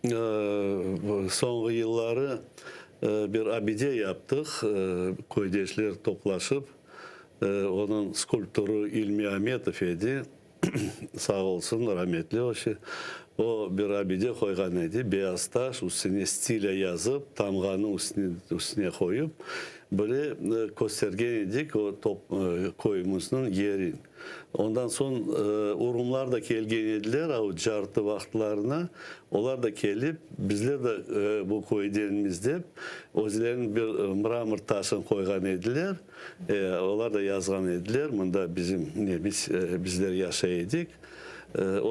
Soñğı yılları bir abide yaptıq, köydeşler toplaşıp, onıñ skulptorı İlmi Ametov edi, sağ olsun, rametli o şi. O bir abide qoyğan edi, beyaz taş, üstüne stilâ yazıp, tamğanı üstüne qoyıp, böyle köstergen edik o köyümizniñ yerin. Ondan soñ urumlar da kelgen ediler, av cartı vaqıtlarına, olar da kelip, bizler de bu köydenmiz dep, özleriniñ bir mramor taşın qoyğan ediler, olar da yazğan ediler, mında bizim ne biz bizler yaşay edik.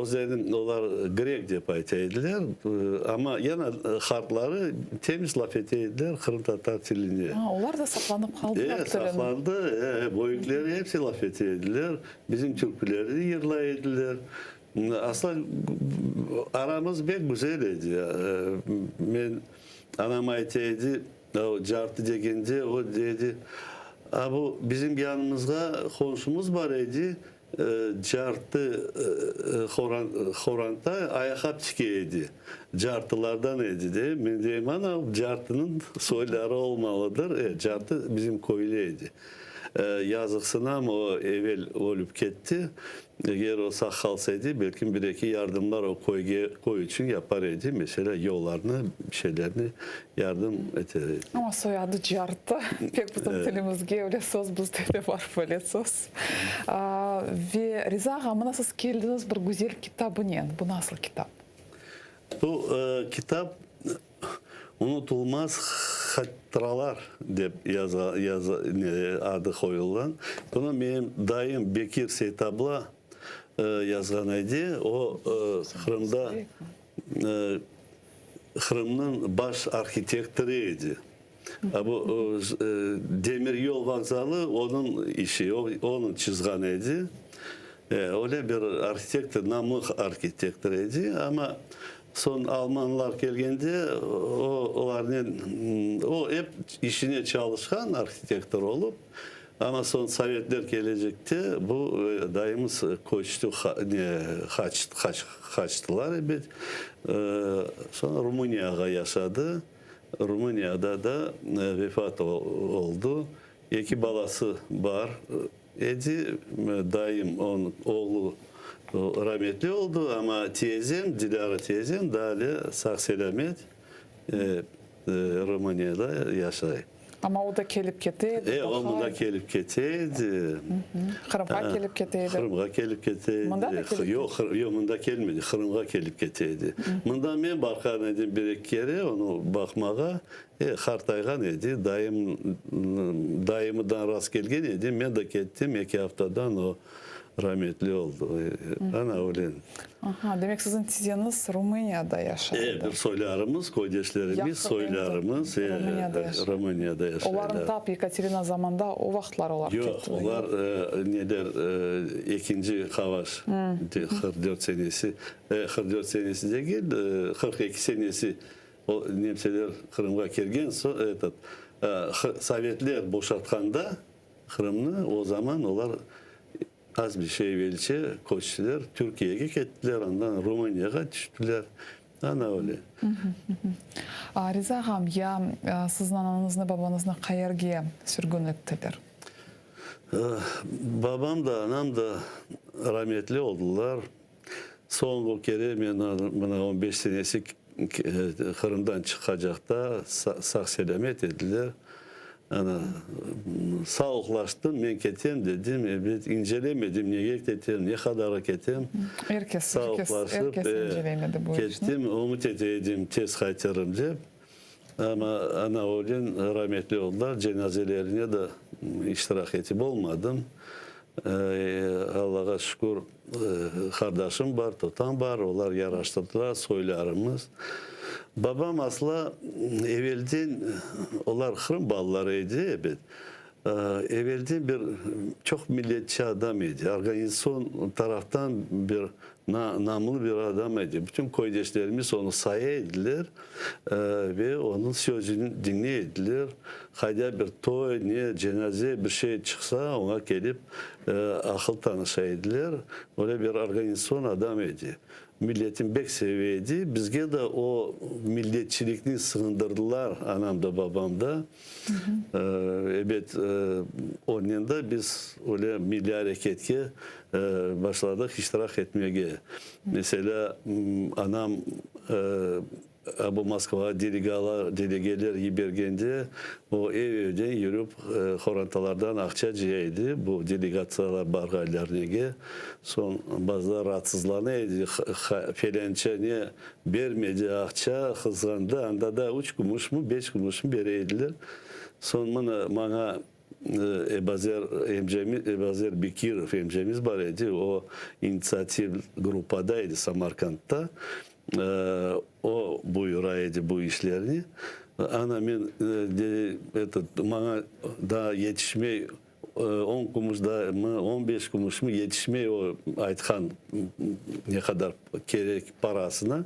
Özlerini olar grek dep ayta ediler, amma yana hartları temiz laf ete ediler qırımtatar tiline. A, olar da saqlanıp qaldılar E, tilini. saqlandı, e, böyükleri episi laf ete ediler, bizim türkülerni yırlay ediler. Asla aramız bek güzel edi. Men, anam ayta edi, cartı degende, o dedi, a bu bizim yanımızğa qonşumız bar edi, Cartı horanta ayaqap tike edi. Cartılardan edi de. Men deyim, ana, cartınıñ soyları olmalıdır. E, cartı bizim köylü edi. Yazıqsınam, o evel ölüp ketti. Eger o sağ qalsa edi, belkim bir-eki yardımlar o köyge, köy içün yapar edi. Meselâ, yollarnı, bir şeylerni yardım eter edi. Amma soyadı Cartı. Pek bizim tilimizge öyle söz, bizde de bar böyle söz. Ve Riza ağa, mına siz keldiñiz bir güzel kitabınen. Bu nasıl kitap? Bu kitap Unutulmaz hatıralar dep adı qoyulğan. Bunı menim dayım Bekir Seytabla yazğan edi. O, Qırımda Qırımnıñ baş arhitektorı edi. Bu demir yol vokzalı onıñ işi, onıñ çızğan edi. Öyle bir arhitektor, namlı arhitektor edi, amma soñ almanlar kelgende o olarnen, o ep işine çalışqan arhitektor olıp, amma soñ sovetler kelecekte bu dayımız köçti, ne, qaçtılar ebet, soñ Rumıniyağa yaşadı. Rumıniyada da vefat oldı. Eki balası bar edi. Dayım, onıñ oğlu rametli oldı, amma tiyezem, Dilâra tiyezem daa ale sağ-selâmet Rumıniyada yaşay. Amma o da kelip kete edi, E, o mında kelip kete edi. Qırımğa kelip kete edi. Qırımğa kelip kete edi. Mında da kelip Yoq, yoq, mında kelmedi, Qırımğa kelip kete edi. Mında men barğan edim bir-eki kere onı baqmağa. E, qartayğan edi, dayım, dayımıdan rast kelgen edim, men de kettim, eki aftadan o rametli oldı. Ana, öyle. Aha, demek siziñ tizeñiz Rumıniyada yaşay edi. E, bir soylarımız, köydeşlerimiz, soylarımız, e, Rumıniyada yaşaylar. Olarnı tap Yekaterina zamanda, o vaqıtlar olar kettiler. Yoq, olar neler, ekinci havaş, 44 senesi, 44 senesi degil, 42 senesi o nemseler Qırımğa kelgen soñ, etot, sovetler boşatqanda Qırımnı, o zaman olar Az bir şey evelce köçtiler, Türkiyege kettiler, andan Rumıniyağa tüştiler, ana öyle. Riza ağam, ya siziñ anañıznı, babañıznı qayerge sürgün ettiler? Babam da, anam da rametli oldılar. Soñğı kere men mına on beş senesi Qırımdan çıqacaqta sağ-selâmet ediler. Ana, sağlıqlaştım, men ketem dedim, ebet, incelemedim, nege ketem, ne qadara ketem. Er kes, er kes, er kes incelemedi bu işni. Kettim, ümüt ete edim, tez qaytırım dep. Amma ana ölen, rametli oldılar, cenazelerine de iştirak etip olmadım. Allağa şükür, qardaşım bar, totam bar, olar yaraştırdılar, soylarımız. Babam asla evelden, olar Qırım balaları edi, ebet, evelden bir çoq milletçi adam edi, organizatsion taraftan bir namlı bir adam edi. Bütün köydeşlerimiz onı saya ediler ve onıñ sözüni diñley ediler. Qayda bir toy, ne cenaze, bir şey çıqsa, oña kelip aqıl tanışa ediler. Öyle bir organizatsion adam edi. Milletini bek seve edi. Bizge de o milletçilikni sığındırdılar anam da, babam da. Ebet, onen de biz öyle milliy areketke başladıq iştirak etmege. Meselâ, anam bu Moskvağa delegalar, delegeler yibergende, o ev-evden yürip qorantalardan aqça cıya edi, bu delegatsiyalar barğanlarnege. Soñ bazıda raatsızlana edi, felânça ne bermedi aqça, qızğandı, anda da üç kümüşmi, beş kümüşmi bere ediler. Soñ mına maña Ebazer emcemiz, Ebazer Bekirov emcemiz bar edi, o initsiativ gruppada edi Samarkandda, o buyura edi bu işlerni. Ana men, dedi, etot, maña daa yetişmey On kümüş da mı, 15 kümüş mi yetişmey o aytqan ne qadar kerek parasına.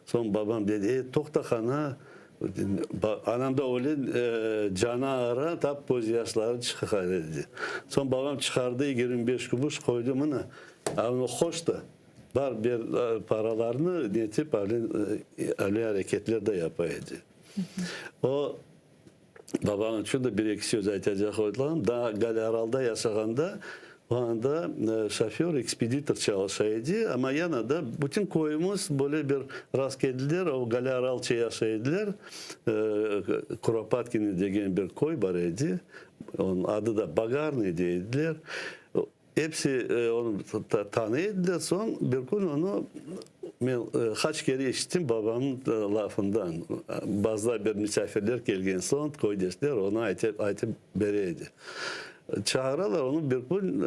Soñ babam dedi, e, toqta qana, anam da öyle canı ağıra, tap közyaşları çıqa edi. Soñ babam çıqardı 25 kümüş qoydı, mına, a hoş da, bar ber paralarnı, netip, öyle areketler de yapa edi. O Babam içün de bir-eki söz aytacaq olsam, daa Galearalda yaşağanda, o anda şoför, ekspeditor çalışa edi, amma yana da bütün köyümiz böyle bir rast keldiler, o Galearalça yaşay ediler, Kuropatkino degen bir köy bar edi, onıñ adı da Bagarnıy dey ediler. Episi onı tanıy ediler. Soñ bir kün onı men qaç kere eşittim babamnıñ lafından, bazıda bir misafirler kelgen soñ köydeşler onı aytıp bere edi. Çağıralar onı bir kün,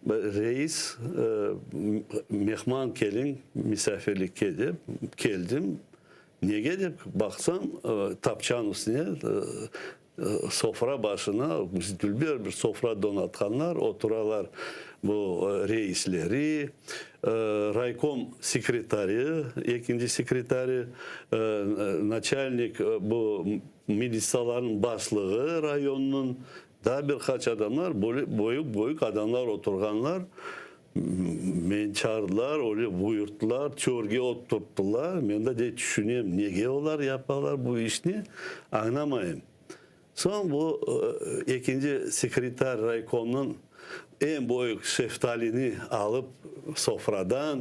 reis, mehman keliñ misafirlikke dep, keldim. Nege dep baqsam, tapçan üstüne Sofra başına dülber bir sofra donatqanlar, oturalar bu reisleri, raykom sekretari, ekinci sekretari, naçalnik, bu militsiyalarnıñ başlığı rayonnıñ, daa bir qaç adamlar, böyle büyük-büyük adamlar oturğanlar. Meni çağırdılar, öyle buyurttılar, törge oturttılar. Men de dey tüşünem, nege olar yapalar bu işni, añlamayım. Soñ bu ekinci sekretar raykomnıñ eñ böyük şeftalini alıp sofradan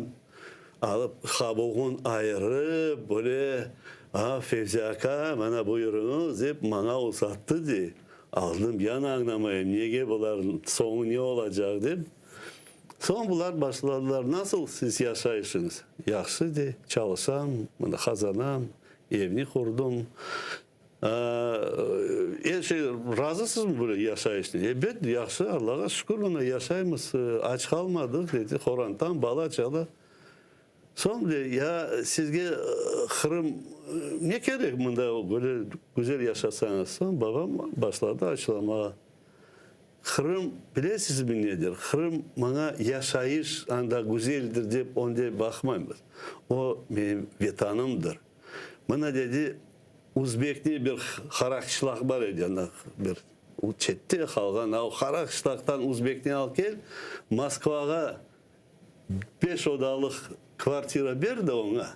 alıp qabuğın ayırıp, böyle, A, Fevzi aka, mana buyurıñız, dep maña uzattı, dey. Aldım, yani añlamayım, nege bularnıñ soñu ne olacaq, dep. Soñ bular başladılar, nasıl siz yaşayışıñız? Yahşı, dey, çalışam, mında qazanam, evni qurdım. Er şey, razısızmı böyle yaşayışnen? Ebet, yahşı, Allağa şükür, mına yaşaymız, aç qalmadıq, dedi, qorantam, bala-çala. Soñ dey, ya sizge Qırım ne kerek mında böyle güzel yaşasañız? Soñ babam başladı açlamağa. Qırım, bilesizmi nedir? Qırım maña yaşayış anda güzeldir dep onde baqmaymız. O menim Vetanımdır. Mına dedi, Uzbekniñ bir Qaraqışlaq bar edi anda bir çette qalğan, a o Qaraqışlaqtan uzbekni al kel, Moskvağa Beş odalıq kvartira ber de oña,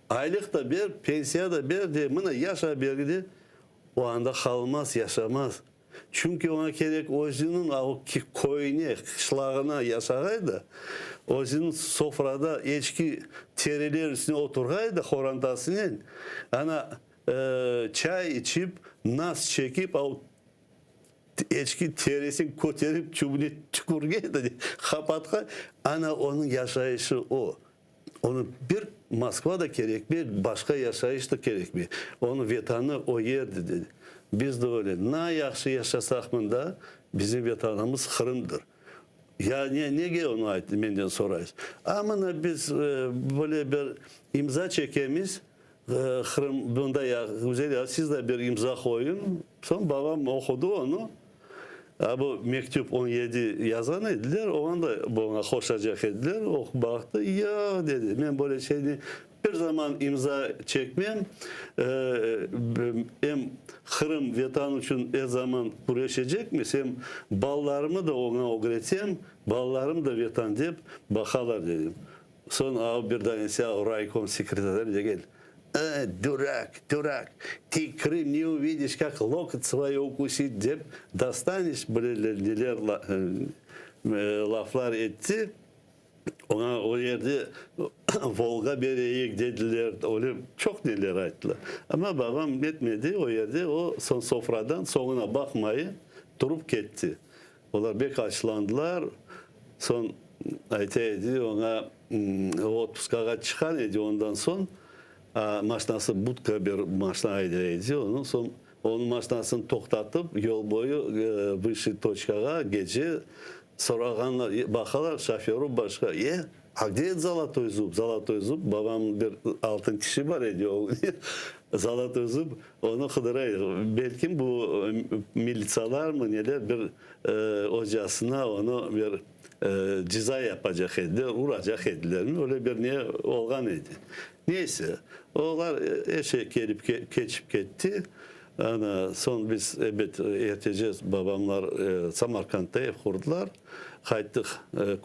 aylıq da ber, pensiya da ber de, mına yaşa bergi de, o anda qalmaz, yaşamaz. Çünki oña kerek özüniñ a o köyüne, qışlağına yaşağay da, özüniñ sofrada eçki teriler üstüne oturğay da qorantasınen, ana, çay içip, nas çekip, a o Eçki terisin köterip tübüne tükürgen de, qapatqan. Ana onıñ yaşayışı o. Onı bir Moskva da kerekmey, başqa yaşayış da kerekmey. Onıñ Vetanı o yerdir, dedi. Biz de öyle. Na yahşı yaşasaq mında, bizim Vetanımız Qırımdır. Ya ne, nege onı ayttı, menden soraysız? A mına biz böyle bir imza çekemiz, Qırım bunda ya güzel ya siz de bir imza qoyuñ. Soñ babam oqudı onı. A bu mektüp 17 yazğan ediler, oña da buña qoşacaq ediler. Oqup baqtı, yoq, dedi, men böyle şeyni bir zaman imza çekmem. Em Qırım, Vetan içün er zaman küreşecekmiz, em balalarımı da oña ögretem, balalarım da Vetan dep baqalar, dedi. Soñ av bir danesi av raykom sekretarı degen, E, durak, durak, ti Krım ne uvidiş, kak lokot svoy ukusit, dep dostaneş böyle neler laflar etti. Oña o yerde Volga bereyik dediler, öyle çoq neler ayttılar. Amma babam etmedi, o yerde o soñ sofradan soñuna baqmayıp turıp ketti. Olar bek açlandılar. Soñ ayta edi, oña otpuskağa çıqqan edi ondan soñ, maşnası budka bir maşna ayday edi, onıñ soñ onıñ maşnasını toqtatıp, yol boyu vısşiy toçkağa gece sorağanlar, baqalar, şoförü başqa, e, a gde zolotoy zub, zolotoy zub, babamnıñ bir altın tişi bar edi, o zolotoy zub, Onı qıdıra edi. Belkim bu militsalarmı neler bir ocasına onı bir ceza yapacaq ediler, uracaq edilermi, öyle bir ne olğan edi. Neyse, olar er şey kelip keçip ketti. Ana, soñ biz ebet ertece babamlar Samarkandda ev qurdılar. Qayttıq,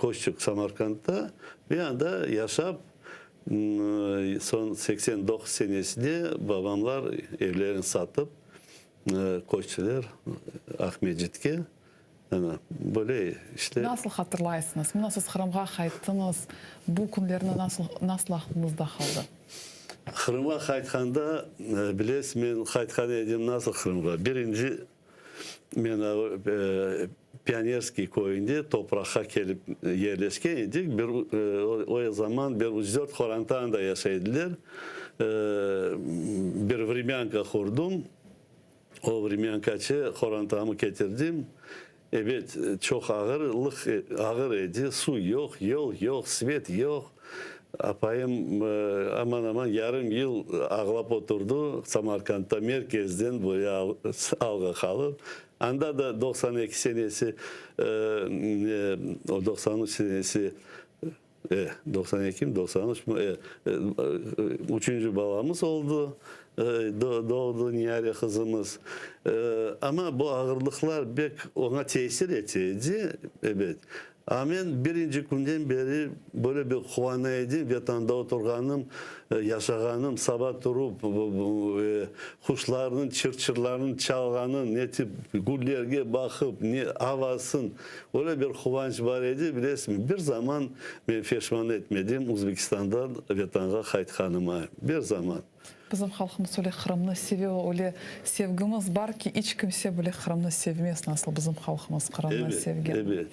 köçtük Samarkandda ve anda yaşap, Soñ 89 senesinde babamlar evlerini satıp köçtiler Aqmescitke. Ana, böyle işte. Nasıl hatırlaysıñız? Mına siz Qırımğa qayttıñız, bu künlerni nasıl, nasıl aqlıñızda qaldı? Qırımğa qaytqanda, bilesiz, men qaytqan edim nasıl Qırımğa? Birinci Men Pionerskiy köyünde topraqqa kelip yerleşken edik. Bir o zaman bir üç-dört qoranta anda yaşay ediler. Bir vremânka qurdım. O vremânkaçı qorantamı ketirdim. Ebet, çoq ağırlıq, ağır edi. Suv yoq, yol yoq, svet yoq. Apayım aman-aman yarım yıl ağlap oturdı, Samarkandda merkezden böyle alğa qalıp. Anda da 92 senesi, o 93 senesi, e, 92 mi, 93 mi, e, üçünci balamız oldı, doğdı Niyare qızımız. Amma bu ağırlıqlar bek oña tesir ete edi, ebet. A men birinci künden beri böyle bir quvana edim, Vetanda oturğanım, yaşağanım, saba turup, quşlarnıñ çır-çırlarınıñ çalğanı, ne tip güllerge baqıp, ne avasın, öyle bir quvanç bar edi, bilesiñmi, bir zaman men peşman etmedim Uzbekistandan Vetanğa qaytqanıma, bir zaman. Bizim halqımız öyle Qırımnı seve, öyle sevgimiz bar ki, iç kimse bile Qırımnı sevmez, nasıl bizim halqımız Qırımnı sevgen. Ebet, ebet.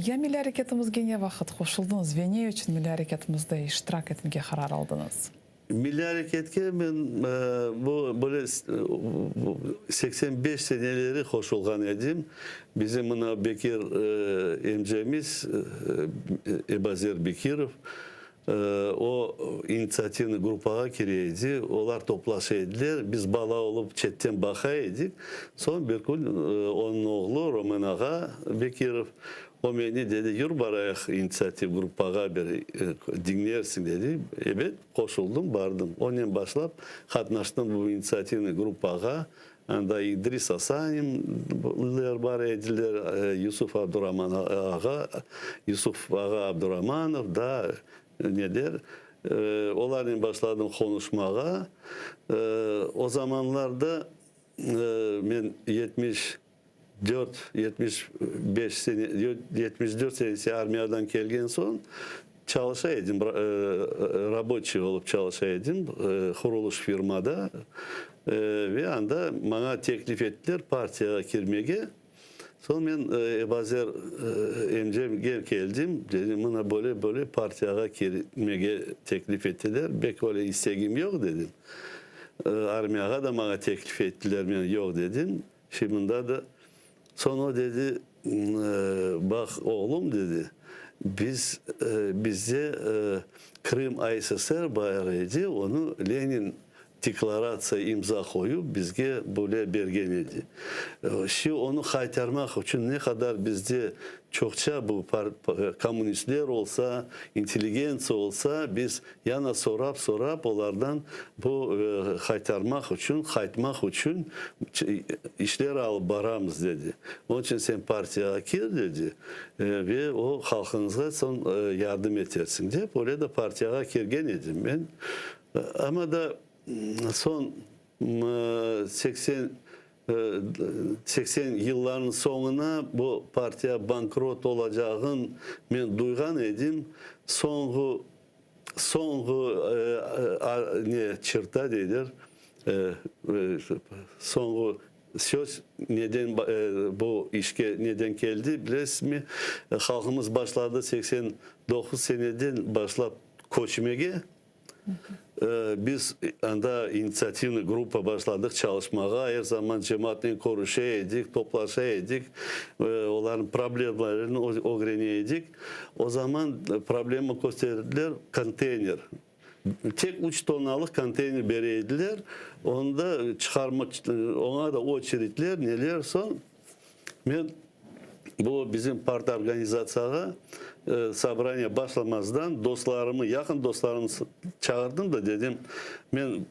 Ya milliy areketimizge ne vaqıt qoşuldınız ve ne içün milliy areketimizde iştirak etmege qarar aldıñız? Milliy areketke men bu böyle 85 seneleri qoşulğan edim. Bizim mına Bekir emcemiz, Ebazer Bekirov, O, initsiativnıy gruppağa kire edi, olar toplaşa ediler, biz bala olıp çetten baqa edik. Soñ bir kün onıñ oğlu Romen ağa Bekirov, o meni dedi, yür barayıq initsiativ gruppağa bir diñlersiñ dedi. Ebet, qoşuldım, bardım. Onen başlap qatnaştım bu initsiativnıy gruppağa. Anda İdris Asaninler bar ediler, Yusuf Abduraman ağa, Yusuf ağa Abduramanov, daa neler. Olarnen başladım qonuşmağa. O zamanlarda men 74, 75 sene, 74 senesi armiyadan kelgen soñ çalışa edim, raboçiy olıp çalışa edim qurulış firmada. Ve anda maña teklif ettiler partiyağa kirmege. Soñ men Ebazer emcemge keldim, dedim, mına böyle böyle partiyağa kirmege teklif ettiler, bek öyle istegim yoq dedim. Armiyağa da maña teklif ettiler, men yoq dedim. Şimdi mında da. Soñ o dedi, Baq, oğlum, dedi, biz, bizde Krım ASSR bayrağı edi, onı Lenin. Deklaratsiya imza qoyup, bizge böyle bergen edi. Şi onı qaytarmaq içün ne qadar bizde çoqça bu kommunistler olsa, intelligentsiya olsa, biz yana sorap-sorap olardan bu qaytarmaq içün, qaytmaq içün işler alıp baramız, dedi. Onıñ içün sen partiyağa kir, dedi, ve o halqıñızğa soñ yardım etersiñ, dep, öyle de partiyağa kirgen edim men. Amma da soñ 80 yıllarnıñ soñuna bu partiya bankrot olacağın men duyğan edim. Soñğı, soñğı ne çırta deyler, soñğı söz neden bu işke neden keldi bilesizmi? Halqımız başladı 89 seneden başlap köçmege. Biz anda initsiativnıy gruppa başladıq çalışmağa, er zaman cemaatnen körüşe edik, toplaşa edik, olarnıñ problemlerini ögrene edik. O zaman problema kösterdiler, konteyner. Tek üç tonnalıq konteyner bere ediler, onı da çıqarma, oña da oçeredler, neler, soñ Men bu bizim partorganizatsiyağa sobraniye başlamazdan dostlarımı, yaqın dostlarımnı çağırdım da dedim, men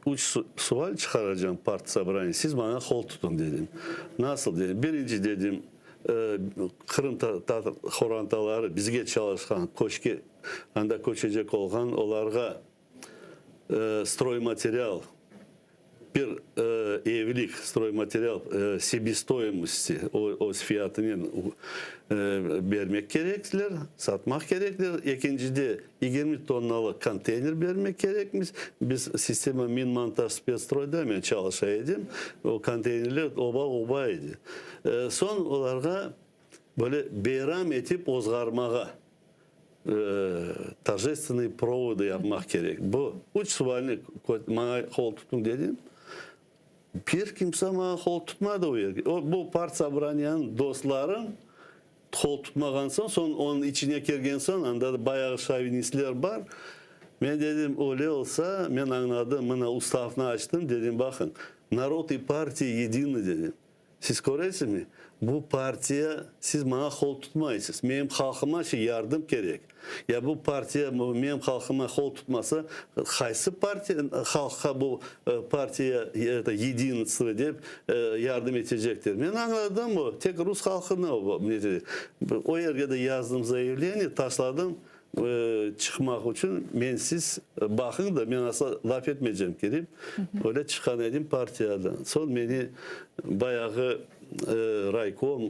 üç sual çıqaracam partsobraniye, siz maña qol tutuñ dedim. Nasıl dedim, birinci dedim, qırımtatar qorantaları bizge çalışqan, köçke, anda köçecek olğan olarğa stroymaterial, bir evlik stroymaterial sebestoimosti, öz fiyatınen bermek kerekler, satmaq kerekler. Ekincide, 20 tonnalıq konteyner bermek kerekmiz. Biz sistema Minmontajspetsstroyda men çalışa edim, o konteynerler oba-oba edi. Soñ olarğa böyle beyram etip ozğarmağa. Torjestvenıy provodı yapmaq kerek. Bu üç sualni maña qol tutuñ dedim. Bir kimse maña qol tutmadı o yerge. O, bu partsobraniyanıñ dostları qol tutmağan soñ, soñ onıñ içine kirgen soñ, anda da bayağı şovinistler bar. Men dedim, öyle olsa, men añladım, mına ustavnı açtım, dedim, baqıñ, narod i partiya yedinı dedim. Siz köresizmi, bu partiya, siz maña qol tutmaysız, menim halqıma şi yardım kerek. Ya bu partiya menim halqıma qol tutmasa, qaysı partiya halqqa bu partiya yedinstvo dep yardım etecektir? Men añladım bu, tek rus halqına o yerge de yazdım zayavleniye, taşladım. Çıqmaq içün men siz baqıñ da, men asla laf etmeycem kirip, öyle çıqqan edim partiyadan. Soñ meni bayağı raykom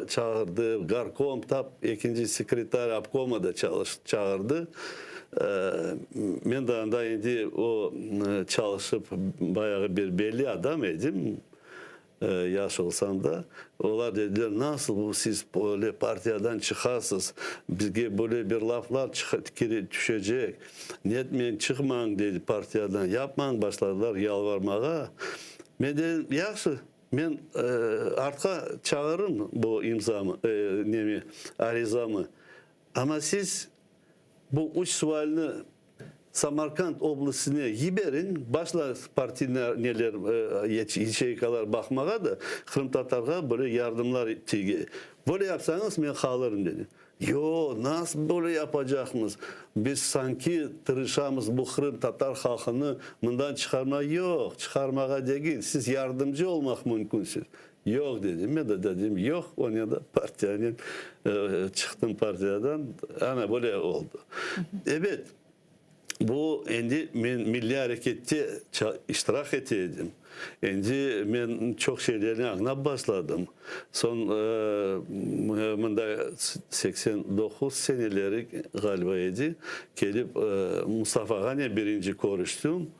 çağırdı, gorkom, tap ekinci sekretar obkoma da çağırdı. Men de anda endi o çalışıp bayağı bir belli adam edim. Yaş olsam da, olar dediler, nasıl bu siz böyle partiyadan çıqasız, bizge böyle bir laflar tüşecek, netmeñ, çıqmañ, dedi, partiyadan, yapmañ, başladılar yalvarmağa. Men dedim, yahşı, men artqa çağırırım bu imzamı, nemi, arizamı, amma siz Bu üç sualni Samarkand oblastine yiberiñ, başla partiyna neler yaçeykalar baqmağa da, qırımtatarğa böyle yardımlar tiyge. Böyle yapsañız men qalırım, dedi. Yo, nasıl böyle yapacaqmız? Biz sanki tırışamız bu qırımtatar halqını mından çıqarmağa. Yoq, çıqarmağa degil, siz yardımcı olmaq mümkünsiz. Yoq, dedim. Men de dedim, yoq, onen de partiyanen çıqtım partiyadan. Ana, böyle oldı. Ebet, bu endi men milliy arekette iştirak ete edim. Endi men çoq şeylerni añlap başladım. Soñ mında 89 seneleri ğaliba edi, kelip Mustafa ağanen birinci körüştim.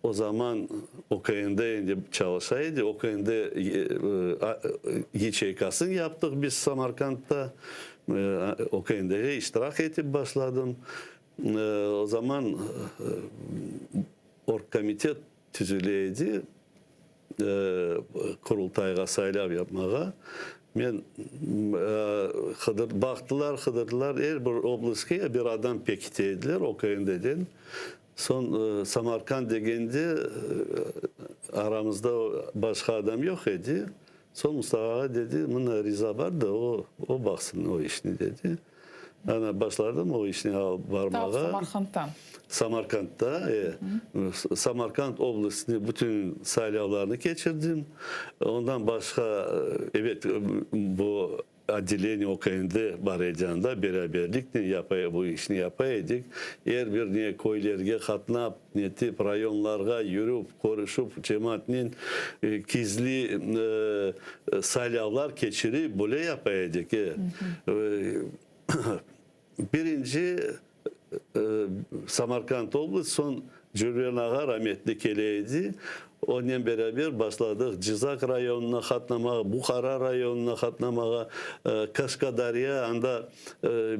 O zaman OKND endi çalışa edi. OKND yaçeykasını yaptıq biz Samarkandda. OKNDge iştirak etip başladım. O zaman orgkomitet tüzüle edi. Qurultayğa saylav yapmağa. Men baqtılar, qıdırdılar, er bir oblastke bir adam pekite ediler OKNDden. Soñ Samarkand degende aramızda başqa adam yoq edi. Soñ Mustafa ağa dedi, mına Riza bar da, o, o baqsın o işni dedi. Ana, başladım o işni alıp barmağa. Ta Samarkandtan. Samarkandda, e. Samarkand oblastine bütün saylavlarnı keçirdim. Ondan başqa, ebet, bu Otdeleniye OKND bar edi anda, beraberliknen yapa, bu işni yapa edik. Er bir ne köylerge qatnap, netip, rayonlarğa yürip, körüşip, cemaatnen gizli saylavlar keçirip, böyle yapa edik. E. Birinci Samarkand oblast, soñ Cürven ağa rametli kele edi, onen beraber başladıq Cizak rayonına qatnamağa, Buhara rayonına qatnamağa, Kaşkadarya, anda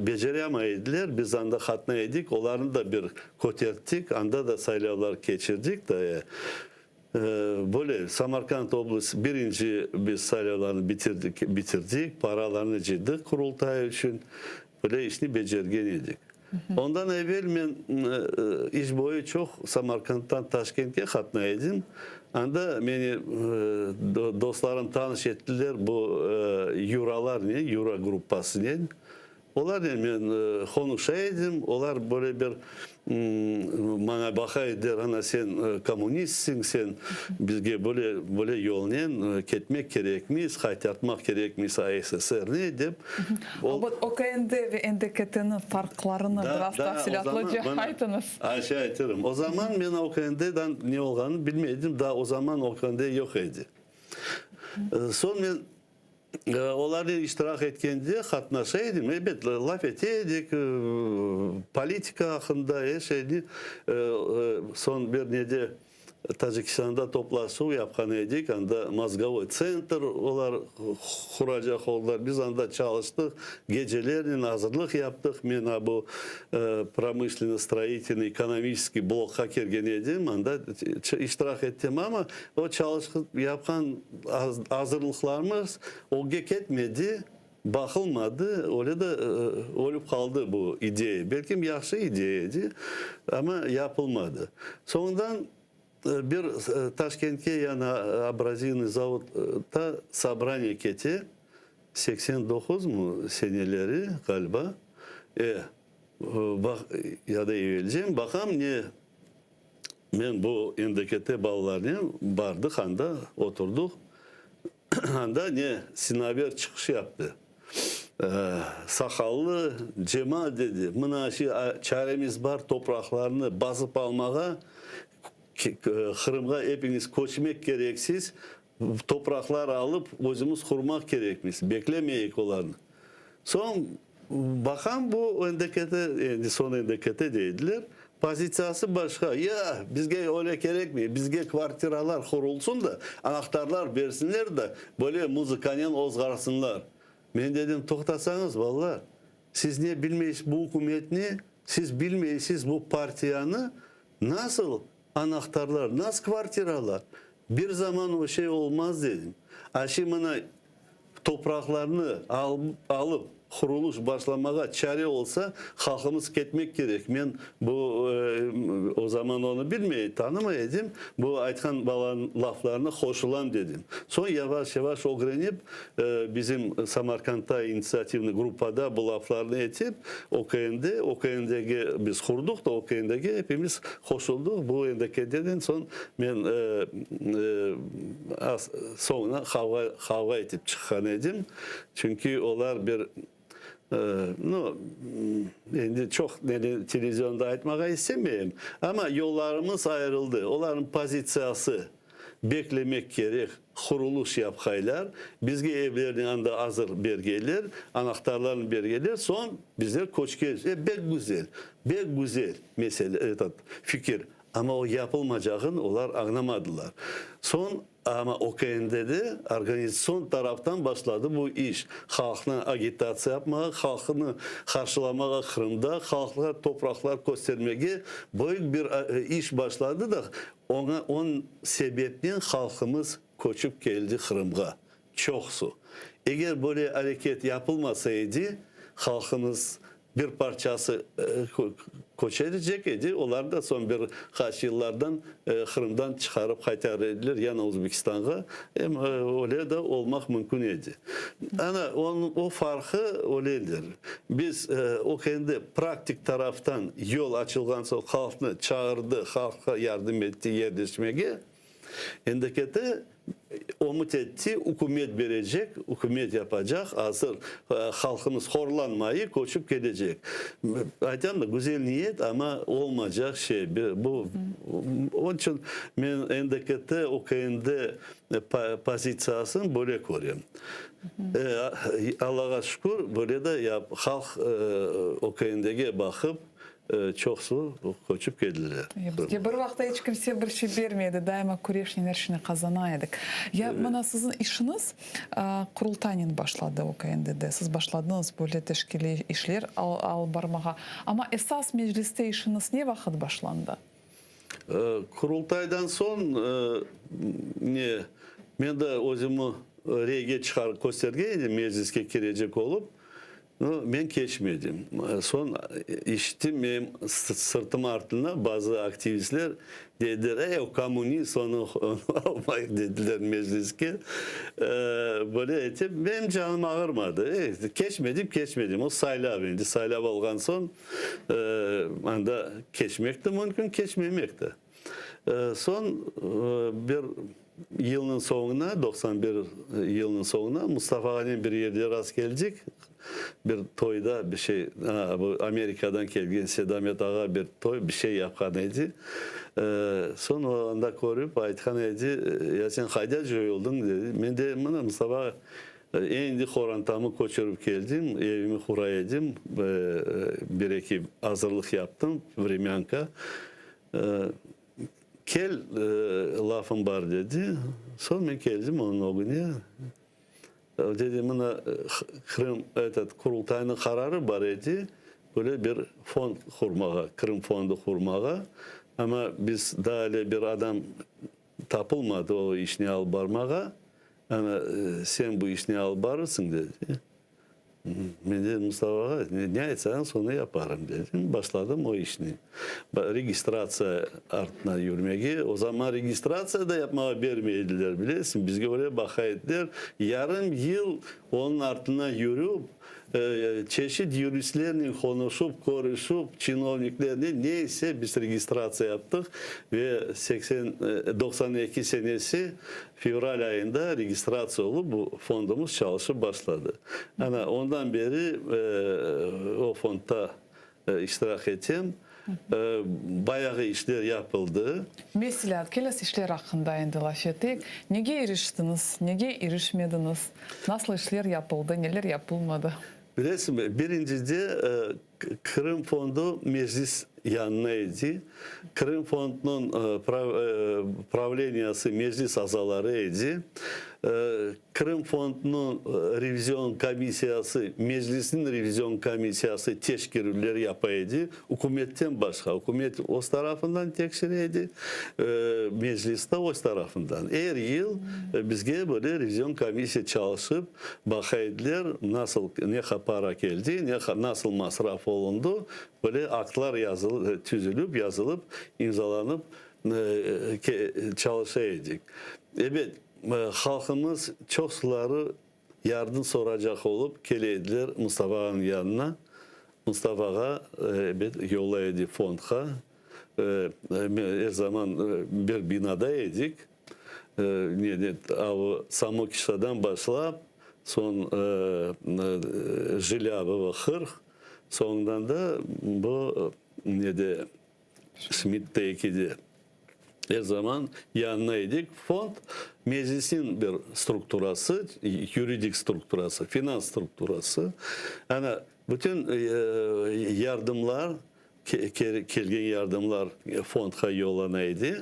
beceramay ediler, biz anda qatnay edik, olarnı da bir köterttik, anda da saylavlar keçirdik. Böyle, Samarkand oblast birinci biz saylavlarnı bitirdik, bitirdik, paralarnı cıydıq Qurultay içün, böyle işni becergen edik. Ondan evel men iş boyu çoq Samarkanddan Taşkentke qatnay edim. Anda meni dostlarım tanış ettiler bu yuralarnen, yura gruppasınen. Olarnen men qonuşa edim, olar böyle bir maña baqa ediler, ana sen kommunistsiñ, sen bizge böyle, böyle yolnen ketmek kerekmiz, qaytartmaq kerekmiz ASSRni, dep. A vot OKND ve NDKTniñ farqlarını biraz tafsilâtlıca aytıñız. Ayşe aytırım. O zaman men OKNDdan ne olğanını bilmey edim, daa o zaman OKND yoq edi. Soñ men Olarnen iştirak etkende qatnaşa edim, ebet, laf ete edik, politika aqqında, er şeyni. Soñ bir nede Tacikistanda toplaşuv yapqan edik, anda mozgovoy tsentr olar quracaq oldılar, biz anda çalıştıq, gecelernen azırlıq yaptıq. Men a bu promışlennı-stroitelnıy ekonomiçeskiy blokqa kirgen edim, anda iştirak ettim, amma o çalışıp yapqan Azırlıqlarımız ögge ketmedi, baqılmadı, öyle de ölüp qaldı bu ideya. Belkim yahşı ideya edi, amma yapılmadı. Soñundan bir Taşkentke yani abrazivnıy zavodda sobraniye kete, 89 mı seneleri ğaliba, e, baq, ya da evelcem, baqam ne Men bu NDKT balalarnen bardıq anda, oturdıq. Anda ne, Sinaver çıqış yaptı. Saqallı cemaat dedi, mına şi çaremiz bar topraqlarnı basıp almağa, Qırımğa epiñiz köçmek kereksiz, topraqlar alıp özümiz qurmaq kerekmiz, beklemeyik olarnı. Soñ baqam bu NDKT, endi soñ NDKT deydiler, pozitsiyası başqa, ya, bizge öyle kerekmey, bizge kvartiralar qurulsın da, anahtarlar bersinler da, böyle muzıkanen ozğarsınlar. Men dedim, toqtasañız, balalar, siz ne bilmeysiz bu ükümetni, siz bilmeysiz bu partiyanı, nasıl anahtarlar, nasıl kvartiralar, bir zaman o şey olmaz dedim. A şi mına Topraqlarnı alıp, quruluş başlamağa çare olsa, halqımız ketmek kerek. Men bu, o zaman onı bilmey, tanımay edim, bu aytqan balanıñ laflarına qoşulam dedim. Soñ yavaş-yavaş ögrenip, bizim Samarkandta initsiativnıy gruppada bu laflarnı etip, OKND, OKNDge biz qurdıq da, OKNDge epimiz qoşuldıq. Bu NDKDden soñ men Az soñuna qavğa, qavğa etip çıqqan edim, çünki olar bir, nu, endi çoq neni televizionda aytmağa istemeyim, amma yollarımız ayırıldı. Olarnıñ pozitsiyası, beklemek kerek, quruluş yapqaylar, bizge evlerni anda azır bergeyler, anahtarlarnı bergeyler, soñ bizler köçkeriz. E, bek güzel, bek güzel mesele, etot, fikir. Amma o yapılmacağın olar añlamadılar. Soñ, amma OKNDde organizatsion taraftan başladı bu iş, halqnı agitatsiya yapmağa, halqnı qarşılamağa Qırımda, halqqa topraqlar köstermege böyük bir iş başladı da, oña, on sebepnen halqımız köçip keldi Qırımğa, çoqusı. Eger böyle areket yapılmasa edi, halqımız. Bir parçası köçerecek edi, olar da soñ bir qaç yıllardan Qırımdan çıqarıp qaytar ediler yana Özbekistanğa, em öyle de olmaq mümkün edi. Ana, onıñ o farqı öyledir. Biz o kendi praktik taraftan yol açılğan soñ halqnı çağırdı, halqqa yardım etti yerleşmege. Endi kete, ümüt etti, ükümet berecek, ükümet yapacaq, azır halqımız horlanmayı köçip kelecek. Aytam da, güzel niyet, amma olmaycaq şey. Bu, onıñ içün men NDKT, UKND pozitsiyasını böyle körem. Allağa şükür, böyle de halq UKNDge baqıp, Çoqsu köçip keldiler. Bizge bir vaqıtta iç kimse bir şey bermedi, daima küreşnen er şeyni qazana edik. Ya mına siziñ işiñiz Qurultaynen başladı OKNDde, siz başladıñız böyle teşkiliy işler alıp barmağa. Amma esas Mecliste işiñiz ne vaqıt başlandı? Qurultaydan soñ ne, men de özümi reyge çıqarıp köstergen edim, Mecliske kirecek olıp. No, men keçmedim. Soñ işittim, menim sırtım artında bazı aktivistler dediler, ey, o kommunist, onı almayıq, dediler mecliske. Böyle etip, menim canım ağırmadı. Ey, keçmedim, keçmedim. O saylav endi, saylav olğan soñ, anda keçmek de mümkün, keçmemek de. Soñ bir yılnıñ soñuna, 91 yılnıñ soñuna Mustafa ağanen bir yerde rast keldik, bir toyda bir şey, bu Amerikadan kelgen Sedamet ağa bir toy, bir şey yapqan edi. Soñ o anda körip aytqan edi, ya sen qayda coyuldıñ, dedi. Men de, mına, Mustafa ağa, endi qorantamı köçürip keldim, evimi qura edim, bir-eki azırlıq yaptım, vremânka. Kel, lafım bar, dedi. Soñ men keldim onıñ ögüne. O dedi, mına, Qırım, etot, Qurultaynıñ qararı bar edi, böyle bir fond qurmağa, Qırım fondu qurmağa. Amma biz daa ele bir adam tapılmadı o işni alıp barmağa. Ana, sen bu işni alıp barırsıñ, dedi. Men dedim, Mustafa ağa, ne aytsañız, sonı yaparım, dedim. Başladım o işni. Registratsiya artına yürmege. O zaman registratsiya da yapmağa bermey ediler, bilesiñ. Bizge öyle baqa ediler. Yarım yıl onıñ artına yürip, çeşit yuristlernen qonuşıp, körüşip, çinovniklernen, neyse, biz registratsiya yaptıq ve seksen, 92 senesi Fevral ayında registratsiya olıp, bu fondumız çalışıp başladı. Ana, ondan beri o fondda iştirak etem. Bayağı işler yapıldı. Meselâ, kelesi işler aqqında endi laf eteyik. Nege iriştiñiz, nege irişmediñiz? Nasıl işler yapıldı, neler yapılmadı? Bilesiñmi, birincide Qırım fondu Meclis yanına edi. Qırım fondunıñ pravleniyası Meclis azaları edi. Qırım fondunıñ revizion komissiyası Meclisniñ revizion komissiyası teşkerüvler yapa edi. Ükümetten başqa, ükümet öz tarafından tekşire edi, Meclis de öz tarafından. Er yıl bizge böyle revizion komissiya çalışıp, Baqa ediler, nasıl, ne para keldi, ne, nasıl masraf olundı, böyle aktlar yazıl, tüzülip, yazılıp, imzalanıp çalışa edik. Ebet, halqımız çoqsuları yardım soracaq olıp kele ediler Mustafa ağanıñ yanına. Mustafa ağa, ebet, yollay edi fondqa. Er zaman bir binada edik. Ne, avı Samokişadan başlap, soñ Jilâbovo 40, soñundan da bu nede, Şmidte ekide. Er zaman yanına edik. Fond meclisniñ bir strukturası, yuridik strukturası, finans strukturası. Ana, bütün yardımlar Kelgen yardımlar fondqa yollana edi.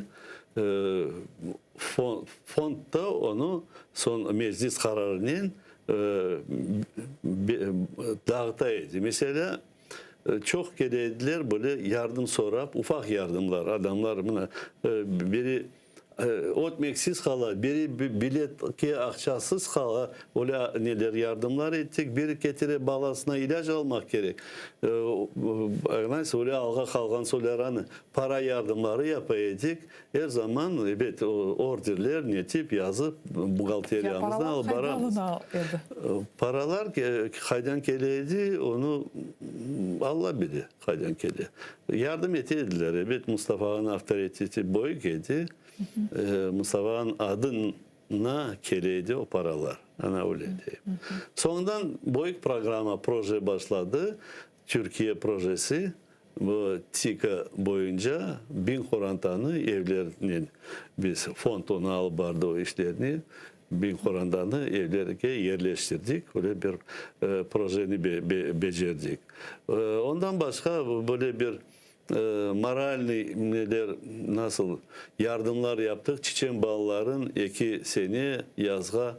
Fond da onı soñ meclis qararınen dağıta edi. Meselâ, çoq kele ediler böyle yardım sorap, ufaq yardımlar, adamlar mına biri. Ötmeksiz qala, biri biletke aqçasız qala, öyle neler yardımlar ettik, biri ketire balasına ilâc almaq kerek, añlaysız, öyle alğa qalğan soylaranı para yardımları yapa edik, er zaman, ebet, orderler, ne tip yazıp, buhgalteriyamıznı alıp baramız. Ya paralar qaydan alına edi? Paralar qaydan kele edi, onı Alla bile, qaydan kele. Yardım ete ediler, ebet, Mustafa ağanıñ avtoriteti böyük edi, Mustafa ağanıñ adına kele edi o paralar, ana öyle deyim. Soñundan böyük programma, proje başladı, Türkiye projesi, bu TİKA boyunca biñ qorantanı evlernen, biz fond onı alıp bardı o işlerni, Biñ qorantanı evlerge yerleştirdik, öyle bir projeni becerdik. Ondan başqa böyle bir moralnıy neler, nasıl yardımlar yaptıq, çeçen balaların eki sene yazğa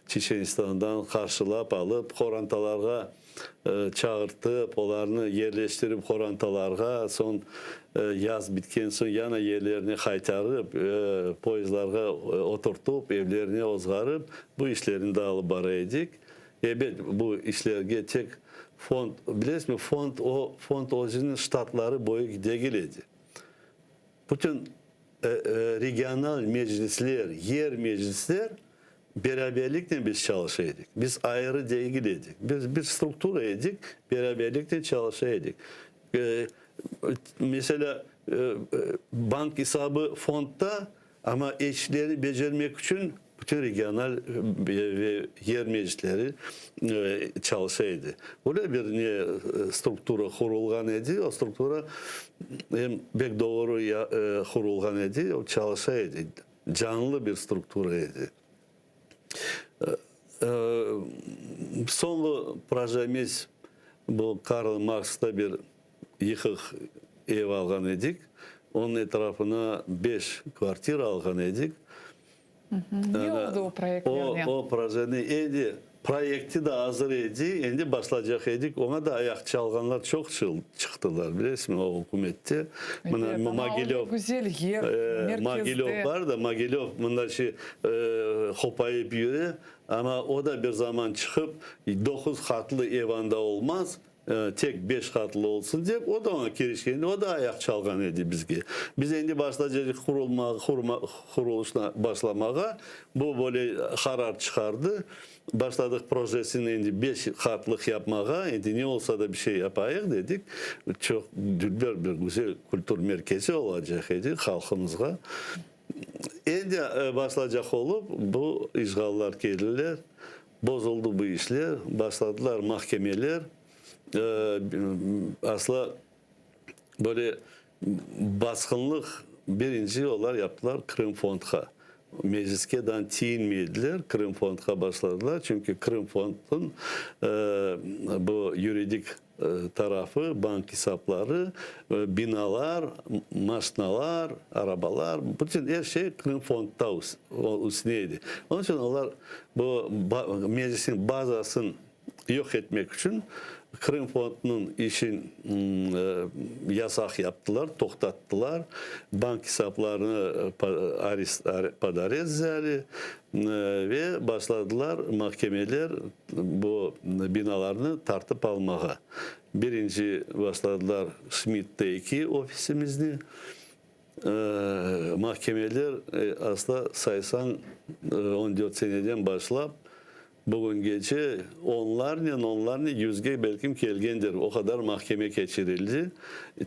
Çeçenistandan qarşılap alıp, qorantalarğa Çağırtıp, olarnı yerleştirip qorantalarğa, soñ yaz bitken soñ yana yerlerine qaytarıp, poyezdlarğa oturtıp, evlerine ozğarıp, bu işlerni de alıp bara edik. Ebet, bu işlerge tek fond, bilesizmi, fond, o fond özüniñ ştatları böyük degil edi. Bütün regional meclisler, yer meclisler beraberliknen biz çalışa edik. Biz ayrı degil edik. Biz bir struktura edik, beraberliknen çalışa edik. Meselâ, bank esabı fondda, amma işleri becermek içün Bütün regional ve yer meclisleri çalışa edi. Böyle bir ne struktura qurulğan edi, o struktura em pek doğru qurulğan edi, o çalışa edi, canlı bir struktura edi. Soñğı projemiz bu Karl Marksta bir yıqıq ev alğan edik, onıñ etrafına beş kvartira alğan edik. Ne oldı o proyektlernen? O projeni endi, proyekti de azır edi, endi başlaycaq edik, oña da ayaq çalğanlar çoq çıqtılar, bilesiñmi, o ükümette. Mına Mogilöv, güzel yer, merkezde. Mogilöv bar da, Mogilöv mında şey hopayıp yüre, amma o da bir zaman çıqıp, doquz qatlı ev anda olmaz, Tek beş qatlı olsun dep, o da oña kirişken, o da ayaq çalğan edi bizge. Biz endi başlaycaq qurulmağa, qurma, qurulışna başlamağa, bu böyle qarar çıqardı. Başladıq projesini endi beş qatlıq yapmağa, endi ne olsa da bir şey yapayıq dedik. Çoq dülber bir güzel kültür merkezi olacaq edi halqımızğa. Endi başlaycaq olıp, bu işğallar keldiler. Bozuldı bu işler, başladılar mahkemeler, asla böyle basqınlıq birinci olar yaptılar Krımfondqa. Mecliske daa tiyinmeydiler, Krımfondqa başladılar, çünki Krımfondnıñ bu yuridik tarafı, bank esapları, binalar, maşnalar, arabalar, bütün er şey Krımfondda üstüne edi. Onıñ içün olar bu meclisniñ bazasını yoq etmek içün Krımfondnıñ işin yasaq yaptılar, toqtattılar, bank esaplarını pod arest vzâli ve başladılar mahkemeler Bu binalarnı tartıp almağa. Birinci başladılar Şmidtteki ofisimizni. Mahkemeler asla saysañ on dört seneden başlap bugüngece onlarnen, onlarnen yüzge belkim kelgendir. O qadar mahkeme keçirildi.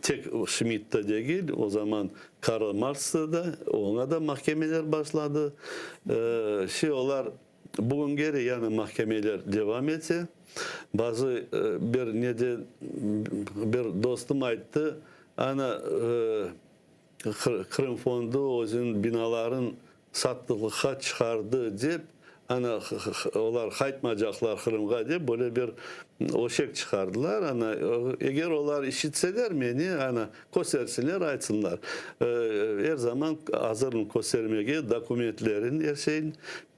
Tek Şmidtta degil, o zaman Karl Marksta da, oña da mahkemeler başladı. Şey olar Bugüngeri yani mahkemeler devam ete. Bazı bir nede bir dostum ayttı, ana Qırım fondu özüniñ binaların satılıqqa çıqardı dep, ana olar qaytmaycaqlar Qırımğa dep böyle bir öşek çıqardılar. Ana eger olar işitseler meni, ana köstersinler, aytsınlar. Er zaman azırım köstermege dokumentlerin, er şeyin.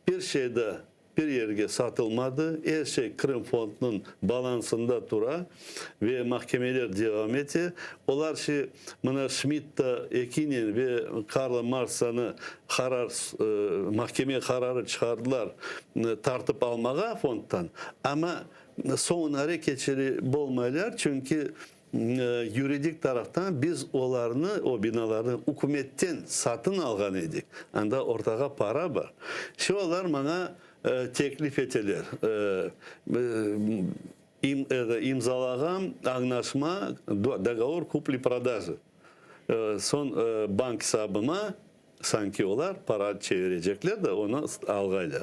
Bir şey daa. Bir yerge satılmadı, er şey Krımfondnıñ balansında tura ve mahkemeler devam ete. Olar şi, mına Şmidta ekinen ve Karla Marksanı qarar, mahkeme qararı çıqardılar tartıp almağa fondtan, amma soñunare keçire bolmaylar, çünki Yuridik taraftan biz olarnı, o binalarnı ükümetten satın alğan edik. Anda ortağa para bar. Şi olar maña teklif eteler, imzalağan añlaşma, dogovor kupli-prodajı, soñ bank esabıma Sanki olar para çevirecekler de, onı alğaylar.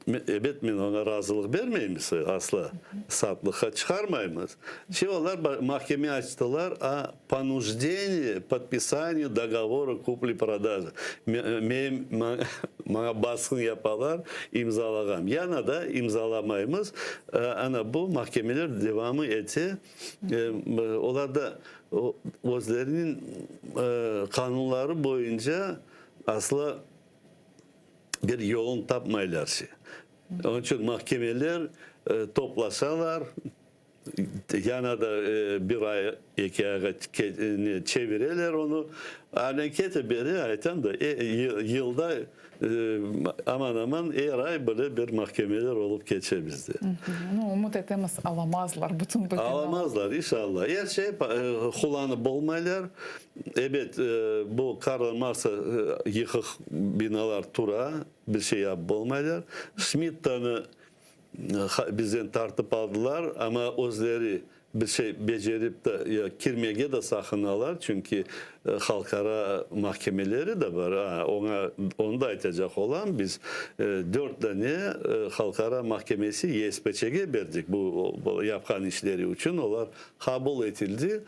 Ebet, men oña razılıq bermeymiz, asla satlıqqa çıqarmaymız. Şi olar mahkeme açtılar, a ponujdeniye podpisaniyu dogovora kupli-prodajı. Men, maña basqın yapalar, imzalağan. Yana da imzalamaymız. Ana bu mahkemeler devamı ete. Olar da özleriniñ qanunları boyunca asla bir yolun tapmaylar. Onıñ içün mahkemeler toplaşalar, yana da bir ay, eki ayğa çevireler onı. Alen kete bere, aytam da, yılda Aman-aman er ay böyle bir mahkemeler olıp keçe bizde. Nu, ümüt etemiz, alamazlar bütün bu binalar. Alamazlar, inşallah. Er şey qullanıp olmaylar. Ebet, bu Karla Marksa yıqıq binalar tura, bir şey yapıp olmaylar. Şmidtanı Bizden tartıp aldılar, amma özleri bir şey becerip de, kirmege de saqınalar, çünki halqara mahkemeleri de bar. A, oña, onı da aytacaq olam, biz dört dane halqara mahkemesi YSPÇge berdik bu yapqan işleri içün, olar qabul etildi.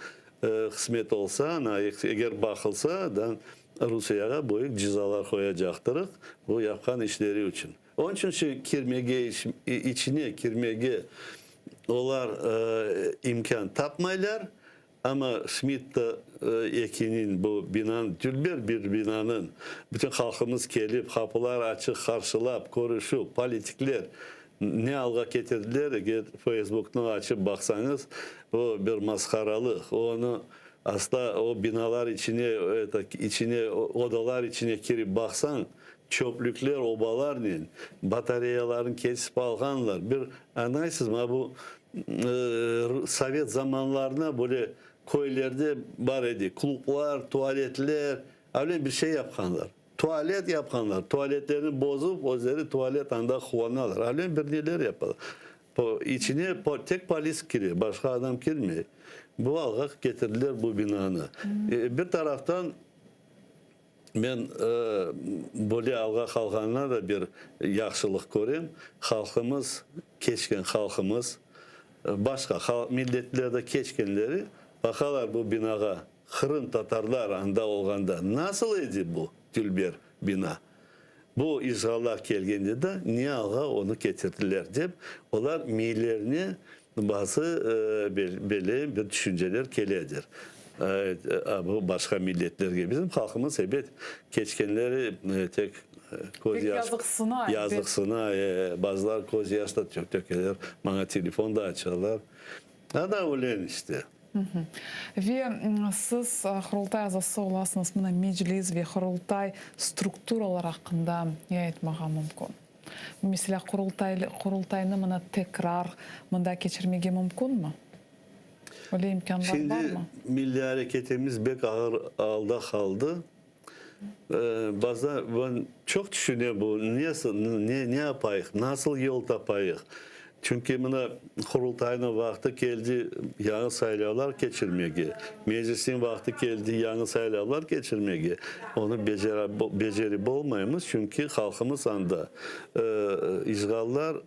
Qısmet olsa, ana, eger baqılsa, da Rusiyağa büyük cezalar qoyacaqtırıq bu yapqan işleri içün. Onıñ içün şu kirmege, içine kirmege olar imkân tapmaylar, amma Şmidta ekiniñ bu binanıñ, dülber bir binanıñ, bütün halqımız kelip, qapılar açıq qarşılap, körüşüv, politikler ne alğa ketirdiler, eger Feysbuknı açıp baqsañız, o bir masqaralıq, onı asla o binalar içine, içine, odalar içine kirip baqsañ, Çöplükler obalarnen, batareyalarnı kesip alğanlar. Bir, añlaysızmı, ma bu sovet zamanlarına böyle köylerde bar edi, klublar, tualetler, öyle bir şey yapqanlar. Tualet yapqanlar, tualetlerni bozıp, özleri tualet anda qullanalar. Öyle bir neler yapalar. İçine tek polis kire, başqa adam kirmey. Bu alğa ketirdiler bu binanı. Bir taraftan. Men böyle alğa qalğanına da bir yahşılıq körem. Halqımız, keçken halqımız, başqa milletlerde keçkenleri baqalar bu binağa, qırımtatarlar anda olğanda nasıl edi bu dülber bina? Bu işğallar kelgende de ne alğa onı ketirdiler dep, olar miylerine bazı böyle bir tüşünceler keledir. Bu başqa milletlerge. Bizim halqımız, ebet, keçkenleri tek köz yaş, yazıqsına, yazıqsına, bazıları köz yaş da tökeler, maña telefon da açalar. A da öyle işte. Ve siz Qurultay azası olasıñız, mına Meclis ve Qurultay strukturaları aqqında ne aytmağa mümkün? Meselâ, Qurultay, Qurultaynı mına tekrar mında keçirmege mümkünmi? Öyle imkânlar Şimdi barmı? milliy areketimiz bek ağır alda qaldı. Bazıda ben çoq tüşünem bu, ne, ne yapayıq, nasıl yol tapayıq? Çünki mına Qurultaynıñ vaqtı keldi yañı saylavlar keçirmege, Meclisniñ vaqtı keldi yañı saylavlar keçirmege. Onı becerip olmaymız, çünki halqımız anda. İşğallar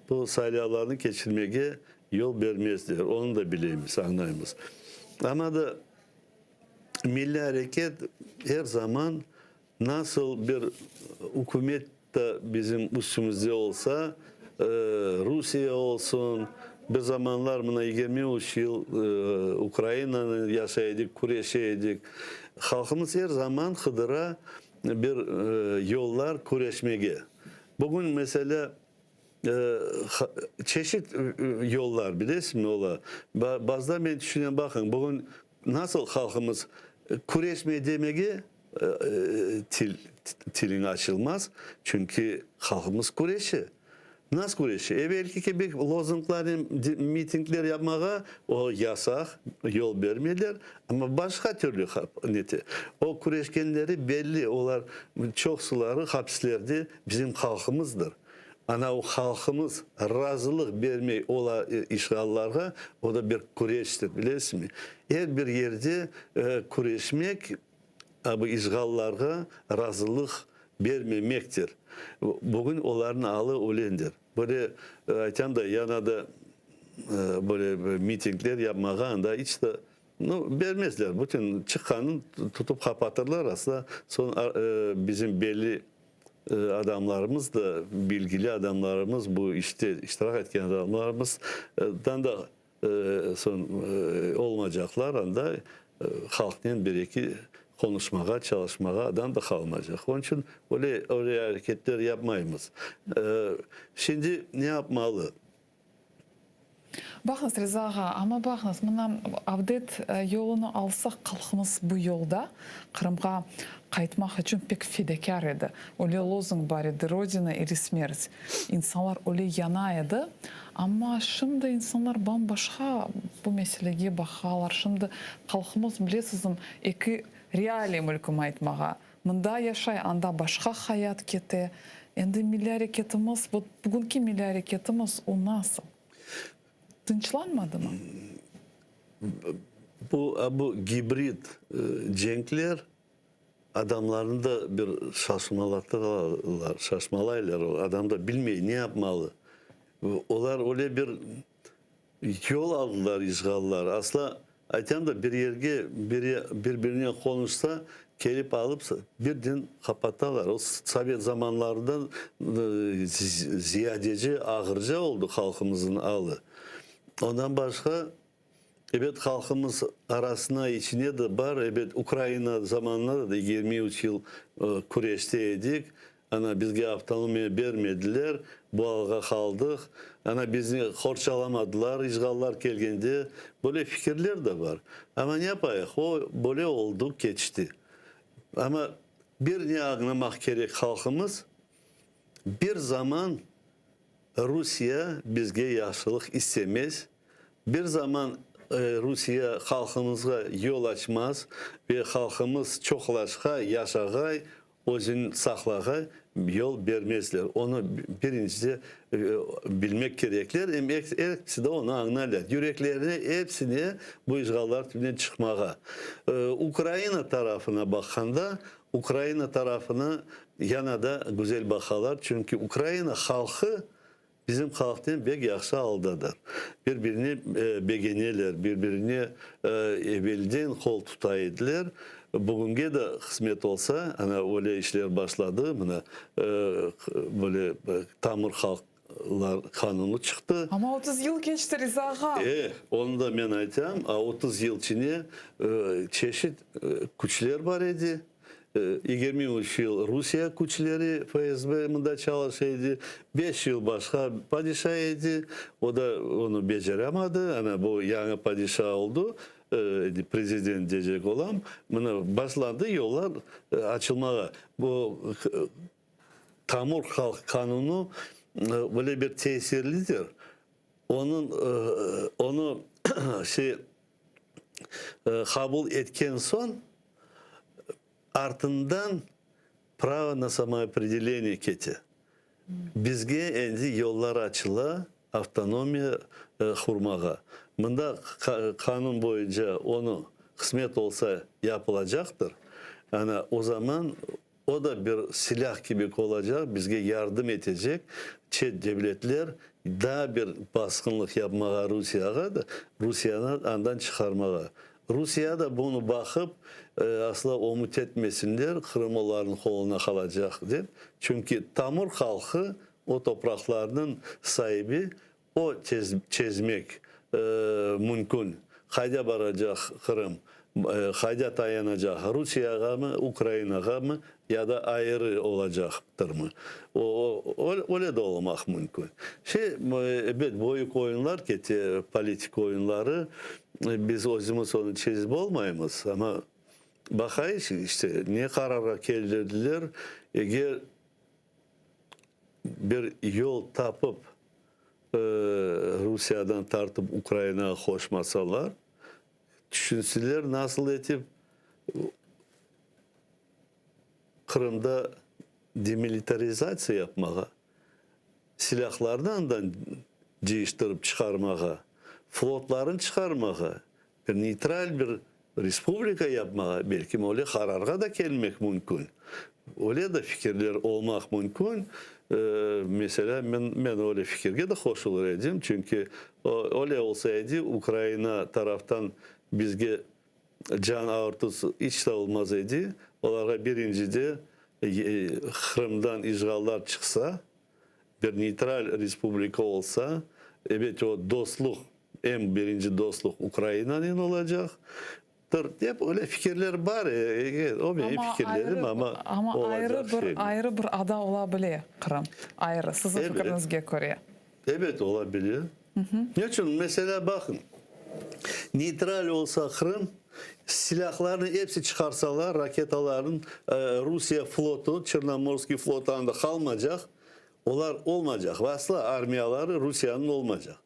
bu saylavlarnı keçirmege yol bermezler, onı da bilemiz, añlaymız. Amma da Milliy areket er zaman nasıl bir ükümet da bizim üstümizde olsa, Rusiye olsun, bir zamanlar mına 23 yıl Ukrainanı yaşay edik, küreşe edik. Halqımız er zaman qıdıra bir yollar küreşmege. Bugün, meselâ. Çeşit yollar, bilesizmi, ola. Bazıda men tüşünem, baqıñ, bugün nasıl halqımız küreşmey demege til, tiliñ açılmaz, çünki halqımız küreşe. Nasıl küreşe? Evelki kibi lozunglarnen mitingler yapmağa o yasaq, yol bermeyler, amma başqa türlü nete. O küreşkenleri belli, olar çoqsuları hapislerde bizim halqımızdır. Ana o halqımız razılıq bermey ola işğallarğa, o da bir küreştir, bilesizmi? Er bir yerde küreşmek, bu işğallarğa razılıq bermemektir. Bugün olarnıñ alı ölendir. Böyle aytam da, yana da böyle mitingler yapmağa anda iç de, nu, bermezler. Bütün çıqqanın tutıp qapatırlar, asla soñ bizim belli Adamlarımız da, bilgili adamlarımız, bu işte iştirak etken adamlarımızdan da soñ olmaycaqlar, anda halqnen bir-eki qonuşmağa, çalışmağa adam da qalmaycaq. Onıñ içün öyle, öyle areketler yapmaymız. Şimdi ne yapmalı? Baqıñız, Riza ağa, amma baqıñız, mına avdet yolunı alsaq, halqımız bu yolda Qırımğa qaytmaq içün pek fedakâr edi. Öyle lozung bar edi, Rodina ili smert. İnsanlar öyle yana edi, amma şimdi insanlar bam-başqa bu meselege baqalar. Şimdi halqımız, bilesizmi, eki realiy mülküm aytmağa, Mında yaşay, anda başqa hayat kete. Endi milliy areketimiz, vot bugünki milliy areketimiz, o nasıl? Tınçlanmadımı? Bu, bu gibrid cenkler adamlarnı da bir şaşmalatıralar, şaşmalaylar, adam da bilmey ne yapmalı. Olar öyle bir Yol aldılar işğallar. Asla, aytam da, bir yerge bir-birinen qonuşsa, kelip alıp birden qapatalar. O sovet zamanlarından ziyadece ağırca oldı halqımıznıñ alı. Ondan başqa, ebet, halqımız arasına, içine de bar, ebet, Ukraina zamanında da 23 yıl küreşte edik. Ana, bizge avtonomiya bermediler, bu alğa qaldıq. Ana, bizni qorçalamadılar işğallar kelgende. Böyle fikirler de bar. Amma ne yapayıq, o böyle oldu, keçti. Amma bir ne añlamaq kerek halqımız, bir zaman Rusiye bizge yahşılıq istemez, bir zaman Rusiye halqımızğa yol açmaz ve halqımız çoqlaşqa, yaşağay, Özüni saqlağa yol bermezler. Onı birincide bilmek kerekler, em episi de onı añlaylar. Yüreklerine epsine bu işğallar tübünden çıqmağa. Ukraina tarafına baqqanda, Ukraina tarafına yana da güzel baqalar, çünki Ukraina halqı Bizim halqnen bek yahşı aldadır. Bir-birini begeneler, bir-birine evelden qol tuta ediler. Bugünge de qısmet olsa, ana öyle işler başladı, mına böyle tamır halqlar qanunı çıqtı. Amma 30 yıl keçti, Riza ağa. E, onı da men aytam, a 30 yıl içine çeşit küçler bar edi. 23 yıl Rusiye küçleri, FSB, mında çalışa edi, beş yıl başqa padişa edi, o da onı beceremedi, ana bu yañı padişa oldı, prezident diyecek olam, mına başlandı yollar açılmağa. Bu tamır halq qanunı böyle bir tesirlidir, onıñ onı şey qabul etken soñ, artından pravo na samoopredeleniye kete. Bizge endi yollar açıla avtonomiya qurmağa. Mında qanun boyunca onı, qısmet olsa, yapılacaqtır. Ana, o zaman O da bir silâh kibi olacaq, bizge yardım etecek, çet devletler daa bir basqınlıq yapmağa Rusiyağa da, Rusiyanı andan çıqarmağa. Rusiya da bunı baqıp, asla ümüt etmesinler, Qırım olarnıñ qoluna qalacaq dep, çünki tamır halqı, o topraqlarnıñ saibi, o çezmek mümkün, qayda baracaq Qırım. Qayda tayanacaq, Rusiyağamı, Ukrainağamı ya da ayırı olacaqtırmı? O, öyle de olmaq mümkün. Şey, ebet, büyük oyunlar kete, politik oyunları, biz özümiz onı çezip olmaymız, amma baqayıq, işte, ne qararğa keldirdiler, eger bir yol tapıp, Rusiyadan tartıp Ukrainağa qoşmasalar, Tüşünsinler, nasıl etip Qırımda demilitarizatsiya yapmağa, silâhlarnı andan cıyıştırıp çıqarmağa, flotlarını çıqarmağa, bir neytral bir respublika yapmağa, belkim öyle qararğa da kelmek mümkün. Öyle de fikirler olmaq mümkün. Meselâ, men, men öyle fikirge de qoşulır edim, çünki öyle olsa edi, Ukraina taraftan bizge can ağırtısı iç de olmaz edi. Olarğa birincide Qırımdan işğallar çıqsa, bir neytral respublika olsa, ebet, o dostluq, eñ birinci dostluq Ukrainanen olacaq. Dır, dep öyle fikirler bar, o menim fikirlerim, amma Amma ayrı bir, ayrı bir ada ola bile Qırım, ayrı, siziñ fikiriñizge köre. Ebet, ola bile. Ne içün? Meselâ, baqıñ, neytral olsa Qırım, silâhlarnı episi çıqarsalar, raketalarnı, Rusiye flotu, Çernomorskiy flotu anda qalmacaq, Olar olmacaq ve asla armiyaları Rusiyanıñ olmacaq.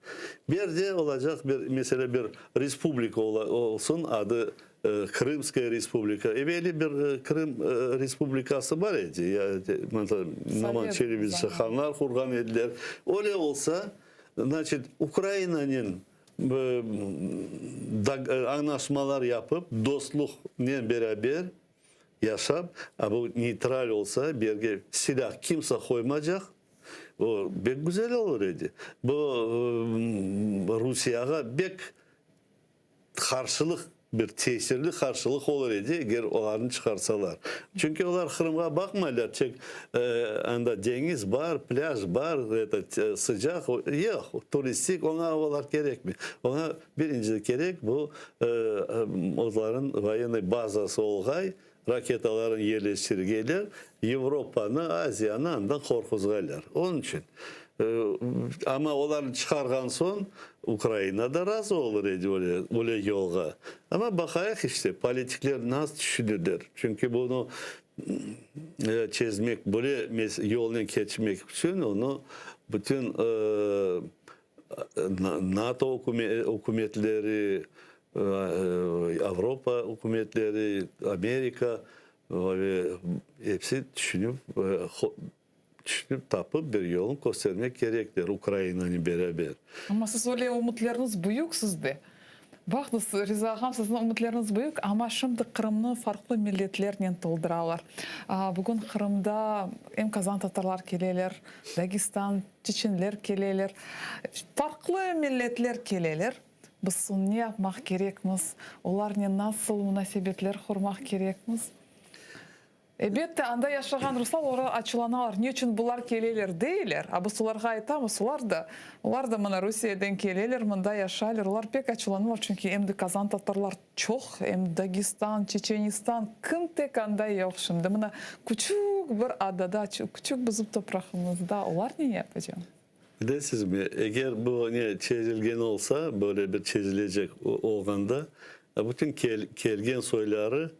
Berde olacaq bir, meselâ, bir respublika olsun, adı Krımskaya respublika. Eveli bir Krım respublikası bar edi, ya, Noman Çelebisi hanlar qurğan ediler. Öyle olsa, znaçit, Ukrainanen añlaşmalar yapıp, dostluqnen beraber Yaşap, a bu neytral olsa, berge silâh kimse qoymacaq, o bek güzel olur edi. Bu Rusiyağa bek qarşılıq, bir tesirli qarşılıq olur edi, eger olarnı çıqarsalar. Çünki olar Qırımğa baqmaylar, tek anda deñiz bar, plâj bar, etot, sıcaq, yoq, turistik, oña olar kerekmey. Oña Birinci kerek bu, olarnıñ voyennıy bazası olğay, raketalarını yerleştirgeyler, Avropanı, Aziyanı andan qorquzğaylar. Onıñ içün. Amma olarnı çıqarğan soñ Ukraina da razı olur edi öyle, öyle yolğa. Amma baqayıq işte, politikler nasıl tüşünirler. Çünki bunı çezmek, böyle yolnen keçmek içün onı bütün NATO ükümetleri, Avropa ükümetleri, Amerika ve episi tüşünip, tüşünip tapıp bir yolun köstermek kerekler Ukrainanen beraber. Amma siz öyle ümütleriñiz büyük sizde. Baqıñız, Riza ağam, siziñ ümütleriñiz büyük, amma şimdi Qırımnı farqlı milletlernen tolduralar. Bugün Qırımda em qazan tatarlar keleler, Dagestan, Çeçenler keleler, farqlı milletler keleler. Biz soñ ne yapmaq kerekmiz? Olarnen nasıl munasebetler qurmaq kerekmiz? Elbette, anda yaşağan ruslar olar açulanalar, ne içün bular keleler deyler. A biz olarğa aytamız, olar da, olar da mına Rusiyeden keleler, mında yaşaylar. Olar pek açulanalar, çünki em de qazan tatarlar Çoq, em Dagestan, Çeçenistan, kim tek anda yoq şimdi. Mına, küçük bir adada, küçük bizim toprağımızda olar ne yapacaq? Bilesizmi, eger bu ne çezilgen olsa, böyle bir çezilecek olğanda, bütün kelgen soyları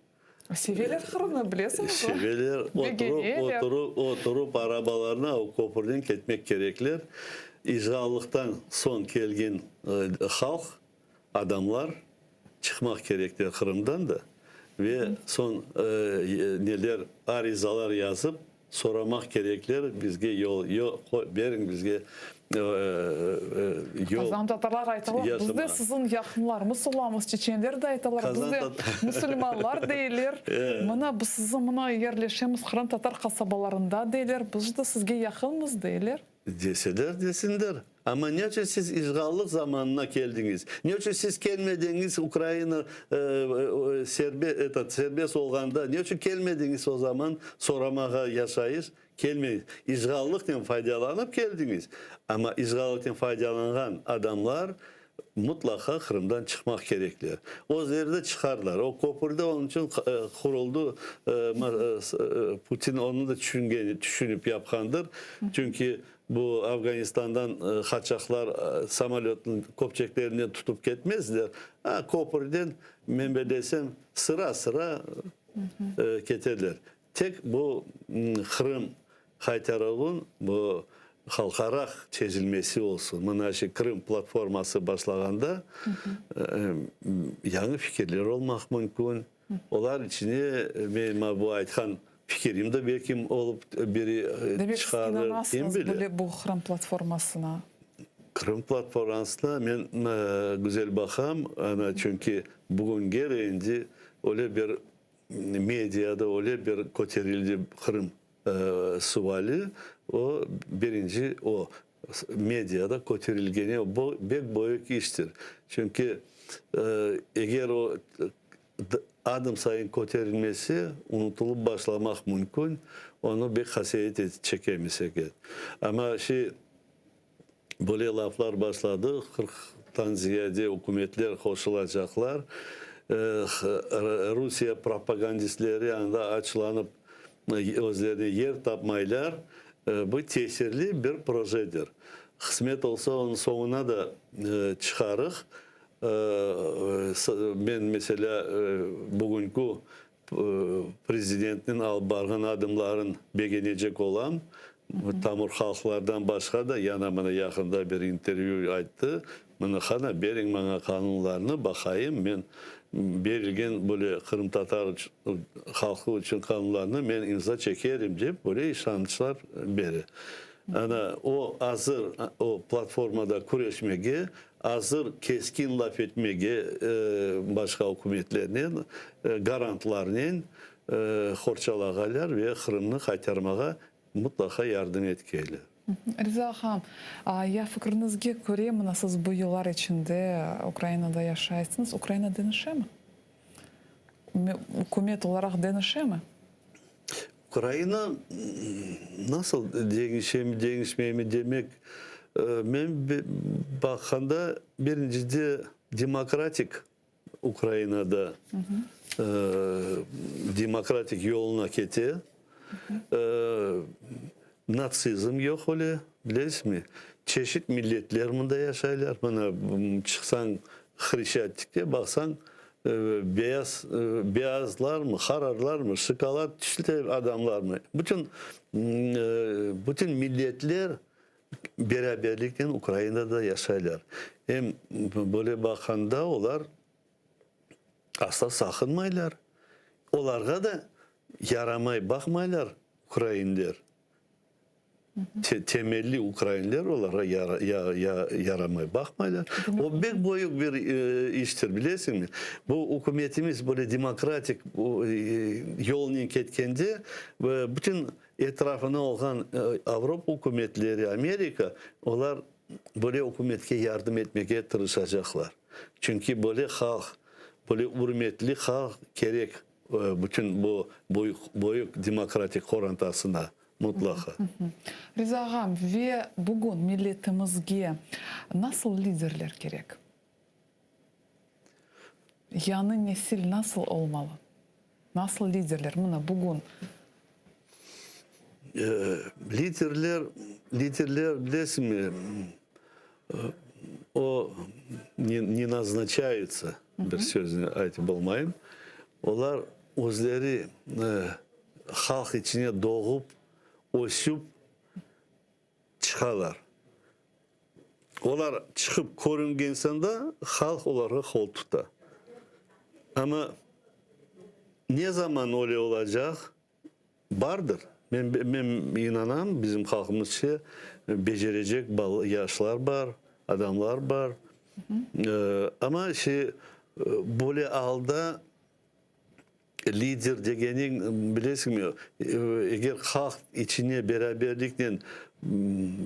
Seveler Qırımnı, bilesiñizmi? Seveler, oturup, oturup, oturup arabalarına o köpürden ketmek kerekler. İşğallıqtan soñ kelgen halq Adamlar çıqmaq kerekler Qırımdan da ve soñ neler arizalar yazıp soramaq kerekler bizge yol beriñ bizge yol. Qazan tatarlar aytalar biz de siziñ yaqınlarımız olamız çeçenler de aytalar biz de musulmanlar deyler mına biz siziñ mına yerleşemiz qırımtatar qasabalarında deyler biz de sizge yaqınmız deyler. Deseler, desinler. Amma ne içün siz işğallık zamanına keldiñiz? Ne içün siz kelmediñiz Ukraina serbest olğanda? Ne içün kelmediñiz o zaman soramağa yaşayış? Kelmediñiz. İşğallıknen faydalanıp keldiñiz. Amma işğallıknen faydalanğan adamlar. Mutlaqa Qırımdan çıqmaq kerekler. Özleri de çıqarlar. O köpür de onıñ içün quruldı, Putin onı da tüşüngen, tüşünip yapqandır. Çünki bu Afganistandan qaçaqlar samolötnıñ köpçeklerinden tutıp ketmezler. A, köpürden, men bellesem, sıra-sıra keterler. Tek bu Qırım qaytaruvın bu halqara çezilmesi olsun. Mına şu Krım platforması başlağanda yañı fikirler olmaq mümkün. Olar içine men bu aytqan fikirim de belki olıp biri Demek siz çıqarır, kim inanasıñız bile. böyle bu Qırım platformasına? Qırım platformasına men güzel baqam, ana çünki bugünge endi öyle bir Mediada öyle bir köterildi Qırım suvali, o birinci o mediada köterilgeni bu bek büyük iştir. Çünki eger o adım sayın köterilmese, unutılıp başlamaq mümkün, onı bek qasevet çekemiz eger. Amma şey. Böyle laflar başladı, qırqtan ziyade ükümetler qoşulacaqlar. Rusiye propagandistleri anda açılanıp, özlerine yer tapmaylar. Bu tesirli bir projedir. Qısmet olsa, onıñ soñuna da çıqarıq. Men, meselâ, bugünki Prezidentniñ alıp barğan adımların begenecek olam. Tamır halqlardan başqa da, yana mına yaqında bir intervyü ayttı, mına qana, beriñ maña qanunlarnı, baqayım, men berilgen böyle qırımtatar halqı içün qanunlarnı men imza çekerim, dep böyle işançlar bere. Ana, o azır o platformada küreşmege, Azır keskin laf etmege başqa ükümetlernen, garantlarnen qorçalağalar ve Qırımnı qaytarmağa mutlaqa yardım etkeyler. Riza ağam, ya fikriñizge köre, mına siz bu yıllar içinde Ukrainada yaşaysıñız, Ukraina deñişemi? Ükümet olaraq deñişemi? Ukraina nasıl deñişemi, deñişmeymi demek, men baqqanda, birincide demokratik Ukrainada demokratik yoluna kete, natsizm yoq öyle, bilesizmi, çeşit milletler mında yaşaylar, mına çıqsañ Hreşçatikte baqsañ, Beyaz, beyazlarmı, qararlarmı, şokolad tüslü adamlarmı, bütün, bütün milletler beraberliknen Ukrainada yaşaylar. Em böyle baqqanda olar asla saqınmaylar, olarğa da yaramay baqmaylar ukrainler. Temelli ukrainler olarğa yaramay baqmaylar. O bek büyük bir iştir, bilesiñmi? Bu ükümetimiz böyle demokratik yolnen ketkende, bütün etrafında olğan Avropa ükümetleri, Amerika, olar böyle ükümetke yardım etmege tırışacaqlar. Çünki böyle halq, böyle ürmetli halq kerek Bütün bu büyük, büyük demokratik qorantasına mutlaqa. Riza ağam, ve bugün milletimizge nasıl liderler kerek? Yañı nesil nasıl olmalı? Nasıl liderler? Mına bugün. Liderler, liderler bilesiñmi, O, ne naznaçayutsa, bir sözni aytıp olmayım, olar özleri halq içine doğup, ösüp çıqalar. Olar çıqıp körüngen soñda halq olarğa qol tuta. Amma ne zaman öyle olacaq, Bardır. Men, men inanam, bizim halqımızce becerecek yaşlar bar, adamlar bar. Amma şey, böyle alda lider degeniñ, bilesiñmi, eger halq içine beraberliknen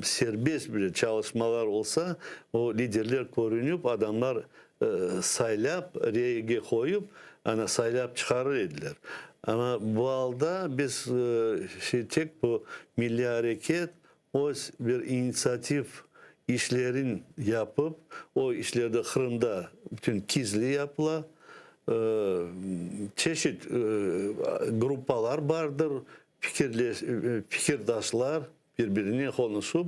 serbest bir çalışmalar olsa, o liderler körünip, adamlar saylap, reyge qoyup, ana, saylap çıqarır ediler. Amma bu alda biz şey tek bu milliy areket öz bir initsiativ. işlerin yapıp, o işler de Qırımda bütün gizli yapıla. Çeşit gruppalar bardır, fikirdaşlar bir-birinen qonuşıp,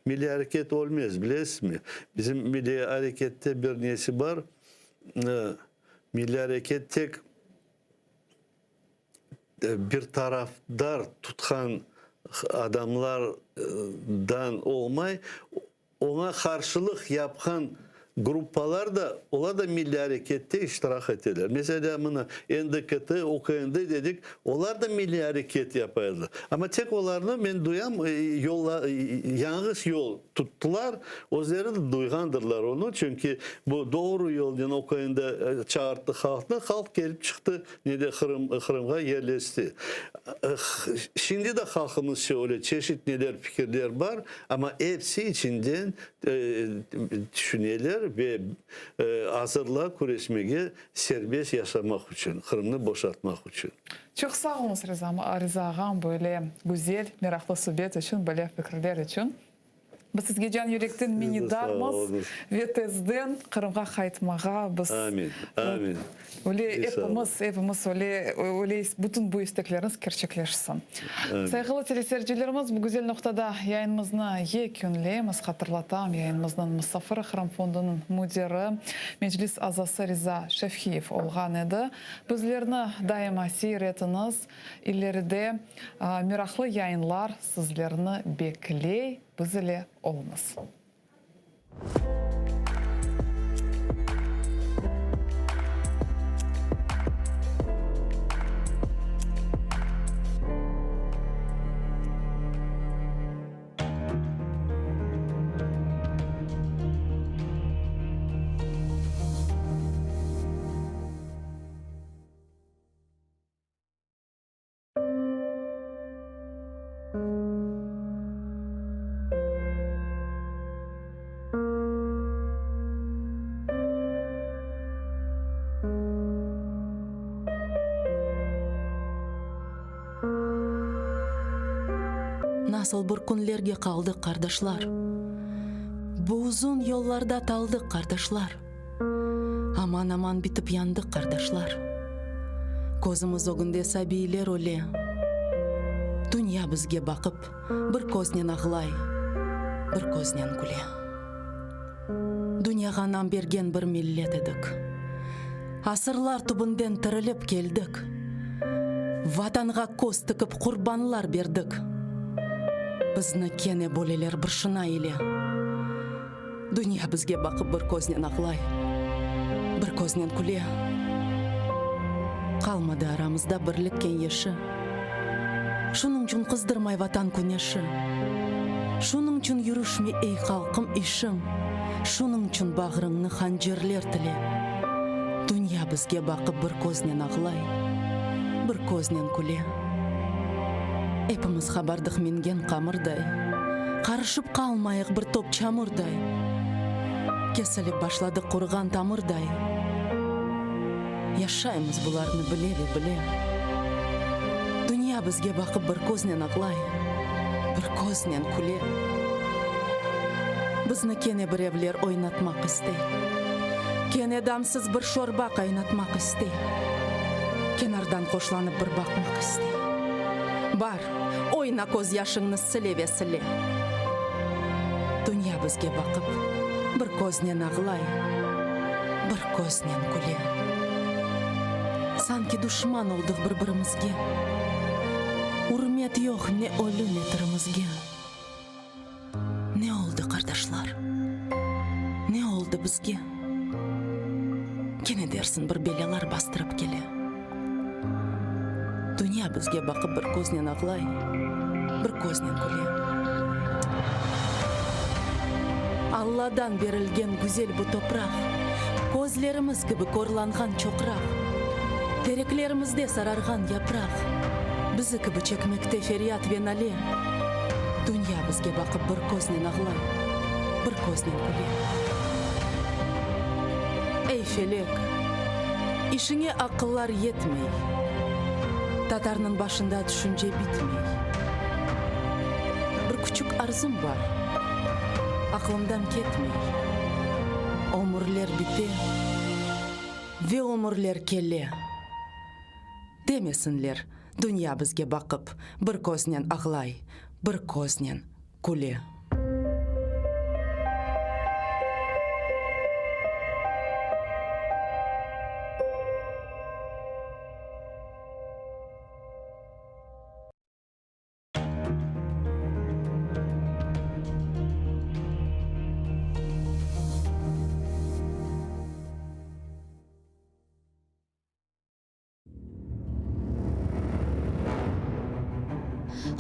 milliy areket ölmez, bilesizmi? Bizim milliy arekette bir nesi bar, milliy areket tek bir tarafdar tutqan adamlardan olmay, Oña qarşılıq yapqan gruppalar da, olar da milliy arekette iştirak eteler. Meselâ, mına, NDKT, UKND dedik, olar da milliy areket yapa ediler. Amma tek olarnı, men duyam, yolla, yañğış yol tuttılar, özleri de duyğandırlar onı, çünki bu doğru yolnen UKND çağırttı halqnı, halq kelip çıqtı, nede, Qırım, Qırımğa yerleşti. Şimdi de halqımızca öyle çeşit neler, fikirler bar, Amma episi içinden tüşüneler ve azırlar küreşmege serbest yaşamaq içün, Qırımnı boşatmaq içün. Çoq sağ oluñız, Riza ağam, böyle güzel, meraqlı subet içün, böyle fikirler içün. Biz sizge can yürekten minnetdarmız ve tezden Qırımğa qaytmağa biz Amin, amin. Öyle epimiz, epimiz öyle, öyle bütün bu isteklerimiz kerçekleşsin. Sayğılı teleseyircilerimiz, bu güzel noqtada yayınımıznı yekünleymiz. Hatırlatam, yayınımıznıñ musafiri Qırım Fondunıñ müdiri, Meclis azası Riza Şevhiyev olğan edi. Bizlerni daima seyir etiñiz, ileride meraqlı yayınlar sizlerni bekley, biz ile oluñız. Nasıl bir künlerge qaldıq, qardaşlar, Bu uzun yollarda taldıq, qardaşlar. Aman-aman bitip yandıq, qardaşlar. Közümiz ögünde sabiyler öle. Dünya bizge baqıp, bir köznen ağlay, bir köznen küle. Dünyağa nam bergen bir millet edik. Asırlar tübünden tirilip keldik. Vatanğa köz tikip qurbanlar berdik. Bizni kene böleler bir şına ile. Dünya bizge baqıp bir köznen ağlay, bir köznen küle. Qalmadı aramızda birlik keñeşi. Şunıñçün qızdırmay Vatan küneşi. Şunıñçün yürüşmey ey halqım işiñ, Şunıñçün bağrıñnı hancerler tile. Dünya bizge baqıp bir köznen ağlay, bir köznen küle. Epimiz qabardıq mingen qamırday, Qarışıp qalmayıq bir top çamurday. Kesilip başladıq quruğan tamırday. Yaşaymız bularnı bile ve bile. Dünya bizge baqıp bir köznen ağlay, bir köznen küle. Bizni kene birevler oynatmaq istey. Kene damsız bir şorba qaynatmaq istey. Kenardan hoşlanıp bir baqmaq istey. Bar, oyna közyaşıñnı sile ve sile. Dünya bizge baqıp, bir köznen ağlay, bir köznen küle. Sanki duşman oldıq bir-birimizge. Ürmet yoq ne ölü, ne tirimizge. Ne oldı, qardaşlar? Ne oldı bizge? Kene dersiñ bir belâlar bastırıp kele. Dünya bizge baqıp bir köznen ağlay, bir köznen küle. Alladan berilgen güzel bu topraq, Közlerimiz kibi körlanğan çoqraq, Tereklerimizde sararğan yapraq, Bizi kibi çekmekte feryat ve nale. Dünya bizge baqıp bir köznen ağlay, bir köznen küle. Ey, felek, işiñe aqıllar yetmey, Tatarnıñ başında tüşünce bitmey. Bir küçük arzum bar. Aqlımdan ketmey. Ömürler bite ve ömürler kele. Demesinler, dünya bizge baqıp, bir köznen ağlay, bir köznen küle.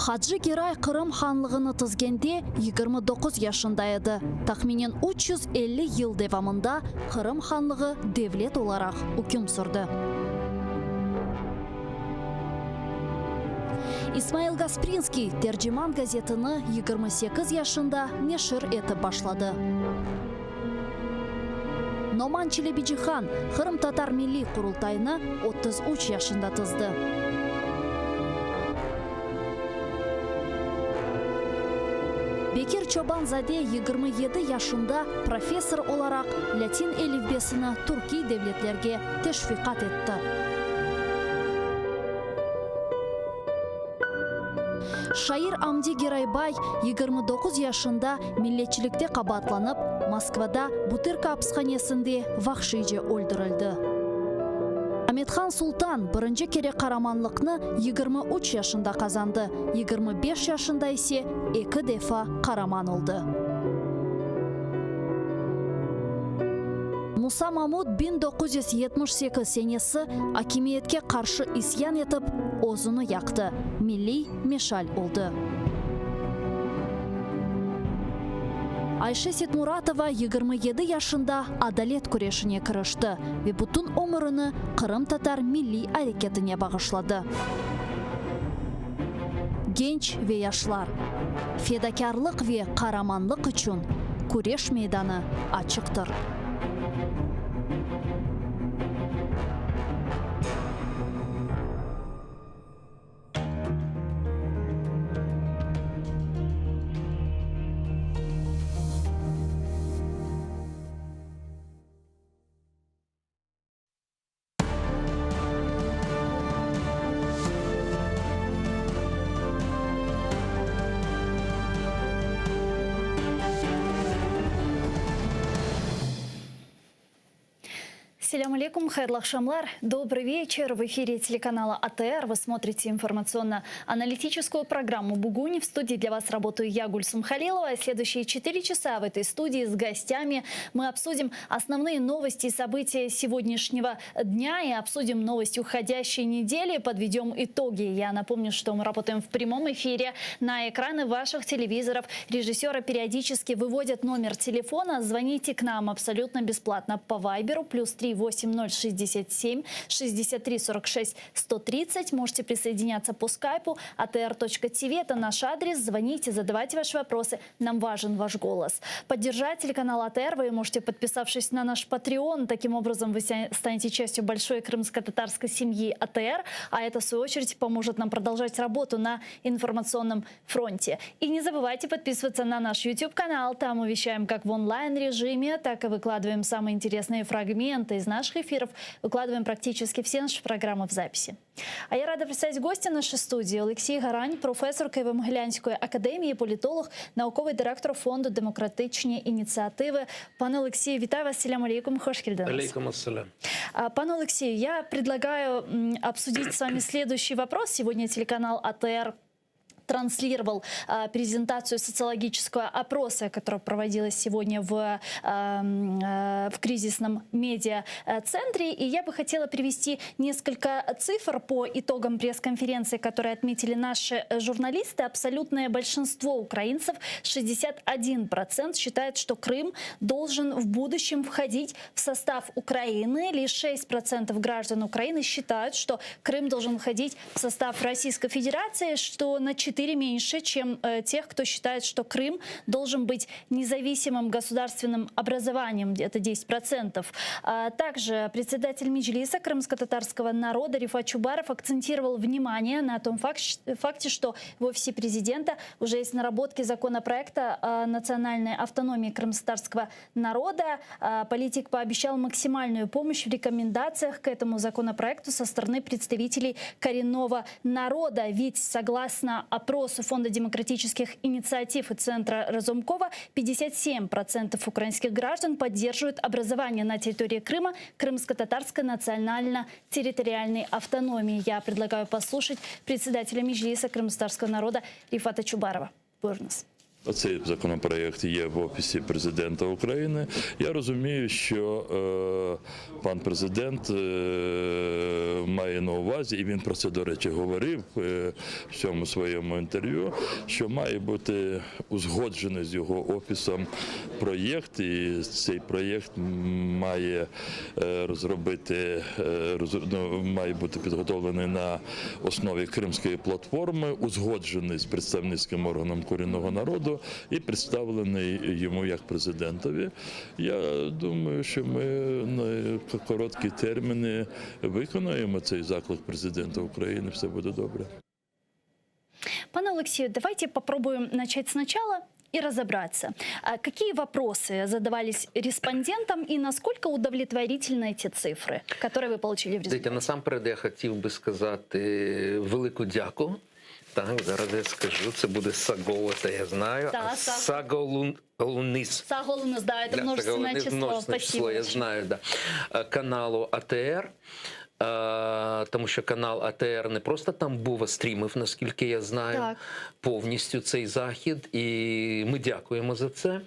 Hacı Geray Qırım hanlığını tizgende 29 yaşında edi. Tahminen 350 yıl devamında Qırım hanlığı devlet olaraq üküm sürdi. İsmail Gasprinskiy Terciman gazetini 28 yaşında neşir etip başladı. Noman Çelebicihan Qırımtatar Milliy Qurultayını 33 yaşında tizdi. Bekir Çoban-zade 27 yaşında professor olaraq lâtin elifbesini türkiy devletlerge teşviqat etti. Şair Amdi Geraybay 29 yaşında milletçilikte qabaatlanıp, Moskvada Butırka apishanesinde vahşiyce öldürildi. Amethan Sultan birinci kere qaramanlıqnı 23 yaşında qazandı, 25 yaşında ise eki defa qaraman oldı. Musa Mamut 1978 senesi akimiyetke qarşı isyan etip, özüni yaqtı, milliy meşal oldı. Ayşe Setmuratova 27 yaşında adalet küreşine kirişti ve bütün ömürini qırımtatar milliy areketine bağışladı. Genç ve yaşlar, fedakârlıq ve qaramanlıq içün küreş meydanı açıqtır. Selâm aleyküm, hayırlı aqşamlar. Добрый вечер. В эфире телеканала АТР. Вы смотрите информационно-аналитическую программу «Бугунь». В студии для вас работаю я, Гульсум Халилова. Следующие 4 часа в этой студии с гостями мы обсудим основные новости и события сегодняшнего дня и обсудим новости уходящей недели, подведем итоги. Я напомню, что мы работаем в прямом эфире на экраны ваших телевизоров. Режиссеры периодически выводят номер телефона. Звоните к нам абсолютно бесплатно по Вайберу плюс 3 8067 63 46 130. Можете присоединяться по скайпу atr.tv. Это наш адрес. Звоните, задавайте ваши вопросы. Нам важен ваш голос. Поддержать телеканал АТР вы можете, подписавшись на наш Patreon. Таким образом, вы станете частью большой крымско-татарской семьи АТР, а это, в свою очередь, поможет нам продолжать работу на информационном фронте. И не забывайте подписываться на наш YouTube-канал. Там мы вещаем как в онлайн-режиме, так и выкладываем самые интересные фрагменты из наших эфиров. Выкладываем практически все наши программы в записи. А я рада представить гостя нашей студии Олексій Гарань, професор Києво-Могилянської академії, політолог, науковий директор фонду Демократичні ініціативи. Пане Олексію, вітаю вас. Селям алейкум, хош кельдiniz. Алейкум ассалям. Пане Олексію, я предлагаю обсудить с вами следующий вопрос. Сегодня телеканал АТР транслировал а, презентацию социологического опроса, которая проводилась сегодня в, а, а, в кризисном медиа-центре. И я бы хотела привести несколько цифр по итогам пресс-конференции, которые отметили наши журналисты. Абсолютное большинство украинцев, 61%, считает, что Крым должен в будущем входить в состав Украины. Лишь 6% граждан Украины считают, что Крым должен входить в состав Российской Федерации, что на 4%. 4 меньше, чем э, тех, кто считает, что Крым должен быть независимым государственным образованием, это 10%. А также председатель Меджлиса крымско-татарского народа Рифат Чубаров акцентировал внимание на том факте, что в офисе президента уже есть наработки законопроекта о национальной автономии крымско-татарского народа. А политик пообещал максимальную помощь в рекомендациях к этому законопроекту со стороны представителей коренного народа. Ведь согласно опросу Фонда демократических инициатив и Центра Разумкова, 57% украинских граждан поддерживают образование на территории Крыма крымско-татарской национально-территориальной автономии. Я предлагаю послушать председателя Меджлиса крымско-татарского народа Рифата Чубарова. Buyurıñız. Цей законопроект є в офісі президента України. Я розумію, що е, пан президент е, має на увазі, і він про це, до речі, говорив е, в цьому своєму інтерв'ю, що має бути узгоджений з його офісом проєкт, і цей проєкт має е, розробити, е, роз- ну, має бути підготовлений на основі Кримської платформи, узгоджений з представницьким органом корінного народу і представлений йому як президентові. Я думаю, що ми на короткі терміни виконаємо цей заклик президента України. Все буде добре. Пане Олексію, давайте попробуем начать сначала и разобраться. А Какие вопросы задавались респондентам и насколько удовлетворительны эти цифры, которые вы получили в результате? Знаєте, насамперед я хотів би сказати велику дяку. Так, зараз я скажу, це буде Саголо, та я знаю. Да, а Саго. Sağ oluñız. Sağ oluñız, да, это Да, множественное Sağ oluñız, число. множественное Спасибо. число, я знаю, да. Е, Каналу АТР. Е, Тому що канал АТР не просто там був, а стрімив, наскільки я знаю, Так. повністю цей захід, і ми дякуємо за це.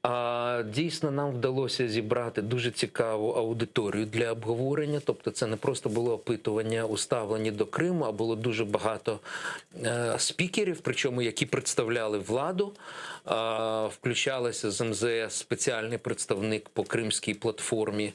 А дійсно нам вдалося зібрати дуже цікаву аудиторію для обговорення. Тобто, це не просто було опитування у ставленні до Криму, а було дуже багато е, спікерів, причому які представляли владу. Е, включалися з МЗС спеціальний представник по кримській платформі.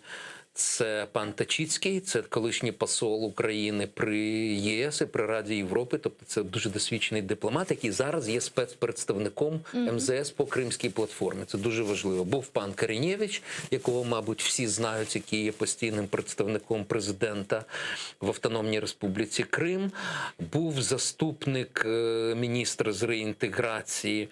Це пан Тачіцький, це колишній посол України при ЄС і при Раді Європи. Тобто це дуже досвідчений дипломат, який зараз є спецпредставником МЗС по кримській платформі. Це дуже важливо. Був пан Кориневич, якого, мабуть, всі знають, який є постійним представником президента в Автономній Республіці Крим. Був заступник е, міністра з реінтеграції.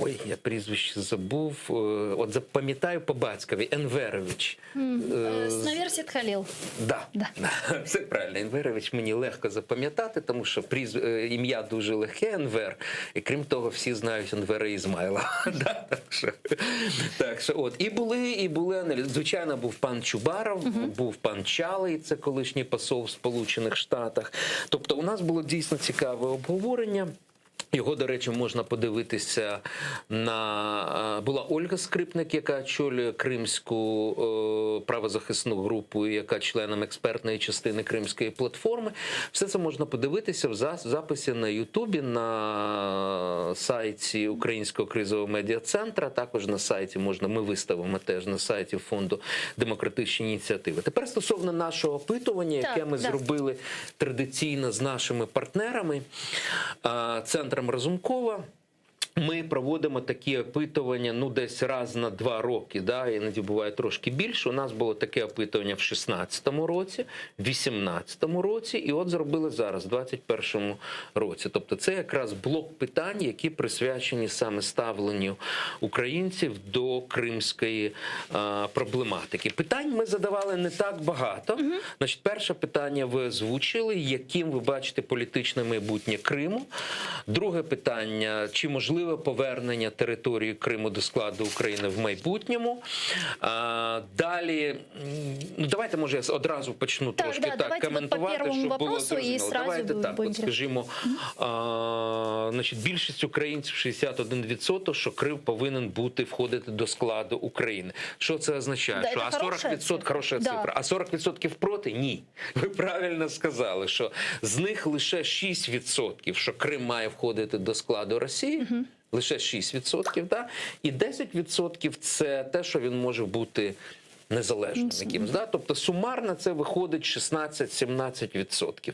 Ой, я прізвище забув. Е, От запам'ятаю по батькові Енверович. Э, Снавер Сетхалил. Да. Да. Все правильно. Енверович мені легко запам'ятати, тому що прізв... е, ім'я дуже легке Енвер. І крім того, всі знають Енвера Ізмайла. Да, так, що, так що от. І були, і були аналіз. Звичайно, був пан Чубаров, був пан Чалий, це колишній посол в Сполучених Штатах. Тобто, у нас було дійсно цікаве обговорення. Його, до речі, можна подивитися на була Ольга Скрипник, яка очолює кримську е, правозахисну групу, і яка членом експертної частини Кримської платформи. Все це можна подивитися в зас- записі на Ютубі, на сайті Українського кризового медіа-центра. Також на сайті можна. Ми виставимо теж на сайті фонду демократичні ініціативи. Тепер стосовно нашого опитування, яке Так, ми да. зробили традиційно з нашими партнерами, е, центром Разумкова. Ми проводимо такі опитування ну десь раз на два роки, да, іноді буває трошки більше. У нас було таке опитування в 16-му році, в 18-му році, і от зробили зараз, в 21-му році. Тобто це якраз блок питань, які присвячені саме ставленню українців до кримської е, проблематики. Питань ми задавали не так багато. Значить, перше питання ви озвучили, яким ви бачите політичне майбутнє Криму. Друге питання: чи можливе повернення території Криму до складу України в майбутньому? А, далі, м, ну давайте, може, я одразу почну Так, трошки да, так давайте вот по коментувати, первому щоб було вопросу і зрозуміло. сразу Давайте так, будемо от, скажімо, а, значить, більшість українців 61%, що Крим повинен бути входити до складу України. Що це означає? Да, що це а хороша 40% цифра. хороша Да. цифра, а 40% проти? Ні. Ви правильно сказали, що з них лише 6%, що Крим має входити до складу Росії. Лише 6%, да? і 10% це те, що він може бути. Незалежним якимсь. Да? Тобто сумарно це виходить 16-17%.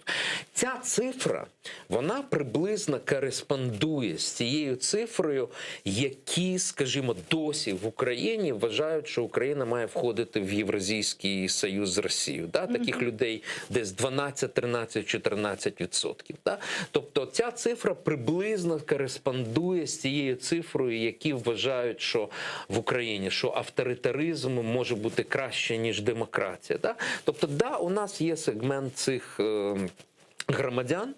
Ця цифра вона приблизно кореспондує з цією цифрою, які, скажімо, досі в Україні вважають, що Україна має входити в Євразійський Союз з Росією. Да? Таких людей десь 12, 13, 14 відсотків. Да? Тобто ця цифра приблизно кореспондує з цією цифрою, які вважають, що в Україні що авторитаризм може бути краще ніж демократія. Да? Тобто, да, у нас є сегмент цих. е, Громадян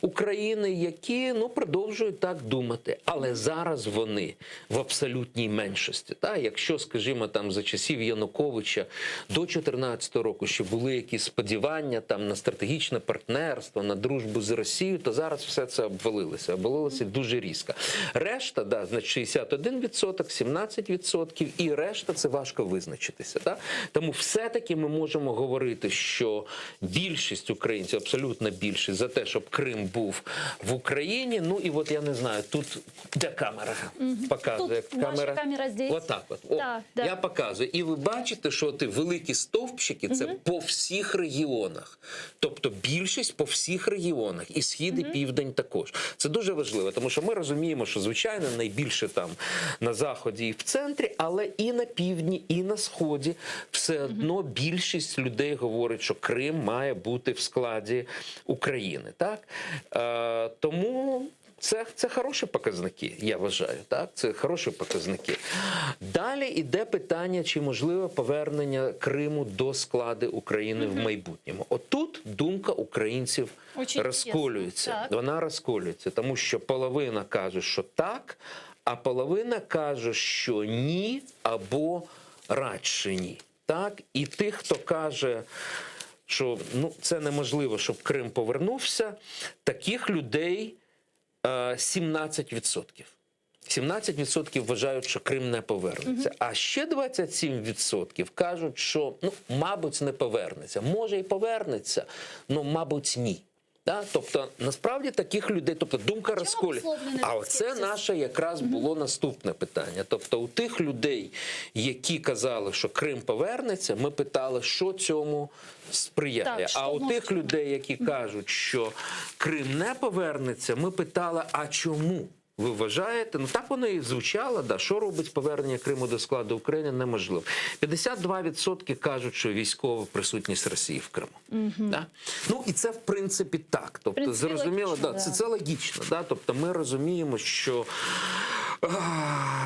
України, які ну продовжують так думати, але зараз вони в абсолютній меншості. Та якщо, скажімо, там за часів Януковича до 2014 року ще були якісь сподівання там на стратегічне партнерство, на дружбу з Росією, то зараз все це обвалилося. Обвалилося дуже різко. Решта, да, значить 61%, 17% і решта це важко визначитися. Та? Тому все-таки ми можемо говорити, що більшість українців, абсолютна більшість, за те, щоб Крим був в Україні. Ну і от я не знаю, тут де камера показує. Тут наша камера здесь. Отак от. О, Да, да. Я показую. І ви бачите, що ти великі стовпчики це по всіх регіонах. Тобто більшість по всіх регіонах, і схід, і південь також. Це дуже важливо, тому що ми розуміємо, що звичайно найбільше там на заході і в центрі, але і на півдні, і на сході все одно більшість людей говорить, що Крим має бути в складі України. Так? Е, тому. Це, це хороші показники, я вважаю. Так? Це хороші показники. Далі йде питання, чи можливе повернення Криму до складу України в майбутньому. Отут думка українців Очень розколюється. інтересно. Так. Вона розколюється, тому що половина каже, що так, а половина каже, що ні або радше ні. Так? І тих, хто каже, що ну, це неможливо, щоб Крим повернувся, таких людей е, 17%. 17% вважають, що Крим не повернеться. А ще 27% кажуть, що ну, мабуть, не повернеться. Може і повернеться, але мабуть, ні. Да? Тобто, насправді таких людей, тобто думка розколює. обусловлений А оце скепсис? наше якраз було наступне питання. Тобто, у тих людей, які казали, що Крим повернеться, ми питали, що цьому сприяє. Так, що а у може тих людей, які кажуть, що Крим не повернеться, ми питали, а чому? Ви вважаєте? Ну так воно і звучало, да. Що робить повернення Криму до складу України, неможливо. 52% кажуть, що військова присутність Росії в Криму. Да? Ну і це в принципі так. Тобто, принципі, зрозуміло, логічно, да, це, да. це логічно. Да? Тобто ми розуміємо, що а,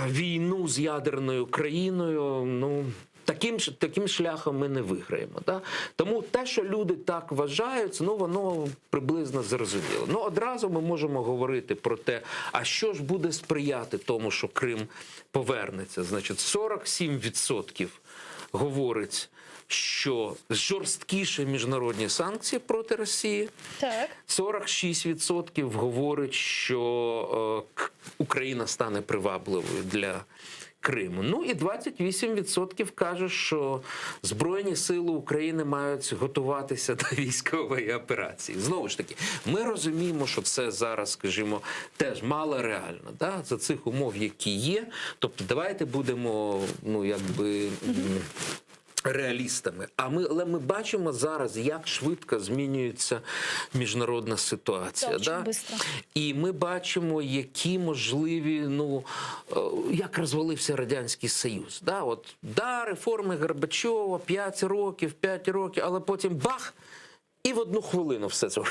війну з ядерною країною, ну. Таким, ш- таким шляхом ми не виграємо. Да? Тому те, що люди так вважають, ну воно приблизно зрозуміло. Ну одразу ми можемо говорити про те, а що ж буде сприяти тому, що Крим повернеться. Значить, 47% говорить, що жорсткіші міжнародні санкції проти Росії. Так. 46% говорить, що е, К- Україна стане привабливою для Криму. Ну і 28% каже, що Збройні сили України мають готуватися до військової операції. Знову ж таки, ми розуміємо, що це зараз, скажімо, теж мало реально. Да? За цих умов, які є. Тобто, давайте будемо, ну якби. м, Реалістами, а ми, але ми бачимо зараз, як швидко змінюється міжнародна ситуація. Да, очень да? быстро. І ми бачимо, які можливі, ну е, як розвалився Радянський Союз. Да, от, да, реформи Горбачова, 5 років, 5 років, але потім бах! І в одну хвилину все це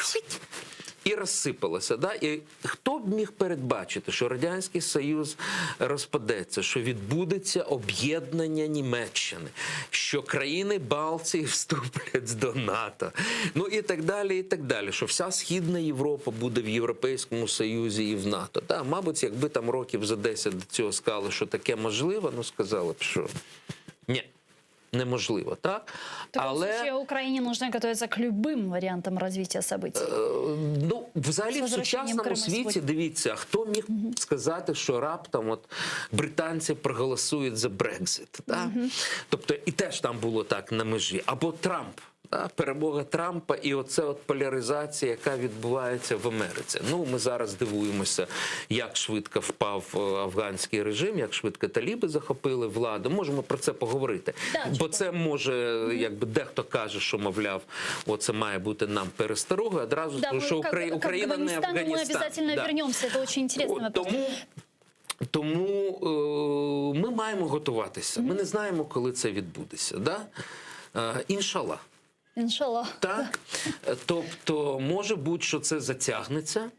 і розсипалося. Да? І хто б міг передбачити, що Радянський Союз розпадеться, що відбудеться об'єднання Німеччини, що країни Балтії вступлять до НАТО, ну і так далі, і так далі. Що вся Східна Європа буде в Європейському Союзі і в НАТО. Да? Мабуть, якби там років за 10 до цього сказали, що таке можливо, ну сказали б, що ні. Неможливо, так? В таком случае Украине нужно готовиться к любым вариантам развития событий. Ну, взагалі З в возвращенням сучасному Криму світі сьогодні. дивіться, хто міг сказати, що раптом от британці проголосують за Брекзит. Да? Тобто, і теж там було так на межі. Або Трамп. Да, перемога Трампа і оце от поляризація, яка відбувається в Америці. Ну, ми зараз дивуємося, як швидко впав е, афганський режим, як швидко таліби захопили владу. Можемо про це поговорити. Да, Бо це може, якби дехто каже, що мовляв, оце має бути нам пересторогою. Одразу Да, скажу, мы що как, Укра... к Україна не Афганистану мы Афганістан. обязательно Да. вернемся. Это очень интересный От, вопрос. Тому, тому е, ми маємо готуватися. Ми не знаємо, коли це відбудеться. Да? Е, іншалла. Иншаллах. Так? Е, Тобто, може бути, що це затягнеться.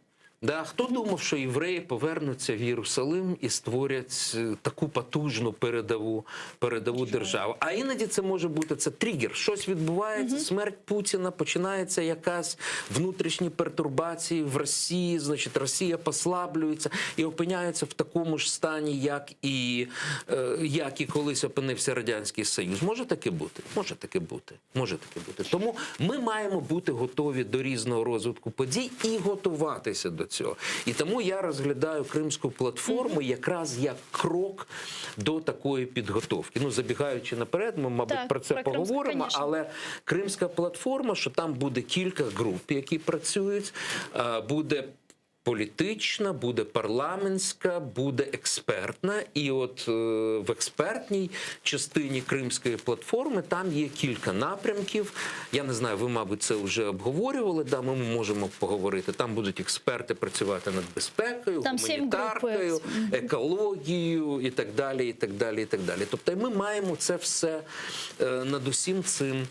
Да? Хто думав, що євреї повернуться в Єрусалим і створять е, таку потужну передову, передову державу? А іноді це може бути це тригер. Щось відбувається, смерть Путіна, починається якась внутрішні пертурбації в Росії, значить, Росія послаблюється і опиняється в такому ж стані, як і, е, як і колись опинився Радянський Союз. Може таке бути? Може таке бути. Може таке бути. Тому ми маємо бути готові до різного розвитку подій і готуватися до цього. І тому я розглядаю Кримську платформу якраз як крок до такої підготовки. Ну, забігаючи наперед, ми, мабуть, Так, про це про Кримську, поговоримо, конечно. але Кримська платформа, що там буде кілька груп, які працюють, е, буде. Політична, буде парламентська, буде експертна. І от е, в експертній частині Кримської платформи там є кілька напрямків. Я не знаю, ви, мабуть, це вже обговорювали. Да, ми можемо поговорити. Там будуть експерти працювати над безпекою, Там сім груп, гуманітаркою, екологією і так далі. І так далі, і так далі. Тобто ми маємо це все е, над усім цим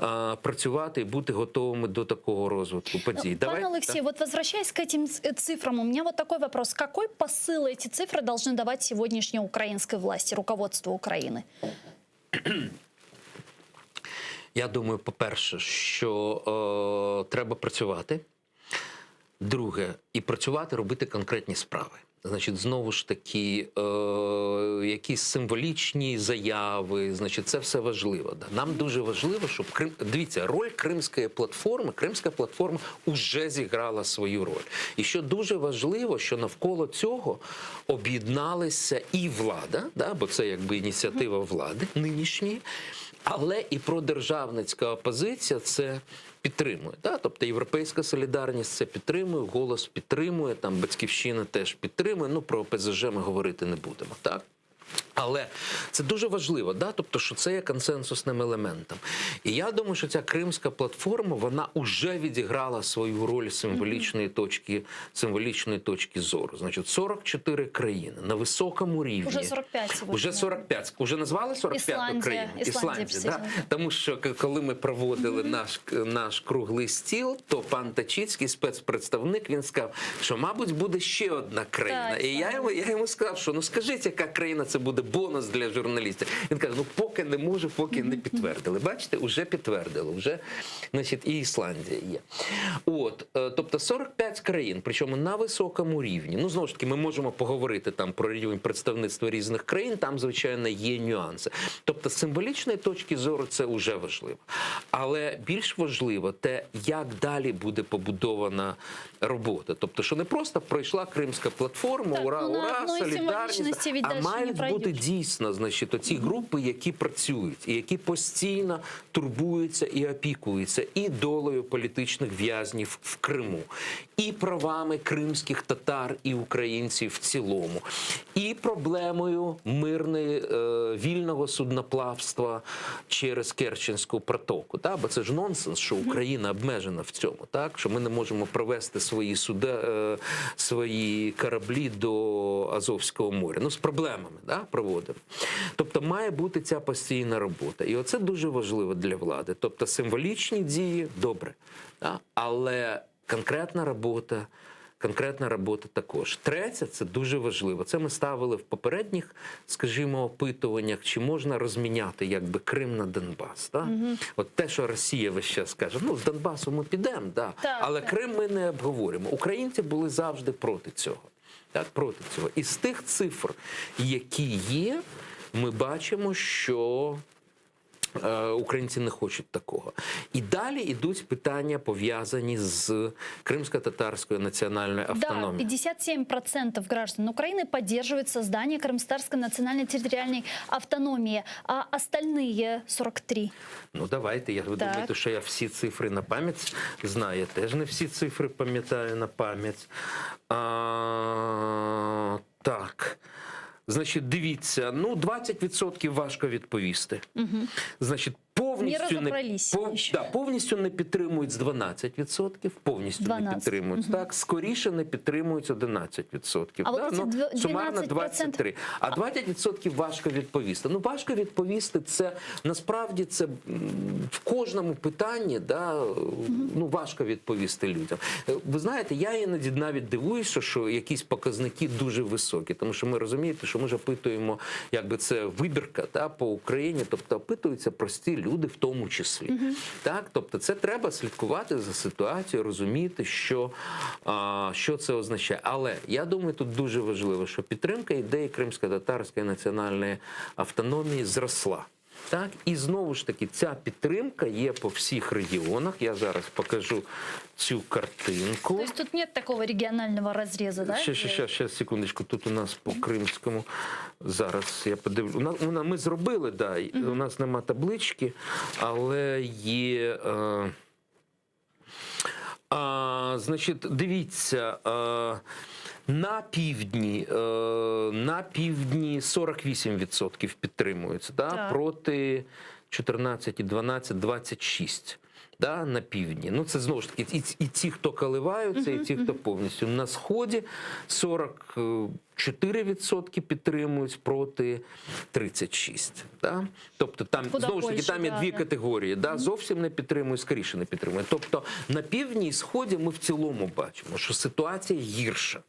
е, працювати і бути готовими до такого розвитку подій. Ну, Пан Алексей, вот возвращаясь к этим ц- цифрам, у меня вот такой вопрос. Какой посыл эти цифры должны давать сегодняшней украинской власти, руководству Украины? Я думаю, по-перше, що е, треба працювати. Друге, і працювати, робити конкретні справи. Значить, знову ж таки, е, якісь символічні заяви, значить, це все важливо. Да. Нам дуже важливо, щоб Крим. Дивіться, роль Кримської платформи, Кримська платформа вже зіграла свою роль. І що дуже важливо, що навколо цього об'єдналися і влада, да, бо це якби ініціатива влади нинішньої, але і продержавницька опозиція це підтримує. Да? Тобто Європейська солідарність це підтримує, голос підтримує, там Батьківщина теж підтримує. Ну про ОПЗЖ ми говорити не будемо, так? Але це дуже важливо, да? тобто, що це є консенсусним елементом. І я думаю, що ця кримська платформа вона вже відіграла свою роль символічної точки, символічної точки зору. Значить, 44 країни на високому рівні. Уже 45 сегодня. Уже 45. Уже назвали 45-ту Ісландія. країну? Ісландія да? присоединилася. Тому що к- коли ми проводили наш, наш круглий стіл, то пан Тачицький, спецпредставник, він сказав, що, мабуть, буде ще одна країна. Так, І я йому, я йому сказав, що ну скажіть, яка країна це буде бонус для журналістів. Він каже, ну поки не можу, поки не підтвердили. Бачите, вже підтвердили, вже, значить, і Ісландія є. От, е, тобто 45 країн, причому на високому рівні. Ну, знову ж таки, ми можемо поговорити там про рівень представництва різних країн, там, звичайно, є нюанси. Тобто, з символічної точки зору це вже важливо. Але більш важливо те, як далі буде побудована робота. Тобто, що не просто пройшла кримська платформа, Так, ура, ну, на ура, одної солідарність, символічності ведь а дальше не мають бути пройдеш. дійсно, значить, оці групи, які працюють, і які постійно турбуються і опікуються і долею політичних в'язнів в Криму, і правами кримських татар і українців в цілому, і проблемою мирної е, вільного судноплавства через Керченську протоку. Та? Бо це ж нонсенс, що Україна обмежена в цьому, так? що ми не можемо провести свої суда, е, свої кораблі до Азовського моря. Ну, з проблемами да, проводимо. Тобто має бути ця постійна робота. І оце дуже важливо для влади. Тобто символічні дії добре, да? але конкретна робота. Конкретна робота також. Третє, це дуже важливо. Це ми ставили в попередніх, скажімо, опитуваннях, чи можна розміняти якби Крим на Донбас. Да? От те, що Росія весь час каже, ну з Донбасу ми підемо, да. Так, але так. Крим ми не обговоримо. Українці були завжди проти цього. Так, проти цього. І з тих цифр, які є, ми бачимо, що. Е, Українці не хочуть такого. І далі йдуть питання, пов'язані з кримсько-татарською національною Да, автономією. 57% граждан Украины поддерживают создание Крымстарской национальной территориальной автономии, а остальные 43. Ну давайте. Я ви Так. думаєте, що я всі цифри на пам'ять знаю. Я теж не всі цифри пам'ятаю на пам'ять. А, так. Значить, дивіться, ну 20% важко відповісти. Угу. Значить, повністю Не розібрались пов, ще. да, повністю не підтримують з 12%, повністю не 12. підтримують. Так, скоріше не підтримують 11%. А да? от ці ну, сумарно 12%? 23. А 20% важко відповісти. Ну, важко відповісти це насправді це м, в кожному питанні, да, ну, важко відповісти людям. Е, Ви знаєте, я іноді навіть дивуюся, що якісь показники дуже високі, тому що ми розумієте, що ми ж опитуємо, якби це вибірка да, по Україні, тобто опитуються прості люди в тому числі. Так, тобто це треба слідкувати за ситуацією, розуміти, що, а, що це означає. Але я думаю, тут дуже важливо, що підтримка ідеї кримсько-татарської національної автономії зросла. Так, і знову ж таки, ця підтримка є по всіх регіонах. Я зараз покажу цю картинку. То есть тут нет такого регионального разреза, да? Ще, ще, ще, ще, секундочку. Тут у нас по кримському. Зараз я подивлю. У нас, у нас- ми зробили, да, і у нас нема таблички, але є. Е, а, значить, дивіться, е, на півдні, е, на півдні 48% підтримуються, да, Так. проти 14, 12, 26. Да, на півдні. Ну, це знову ж таки і, і ті, хто коливаються, і ті, хто повністю. На сході 44% підтримують проти 36. Да? Тобто там Куда знову ж таки більше, там є да, дві да. категорії. Да? Зовсім не підтримують, скоріше не підтримують. Тобто на півдні і сході ми в цілому бачимо, що ситуація гірша.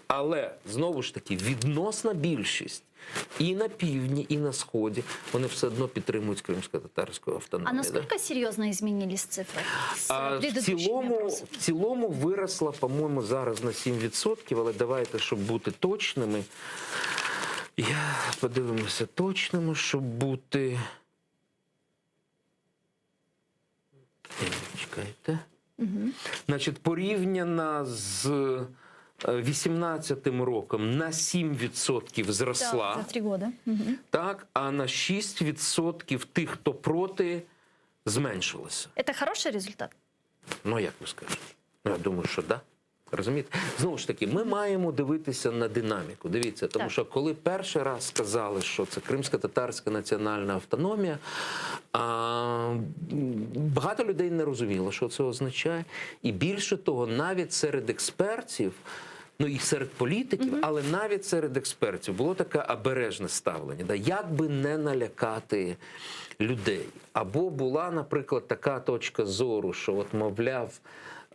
Але знову ж таки відносна більшість і на півдні, і на сході вони все одно підтримують кримсько-татарську автономію. А да. насколько серьезно изменились цифры с А, в предыдущими цілому, опросами? в цілому виросла, по-моєму, зараз на 7%, але давайте, щоб бути точними. Я подивимося точними, щоб бути. Е, Чекайте. Значить, порівняно з 18 роком на 7% зросла. Да, за три года. Мгм. Так, а на 6% тих, хто проти, зменшилося. Это хороший результат? Ну, як ви скажете? Ну, я думаю, що да. Розумієте? Знову ж таки, ми маємо дивитися на динаміку. Дивіться, тому Так. що коли перший раз сказали, що це кримсько-татарська національна автономія, а, м, багато людей не розуміло, що це означає. І більше того, навіть серед експертів. Ну і серед політиків, але навіть серед експертів було таке обережне ставлення, да, як би не налякати людей. Або була, наприклад, така точка зору, що, от, мовляв,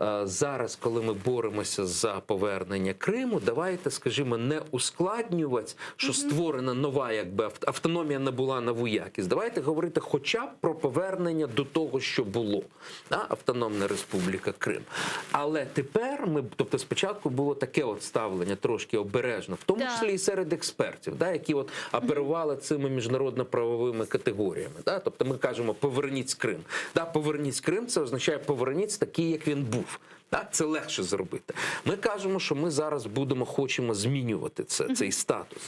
е, зараз, коли ми боремося за повернення Криму, давайте, скажімо, не ускладнювати, що створена нова, якби авт- автономія набула нову якість. Давайте говорити хоча б про повернення до того, що було. Да? Автономна Республіка Крим. Але тепер ми, тобто спочатку було таке от ставлення трошки обережно, в тому Так. числі і серед експертів, да, які от оперували цими міжнародно-правовими категоріями. Да? Тобто ми кажемо поверніть Крим. Да, поверніть Крим, це означає поверніть такий, як він був. Так, це легше зробити. Ми кажемо, що ми зараз будемо хочемо змінювати це, цей статус.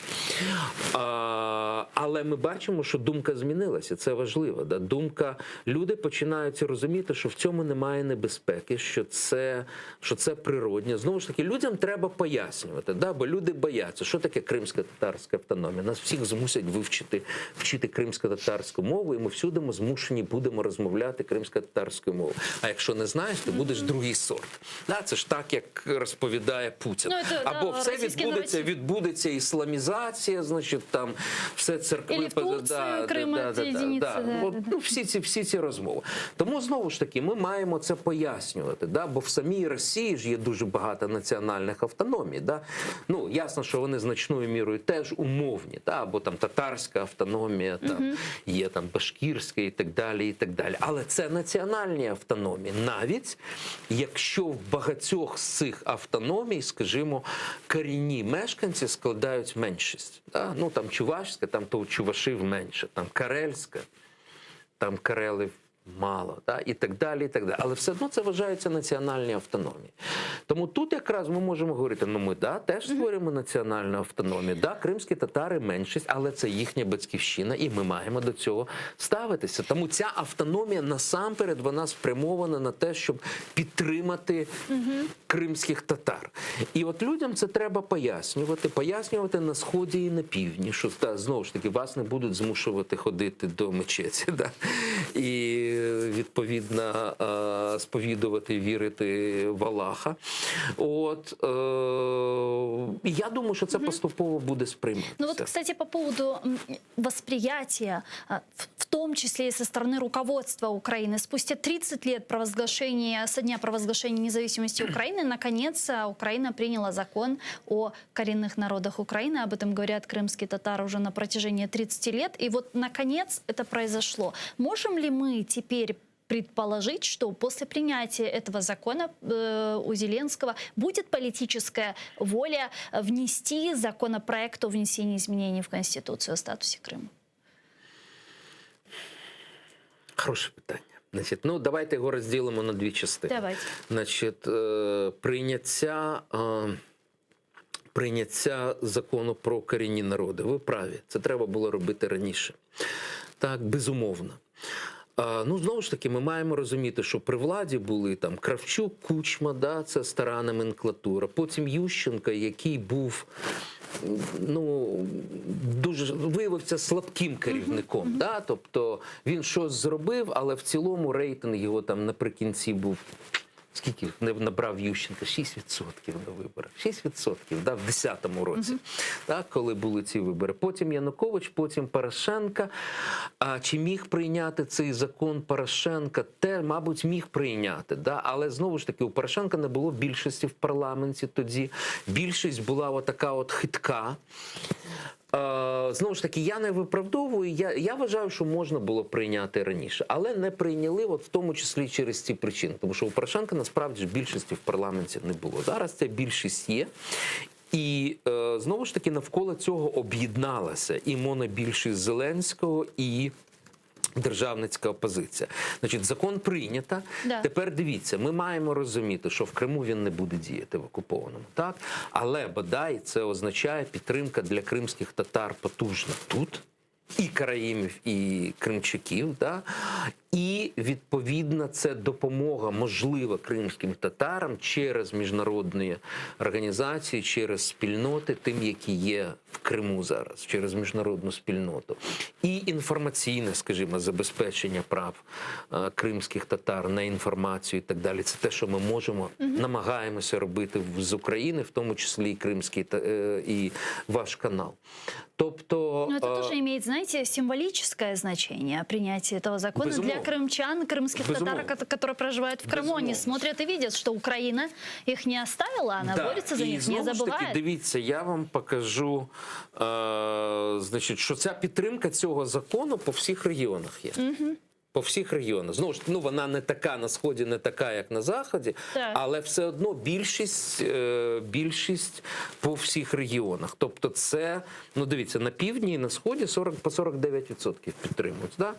А, але ми бачимо, що думка змінилася. Це важливо. Да? Думка, люди починають розуміти, що в цьому немає небезпеки, що це, що це природне. Знову ж таки, людям треба пояснювати, да? бо люди бояться, що таке кримсько-татарська автономія. Нас всіх змусять вивчити вчити кримсько-татарську мову, і ми всюди ми змушені будемо розмовляти кримсько-татарською мовою. А якщо не знаєш, ти будеш другий сорт. Да? Це ж так, як розповідає Путін. Ну, це, да, Або все російський відбудеться, наратив. відбудеться ісламізація, значить, там все церкви Или в Турцію Крим отсоединиться, да, От, да, да. Ну, всі ці, всі ці розмови. Тому знову ж таки, ми маємо це пояснювати, да? бо в самій Росії ж є дуже багато національних автономій. Да? Ну, ясно, що вони значною мірою теж умовні, да? або там татарська автономія, там, є там башкірська і так далі, і так далі. Але це національні автономії, навіть якщо в багатьох з цих автономій, скажімо, корінні мешканці складають меншість. Да? Ну, там чувашська, там то чувашів менше, там карельська. Там карелів мало, да? і так далі, і так далі. Але все одно це вважаються національні автономії. Тому тут якраз ми можемо говорити: ну ми да, теж створюємо національну автономію. Да, кримські татари меншість, але це їхня батьківщина, і ми маємо до цього ставитися. Тому ця автономія насамперед вона спрямована на те, щоб підтримати кримських татар. І от людям це треба пояснювати, пояснювати на сході і на півдні, що та, знову ж таки вас не будуть змушувати ходити до мечеті, да? і відповідно е, сповідувати, вірити в Аллаха. От е, і я думаю, що це поступово буде сприйматися. Ну вот, кстати, по поводу м, восприятия, а, в в том числе и со стороны руководства Украины. Спустя 30 лет провозглашения, со дня провозглашения независимости Украины, наконец а, Украина приняла закон о коренных народах Украины. Об этом говорят крымские татары уже на протяжении 30 лет. И вот, наконец, это произошло. Можем ли мы теперь предположить, что после принятия этого закона э, у Зеленского будет политическая воля внести законопроект о внесении изменений в Конституцию о статусе Крыма? Хороше питання. Значить, ну давайте його розділимо на дві частини. Давайте. Значить, е, прийняття, е, прийняття закону про корінні народи. Ви праві, це треба було робити раніше. Так, безумовно. Е, Ну, знову ж таки, ми маємо розуміти, що при владі були там Кравчук, Кучма, да, це стара номенклатура, потім Ющенко, який був ну, дуже виявився слабким керівником. Да? Тобто він щось зробив, але в цілому рейтинг його там наприкінці був. Скільки не набрав Ющенка? 6% на виборах. 6% да, в 10-му році, так, коли були ці вибори. Потім Янукович, потім Порошенка. А чи міг прийняти цей закон Порошенка? Те, мабуть, міг прийняти. Да? Але знову ж таки, у Порошенка не було більшості в парламенті тоді. Більшість була отака от хитка. Е, Знову ж таки, я не виправдовую. Я, я вважаю, що можна було прийняти раніше, але не прийняли, от в тому числі через ці причини. Тому що у Порошенка насправді ж більшості в парламенті не було. Зараз ця більшість є. І е, знову ж таки навколо цього об'єдналася і монобільшість Зеленського, і державницька опозиція. Значить, закон прийнято. Да. Тепер дивіться, ми маємо розуміти, що в Криму він не буде діяти в окупованому, так? Але бодай це означає підтримка для кримських татар потужна тут. І караїмів, і кримчаків, да? і відповідно це допомога можлива кримським татарам через міжнародні організації, через спільноти, тим, які є в Криму зараз, через міжнародну спільноту, і інформаційне, скажімо, забезпечення прав е, кримських татар на інформацію і так далі. Це те, що ми можемо, намагаємося робити в- з України, в тому числі і кримський та е, і ваш канал. Тобто Но это е, тоже имеет, знаете, символическое значение принятие этого закона для Безумовно. крымчан, крымских татар, Безумовно. кото- которые проживают в Крыму. Они Безумовно. смотрят и видят, что Украина их не оставила, она Да. борется за І них, не знову ж таки, забывает. дивіться, я вам покажу, е, значить, що ця підтримка цього закону по всіх регіонах є. По всіх регіонах. Знову ж ну вона не така на сході, не така, як на заході, Так. але все одно більшість, е, більшість по всіх регіонах. Тобто, це, ну дивіться, на півдні і на сході 40, по 49% підтримують. Да?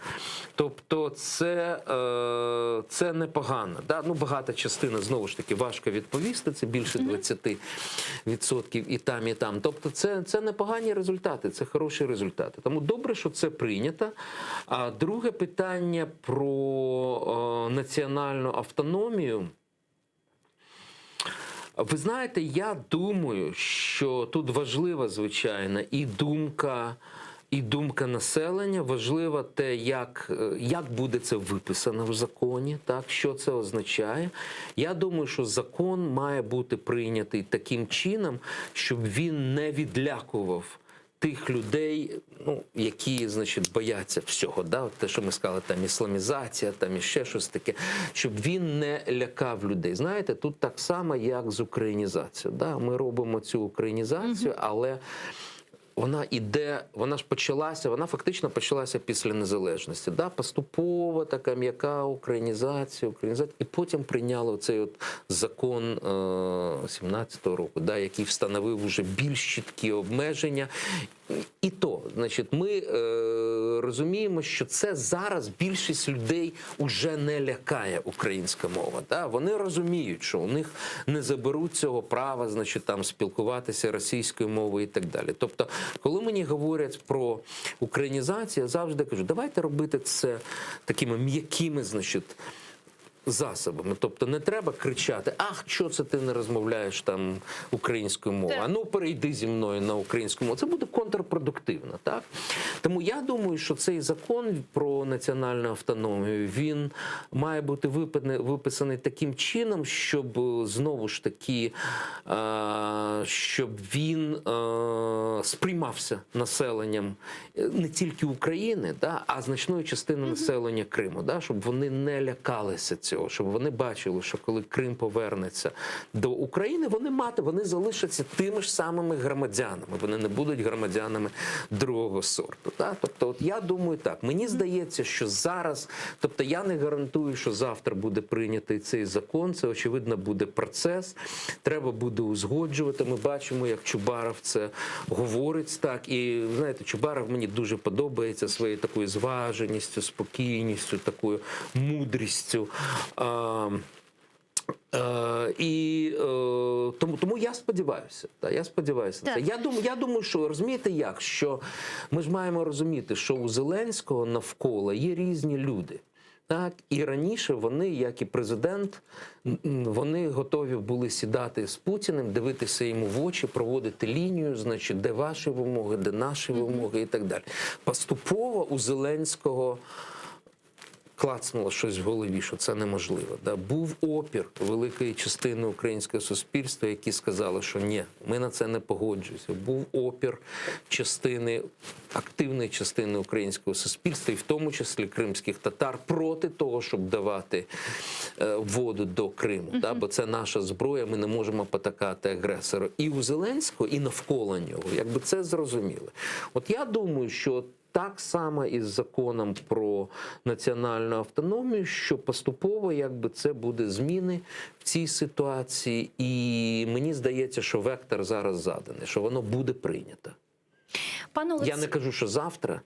Тобто, це, е, це непогано. Да? Ну, багата частина, знову ж таки, важко відповісти, це більше 20% і там, і там. Тобто, це, це непогані результати, це хороші результати. Тому добре, що це прийнято. А друге питання про е, національну автономію. Ви знаєте, я думаю, що тут важлива, звичайно, і думка, і думка населення, важлива те, як, е, як буде це виписано в законі, так, що це означає. Я думаю, що закон має бути прийнятий таким чином, щоб він не відлякував тих людей, ну, які, значить, бояться всього, да? От те, що ми сказали, там ісламізація, там іще щось таке, щоб він не лякав людей. Знаєте, тут так само, як з українізацією. Да? Ми робимо цю українізацію, але вона іде, вона ж почалася, вона фактично почалася після незалежності. Да? Поступово така м'яка українізація, українізація. І потім прийняли цей от закон е, 17-го року, да, який встановив уже більш чіткі обмеження. І то, значить, ми е,. розуміємо, що це зараз більшість людей уже не лякає українська мова. Да? Вони розуміють, що у них не заберуть цього права, значить, там спілкуватися російською мовою і так далі. Тобто, коли мені говорять про українізацію, я завжди кажу, давайте робити це такими м'якими, значить засобами. Тобто не треба кричати: Ах, що це ти не розмовляєш там українською мовою? А ну перейди зі мною на українську мову. Це буде контрпродуктивно, так? Тому я думаю, що цей закон про національну автономію він має бути випадне- виписаний таким чином, щоб е, знову ж таки, е, щоб він е, сприймався населенням е, не тільки України, да, а значної частини населення Криму, да, щоб вони не лякалися цього, щоб вони бачили, що коли Крим повернеться до України, вони мати, вони залишаться тими ж самими громадянами, вони не будуть громадянами другого сорту. Да? Тобто, от я думаю, так мені здається, що зараз, тобто я не гарантую, що завтра буде прийнятий цей закон. Це очевидно буде процес. Треба буде узгоджувати. Ми бачимо, як Чубаров це говорить так. І знаєте, Чубаров мені дуже подобається своєю такою зваженістю, спокійністю, такою мудрістю. А, Е, і е, тому, тому я сподіваюся. Та, я сподіваюся на це. Так. Я думаю, я думаю, що розумієте як, що ми ж маємо розуміти, що у Зеленського навколо є різні люди. Так, і раніше вони, як і президент, м, м, вони готові були сідати з Путіним, дивитися йому в очі, проводити лінію, значить, де ваші вимоги, де наші вимоги і так далі. Поступово у Зеленського клацнуло щось в голові, що це неможливо. Да? Був опір великої частини українського суспільства, які сказали, що ні, ми на це не погоджуємося. Був опір частини, активної частини українського суспільства, і в тому числі кримських татар, проти того, щоб давати е, воду до Криму. Да? Бо це наша зброя, ми не можемо потакати агресору. І у Зеленського, і навколо нього, якби це зрозуміли. От я думаю, що так само і з законом про національну автономію, що поступово якби це буде зміни в цій ситуації, і мені здається, що вектор зараз заданий, що воно буде прийнято. Пане Я не Олексію, кажу, що завтра,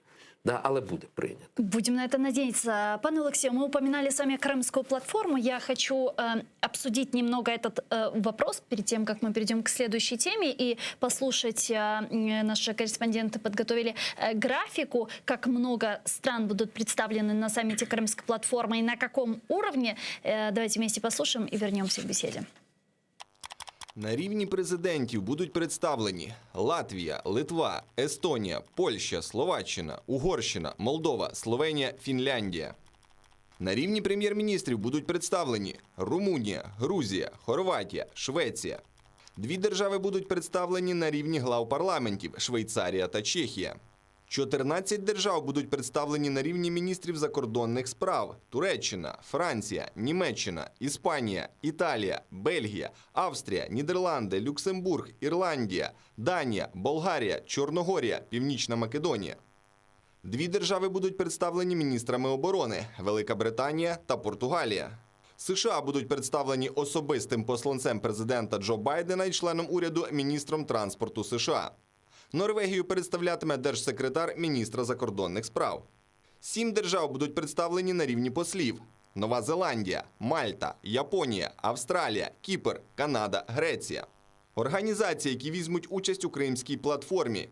да, але буде прийнято. Будем на это надеяться. Пане Алексею, мы упоминали с вами Крымскую платформу. Я хочу э, обсудить немного этот э, вопрос перед тем, как мы перейдем к следующей теме и послушать, э, м, наши корреспонденты подготовили э, графику, как много стран будут представлены на саммите Крымской платформы и на каком уровне. Э, давайте вместе послушаем и вернемся к беседе. На рівні президентів будуть представлені Латвія, Литва, Естонія, Польща, Словаччина, Угорщина, Молдова, Словенія, Фінляндія. На рівні прем'єр-міністрів будуть представлені Румунія, Грузія, Хорватія, Швеція. Дві держави будуть представлені на рівні глав парламентів Швейцарія та Чехія. 14 держав будуть представлені на рівні міністрів закордонних справ: Туреччина, Франція, Німеччина, Іспанія, Італія, Бельгія, Австрія, Нідерланди, Люксембург, Ірландія, Данія, Болгарія, Чорногорія, Північна Македонія. Дві держави будуть представлені міністрами оборони Велика Британія та Португалія. США будуть представлені особистим посланцем президента Джо Байдена і членом уряду міністром транспорту США. Норвегію представлятиме держсекретар міністра закордонних справ. Сім держав будуть представлені на рівні послів: Нова Зеландія, Мальта, Японія, Австралія, Кіпр, Канада, Греція. Організації, які візьмуть участь у Кримській платформі,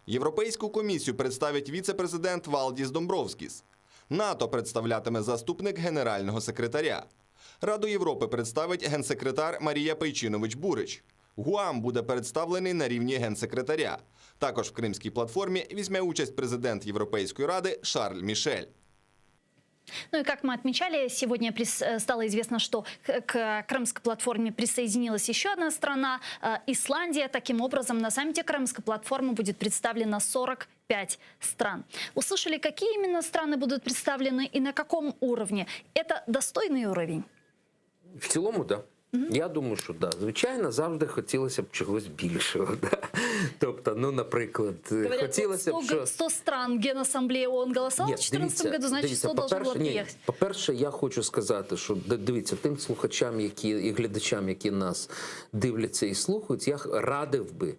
Європейську комісію представить віце-президент Валдіс Домбровскіс. НАТО представлятиме заступник генерального секретаря. Раду Європи представить генсекретар Марія Пейчинович Бурич. Гуам буде представлений на рівні генсекретаря. Також в Кримській платформі візьме участь президент Європейської ради Шарль Мішель. Ну и как мы отмечали, сегодня прис- э, стало известно, что к, к Крымской платформе присоединилась еще одна страна э, Исландия. Таким образом, на саммите Крымской платформы будет представлено 45 стран. Услышали, какие именно страны будут представлены и на каком уровне? Это достойный уровень? В цілому, так. Да. Я думаю, що да. Звичайно, завжди хотілося б чогось більшого. Да? Тобто, ну, наприклад, Говорят, хотілося б, 100, що... 100 стран Генассамблеи ООН голосовала Ні, в 2014 году, значит, 100 должно было по-перше, ні, приехать. по-перше, я хочу сказати, що д- дивіться, тим слухачам, які і глядачам, які нас дивляться і слухають, я радив би.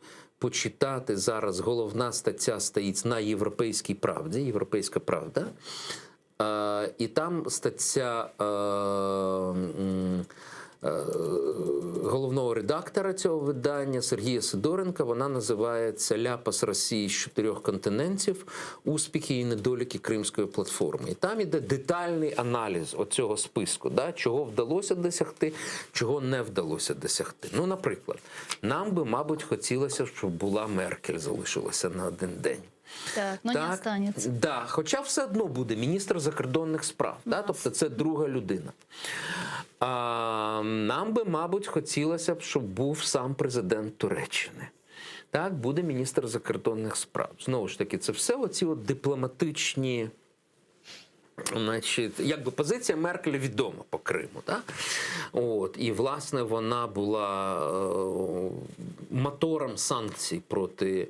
почитати зараз. Головна стаття стоїть на Європейській правді, Європейська правда. Е, і там стаття е, м, е, головного редактора цього видання Сергія Сидоренка. Вона називається Ляпас Росії з чотирьох континентів: успіхи і недоліки Кримської платформи. І там іде детальний аналіз оцього списку, да, чого вдалося досягти, чого не вдалося досягти. Ну, наприклад, нам би, мабуть, хотілося, щоб була Меркель залишилася на один день. Так, но не останется. Да, хоча все одно буде міністр закордонних справ, да? тобто це друга людина. А, нам би, мабуть, хотілося б, щоб був сам президент Туреччини. Так, буде міністр закордонних справ. Знову ж таки, це все оці от дипломатичні. Значить, якби позиція Меркель відома по Криму, так? От, і власне вона була е, мотором санкцій проти,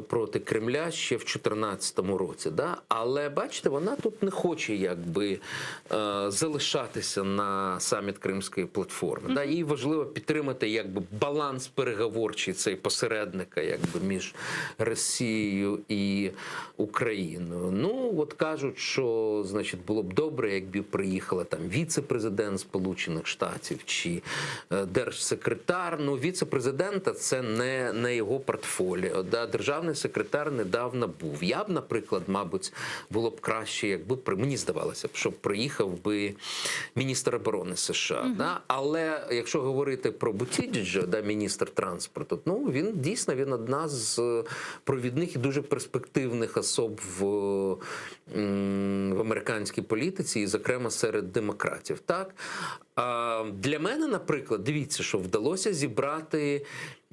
проти Кремля ще в 2014 році. Да? Але бачите, вона тут не хоче якби, е, залишатися на саміт Кримської платформи. Да? Їй важливо підтримати якби, баланс переговорчий цей посередника якби, між Росією і Україною. Ну, от кажуть, що значить, було б добре, якби приїхала там віце-президент Сполучених Штатів чи е, держсекретар. Ну, віце-президента це не, не його портфоліо. Да? Державний секретар недавно був. Я б, наприклад, мабуть, було б краще, якби при- мені здавалося б, щоб приїхав би міністр оборони США. Да? Але якщо говорити про Бутіджа, да, міністр транспорту, ну він дійсно він одна з е, провідних і дуже перспективних особ в, м, в американській політиці, і, зокрема, серед демократів. Так? А, для мене, наприклад, дивіться, що вдалося зібрати.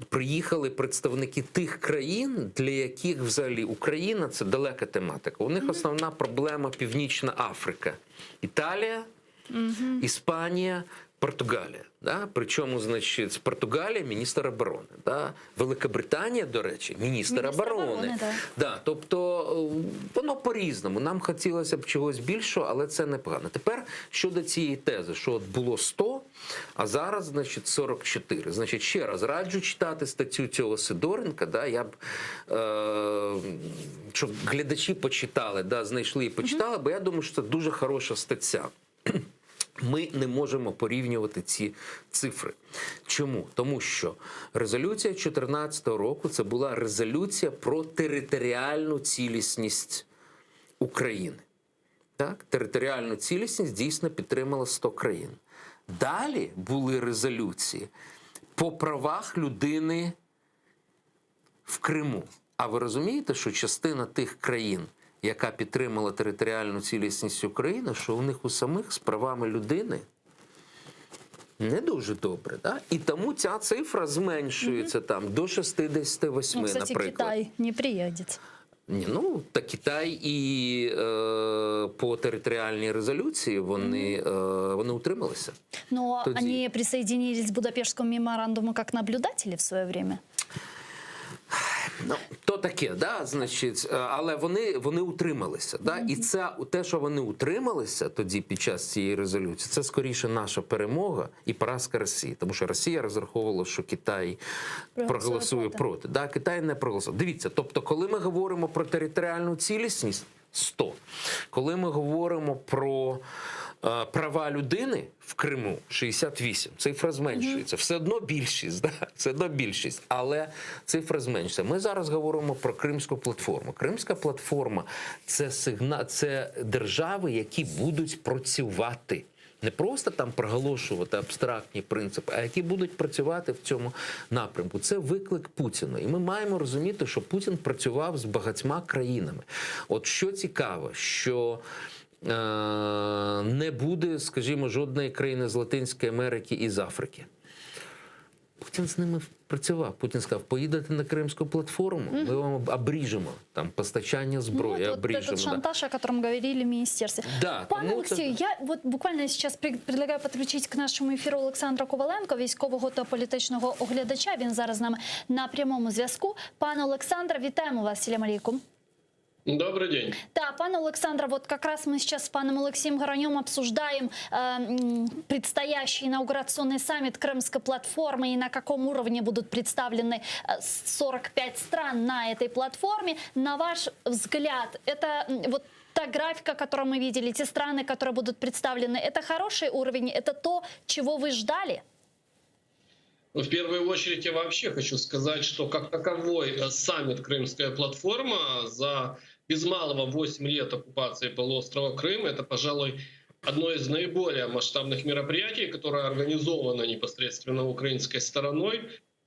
Приїхали представники тих країн, для яких взагалі Україна це далека тематика. У них основна проблема Північна Африка, Італія, Іспанія, Португалія. Да? Причому, значить, з Португалії міністр оборони. Да? Великобританія, до речі, міністр, Міністр оборони. оборони, да. Да, тобто е, воно по-різному. Нам хотілося б чогось більшого, але це непогано. Тепер щодо цієї тези, що от було 100, а зараз, значить, 44. Значить, ще раз раджу читати статтю цього Сидоренка. Да, я б, е, щоб глядачі почитали, да, знайшли і почитали, бо я думаю, що це дуже хороша стаття. Ми не можемо порівнювати ці цифри. Чому? Тому що резолюція 2014 року це була резолюція про територіальну цілісність України. Так? Територіальну цілісність дійсно підтримало 100 країн. Далі були резолюції по правах людини в Криму. А ви розумієте, що частина тих країн, яка підтримала територіальну цілісність України, що у них у самих з правами людини не дуже добре. Да? І тому ця цифра зменшується там до 68, Ну, кстати, наприклад. Китай не приедет. Ні, ну та Китай і е, по територіальній резолюції вони, е, вони утрималися. Но Тоді. они присоединились к Будапештскому меморандуму как наблюдатели в свое время. Ну, то таке, да, значить, е, але вони, вони утрималися. Да? І це те, що вони утрималися тоді під час цієї резолюції, це скоріше наша перемога і поразка Росії. Тому що Росія розраховувала, що Китай Проголосує проголосує проти. проти. Да, Китай не проголосував. Дивіться, тобто, коли ми говоримо про територіальну цілісність, 100. Коли ми говоримо про е, права людини в Криму 68, цифра зменшується. Все одно більшість, да? все одно більшість, але цифра зменшується. Ми зараз говоримо про Кримську платформу. Кримська платформа це сигна... це держави, які будуть працювати. Не просто там проголошувати абстрактні принципи, а які будуть працювати в цьому напрямку. Це виклик Путіну. І ми маємо розуміти, що Путін працював з багатьма країнами. От що цікаво, що е, не буде, скажімо, жодної країни з Латинської Америки і з Африки. Путін з ними працював. Путін сказав: поїдете на Кримську платформу, ми вам обріжемо там постачання зброї, Ну, вот, вот обріжемо. этот да. шантаж, о котором говорили в министерстве. Да, Пане тому це- Олексію, я вот буквально сейчас при- предлагаю підключити к нашому ефіру Олександра Коваленко, військового та політичного оглядача. Він зараз з нами на прямому зв'язку. Пане Олександре, вітаємо вас, Селям алейкум. Добрый день. Да, пан Александр, вот как раз мы сейчас с паном Алексеем Гаранем обсуждаем э, предстоящий инаугурационный саммит Крымской платформы и на каком уровне будут представлены 45 э, стран на этой платформе. На ваш взгляд, это вот та графика, которую мы видели, те страны, которые будут представлены, это хороший уровень, это то, чего вы ждали? Ну, в первую очередь я вообще хочу сказать, что как таковой э, саммит «Крымская платформа» за без малого 8 лет оккупации полуострова Крым, это, пожалуй, одно из наиболее масштабных мероприятий, которое организовано непосредственно украинской стороной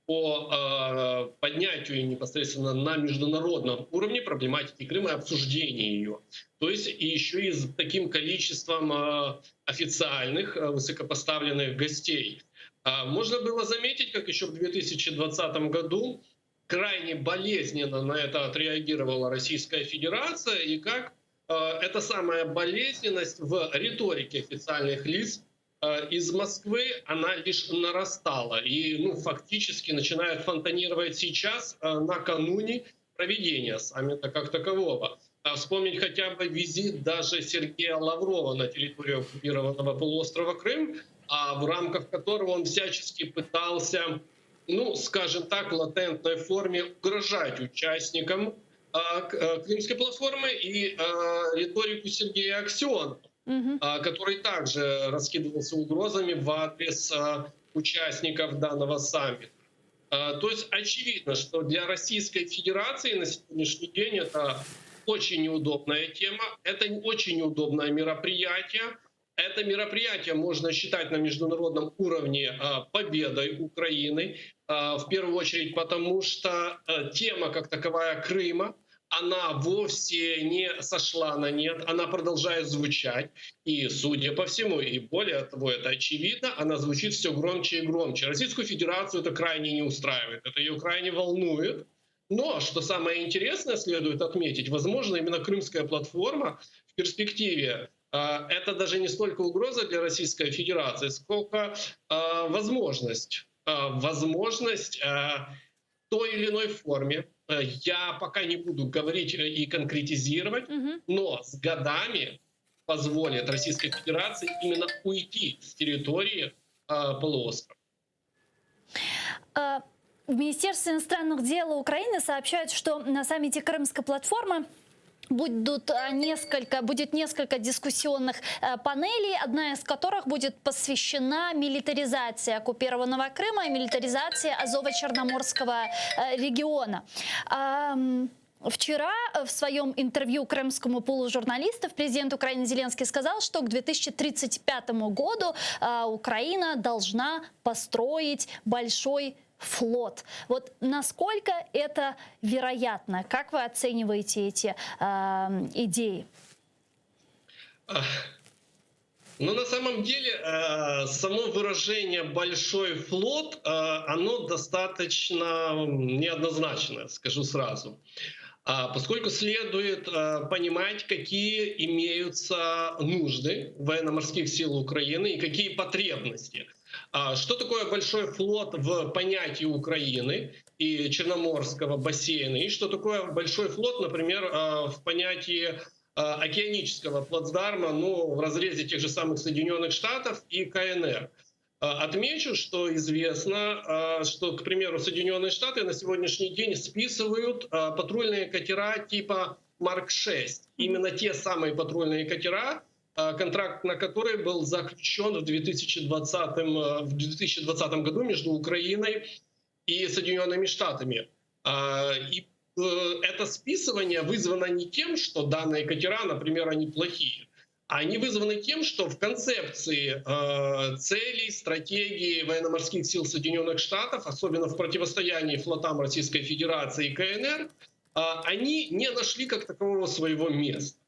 по э, поднятию непосредственно на международном уровне проблематики Крыма и обсуждению ее. То есть и еще и с таким количеством э, официальных э, высокопоставленных гостей. А, можно было заметить, как еще в 2020 году крайне болезненно на это отреагировала Российская Федерация и как э, эта самая болезненность в риторике официальных лиц э, из Москвы, она лишь нарастала и ну, фактически начинает фонтанировать сейчас, э, накануне проведения саммита как такового. А вспомнить хотя бы визит даже Сергея Лаврова на территорию оккупированного полуострова Крым, а в рамках которого он всячески пытался, ну, скажем так, в латентной форме угрожать участникам а, э, Крымской платформы и а, риторику Сергея Аксенова, угу. который также раскидывался угрозами в адрес участников данного саммита. То есть очевидно, что для Российской Федерации на сегодняшний день это очень неудобная тема, это очень неудобное мероприятие. Это мероприятие можно считать на международном уровне а, победой Украины, а, в первую очередь потому, что а, тема как таковая Крыма, она вовсе не сошла на нет, она продолжает звучать. И, судя по всему, и более того, это очевидно, она звучит все громче и громче. Российскую Федерацию это крайне не устраивает, это ее крайне волнует. Но, что самое интересное, следует отметить, возможно, именно крымская платформа в перспективе а, это даже не столько угроза для Российской Федерации, сколько а, возможность. А, возможность в той или иной форме, я пока не буду говорить и конкретизировать, угу. но с годами позволит Российской Федерации именно уйти с территории полуострова. В Министерстве иностранных дел Украины сообщают, что на саммите Крымской платформы будут э, несколько, будет несколько дискуссионных э, панелей, одна из которых будет посвящена милитаризации оккупированного Крыма и милитаризации Азово-Черноморского э, региона. Вчера в своем интервью крымскому пулу журналистов президент Украины Зеленский сказал, что к 2035 году Украина должна построить большой флот. Вот насколько это вероятно? Как вы оцениваете эти э, идеи? Ну, на самом деле, э, само выражение «большой флот», э, оно достаточно неоднозначное, скажу сразу. А, поскольку следует э, понимать, какие имеются нужды военно-морских сил Украины и какие потребности. А что такое большой флот в понятии Украины и Черноморского бассейна? И что такое большой флот, например, э, в понятии э, океанического плацдарма, ну, в разрезе тех же самых Соединенных Штатов и КНР? Э, отмечу, что известно, что, к примеру, Соединенные Штаты на сегодняшний день списывают патрульные катера типа Марк-6. Именно те самые патрульные катера, контракт на который был заключен в 2020, э, в 2020 году между Украиной и Соединенными Штатами. И э, это списывание вызвано не тем, что данные катера, например, они плохие, а они вызваны тем, что в концепции э, целей, стратегии военно-морских сил Соединенных Штатов, особенно в противостоянии флотам Российской Федерации и КНР, они не нашли как такового своего места.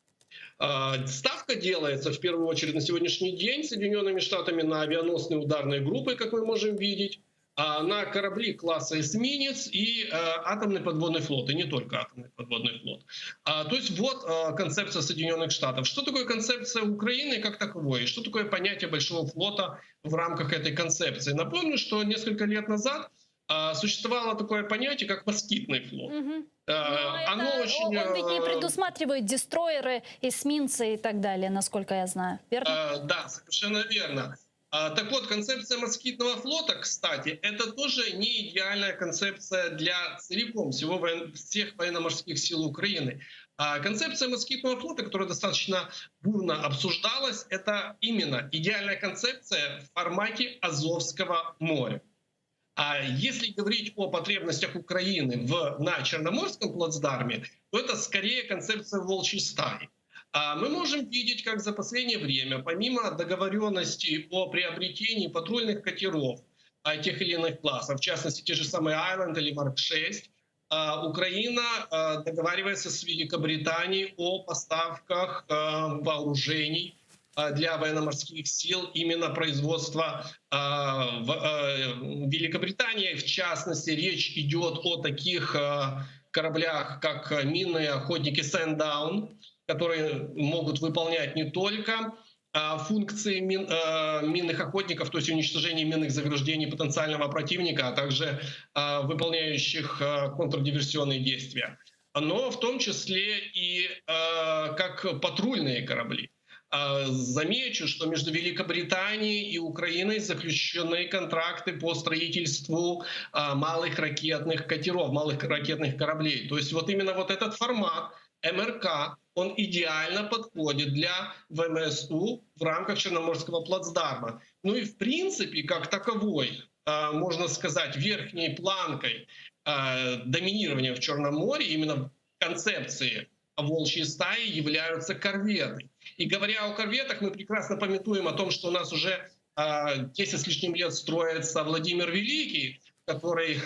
А, ставка делается в первую очередь на сегодняшний день Соединенными Штатами на авианосные ударные группы, как мы можем видеть, а, на корабли класса эсминец и а, атомный подводный флот, и не только атомный подводный флот. То есть вот концепция Соединенных Штатов. Что такое концепция Украины как таковой? Что такое понятие большого флота в рамках этой концепции? Напомню, что несколько лет назад. Существовало такое понятие, как москитный флот. Угу. Оно это, очень... Он ведь не предусматривает дестройеры, эсминцы и так далее, насколько я знаю, верно? Да, совершенно верно. Так вот, концепция москитного флота, кстати, это тоже не идеальная концепция для целиком всего воен... всех военно-морских сил Украины. А концепция москитного флота, которая достаточно бурно обсуждалась, это именно идеальная концепция в формате Азовского моря. А если говорить о потребностях Украины в, на Черноморском плацдарме, то это скорее концепция волчьей стаи. А мы можем видеть, как за последнее время, помимо договоренности о приобретении патрульных катеров а, тех или иных классов, в частности, те же самые Island или Марк-6, а, Украина договаривается с Великобританией о поставках вооружений для военно-морских сил именно производства в Великобритании. В частности, речь идет о таких кораблях, как минные охотники «Сэндаун», которые могут выполнять не только функции мин, минных охотников, то есть уничтожение минных заграждений потенциального противника, а также выполняющих контрдиверсионные действия, но в том числе и как патрульные корабли. Замечу, что между Великобританией и Украиной заключены контракты по строительству малых ракетных катеров, малых ракетных кораблей. То есть вот именно вот этот формат МРК, он идеально подходит для ВМСУ в рамках Черноморского плацдарма. Ну и в принципе, как таковой, можно сказать, верхней планкой доминирования в Черном море именно в концепции волчьей стаи являются корветы. И говоря о корветах, мы прекрасно памятуем о том, что у нас уже 10 с лишним лет строится Владимир Великий, который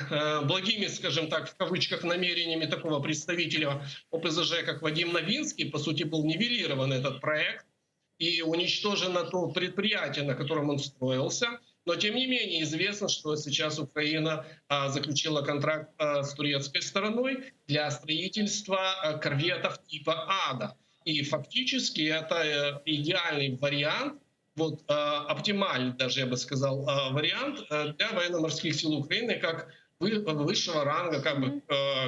благими, скажем так, в кавычках, намерениями такого представителя ОПЗЖ, как Вадим Новинский, по сути, был нивелирован этот проект и уничтожено то предприятие, на котором он строился. Но, тем не менее, известно, что сейчас Украина заключила контракт с турецкой стороной для строительства корветов типа «Ада». И фактически это идеальный вариант, вот, оптимальный даже, я бы сказал, вариант для военно-морских сил Украины как высшего ранга как бы,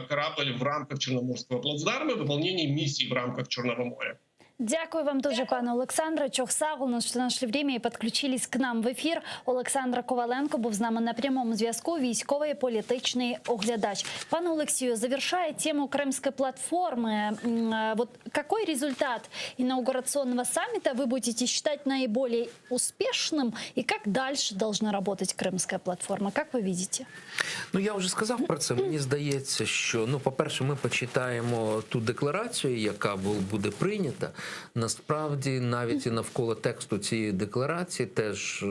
корабль в рамках Черноморского плацдарма, выполнение миссий в рамках Черного моря. Дякую вам дуже, пане Олександре. Çoq sağ oluñız, что нашли время и подключились к нам в эфир. Олександр Коваленко був з нами на прямому зв'язку, військовий політичний оглядач. Пане Олексію, завершая тему Крымской платформы, вот какой результат инаугурационного саммита вы будете считать наиболее успешным и как дальше должна работать Крымская платформа? Как вы видите? Ну, я вже сказав про це. Мені здається, що ну, по-перше, ми почитаємо ту декларацію, яка буде прийнята. Насправді, навіть і навколо тексту цієї декларації теж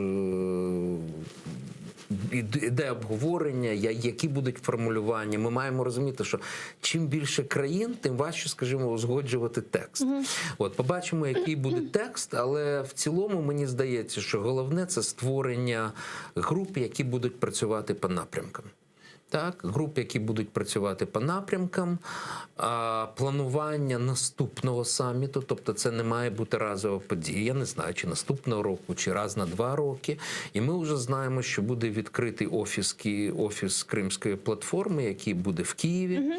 іде обговорення, які будуть формулювання. Ми маємо розуміти, що чим більше країн, тим важче, скажімо, узгоджувати текст. Mm -hmm. От побачимо, який буде текст, але в цілому мені здається, що головне це створення груп, які будуть працювати по напрямкам. Так, груп, які будуть працювати по напрямкам, а, планування наступного саміту, тобто це не має бути разова подія. Я не знаю, чи наступного року, чи раз на два роки. І ми вже знаємо, що буде відкритий офіс, офіс Кримської платформи, який буде в Києві. Угу.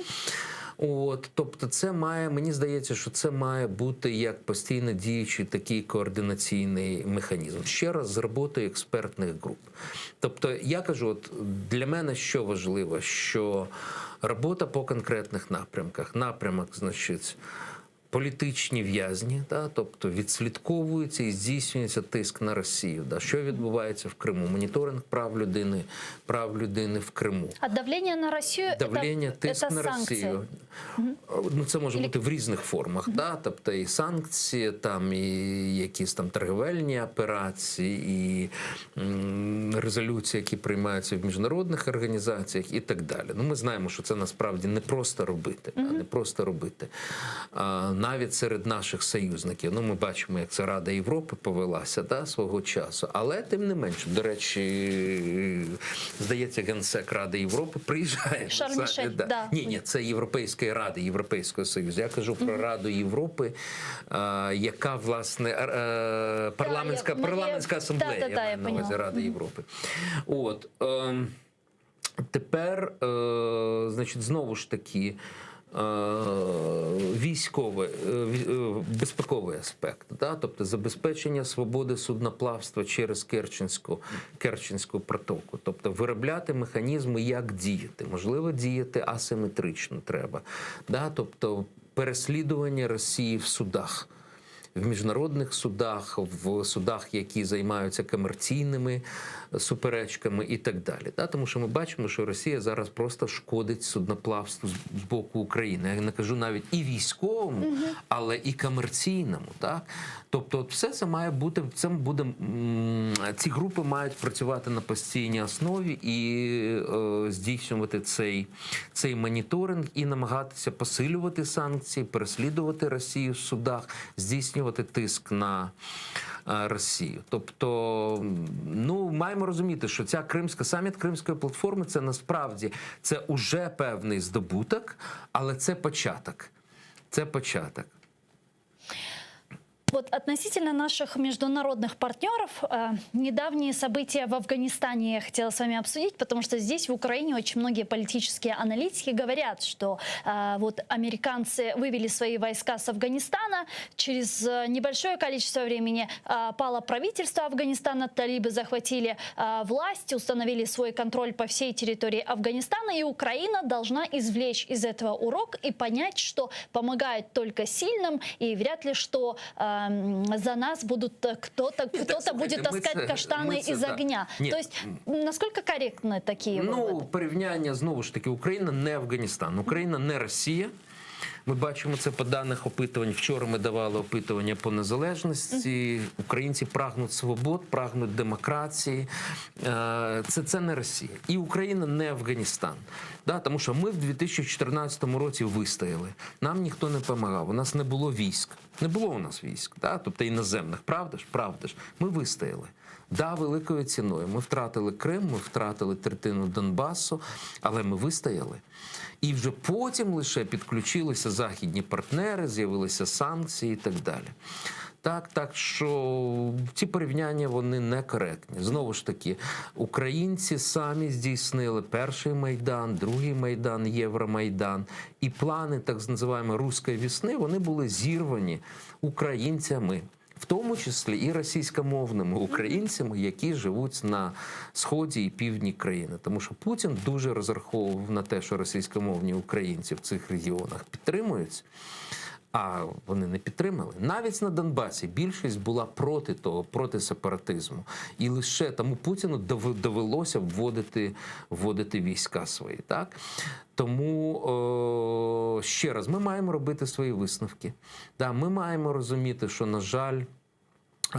От, тобто, це має, мені здається, що це має бути як постійно діючий такий координаційний механізм. Ще раз з роботою експертних груп. Тобто, я кажу, от для мене що важливо, що робота по конкретних напрямках, напрямок, значить. Політичні в'язні, да, тобто відслідковується і здійснюється тиск на Росію. Да, що відбувається в Криму? Моніторинг прав людини, прав людини в Криму. А давление на Россию Давлення, это, тиск это на санкции. Росію. Ну, це може бути в різних формах, да? тобто і санкції, там, і якісь там торговельні операції, і м, резолюції, які приймаються в міжнародних організаціях, і так далі. Ну, ми знаємо, що це насправді не просто робити, а не просто робити. А, навіть серед наших союзників. Ну, ми бачимо, як це Рада Європи повелася да, свого часу. Але тим не менше, до речі, здається, генсек Ради Європи приїжджає. Шарль Мішель, да. да. Ні, ні, це Європейської Ради, Європейського Союзу. Я кажу про Раду Європи, а, яка власне е, парламентська, я- парламентська я- асамблея, да, да, да, я я маю на увазі поняла. Рада Європи. От, ем,. Тепер, е, значить, знову ж таки, е, військовий, е, ві- е, безпековий аспект, да? тобто забезпечення свободи судноплавства через Керченську, Керченську протоку, тобто виробляти механізми, як діяти. Можливо, діяти асиметрично треба. Да? Тобто переслідування Росії в судах в міжнародних судах, в судах, які займаються комерційними суперечками і так далі. Да? Тому що ми бачимо, що Росія зараз просто шкодить судноплавству з з боку України. Я не кажу навіть і військовому, але і комерційному. Так? Тобто, от все це має бути, це буде, м, ці групи мають працювати на постійній основі і е, здійснювати цей, цей моніторинг і намагатися посилювати санкції, переслідувати Росію в судах, здійснювати тиск на е, Росію. Тобто, м, ну маємо розуміти, що ця кримська саміт Кримської платформи це насправді це уже певний здобуток, але це початок. Це початок. Вот относительно наших международных партнеров, э, недавние события в Афганистане я хотела с вами обсудить, потому что здесь, в Украине, очень многие политические аналитики говорят, что э, вот американцы вывели свои войска с Афганистана, через э, небольшое количество времени э, пало правительство Афганистана, талибы захватили э, власть, установили свой контроль по всей территории Афганистана, и Украина должна извлечь из этого урок и понять, что помогает только сильным, и вряд ли что эм, за нас будут э, кто-то Нет, так, кто-то слухайте, будет мы таскать це- каштаны ми це, из да. огня. Нет. То есть м, насколько корректны такие Ну, выводы? порівняння знову ж таки, Україна не Афганістан, Україна не Росія. Ми бачимо це по даних опитувань. Вчора ми давали опитування по незалежності. Українці прагнуть свобод, прагнуть демократії. Е, Це, це не Росія. І Україна не Афганістан. Да, тому що ми в 2014 році вистояли. Нам ніхто не допомагав. У нас не було військ. Не було у нас військ, да? тобто іноземних. Правда ж? Правда ж. Ми вистояли. Да, великою ціною. Ми втратили Крим, ми втратили третину Донбасу, але ми вистояли. І вже потім лише підключилися західні партнери, з'явилися санкції і так далі. Так, так що ці порівняння вони некоректні. Знову ж таки, українці самі здійснили перший майдан, другий майдан, Євромайдан, і плани так називаємо руської весни вони були зірвані українцями. В тому числі і російськомовними українцями, які живуть на сході і півдні країни, тому що Путін дуже розраховував на те, що російськомовні українці в цих регіонах підтримують. А вони не підтримали. Навіть на Донбасі більшість була проти того, проти сепаратизму. І лише тому Путіну дов- довелося вводити, вводити війська свої. Так? Тому о, ще раз, ми маємо робити свої висновки. Да, ми маємо розуміти, що, на жаль, е,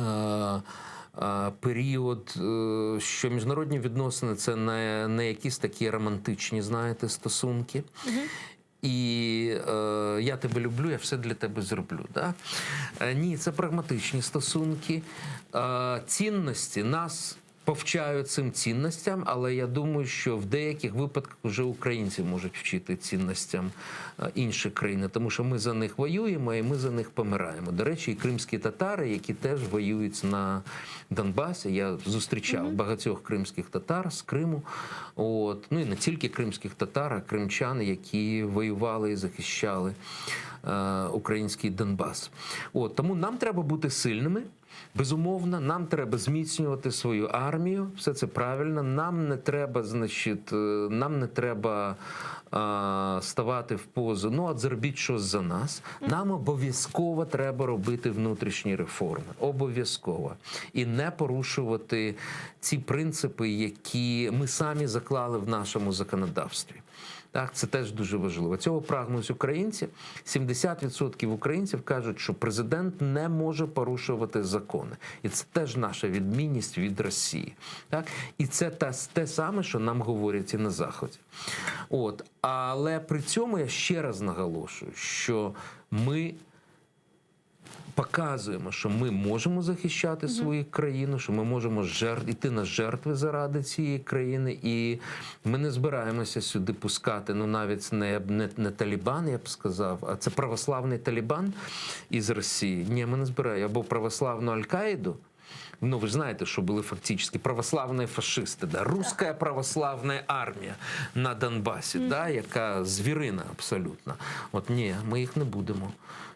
е, період, е, що міжнародні відносини це не, не якісь такі романтичні, знаєте, стосунки. І е, я тебе люблю, я все для тебе зроблю. Да? Е, ні, це прагматичні стосунки. Е, цінності нас повчають цим цінностям, але я думаю, що в деяких випадках вже українці можуть вчити цінностям е, інші країни, тому що ми за них воюємо і ми за них помираємо. До речі, і кримські татари, які теж воюють на Донбасі. Я зустрічав багатьох кримських татар з Криму. От. Ну і не тільки кримських татар, а кримчан, які воювали і захищали е, український Донбас. От, тому нам треба бути сильними. Безумовно, нам треба зміцнювати свою армію. Все це правильно. Нам не треба, значить, е, нам не треба е, ставати в позу. Ну, от зробіть щось за нас. Нам обов'язково треба робити внутрішні реформи. Обов'язково. І не порушувати ці принципи, які ми самі заклали в нашому законодавстві. Так, це теж дуже важливо. Цього прагнуть українці. 70% українців кажуть, що президент не може порушувати закони. І це теж наша відмінність від Росії. Так? І це та, те саме, що нам говорять і на Заході. От. Але при цьому я ще раз наголошую, що ми показуємо, що ми можемо захищати свою країну, що ми можемо жертв, іти на жертви заради цієї країни, і ми не збираємося сюди пускати, ну навіть не, не, не Талібан, я б сказав, а це православний Талібан із Росії. Ні, ми не збираємо або православну Аль-Каїду. Ну, ви ж знаєте, що були фактично православні фашисти, да? Руська православна армія на Донбасі, да? яка звірина абсолютно. От ні, ми їх не будемо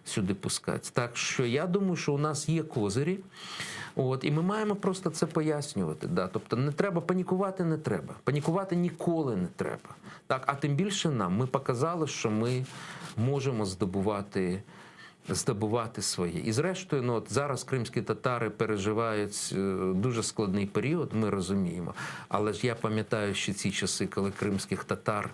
сюди пускати. Так що я думаю, що у нас є козирі, от, і ми маємо просто це пояснювати. Да? Тобто не треба панікувати, не треба. Панікувати ніколи не треба. Так? А тим більше нам ми показали, що ми можемо здобувати здобувати своє. І зрештою, ну от зараз кримські татари переживають е, дуже складний період, ми розуміємо. Але ж я пам'ятаю ще ці часи, коли кримських татар.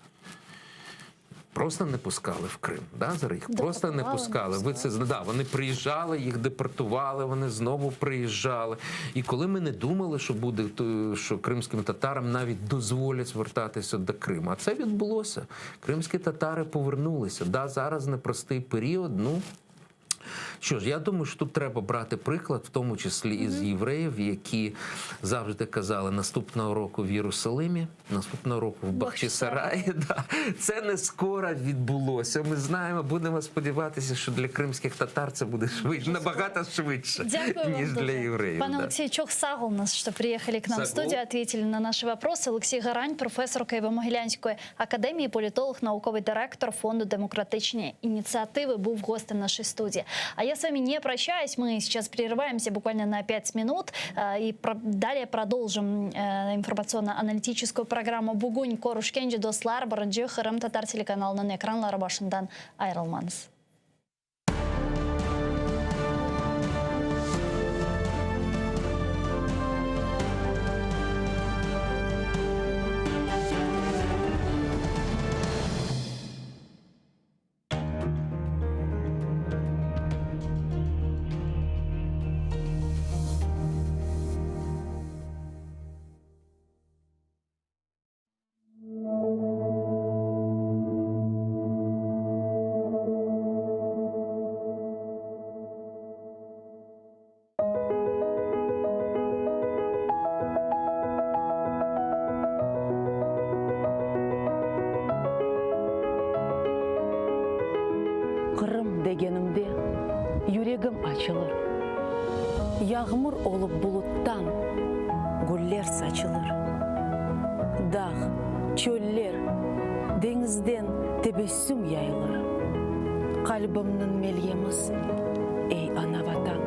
Просто не пускали в Крим, да, зараз їх просто не Депортували, не пускали. Ви це да, вони приїжджали, їх депортували, вони знову приїжджали. І коли ми не думали, що буде, то, що кримським татарам навіть дозволять вертатися до Криму. А це відбулося. Кримські татари повернулися. Да, зараз непростий період. Ну що ж, я думаю, що тут треба брати приклад, в тому числі із євреїв, які завжди казали наступного року в Єрусалимі, наступного року в Бахчисараї. Да. Це не скоро відбулося. Ми знаємо, будемо сподіватися, що для кримських татар це буде швидше, набагато швидше, Дякую вам ніж для дуже. євреїв. Пане да. Олексій, чох сагол нас, що приїхали к нам в Сагол. студію, ответили на наші вопросы. Олексій Гарань, професор Києво-Могилянської академії, політолог, науковий директор Фонду демократичні ініціативи, був гостем нашей студии. А я с вами не прощаюсь, мы сейчас прерываемся буквально на 5 минут э, и про- далее продолжим э, информационно-аналитическую программу «Бугунь Корушкенджи Дослар» Birinci Qırımtatar telekanalınıñ ekranları başından ayırılmañız. Qırım degenimde yüregim açılır, Yağmur olıp buluttan güller saçılır. Dağ, çöller, deñizden tebessüm yayılır. Qalbimniñ melyemisiñ, ey, ana-Vatan!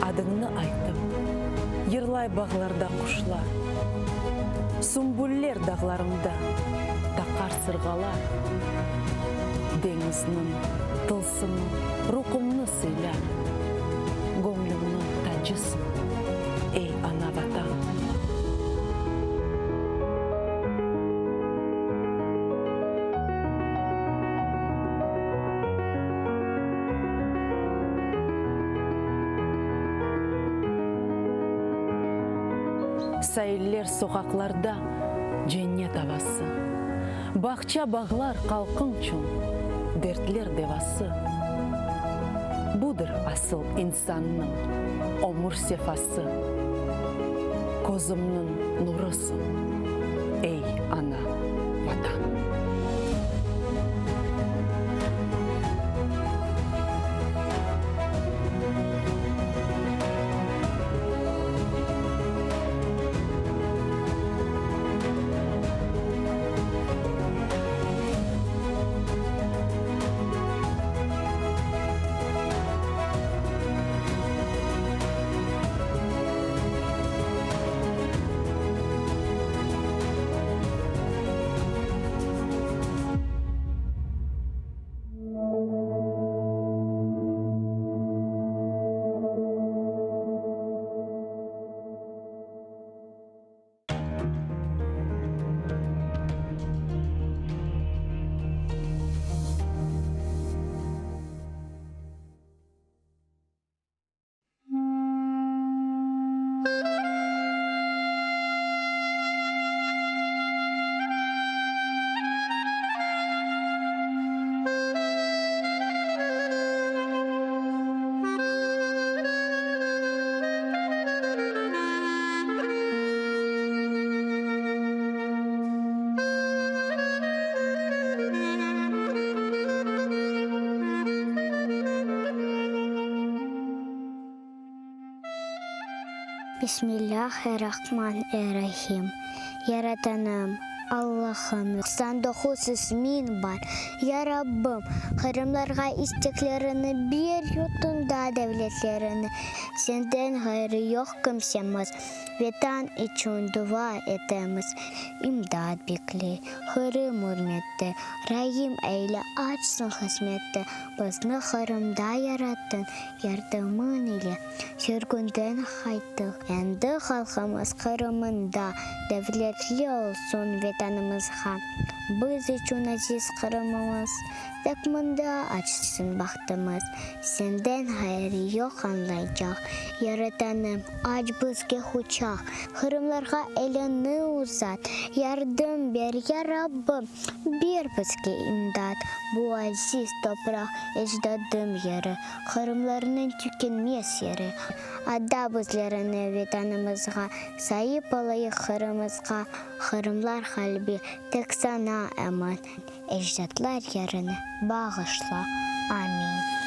Adıñnı aytıp, yırlay bağlarda quşlar, Sümbüller dağlarımda taqar sırğalar. Deñizniñ tılsımı ruhumnı sıylar, Göñlümniñ tacısıñ, ey, ana-Vatan! Sailler, soqaqlarda cennet avası, Bağça-bağlar halqıñçün dertler devası. Budır asıl insannıñ ömür sefası, Közümniñ nurısıñ, ey, ana, Vatan! Bismillâh-er-Rahman-er-Rahim. Yaratanım, Allahım, 99 ismiñ bar. Ya Rabbim, qırımlarğa isteklerini ber, yurtunda devletlerini. Senden ğayrı yoq kimsemiz, Vetan içün dua etemiz. İmdat bekley, Qırım ürmette, Raim eyle, açsın qısmette. Bizni Qırımda yarattıñ, yardımıñ ile sürgünden qayttıq. Endi halqımız Qırımında devletli olsun Vetanımızğa. Biz içün aziz Qırımımız, tek mında açsın bahtımız. Senden ğayrı yoq añlaycaq, Yaratanım, aç bizge quçaq. Qırımlarğa eliñni uzat, yardım ber, ya Rabbim! Ber bizge imdat, bu aziz topraq, ecdadım yeri, Qırımlarnıñ tükenmez yeri. Ada bizlerni Vetanımızğa, saip olayıq Qırımızğa, Qırımlar qalbi tek saña emin, ecdatlar yerini bağışla. Amin.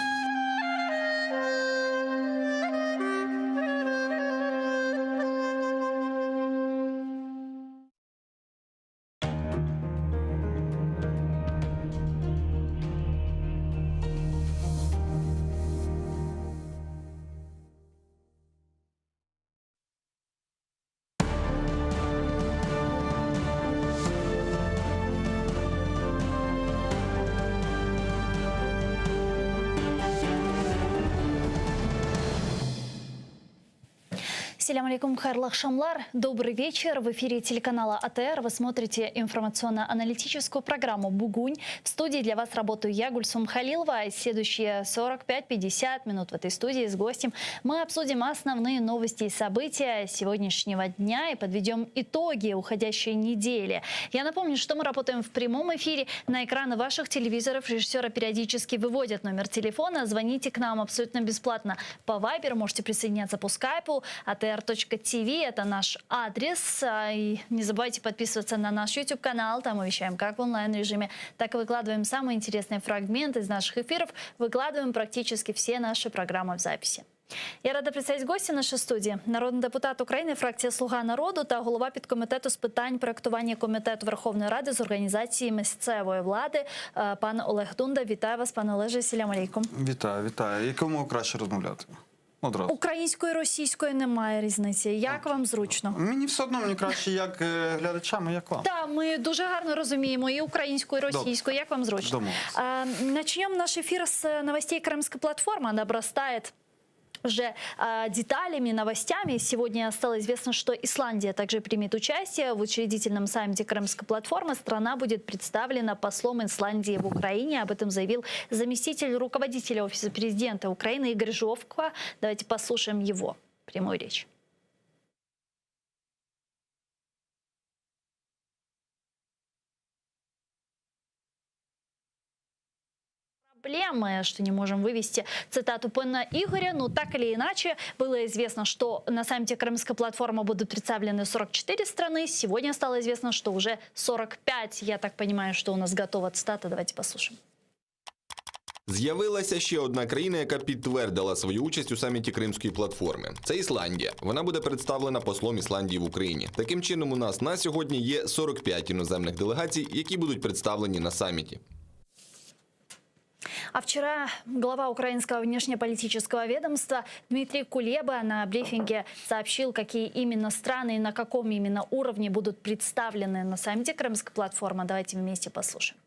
Selâm aleykum, hayırlı aqşamlar. Добрый вечер. В эфире телеканала АТР вы смотрите информационно-аналитическую программу «Бугунь». В студии для вас работаю я, Гульсум Халилова. И следующие 45-50 минут в этой студии с гостем мы обсудим основные новости и события сегодняшнего дня и подведем итоги уходящей недели. Я напомню, что мы работаем в прямом эфире. На экраны ваших телевизоров режиссера периодически выводят номер телефона. Звоните к нам абсолютно бесплатно по Viber, можете присоединяться по скайпу atr.tv, это наш адрес. И не забывайте подписываться на наш YouTube-канал, там мы вещаем как в онлайн-режиме, так и выкладываем самые интересные фрагменты из наших эфиров, выкладываем практически все наши программы в записи. Я рада представить гостя нашей студии. Народний депутат України, фракція «Слуга народу» та голова підкомітету з питань проектування Комітету Верховної Ради з організації місцевої влади, е, пан Олег Дунда. Вітаю вас, пане Олеже. Селям алейкум. Вітаю, вітаю. Якому краще розмовляти? Одразу. Українською і російською немає різниці. Як вам зручно? Мені все одно мені краще як е, глядачам, і як вам. Так, ми дуже гарно розуміємо і українську, і російську. Як вам зручно? Домовились. А, Начнем наш эфир с новостей Крымской платформы. Она обрастает уже а, деталями, новостями. Сегодня стало известно, что Исландия также примет участие в учредительном саммите Крымской платформы. Страна будет представлена послом Исландии в Украине. Об этом заявил заместитель руководителя Офиса президента Украины Игорь Жовква. Давайте послушаем его прямую речь. Проблемы, что не можем вывести цитату пана Игоря, но так или иначе было известно, что на саммите Крымской платформы будут представлены 44 страны. Сегодня стало известно, что уже 45. Я так понимаю, что у нас готова цитата. Давайте послушаем. З'явилася ще одна країна, яка підтвердила свою участь у саміті Кримської платформи. Це Ісландія. Вона буде представлена послом Ісландії в Україні. Таким чином, у нас на сьогодні є 45 іноземних делегацій, які будуть представлені на саміті. А вчера глава украинского внешнеполитического ведомства Дмитрий Кулеба на брифинге сообщил, какие именно страны и на каком именно уровне будут представлены на саммите Крымской платформы. Давайте вместе послушаем.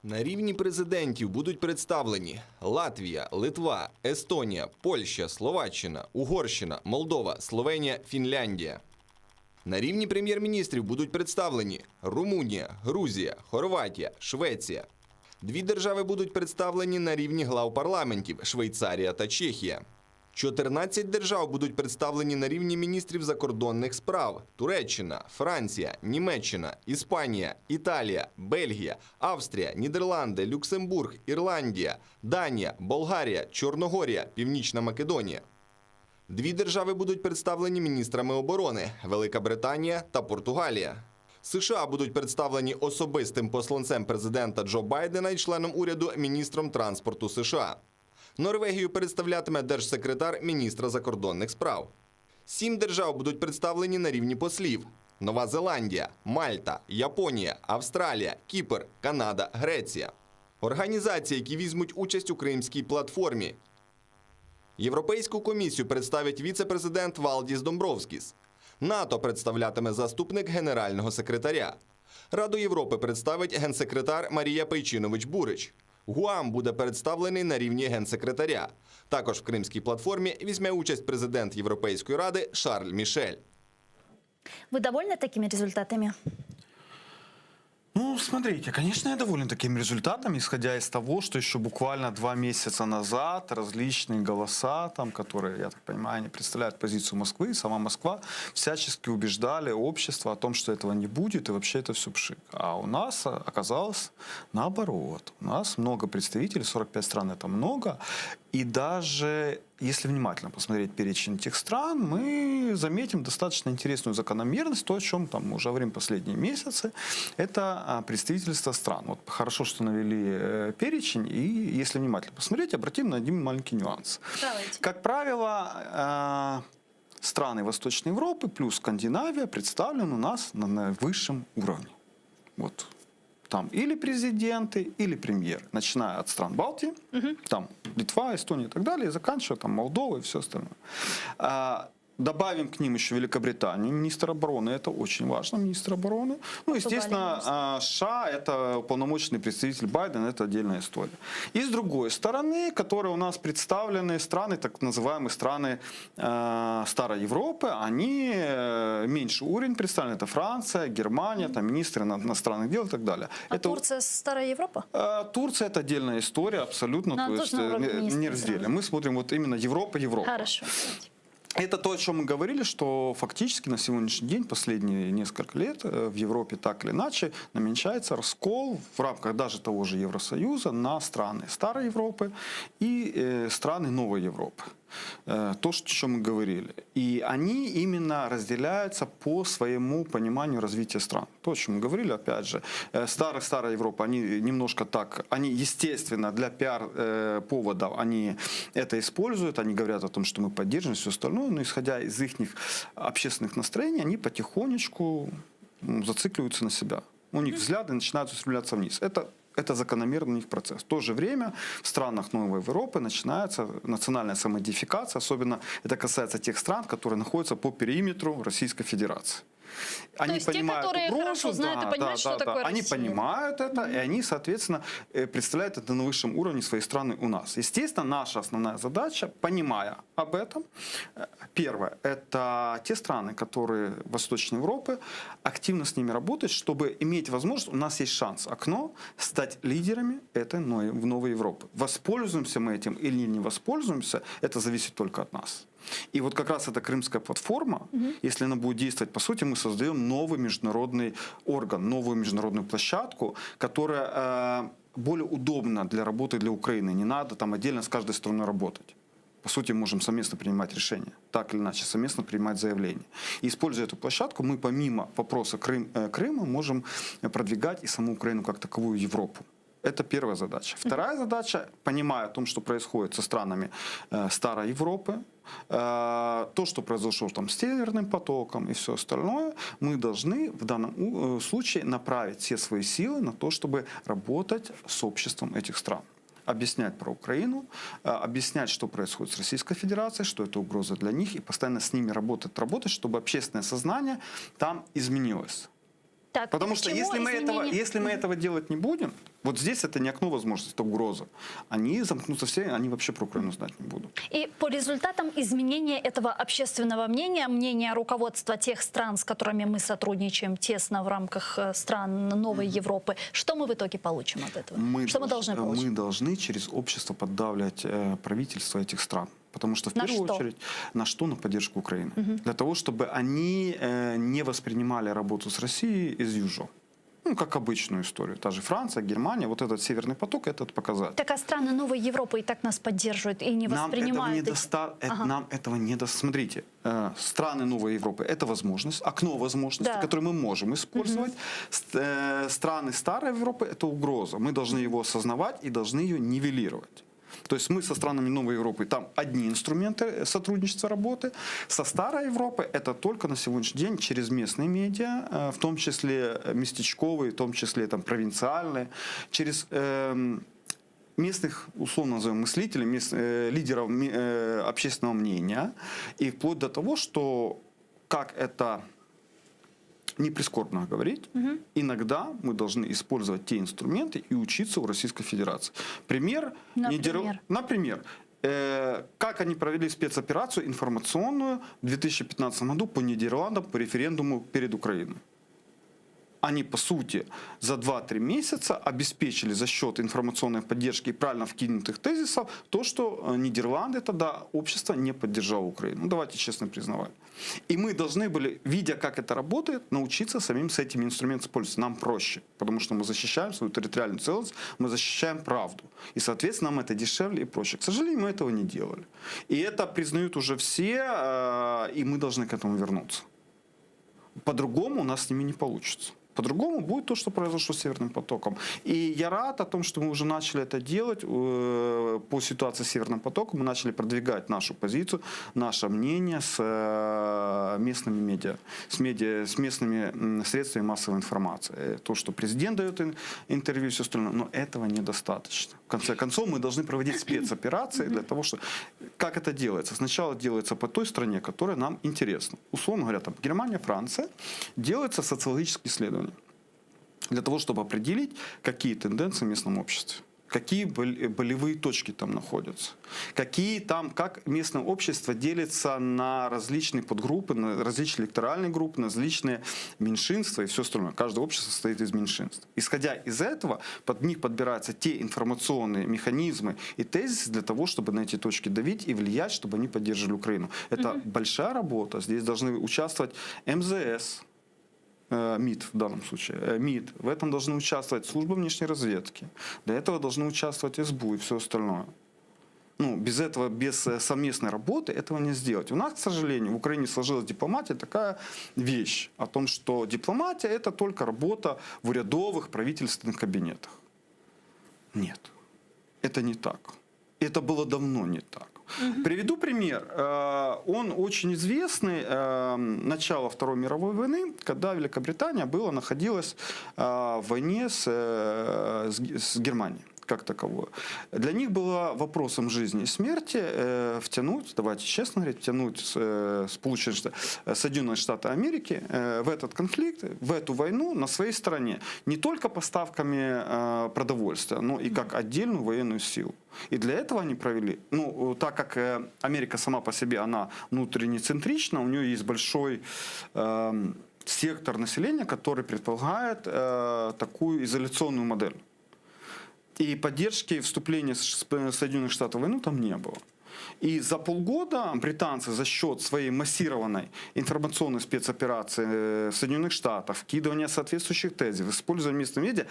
На рівні президентів будуть представлені Латвія, Литва, Естонія, Польща, Словаччина, Угорщина, Молдова, Словенія, Фінляндія. На рівні прем'єр-міністрів будуть представлені Румунія, Грузія, Хорватія, Швеція. Дві держави будуть представлені на рівні глав парламентів Швейцарія та Чехія. 14 держав будуть представлені на рівні міністрів закордонних справ: Туреччина, Франція, Німеччина, Іспанія, Італія, Бельгія, Австрія, Нідерланди, Люксембург, Ірландія, Данія, Болгарія, Чорногорія, Північна Македонія. Дві держави будуть представлені міністрами оборони Велика Британія та Португалія. США будуть представлені особистим посланцем президента Джо Байдена і членом уряду міністром транспорту США. Норвегію представлятиме держсекретар міністра закордонних справ. Сім держав будуть представлені на рівні послів: Нова Зеландія, Мальта, Японія, Австралія, Кіпр, Канада, Греція. Організації, які візьмуть участь у Кримській платформі. Європейську комісію представить віце-президент Валдіс Домбровскіс. НАТО представлятиме заступник генерального секретаря. Раду Європи представить генсекретар Марія Пейчинович Бурич. ГУАМ буде представлений на рівні генсекретаря. Також в Кримській платформі візьме участь президент Європейської ради Шарль Мішель. Вы довольны такими результатами? Ну, смотрите, конечно, я доволен таким результатом, исходя из того, что еще буквально два месяца назад различные голоса, там, которые, я так понимаю, они представляют позицию Москвы, и сама Москва, всячески убеждали общество о том, что этого не будет, и вообще это все пшик. А у нас оказалось наоборот. У нас много представителей, 45 стран это много, и даже если внимательно посмотреть перечень этих стран, мы заметим достаточно интересную закономерность, то, о чем там мы уже говорим последние месяцы, это а, представительство стран. Вот хорошо, что навели э, перечень, и если внимательно посмотреть, обратим на один маленький нюанс. Давайте. Как правило, э, страны Восточной Европы плюс Скандинавия представлены у нас на наивысшем уровне. Вот там или президенты, или премьеры, начиная от стран Балтии, там Литва, Эстония и так далее, и заканчивая там Молдова и все остальное. А, Добавим к ним еще Великобританию, министр обороны, это очень важно, министр обороны. Ну, естественно, а, США, это уполномоченный представитель Байдена, это отдельная история. И с другой стороны, которые у нас представлены, страны, так называемые страны э, Старой Европы, они э, меньше уровень представлены, это Франция, Германия, там министры иностранных дел и так далее. А это, Турция старая Европа? Э, Турция это отдельная история, абсолютно, Но то она есть тоже на э, уровне не, министра не разделим. сразу. Мы смотрим вот именно Европа, Европа. Хорошо. Это то, о чем мы говорили, что фактически на сегодняшний день, последние несколько лет э, в Европе так или иначе намечается раскол в рамках даже того же Евросоюза на страны Старой Европы и э, страны Новой Европы. Э, То, что- о чем мы говорили. И они именно разделяются по своему пониманию развития стран. То, о чем мы говорили, опять же, э, старая-старая Европа, они немножко так, они, естественно, для пиар-поводов, они это используют, они говорят о том, что мы поддерживаем все остальное, но исходя из их общественных настроений, они потихонечку м, зацикливаются на себя. У них взгляды начинают устремляться вниз. Это это закономерный у них процесс. В то же время в странах Новой Европы начинается национальная самоидентификация, особенно это касается тех стран, которые находятся по периметру Российской Федерации. Они есть те, которые хорошо знают и понимают, что такое Они Россия. понимают это, и они, соответственно, э, представляют это на высшем уровне своей страны у нас. Естественно, наша основная задача, понимая об этом, э, первое, это те страны, которые Восточной Европы, активно с ними работать, чтобы иметь возможность, у нас есть шанс, окно, стать лидерами этой новой, в новой Европы. Воспользуемся мы этим или не воспользуемся, это зависит только от нас. И вот как раз эта крымская платформа, если она будет действовать, по сути, мы создаем новый международный орган, новую международную площадку, которая э, более удобна для работы для Украины. Не надо там отдельно с каждой стороной работать. По сути, можем совместно принимать решения, так или иначе, совместно принимать заявления. И используя эту площадку, мы помимо вопроса Крым, э, Крыма можем продвигать и саму Украину как таковую в Европу. Это первая задача. Вторая задача, понимая о том, что происходит со странами э, Старой Европы, э, то, что произошло там с Северным потоком и все остальное, мы должны в данном у- э, случае направить все свои силы на то, чтобы работать с обществом этих стран объяснять про Украину, э, объяснять, что происходит с Российской Федерацией, что это угроза для них, и постоянно с ними работать, работать, чтобы общественное сознание там изменилось. Так, Потому к что чему если мы, этого, изменения? если мы этого делать не будем, вот здесь это не окно возможности, это угроза. Они замкнутся все, они вообще про Украину знать не будут. И по результатам изменения этого общественного мнения, мнения руководства тех стран, с которыми мы сотрудничаем тесно в рамках э, стран Новой Европы, что мы в итоге получим от этого? Мы что мы долж- должны получить? Мы должны через общество поддавливать э, правительство этих стран. Потому что в На первую что? очередь на что? На поддержку Украины. Для того, чтобы они э, не воспринимали работу с Россией as usual. Ну, как обычную историю. Та же Франция, Германия, вот этот Северный поток, этот показатель. Так а страны Новой Европы и так нас поддерживают и не Нам этого воспринимают. не эти- доста... э, Ага. Нам этого не до... Смотрите, э, страны Новой Европы – это возможность, окно возможности, Да. которое мы можем использовать. С- э, страны Старой Европы – это угроза. Мы должны его осознавать и должны ее нивелировать. То есть мы со странами Новой Европы, там одни инструменты сотрудничества работы, со Старой Европой это только на сегодняшний день через местные медиа, э, в том числе местечковые, в том числе там провинциальные, через эм, местных, условно назовем, мыслителей, мест, э, лидеров э, общественного мнения, и вплоть до того, что как это не прискорбно говорить, угу. иногда мы должны использовать те инструменты и учиться у Российской Федерации. Пример, Например, Нидер... Например э, как они провели спецоперацию информационную в 2015 году по Нидерландам по референдуму перед Украиной они, по сути, за 2-3 месяца обеспечили за счет информационной поддержки и правильно вкинутых тезисов то, что э, Нидерланды тогда общество не поддержало Украину. Ну, давайте честно признавать. И мы должны были, видя, как это работает, научиться самим с этими инструментами пользоваться. Нам проще, потому что мы защищаем свою территориальную целостность, мы защищаем правду. И, соответственно, нам это дешевле и проще. К сожалению, мы этого не делали. И это признают уже все, э, и мы должны к этому вернуться. По-другому у нас с ними не получится. По-другому будет то, что произошло с Северным потоком. И я рад о том, что мы уже начали это делать э, по ситуации с Северным потоком. Мы начали продвигать нашу позицию, наше мнение с э, местными медиа, с, медиа, с местными средствами массовой информации. То, что президент дает интервью и все остальное, но этого недостаточно. В конце концов, мы должны проводить спецоперации для того, чтобы... Как это делается? Сначала делается по той стране, которая нам интересна. Условно говоря, там Германия, Франция. Делается социологические исследования для того, чтобы определить, какие тенденции в местном обществе какие болевые точки там находятся, какие там, как местное общество делится на различные подгруппы, на различные электоральные группы, на различные меньшинства и все остальное. Каждое общество состоит из меньшинств. Исходя из этого, под них подбираются те информационные механизмы и тезисы для того, чтобы на эти точки давить и влиять, чтобы они поддерживали Украину. Это mm-hmm. большая работа. Здесь должны участвовать МЗС, Э, МИД в данном случае, э, МИД. В этом должны участвовать служба внешней разведки. Для этого должны участвовать СБУ и все остальное. Ну, без этого, без э, совместной работы этого не сделать. У нас, к сожалению, в Украине сложилась дипломатия такая вещь о том, что дипломатия это только работа в урядовых правительственных кабинетах. Нет, это не так. Это было давно не так. Угу. Приведу пример. Э, он очень известный. Э, начало Второй мировой войны, когда Великобритания была, находилась э, в войне с, с Германией как таковую. Для них было вопросом жизни и смерти э, втянуть, давайте честно говорить, втянуть э, Соединенные Штаты Америки э, в этот конфликт, в эту войну на своей стороне. Не только поставками э, продовольствия, но и как отдельную военную силу. И для этого они провели, ну, так как э, Америка сама по себе, она внутренне центрична, у нее есть большой э, сектор населения, который предполагает э, такую изоляционную модель. И поддержки вступления Соединенных Штатов в войну там не было. И за полгода британцы за счет своей массированной информационной спецоперации э, в Соединенных Штатах, вкидывания соответствующих тезисов, использования местных медиа,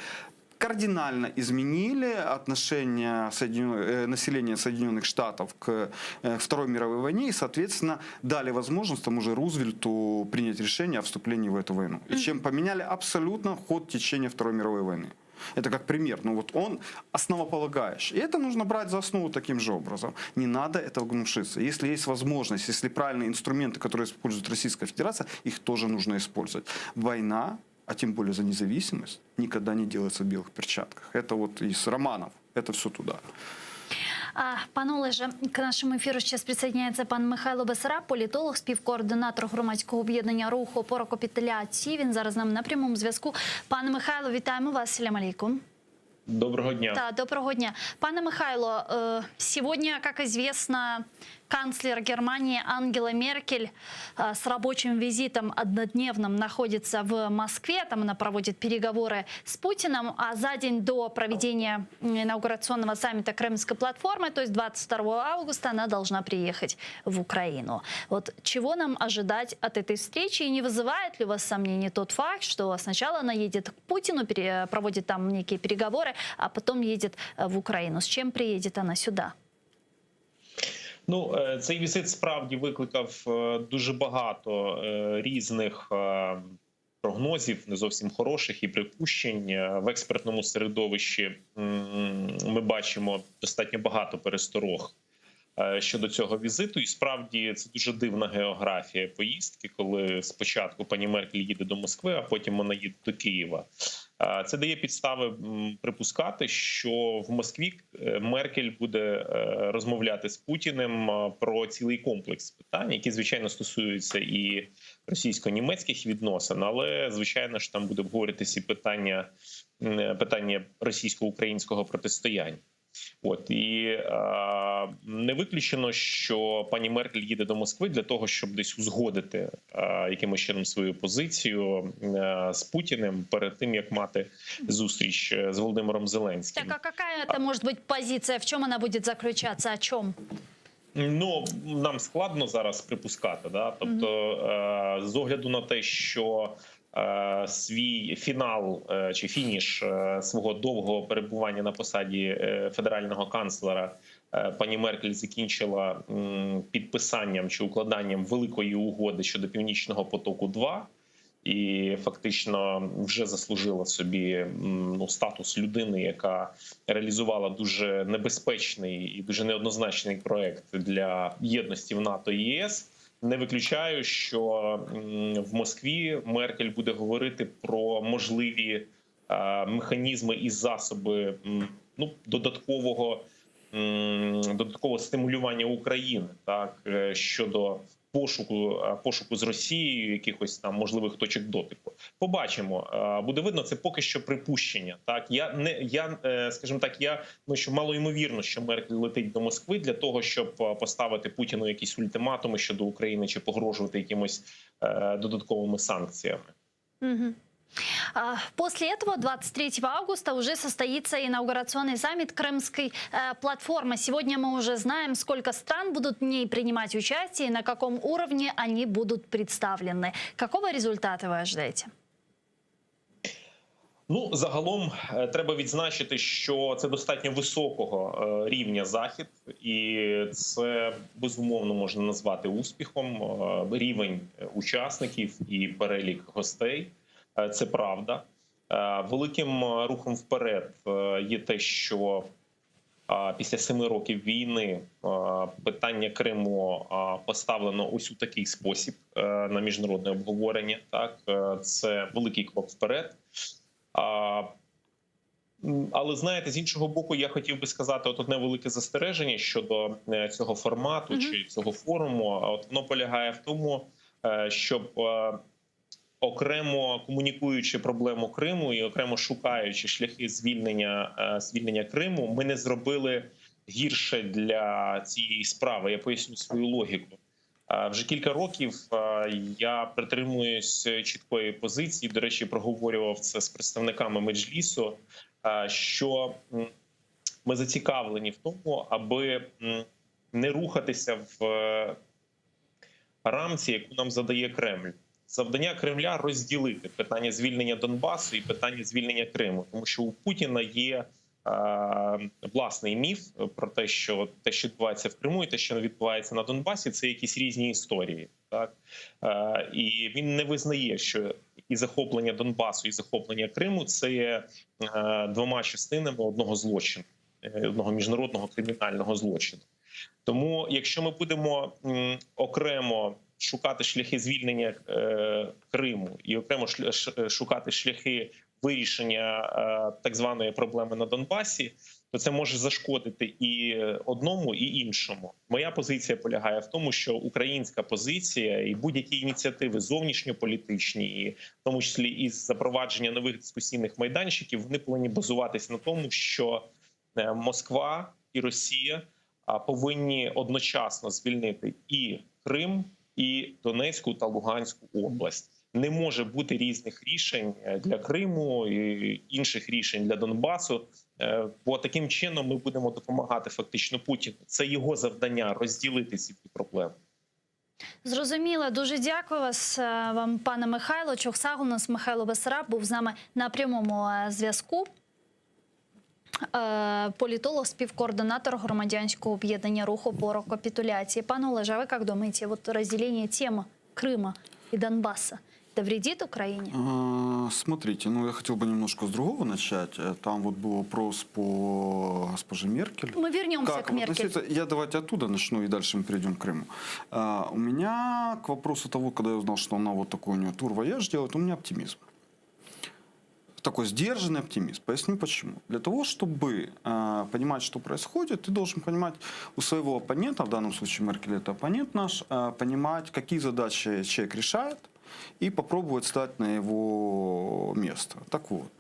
кардинально изменили отношение Соединен... Э, населения Соединенных Штатов к э, Второй мировой войне и, соответственно, дали возможность тому же Рузвельту принять решение о вступлении в эту войну. И чем поменяли абсолютно ход течения Второй мировой войны. Это как пример. Ну вот он основополагающий. И это нужно брать за основу таким же образом. Не надо этого гнушиться. Если есть возможность, если правильные инструменты, которые использует Российская Федерация, их тоже нужно использовать. Война, а тем более за независимость, никогда не делается в белых перчатках. Это вот из романов. Это все туда. А, пане Олеже, к нашему эфиру сейчас присоединяется пан Михайло Бессараб, політолог, співкоординатор громадського об'єднання руху «Опора капітуляції». Він зараз з нами на прямому зв'язку. Пане Михайло, вітаємо вас. Селям алейкум. Доброго дня. Да, доброго дня. Пане Михайло, э, сегодня, как известно, канцлер Германии Ангела Меркель э, с рабочим визитом однодневным находится в Москве. Там она проводит переговоры с Путиным. А за день до проведения инаугурационного саммита Крымской платформы, то есть 22 августа, она должна приехать в Украину. Вот чего нам ожидать от этой встречи? И не вызывает ли у вас сомнений тот факт, что сначала она едет к Путину, проводит там некие переговоры, а потом едет э, в Украину? С чем приедет она сюда? Ну, е, цей візит справді викликав е, дуже багато е, різних. Прогнозів не зовсім хороших і припущень е, в експертному середовищі ми бачимо достатньо багато пересторог е, щодо цього візиту. І справді це дуже дивна географія поїздки, коли спочатку пані Меркель їде до Москви, а потім вона їде до Києва. Е, це дає підстави припускати, що в Москві Меркель буде розмовляти з Путіним про цілий комплекс питань, які звичайно стосуються і російсько-німецьких відносин, але звичайно ж там буде обговорюватися і питання питання російсько-українського протистояння. От і е, не виключено, що пані Меркель їде до Москви для того, щоб десь узгодити е, якимось чином свою позицію е, з Путіним перед тим як мати зустріч з Володимиром Зеленським. Так, а какая это может быть позиция? В чем она будет заключаться? О чем? Ну нам складно зараз припускати, да тобто, mm -hmm. з огляду на те, що е, свій фінал е, чи фініш свого довгого перебування на посаді федерального канцлера пані Меркель закінчила підписанням чи укладанням великої угоди щодо північного потоку. 2 і фактично вже заслужила собі ну, статус людини, яка реалізувала дуже небезпечний і дуже неоднозначний проект для єдності в НАТО і ЄС. Не виключаю, що в Москві Меркель буде говорити про можливі механізми і засоби ну, додаткового додаткового стимулювання України так е, щодо пошуку е, пошуку з Росією якихось там можливих точок дотику. Побачимо, е, буде видно. Це поки що припущення. Так я не я, е, скажімо так, я ну що мало ймовірно, що Меркель летить до Москви для того, щоб поставити Путіну якісь ультиматуми щодо України чи погрожувати якимось додатковими санкціями. Угу. После этого 23 августа уже состоится инаугурационный саммит Крымской э, платформы. Сегодня мы уже знаем, сколько стран будут в ней принимать участие и на каком уровне они будут представлены. Какого результата вы ожидаете? Ну, загалом е, треба відзначити, що це достатньо високого е, рівня захід, і це безумовно можна назвати успіхом. Е, рівень учасників і перелік гостей. Е, це правда. Е, великим е, рухом вперед є те, що після семи років війни питання Криму поставлено ось у такий спосіб на міжнародне обговорення. Так, це великий крок вперед. Але знаєте, з іншого боку, я хотів би сказати от одне велике застереження щодо цього формату mm -hmm. чи цього форуму. От воно полягає в тому, щоб окремо комунікуючи проблему Криму і окремо шукаючи шляхи звільнення е, звільнення Криму, ми не зробили гірше для цієї справи. Я поясню свою логіку. Е, вже кілька років е, я притримуюсь чіткої позиції. До речі, проговорював це з представниками меджлісу, що ми зацікавлені в тому, аби не рухатися в рамці, яку нам задає Кремль. Завдання Кремля розділити питання звільнення Донбасу і питання звільнення Криму, тому що у Путіна є е, власний міф про те, що те, що відбувається в Криму, і те, що відбувається на Донбасі, це якісь різні історії. Так е, і він не визнає, що і захоплення Донбасу, і захоплення Криму це є е, двома частинами одного злочину, е, одного міжнародного кримінального злочину. Тому, якщо ми будемо окремо шукати шляхи звільнення е, Криму і окремо шукати шляхи вирішення е, так званої проблеми на Донбасі, то це може зашкодити і одному, і іншому. Моя позиція полягає в тому, що українська позиція і будь-які ініціативи зовнішньополітичні, і в тому числі і запровадження нових дискусійних майданчиків, вони повинні базуватись на тому, що е, Москва і Росія повинні одночасно звільнити і Крим, і Донецьку та Луганську область. Не може бути різних рішень для Криму і інших рішень для Донбасу. Е, бо таким чином ми будемо допомагати фактично Путіну. Це його завдання розділити ці дві проблеми. Зрозуміло, дуже дякую вас е, вам, пане Михайло. Чохсаг у нас Михайло Бессараб був з нами на прямому е, зв'язку. Політолог, співкоординатор громадянського об'єднання руху опору капітуляції. Пане Олеже, а вы как думаете, вот разделение темы Крыма и Донбасса? Это вредит Украине? А, Смотрите, ну я хотел бы немножко с другого начать. Э, Там вот был вопрос по госпоже Меркель. Мы вернемся Как к Меркель. относиться? Я давайте оттуда начну, и дальше мы перейдем к Крыму. А, у меня к вопросу того, когда я узнал, что она вот такой у нее тур-вояж делает, у меня оптимизм. Такой сдержанный оптимизм. Поясню почему. Для того, чтобы э, понимать, что происходит, ты должен понимать у своего оппонента, в данном случае Меркель это оппонент наш, э, понимать, какие задачи человек решает, и попробовать стать на его место. Так вот,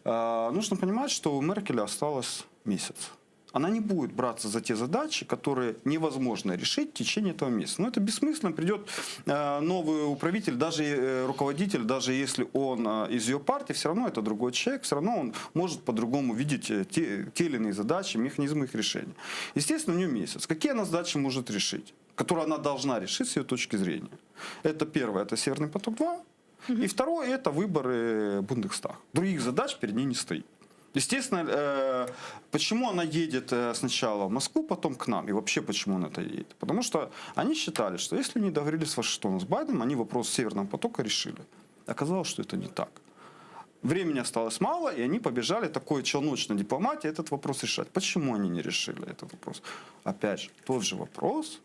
э, нужно понимать, что у Меркеля осталось месяц. Она не будет браться за те задачи, которые невозможно решить в течение этого месяца. Но это бессмысленно. Придет э, новый управитель, даже э, руководитель, даже если он э, из ее партии, все равно это другой человек, все равно он может по-другому видеть э, те, те или иные задачи, механизмы их решения. Естественно, у нее месяц. Какие она задачи может решить? Которые она должна решить с ее точки зрения. Это первое, это Северный поток-2. И второе, это выборы Бундестаг. Других задач перед ней не стоит. Естественно, э, почему она едет э, сначала в Москву, потом к нам? И вообще, почему она это едет? Потому что они считали, что если они договорились с Вашингтоном, с Байденом, они вопрос Северного потока решили. Оказалось, что это не так. Времени осталось мало, и они побежали такой челночной дипломатии этот вопрос решать. Почему они не решили этот вопрос? Опять же, тот же вопрос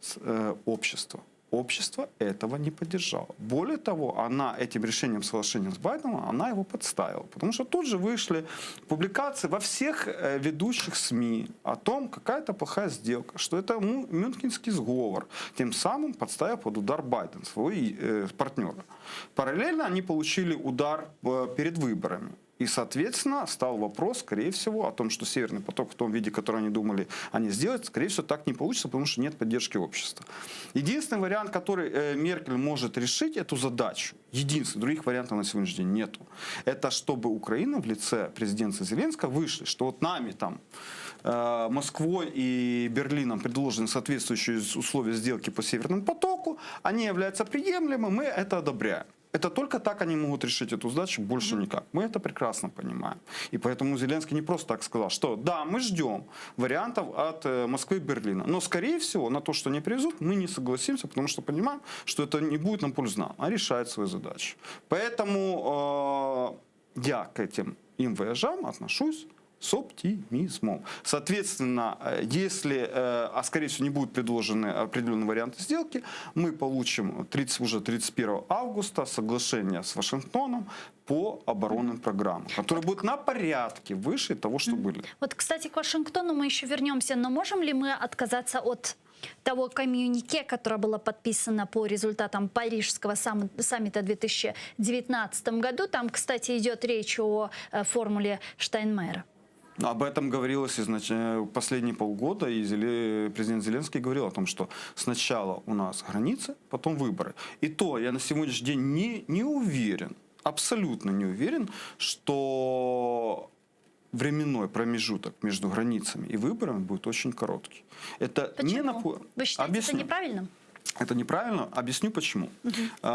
с, э, общества. Общество этого не поддержало. Более того, она этим решением, соглашением с Байденом, она его подставила. Потому что тут же вышли публикации во всех э, ведущих СМИ о том, какая это плохая сделка, что это мюнхенский сговор, тем самым подставив под удар Байден, своего э, партнера. Параллельно они получили удар э, перед выборами. И, соответственно, стал вопрос, скорее всего, о том, что Северный поток в том виде, который они думали, они сделают, скорее всего, так не получится, потому что нет поддержки общества. Единственный вариант, который э, Меркель может решить эту задачу, единственный, других вариантов на сегодняшний день нету, это чтобы Украина в лице президента Зеленского вышли, что вот нами там э, Москвой и Берлином предложены соответствующие условия сделки по Северному потоку, они являются приемлемыми, мы это одобряем. Это только так они могут решить эту задачу, больше никак. Мы это прекрасно понимаем. И поэтому Зеленский не просто так сказал, что да, мы ждем вариантов от э, Москвы и Берлина. Но, скорее всего, на то, что они привезут, мы не согласимся, потому что понимаем, что это не будет нам пользу нам, а решает свою задачу. Поэтому э, я к этим им вояжам отношусь с оптимизмом. Соответственно, э, если, э, а скорее всего не будут предложены определенные варианты сделки, мы получим 30, уже 31 августа соглашение с Вашингтоном по оборонным программам, которые будут на порядке выше того, что были. Вот, кстати, к Вашингтону мы еще вернемся, но можем ли мы отказаться от того коммюнике, которое было подписано по результатам Парижского саммита в 2019 году? Там, кстати, идет речь о э, формуле Штайнмайера. Об этом говорилось изнач... последние полгода, и президент Зеленский говорил о том, что сначала у нас границы, потом выборы. И то я на сегодняшний день не, не уверен, абсолютно не уверен, что временной промежуток между границами и выборами будет очень короткий. Это Почему? не напо... Вы считаете Объясню. это неправильным? Это неправильно. Объясню почему. Угу.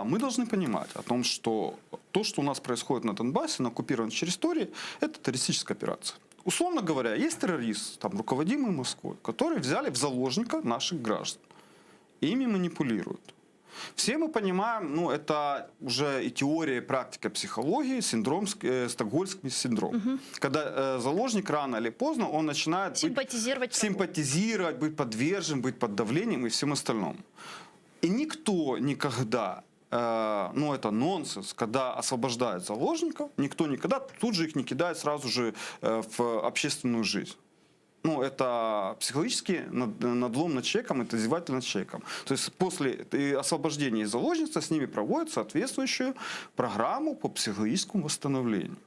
Мы должны понимать о том, что то, что у нас происходит на Донбассе, на оккупированной территории, это террористическая операция. Условно говоря, есть террорист, там, руководимый Москвой, который взяли в заложника наших граждан. Ими манипулируют. Все мы понимаем, ну, это уже и теория, и практика психологии, синдром, э, стокгольмский синдром. Угу. Когда э, заложник рано или поздно, он начинает симпатизировать, быть, симпатизировать, быть подвержен, быть под давлением и всем остальном. И никто никогда э, ну это нонсенс, когда освобождают заложников, никто никогда тут же их не кидает сразу же э, в общественную жизнь. Ну, это психологический надлом над человеком, это издевательство над человеком. То есть после освобождения из заложницы с ними проводят соответствующую программу по психологическому восстановлению.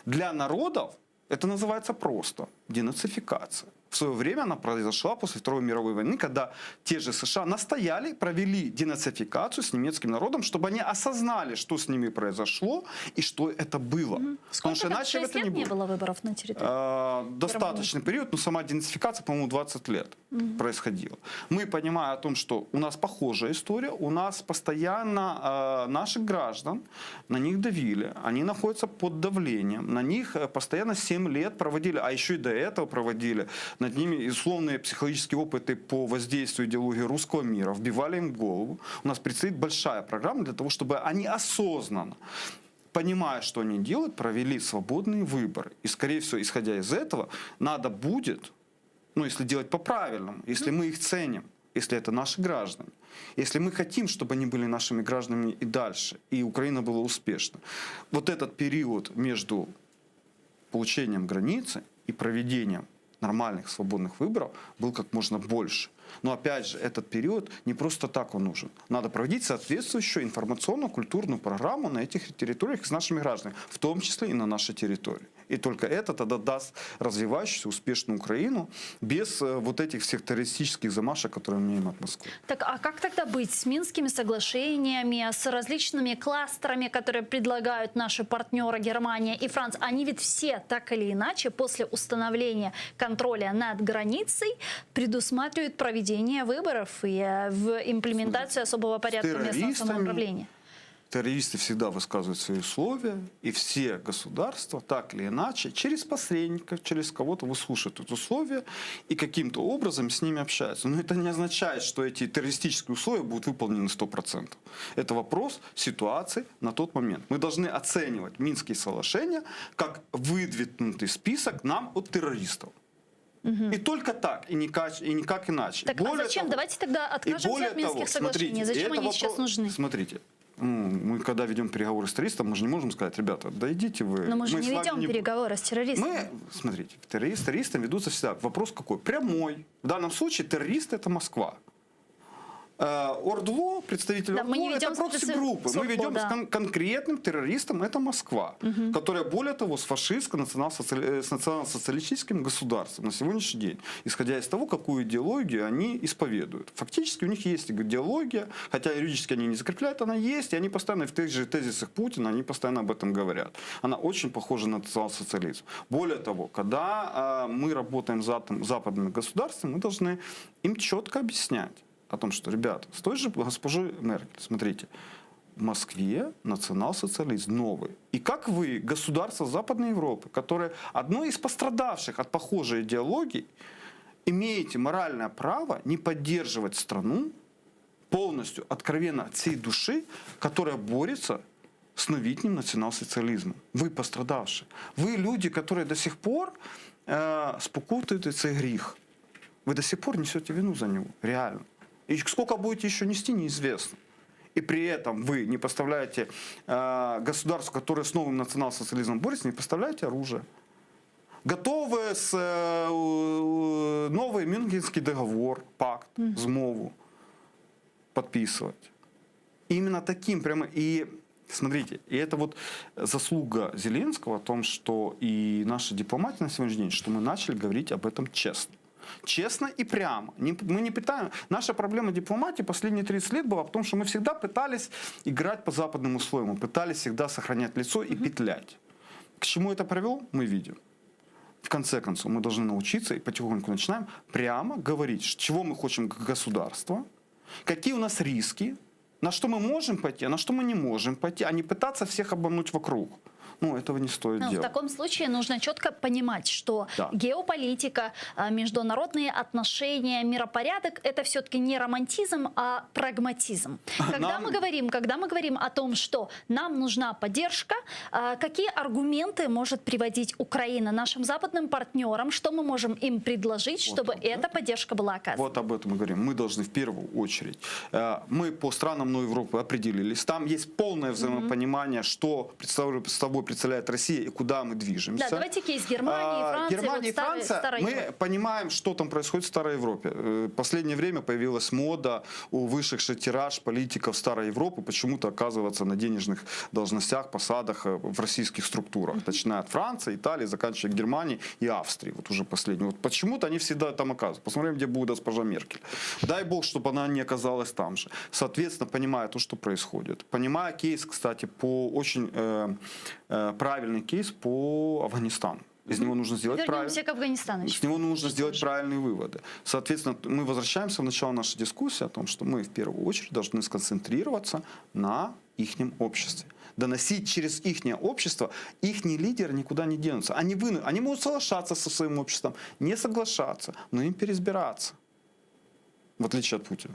Для народов это называется просто денацификация. В свое время она произошла после Второй мировой войны, когда те же США настояли, провели денацификацию с немецким народом, чтобы они осознали, что с ними произошло и что это было. Угу. Сколько Потому что иначе это не, не было выборов на территории? А, достаточный период, но сама денацификация, по-моему, 20 лет угу. происходила. Мы понимаем о том, что у нас похожая история, у нас постоянно э, наших граждан, на них давили, они находятся под давлением, на них э, постоянно 7 лет проводили, а еще и до этого проводили. Над ними условные психологические опыты по воздействию идеологии русского мира вбивали им в голову. У нас предстоит большая программа для того, чтобы они осознанно понимая, что они делают, провели свободные выборы. И, скорее всего, исходя из этого, надо будет, ну, если делать по-правильному, если мы их ценим, если это наши граждане, если мы хотим, чтобы они были нашими гражданами и дальше, и Украина была успешна. Вот этот период между получением границы и проведением нормальных свободных выборов был как можно больше. Но опять же, этот период не просто так он нужен. Надо проводить соответствующую информационно-культурную программу на этих территориях с нашими гражданами, в том числе и на нашей территории. И только это тогда даст развивающуюся, успешную Украину без э, вот этих всех террористических замашек, которые мы имеем от Москвы. Так, а как тогда быть с Минскими соглашениями, с различными кластерами, которые предлагают наши партнеры Германия и Франция? Они ведь все так или иначе после установления контроля над границей предусматривают проведение выборов и э, в имплементацию особого порядка местного террористами самоуправления. Террористы всегда высказывают свои условия, и все государства так или иначе через посредников, через кого-то выслушивают эти условия и каким-то образом с ними общаются. Но это не означает, что эти террористические условия будут выполнены 100%. Это вопрос ситуации на тот момент. Мы должны оценивать Минские соглашения как выдвинутый список нам от террористов. И только так, и никак, и никак иначе. Так, а Более зачем? того- Давайте тогда и откажемся более от Минских того, соглашений. смотрите, Зачем это они сейчас вопрос- нужны? Смотрите, ну, мы когда ведем переговоры с террористом, мы же не можем сказать, ребята, да идите вы. Но мы же не с вами ведем не будем». переговоры с террористами. Мы, смотрите, террорист, с террористами ведутся всегда. Вопрос какой? Прямой. В данном случае террористы это Москва. Э, ОРДЛО, представители Да, мы не ОРДЛО, это ведем с прокси-группы. с Мы ОРДЛО, ведем да. с кон- конкретным террористом, это Москва, которая, более того, с фашистско национал-социали- э, с национал-социалистическим государством на сегодняшний день, исходя из того, какую идеологию они исповедуют. Фактически у них есть идеология, хотя юридически они не закрепляют, она есть, и они постоянно в тех же тезисах Путина, они постоянно об этом говорят. Она очень похожа на национал-социализм. Более того, когда э, мы работаем с запад- западными государствами, мы должны им четко объяснять о том, что, ребята, с той же госпожой Меркель, смотрите, в Москве национал-социализм новый. И как вы, государство Западной Европы, которое одно из пострадавших от похожей идеологии, имеете моральное право не поддерживать страну полностью, откровенно, от всей души, которая борется с новітнім национал-социализмом. Вы пострадавшие. Вы люди, которые до сих пор э, спокутують цей гріх. Вы до сих пор несете вину за него, реально. И сколько будете еще нести, неизвестно. И при этом вы не поставляете э, государству, которое с новым национал-социализмом борется, не поставляете оружие. Готовы с э, э, новый Мюнхенский договор, пакт, змову подписывать. Именно таким прямо и смотрите, и это вот заслуга Зеленского о том, что и наша дипломатия на сегодняшний день, что мы начали говорить об этом честно. Честно и прямо. Не, мы не пытаем. Наша проблема дипломатии последние 30 лет была в том, что мы всегда пытались играть по западным условиям, мы пытались всегда сохранять лицо и петлять. К чему это привело, мы видим. В конце концов, мы должны научиться и потихоньку начинаем прямо говорить, чего мы хотим как государство, какие у нас риски, на что мы можем пойти, а на что мы не можем пойти, а не пытаться всех обмануть вокруг. Ну, этого не стоит Ну, в делать. таком случае нужно четко понимать, что Да. геополитика, а, международные отношения, миропорядок – это все-таки не романтизм, а прагматизм. Когда Нам- мы говорим, когда мы говорим о том, что нам нужна поддержка, а, какие аргументы может приводить Украина нашим западным партнерам, что мы можем им предложить, Вот чтобы об эта поддержка была оказана? Вот об этом мы говорим. Мы должны в первую очередь. э, Мы по странам Новой Европы определились. Там есть полное взаимопонимание, что представляет собой представляет Россия и куда мы движемся. Да, давайте кейс Германии, А, Франции. Германия вот и старой- Франция, старой мы Европы. понимаем, что там происходит в Старой Европе. Э, Последнее время появилась мода у вышедший тираж политиков Старой Европы почему-то оказываться на денежных должностях, посадах э, в российских структурах. Начиная от Франции, Италии, заканчивая Германией и Австрией. Вот уже последний. Вот почему-то они всегда там оказываются. Посмотрим, где будет госпожа Меркель. Дай бог, чтобы она не оказалась там же. Соответственно, понимая то, что происходит. Понимая кейс, кстати, по очень э, э, правильный кейс по Афганистану. Из него нужно сделать Вернемся к Афганистану. С него нужно сделать правильные выводы. Соответственно, мы возвращаемся в начало нашей дискуссии о том, что мы в первую очередь должны сконцентрироваться на ихнем обществе. Доносить через ихнее общество, ихние лидеры никуда не денутся. Они, выну, они могут соглашаться со своим обществом, не соглашаться, но им переизбираться, в отличие от Путина.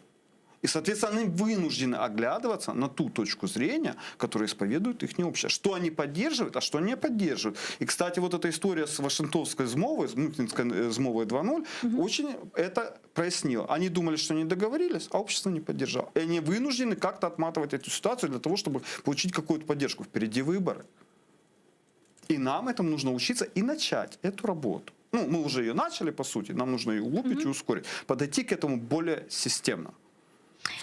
И, соответственно, они вынуждены оглядываться на ту точку зрения, которую исповедует их общество. Что они поддерживают, а что не поддерживают. И, кстати, вот эта история с Вашингтонской змовой, с Мюнхенской э, змовой 2.0, угу. очень это прояснила. Они думали, что они договорились, а общество не поддержало. И они вынуждены как-то отматывать эту ситуацию для того, чтобы получить какую-то поддержку. Впереди выборы. И нам этому нужно учиться и начать эту работу. Ну, мы уже ее начали, по сути, нам нужно ее углубить mm и ускорить. Подойти к этому более системно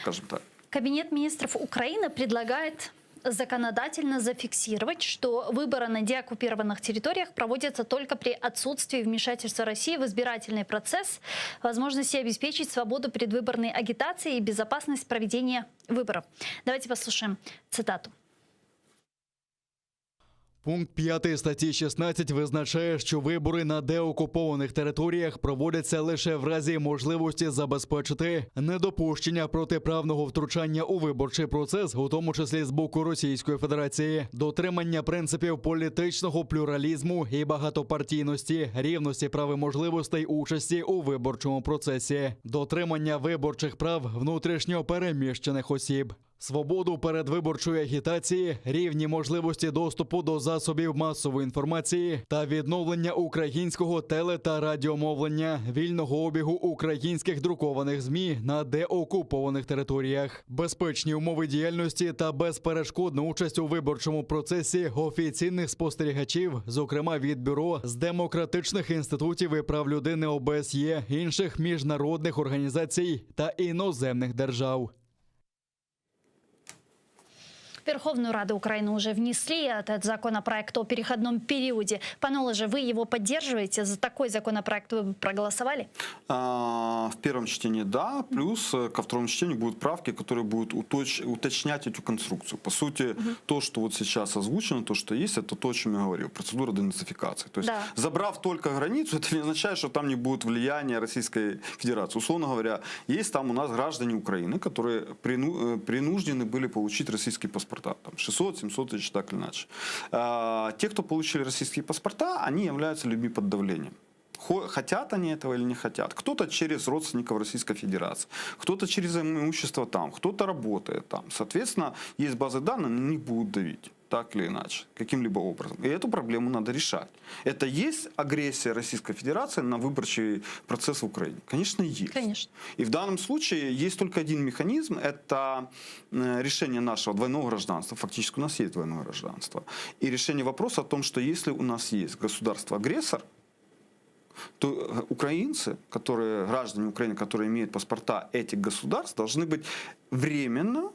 скажем так. Кабинет министров Украины предлагает законодательно зафиксировать, что выборы на деоккупированных территориях проводятся только при отсутствии вмешательства России в избирательный процесс, возможности обеспечить свободу предвыборной агитации и безопасность проведения выборов. Давайте послушаем цитату. Пункт 5 статті 16 визначає, що вибори на деокупованих територіях проводяться лише в разі можливості забезпечити недопущення протиправного втручання у виборчий процес, у тому числі з боку Російської Федерації, дотримання принципів політичного плюралізму і багатопартійності, рівності прав і можливостей участі у виборчому процесі, дотримання виборчих прав внутрішньо переміщених осіб. Свободу передвиборчої агітації, рівні можливості доступу до засобів масової інформації та відновлення українського теле та радіомовлення, вільного обігу українських друкованих ЗМІ на деокупованих територіях, безпечні умови діяльності та безперешкодну участь у виборчому процесі офіційних спостерігачів, зокрема від бюро з демократичних інститутів і прав людини ОБСЄ, інших міжнародних організацій та іноземних держав. Верховную Раду Украины уже внесли этот законопроект о переходном периоде. Пане Олеже, вы его поддерживаете? За такой законопроект вы бы проголосовали? А, в первом чтении да, плюс э, ко второму чтению будут правки, которые будут уточ уточнять эту конструкцию. По сути, угу. то, что вот сейчас озвучено, то, что есть, это то, о чем я говорил, процедура денацификации. То есть, да. забрав только границу, это не означает, что там не будет влияния Российской Федерации. Условно говоря, есть там у нас граждане Украины, которые прину, э, принуждены были получить российский паспорта. Там 600-700 тысяч, так или иначе. А, те, кто получили российские паспорта, они являются людьми под давлением. Хотят они этого или не хотят. Кто-то через родственников Российской Федерации, кто-то через имущество там, кто-то работает там. Соответственно, есть базы данных, на них будут давить так или иначе, каким-либо образом. И эту проблему надо решать. Это есть агрессия Российской Федерации на выборчий процесс в Украине? Конечно, есть. Конечно. И в данном случае есть только один механизм, это э, решение нашего двойного гражданства. Фактически у нас есть двойное гражданство. И решение вопроса о том, что если у нас есть государство-агрессор, то э, украинцы, которые, граждане Украины, которые имеют паспорта этих государств, должны быть временно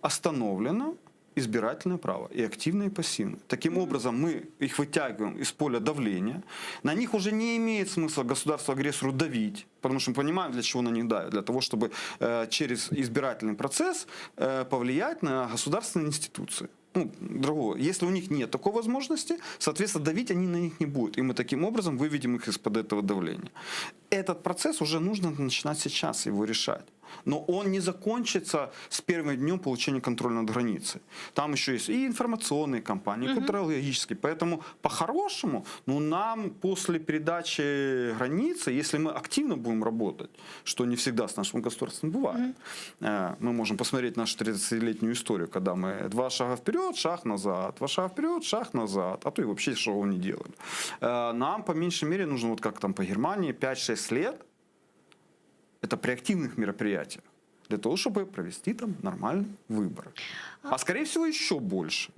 остановлено избирательное право, и активное, и пассивное. Таким образом, мы их вытягиваем из поля давления. На них уже не имеет смысла государству-агрессору давить, потому что мы понимаем, для чего на них давят. Для того, чтобы э, через избирательный процесс э, повлиять на государственные институции. Ну, другого. Если у них нет такой возможности, соответственно, давить они на них не будут. И мы таким образом выведем их из-под этого давления. Этот процесс уже нужно начинать сейчас его решать. Но он не закончится с первым днем получения контроля над границей. Там еще есть и информационные кампании, и культурологические. Поэтому по-хорошему, ну, нам после передачи границы, если мы активно будем работать, что не всегда с нашим государством бывает, э, мы можем посмотреть нашу 30-летнюю историю, когда мы два шага вперед, шаг назад, два шага вперед, шаг назад, а то и вообще шагов не делали. Э, Нам по меньшей мере нужно, вот как там по Германии, 5-6 лет, это при активных мероприятиях, для того, чтобы провести там нормальные выборы. А скорее всего еще больше.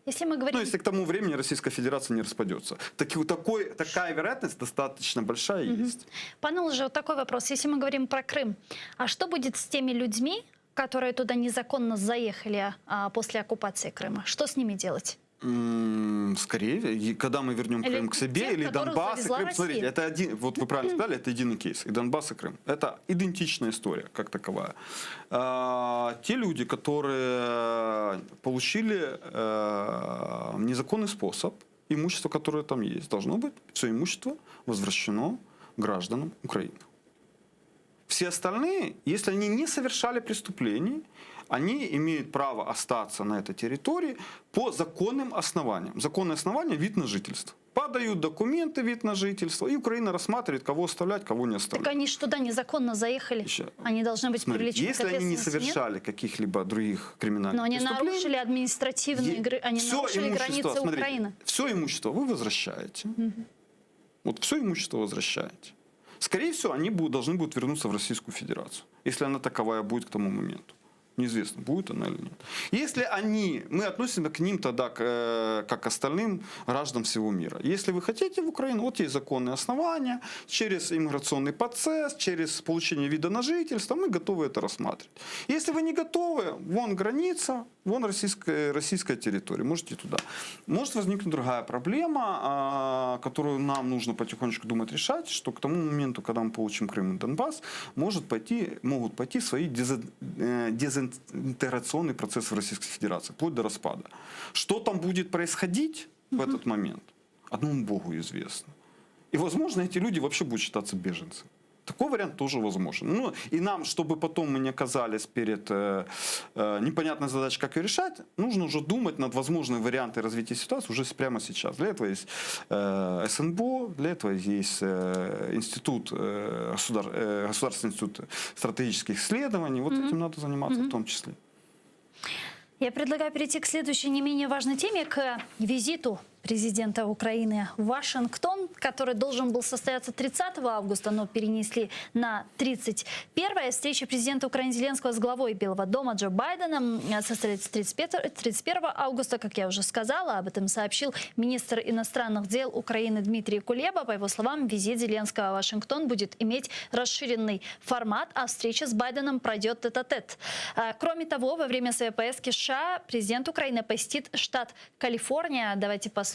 Если мы говорим... Ну, если к тому времени Российская Федерация не распадется. Таки, такой, такая вероятность достаточно большая есть. Пане Олеже, вот такой вопрос. Если мы говорим про Крым, а что будет с теми людьми, которые туда незаконно заехали а, после оккупации Крыма? Что с ними делать? М, Скорее, и когда мы вернем Или Крым к себе, тех, или которых Донбасс и завезла Крым. Смотрите, Россия. это один, вот вы правильно сказали, это единый кейс. И Донбасс, и Крым. Это идентичная история, как таковая. А, те люди, которые получили э, незаконный способ, имущество, которое там есть, должно быть, все имущество возвращено гражданам Украины. Все остальные, если они не совершали преступлений, они имеют право остаться на этой территории по законным основаниям. Законное основание – вид на жительство. Подают документы, вид на жительство, и Украина рассматривает, кого оставлять, кого не оставлять. Так они ж туда незаконно заехали. Еще. Они должны быть Смотрите, привлечены если к они не ответственности, нет? совершали каких-либо других криминальных Но они преступлений, нарушили административные, е- гры- они всё нарушили имущество, границы смотрите, Украины. Все имущество вы возвращаете. Вот все имущество возвращаете. Скорее всего, они будут, должны будут вернуться в Российскую Федерацию, если она таковая будет к тому моменту. Неизвестно, будет она или нет. Если они, мы относимся к ним тогда к, э, как к остальным гражданам всего мира. Если вы хотите в Украину, вот есть законные основания, через иммиграционный процесс, через получение вида на жительство, мы готовы это рассматривать. Если вы не готовы, вон граница, вон российская, российская территория, можете туда. Может возникнуть другая проблема, а, которую нам нужно потихонечку думать решать, что к тому моменту, когда мы получим Крым и Донбасс, может пойти, могут пойти свои дезин- э, дезинтеграционные процессы в Российской Федерации, вплоть до распада. Что там будет происходить в этот момент, одному Богу известно. И, возможно, эти люди вообще будут считаться беженцами. Такой вариант тоже возможен. Ну, и нам, чтобы потом мы не оказались перед э, э, непонятной задачей, как ее решать, нужно уже думать над возможными варианты развития ситуации уже с- прямо сейчас. Для этого есть э, СНБО, для этого есть э, институт, э, государ- э, Государственный институт стратегических исследований. Вот этим надо заниматься в том числе. Я предлагаю перейти к следующей не менее важной теме, к визиту президента Украины в Вашингтон, который должен был состояться 30 августа, но перенесли на 31. Встреча президента Украины Зеленского с главой Белого дома Джо Байденом э, состоится 31, 31 августа, как я уже сказала. Об этом сообщил министр иностранных дел Украины Дмитрий Кулеба. По его словам, визит Зеленского в Вашингтон будет иметь расширенный формат, а встреча с Байденом пройдет тет-а-тет. А, Кроме того, во время своей поездки в США президент Украины посетит штат Калифорния. Давайте послушаем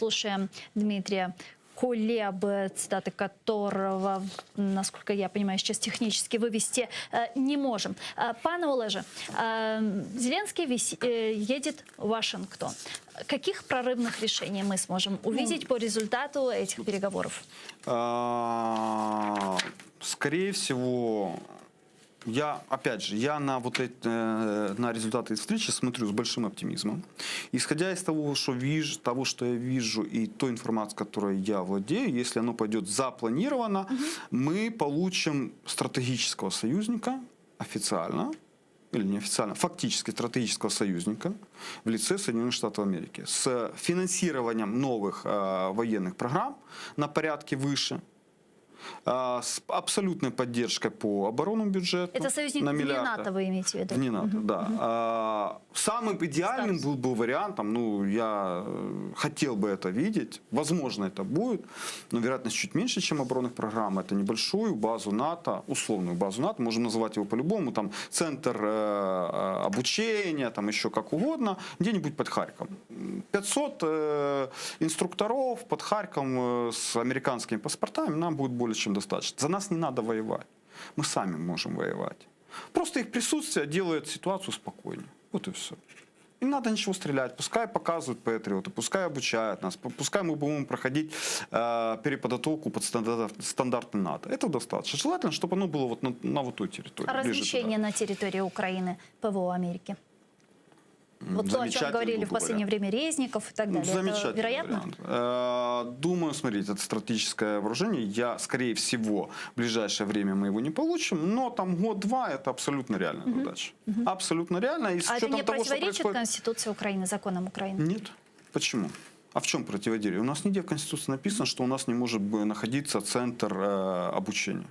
Дмитрия Кулебы, цитаты которого, насколько я понимаю, сейчас технически вывести э, не можем. Э, Пане Олеже, э, Зеленский виси- э, едет в Вашингтон. Каких прорывных решений мы сможем увидеть по результату этих переговоров? А, Скорее всего, я, опять же, я на вот эти, э, на результаты этой встречи смотрю с большим оптимизмом. Исходя из того, что вижу, того, что я вижу, и той информации, которой я владею, если оно пойдет запланировано, мы получим стратегического союзника официально, или неофициально, фактически стратегического союзника в лице Соединенных Штатов Америки с финансированием новых э, военных программ на порядке выше, э, с абсолютной поддержкой по оборонному бюджету. Это союзник на вне миллиарды. НАТО, вы имеете в виду? Вне НАТО, да. А, самым идеальным Статус. был бы вариантом, ну, я э, хотел бы это видеть, возможно, это будет, но вероятность чуть меньше, чем оборонных программ. Это небольшую базу НАТО, условную базу НАТО, можем называть его по-любому, там, центр э, э, обучения, там еще как угодно, где-нибудь под Харьковом. 500 э, инструкторов под Харьковом э, с американскими паспортами нам будет более чем достаточно. За нас не надо воевать. Мы сами можем воевать. Просто их присутствие делает ситуацию спокойнее. Вот и все. Не надо ничего стрелять. Пускай показывают патриоты, пускай обучают нас, пу- пускай мы будем проходить э, переподготовку под стандарт, стандарты НАТО. Этого достаточно. Желательно, чтобы оно было вот на, на вот той территории. А ближе туда. размещение на территории Украины ПВО Америки? Вот то, о чем Замечательный говорили был в бы последнее вариант. время Резников и так далее. Это Замечательный вероятно? вариант. Э, Думаю, смотрите, это стратегическое вооружение. Я, скорее всего, в ближайшее время мы его не получим, но там год-два это абсолютно реальная задача. Абсолютно реально. И с А это учетом не того, что противоречит происходит... Конституции Украины, законам Украины? Нет. Почему? А в чем противоречие? У нас нигде в Конституции написано, что у нас не может бы находиться центр э, обучения.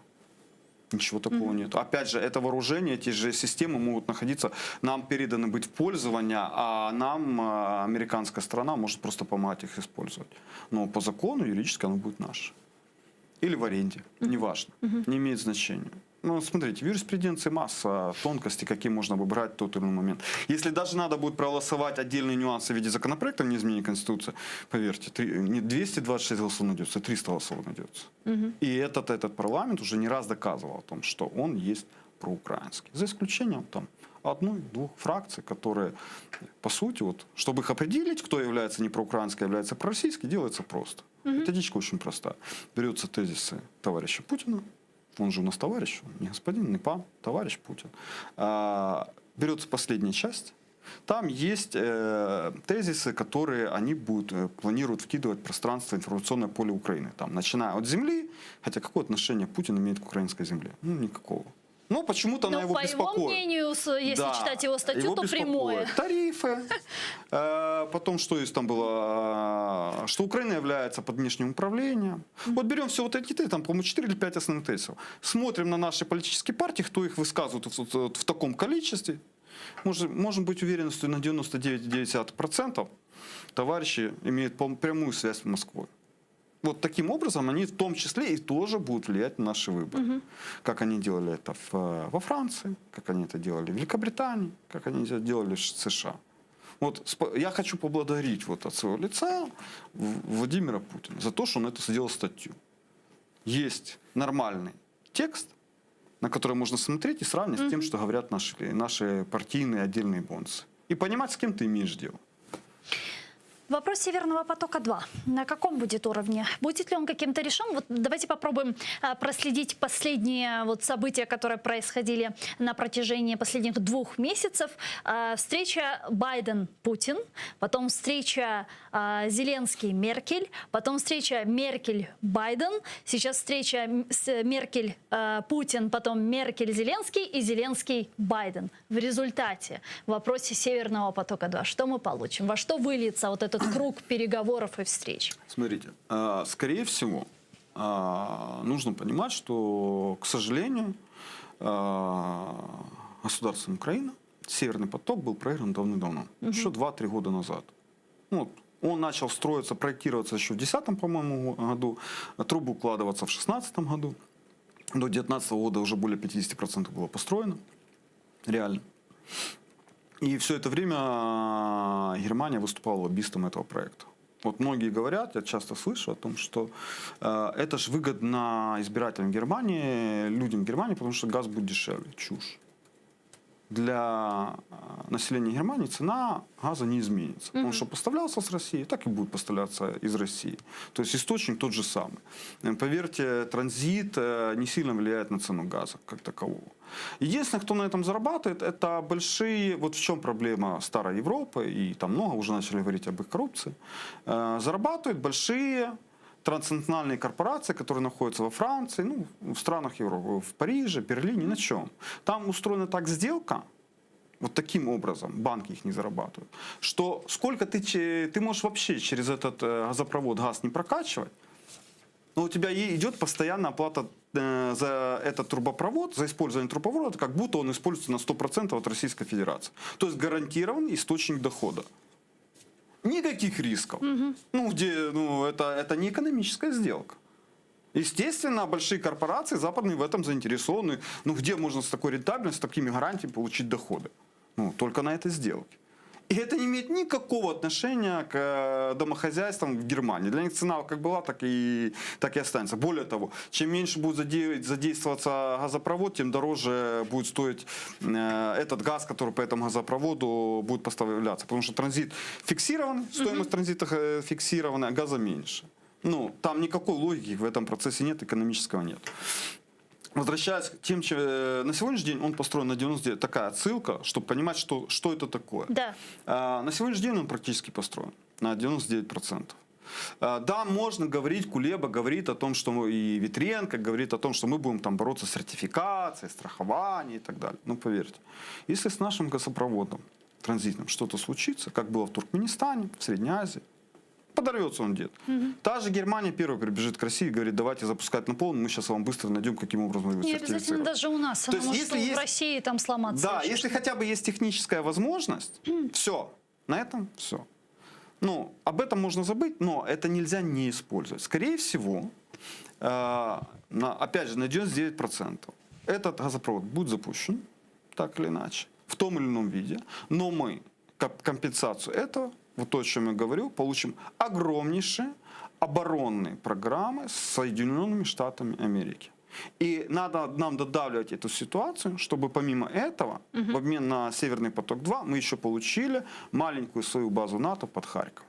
Ничего такого нет. Опять же, это вооружение, эти же системы могут находиться, нам переданы быть в пользование, а нам э, американская страна может просто помогать их использовать. Но по закону юридически оно будет наше. Или в аренде, неважно, не имеет значения. Ну, смотрите, в юриспруденции масса тонкостей, какие можно выбрать в тот или иной момент. Если даже надо будет проголосовать отдельные нюансы в виде законопроекта, не изменения Конституции, поверьте, три- не 226 голосов найдется, а 300 голосов найдется. И этот, этот парламент уже не раз доказывал о том, что он есть проукраинские. За исключением там одной-двух фракций, которые, по сути, вот, чтобы их определить, кто является не проукраинский, а является пророссийский, делается просто. Методичка очень простая. Берутся тезисы товарища Путина, он же у нас товарищ, он не господин, не пан, товарищ Путин. А, берется последняя часть, там есть э, тезисы, которые они будут, э, планируют вкидывать в пространство, информационное поле Украины. Там, начиная от земли, хотя какое отношение Путин имеет к украинской земле? Ну, никакого. Но почему-то она Но его по его беспокоит. мнению, с- если Да, читать его статью, его то прямое. беспокоит. Тарифы. Э, Потом, что есть там было? Что Украина является под внешним управлением. Вот берем все вот эти тезисы, там, по-моему, 4 или 5 основных тезисов. Смотрим на наши политические партии, кто их высказывает в, в- в таком количестве. Можем, можем быть уверенностью на 99,9% товарищи имеют пол- прямую связь с Москвой. Вот таким образом они в том числе и тоже будут влиять на наши выборы. Как они делали это в, э, во Франции, как они это делали в Великобритании, как они это делали в США. Вот спо- я хочу поблагодарить вот от своего лица В- Владимира Путина за то, что он это сделал статью. Есть нормальный текст, на который можно смотреть и сравнивать с тем, что говорят наши, наши партийные отдельные бонсы. И понимать, с кем ты имеешь дело. Вопрос Северного потока-2. На каком будет уровне? Будет ли он каким-то решен? Вот давайте попробуем а, проследить последние вот события, которые происходили на протяжении последних двух месяцев. А, Встреча Байден-Путин, потом встреча а, Зеленский-Меркель, потом встреча Меркель-Байден, сейчас встреча М- с Меркель-Путин, потом Меркель-Зеленский и Зеленский-Байден. В результате в вопросе Северного потока-2 что мы получим? Во что выльется вот этот круг переговоров и встреч? Смотрите, э, скорее всего, э, нужно понимать, что, к сожалению, э, государством Украина Северный поток был проигран давным-давно, еще 2-3 года назад. Ну, вот, он начал строиться, проектироваться еще в 2010, по-моему, году, трубы укладываться в 2016 году. До 2019 года уже более 50% было построено. Реально. И все это время э, Германия выступала лоббистом этого проекта. Вот многие говорят, я часто слышу о том, что э, это же выгодно избирателям Германии, людям Германии, потому что газ будет дешевле. Чушь. Для э, населения Германии цена газа не изменится. Потому что поставлялся с России, так и будет поставляться из России. То есть источник тот же самый. Э, Поверьте, транзит э, не сильно влияет на цену газа как такового. Единственное, кто на этом зарабатывает, это большие... Вот в чем проблема старой Европы, и там много уже начали говорить об их коррупции. Э, Зарабатывают большие транснациональные корпорации, которые находятся во Франции, ну, в странах Европы, в Париже, Берлине, на чем? Там устроена так сделка, вот таким образом, банки их не зарабатывают, что сколько ты, че- ты можешь вообще через этот э, газопровод газ не прокачивать, но у тебя и идет постоянная оплата э, за этот трубопровод, за использование трубопровода, как будто он используется на 100% от Российской Федерации. То есть гарантированный источник дохода. Никаких рисков. Ну, где, ну, это, это не экономическая сделка. Естественно, большие корпорации западные в этом заинтересованы. Ну, где можно с такой рентабельностью, с такими гарантиями получить доходы? Ну, только на этой сделке. И это не имеет никакого отношения к э, домохозяйствам в Германии. Для них цена как была, так и, так и останется. Более того, чем меньше будет заде- задействоваться газопровод, тем дороже будет стоить э, этот газ, который по этому газопроводу будет поставляться. Потому что транзит фиксирован, стоимость транзита э, фиксирована, а газа меньше. Ну, там никакой логики в этом процессе нет, экономического нет. Возвращаясь к тем, чем, э, на сегодняшний день он построен на 99, такая отсылка, чтобы понимать, что, что это такое. Да. А, На сегодняшний день он практически построен на 99%. А, Да, можно говорить, Кулеба говорит о том, что мы, и Витренко говорит о том, что мы будем там бороться с сертификацией, страхованием и так далее. Но поверьте, если с нашим газопроводом транзитным что-то случится, как было в Туркменистане, в Средней Азии, подорвется он где-то. Та же Германия первая прибежит к России и говорит, давайте запускать на полную, мы сейчас вам быстро найдем, каким образом его Не обязательно сертифицировать. даже у нас. То Она есть, может если в есть- России там сломаться. Да, еще если что-то. хотя бы есть техническая возможность, все, на этом все. Ну, об этом можно забыть, но это нельзя не использовать. Скорее всего, э, на, опять же, на 99% этот газопровод будет запущен, так или иначе, в том или ином виде, но мы как компенсацию этого, вот то, о чем я говорю, получим огромнейшие оборонные программы с Соединенными Штатами Америки. И надо нам додавливать эту ситуацию, чтобы помимо этого, в обмен на Северный поток-2, мы еще получили маленькую свою базу НАТО под Харьков.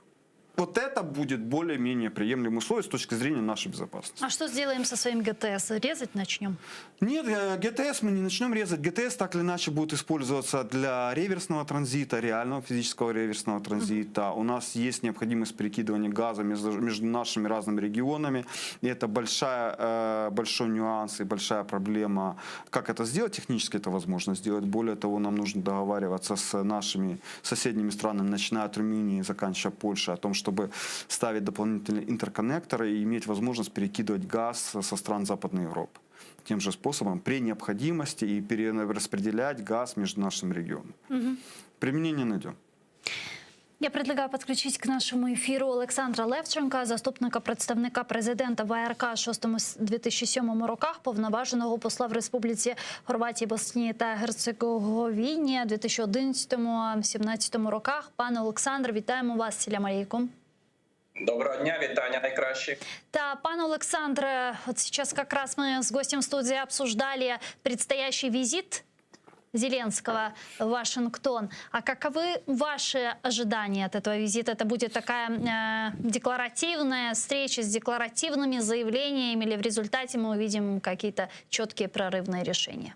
Вот это будет более-менее приемлемые условия с точки зрения нашей безопасности. А что сделаем со своим ГТС? Резать начнем? Нет, э, ГТС мы не начнем резать. ГТС так или иначе будет использоваться для реверсного транзита, реального физического реверсного транзита. У нас есть необходимость перекидывания газа между, между нашими разными регионами. И это большая, э, большой нюанс и большая проблема. Как это сделать? Технически это возможно сделать. Более того, нам нужно договариваться с нашими соседними странами, начиная от Румынии и заканчивая Польшей, о том, чтобы ставить дополнительные интерконнекторы и иметь возможность перекидывать газ со стран Западной Европы тем же способом при необходимости и перераспределять газ между нашими регионами. Применение найдем. Я предлагаю подключить к нашему эфиру Олександра Левченка, заступника представника президента ВРК 6-2007 роках, повноваженого посла в Республіці Хорватії, Боснії та Герцеговіні 2011-2017 роках. Пане Олександре, вітаємо вас. Селям алейкум. Доброго дня, вітання найкращі. Да, пане Олександре, вот сейчас как раз мы с гостем студии обсуждали предстоящий визит Зеленского в Вашингтон. А каковы ваши ожидания от этого визита? Это будет такая э, декларативная встреча с декларативными заявлениями или в результате мы увидим какие-то четкие прорывные решения?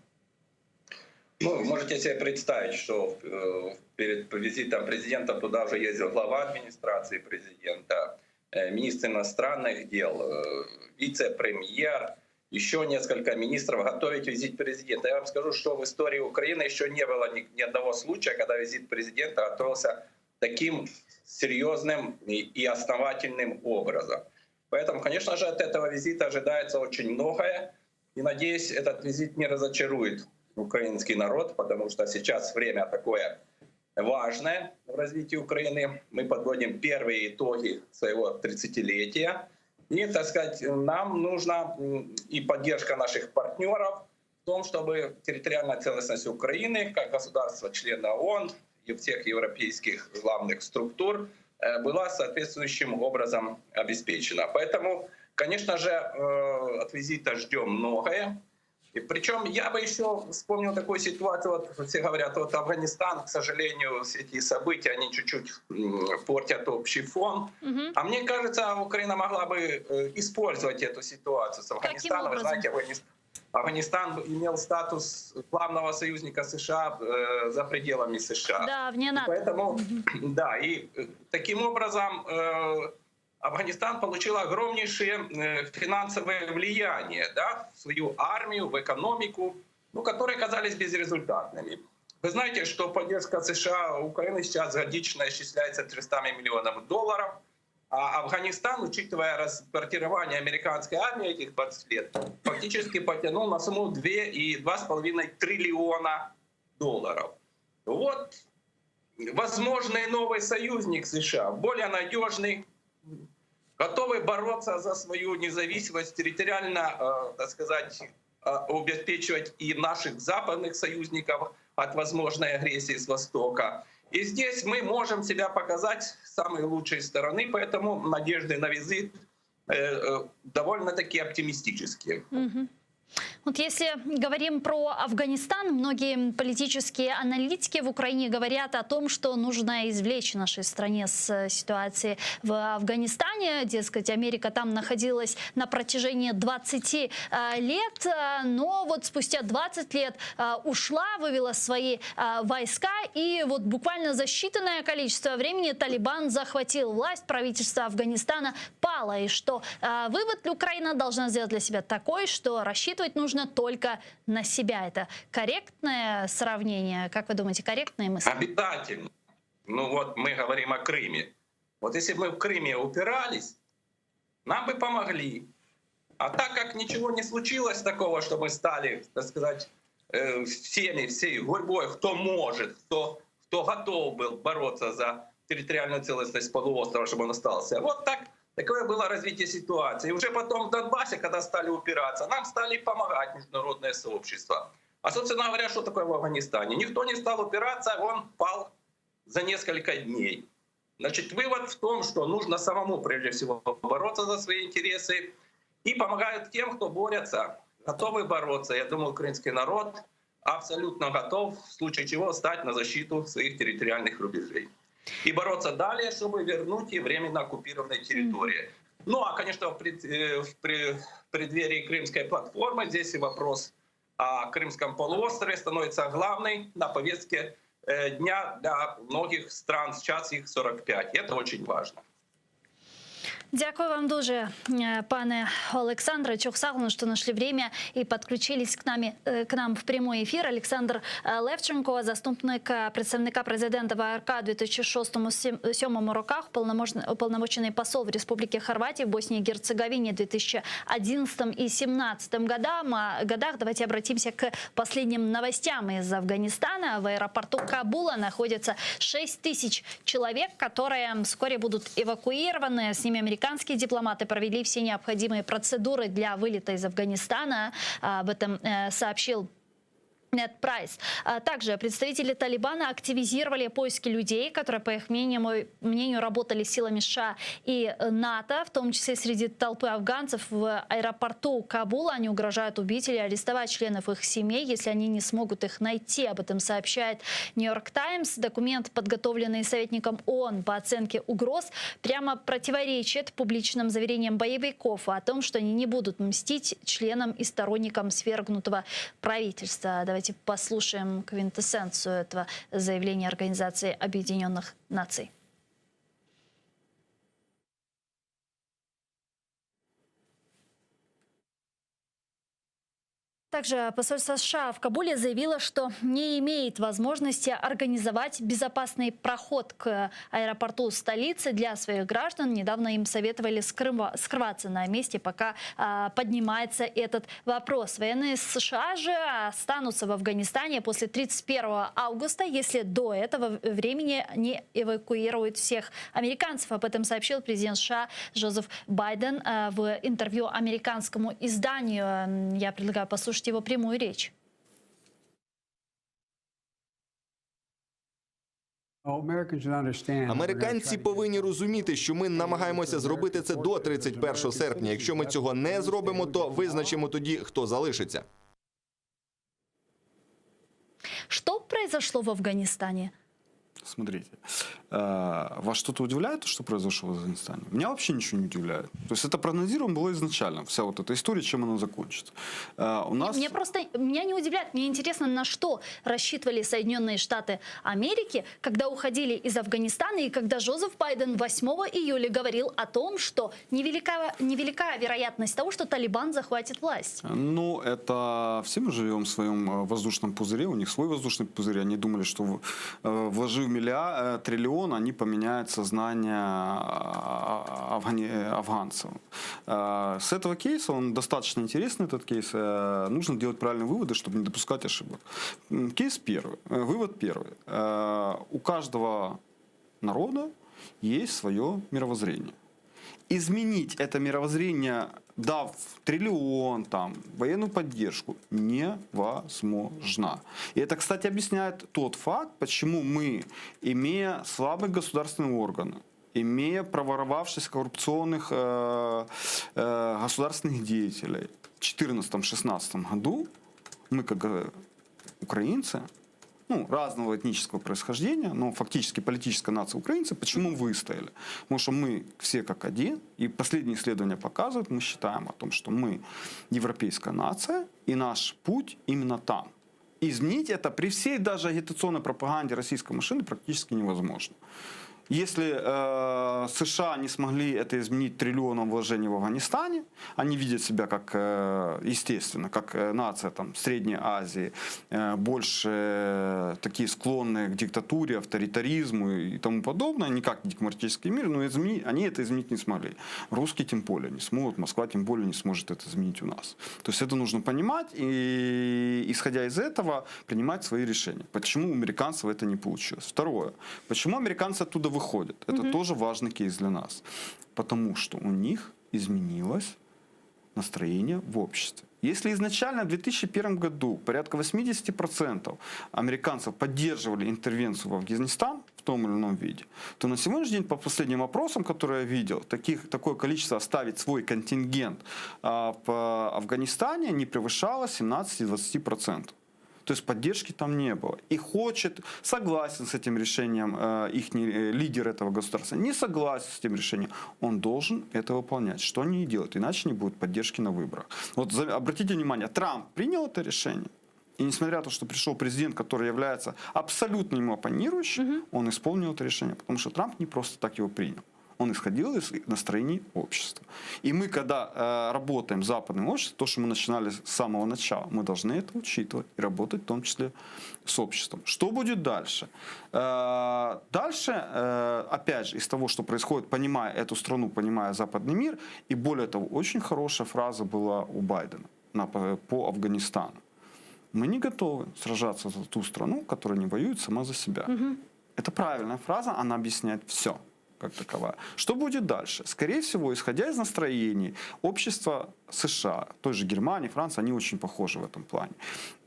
Ну, вы можете себе представить, что э, перед визитом президента туда уже ездил глава администрации президента, э, министр иностранных дел, э, вице-премьер, еще несколько министров готовить визит президента. Я вам скажу, что в истории Украины еще не было ни, ни одного случая, когда визит президента готовился таким серьезным и, и основательным образом. Поэтому, конечно же, от этого визита ожидается очень многое. И надеюсь, этот визит не разочарует украинский народ, потому что сейчас время такое важное в развитии Украины. Мы подводим первые итоги своего 30-летия. И, так сказать, нам нужна и поддержка наших партнеров в том, чтобы территориальная целостность Украины, как государства-члена ООН и всех европейских главных структур, э, была соответствующим образом обеспечена. Поэтому, конечно же, э, от визита ждем многое. И причем я бы еще вспомнил такую ситуацию, вот все говорят, вот Афганистан, к сожалению, все эти события, они чуть-чуть портят общий фон. Угу. А мне кажется, Украина могла бы э, использовать эту ситуацию с Афганистаном. Вы знаете, Афганистан, Афганистан имел статус главного союзника США э, за пределами США. Да, вне НАТО. И поэтому, да, и э, таким образом э, Афганистан получил огромнейшее э, финансовое влияние да, в свою армию, в экономику, ну, которые оказались безрезультатными. Вы знаете, что поддержка США Украины сейчас годично исчисляется 300 миллионов долларов, а Афганистан, учитывая расквартирование американской армии этих 20 лет, фактически потянул на сумму 2,5 триллиона долларов. Вот возможный новый союзник США, более надежный, готовы бороться за свою независимость, территориально, э, так сказать, э, обеспечивать и наших западных союзников от возможной агрессии с Востока. И здесь мы можем себя показать с самой лучшей стороны, поэтому надежды на визит э, довольно-таки оптимистические. Угу. Вот если говорим про Афганистан, многие политические аналитики в Украине говорят о том, что нужно извлечь нашей стране с ситуации в Афганистане. Дескать, Америка там находилась на протяжении 20 э, лет, э, но вот спустя 20 лет э, ушла, вывела свои войска, и вот буквально за считанное количество времени Талибан захватил власть, правительство Афганистана пало. И что вывод Украина должна сделать для себя такой, что рассчитывать нужно только на себя. Это корректное сравнение? Как вы думаете, корректные мысли? Обязательно. Ну вот мы говорим о Крыме. Вот если бы мы в Крыме упирались, нам бы помогли. А так как ничего не случилось такого, что мы стали, так сказать, э, всеми, всей гурьбой, кто может, кто, кто готов был бороться за территориальную целостность полуострова, чтобы он остался. Вот так Такое было развитие ситуации. И уже потом в Донбассе, когда стали упираться, нам стали помогать международное сообщество. А, собственно говоря, что такое в Афганистане? Никто не стал упираться, он пал за несколько дней. Значит, вывод в том, что нужно самому, прежде всего, бороться за свои интересы и помогают тем, кто борется. Готовы бороться. Я думаю, украинский народ абсолютно готов, в случае чего, стать на защиту своих территориальных рубежей. И бороться далее, чтобы вернуть и временно оккупированные территории. Ну, а, конечно, в, пред, э, в преддверии Крымской платформы здесь и вопрос о Крымском полуострове становится главной на повестке э, дня для многих стран. Сейчас их 45. Это очень важно. Дякую вам дуже, э, пане Олександре. Çoq sağ oluñ, что нашли время и подключились к, нами, э, к нам в прямой эфир. Олександр э, Левченко, заступник представника президента ВРК у 2006-2007 роках, уполномоченный посол в Республике Хорватии в Боснии и Герцеговине в 2011 и 2017 годам. годах. Давайте обратимся к последним новостям из Афганистана. В аэропорту Кабула находится 6 тысяч человек, которые вскоре будут эвакуированы. С ними американские дипломаты провели все необходимые процедуры для вылета из Афганистана. Об этом э, сообщил Нед Прайс. А также представители Талибана активизировали поиски людей, которые, по их мнению, мнению, работали силами США и НАТО, в том числе среди толпы афганцев в аэропорту Кабула. Они угрожают убить или арестовать членов их семей, если они не смогут их найти. Об этом сообщает Нью-Йорк Таймс. Документ, подготовленный советником ООН по оценке угроз, прямо противоречит публичным заверениям боевиков о том, что они не будут мстить членам и сторонникам свергнутого правительства. Давайте послушаем квинтэссенцию этого заявления Организации Объединенных Наций. Также посольство США в Кабуле заявило, что не имеет возможности организовать безопасный проход к аэропорту столицы для своих граждан. Недавно им советовали скрываться на месте, пока а, поднимается этот вопрос. Военные США же останутся в Афганистане после 31 августа, если до этого времени не эвакуируют всех американцев. Об этом сообщил президент США Джозеф Байден а, в интервью американскому изданию. Я предлагаю послушать его прямую речь. Американці повинні розуміти, що ми намагаємося зробити це до 31 серпня. Якщо ми цього не зробимо, то визначимо тоді, хто залишиться. Что произошло в Афганистане? Смотрите, э, вас что-то удивляет, что произошло в Афганистане? Меня вообще ничего не удивляет. То есть это прогнозируемо было изначально, вся вот эта история, чем она закончится. Э, у нас... Мне просто, меня не удивляет, мне интересно, на что рассчитывали Соединенные Штаты Америки, когда уходили из Афганистана и когда Жозеф Байден 8 июля говорил о том, что невелика, невелика вероятность того, что Талибан захватит власть. Ну, это все мы живем в своем э, воздушном пузыре, у них свой воздушный пузырь, они думали, что вложив миллиард, триллион, они поменяют сознание а, афгани, афганцев. Э, с этого кейса, он достаточно интересный, этот кейс, э, нужно делать правильные выводы, чтобы не допускать ошибок. Кейс первый, э, вывод первый. У каждого народа есть свое мировоззрение. Изменить это мировоззрение, дав триллион, там, военную поддержку, невозможно. И это, кстати, объясняет тот факт, почему мы, имея слабые государственные органы, имея проворовавшись коррупционных э, э, государственных деятелей, в 2014-2016 году мы, как э, украинцы, ну, разного этнического происхождения, но фактически политическая нация украинцы, почему выстояли? Потому что мы все как один, и последние исследования показывают, мы считаем о том, что мы европейская нация, и наш путь именно там. Изменить это при всей даже агитационной пропаганде российской машины практически невозможно. Если э, США не смогли это изменить триллионом вложений в Афганистане, они видят себя как, э, естественно, как э, нация там, Средней Азии, э, больше э, такие склонные к диктатуре, авторитаризму и тому подобное, не как демократический мир, но измени, они это изменить не смогли. Русские тем более не смогут, Москва тем более не сможет это изменить у нас. То есть это нужно понимать и, исходя из этого, принимать свои решения. Почему у американцев это не получилось? Второе. Почему американцы оттуда выходят? Это угу. тоже важный кейс для нас. Потому что у них изменилось настроение в обществе. Если изначально в 2001 году порядка 80% американцев поддерживали интервенцию в Афганистан в том или ином виде, то на сегодняшний день, по последним опросам, которые я видел, таких, такое количество оставить свой контингент а, в Афганистане не превышало 17-20%. То есть поддержки там не было. И хочет, согласен с этим решением э, их лидер этого государства, не согласен с этим решением, он должен это выполнять. Что они и делают, иначе не будет поддержки на выборах. Вот обратите внимание, Трамп принял это решение, и несмотря на то, что пришел президент, который является абсолютно ему оппонирующим, угу. он исполнил это решение, потому что Трамп не просто так его принял. Он исходил из настроений общества. И мы, когда э, работаем с западным обществом, то, что мы начинали с самого начала, мы должны это учитывать и работать в том числе с обществом. Что будет дальше? Э, дальше, э, опять же, из того, что происходит, понимая эту страну, понимая западный мир, и более того, очень хорошая фраза была у Байдена на, по Афганистану. Мы не готовы сражаться за ту страну, которая не воюет сама за себя. Угу. Это правильная фраза, она объясняет все как таковая. Что будет дальше? Скорее всего, исходя из настроений общества США, той же Германии, Франции, они очень похожи в этом плане.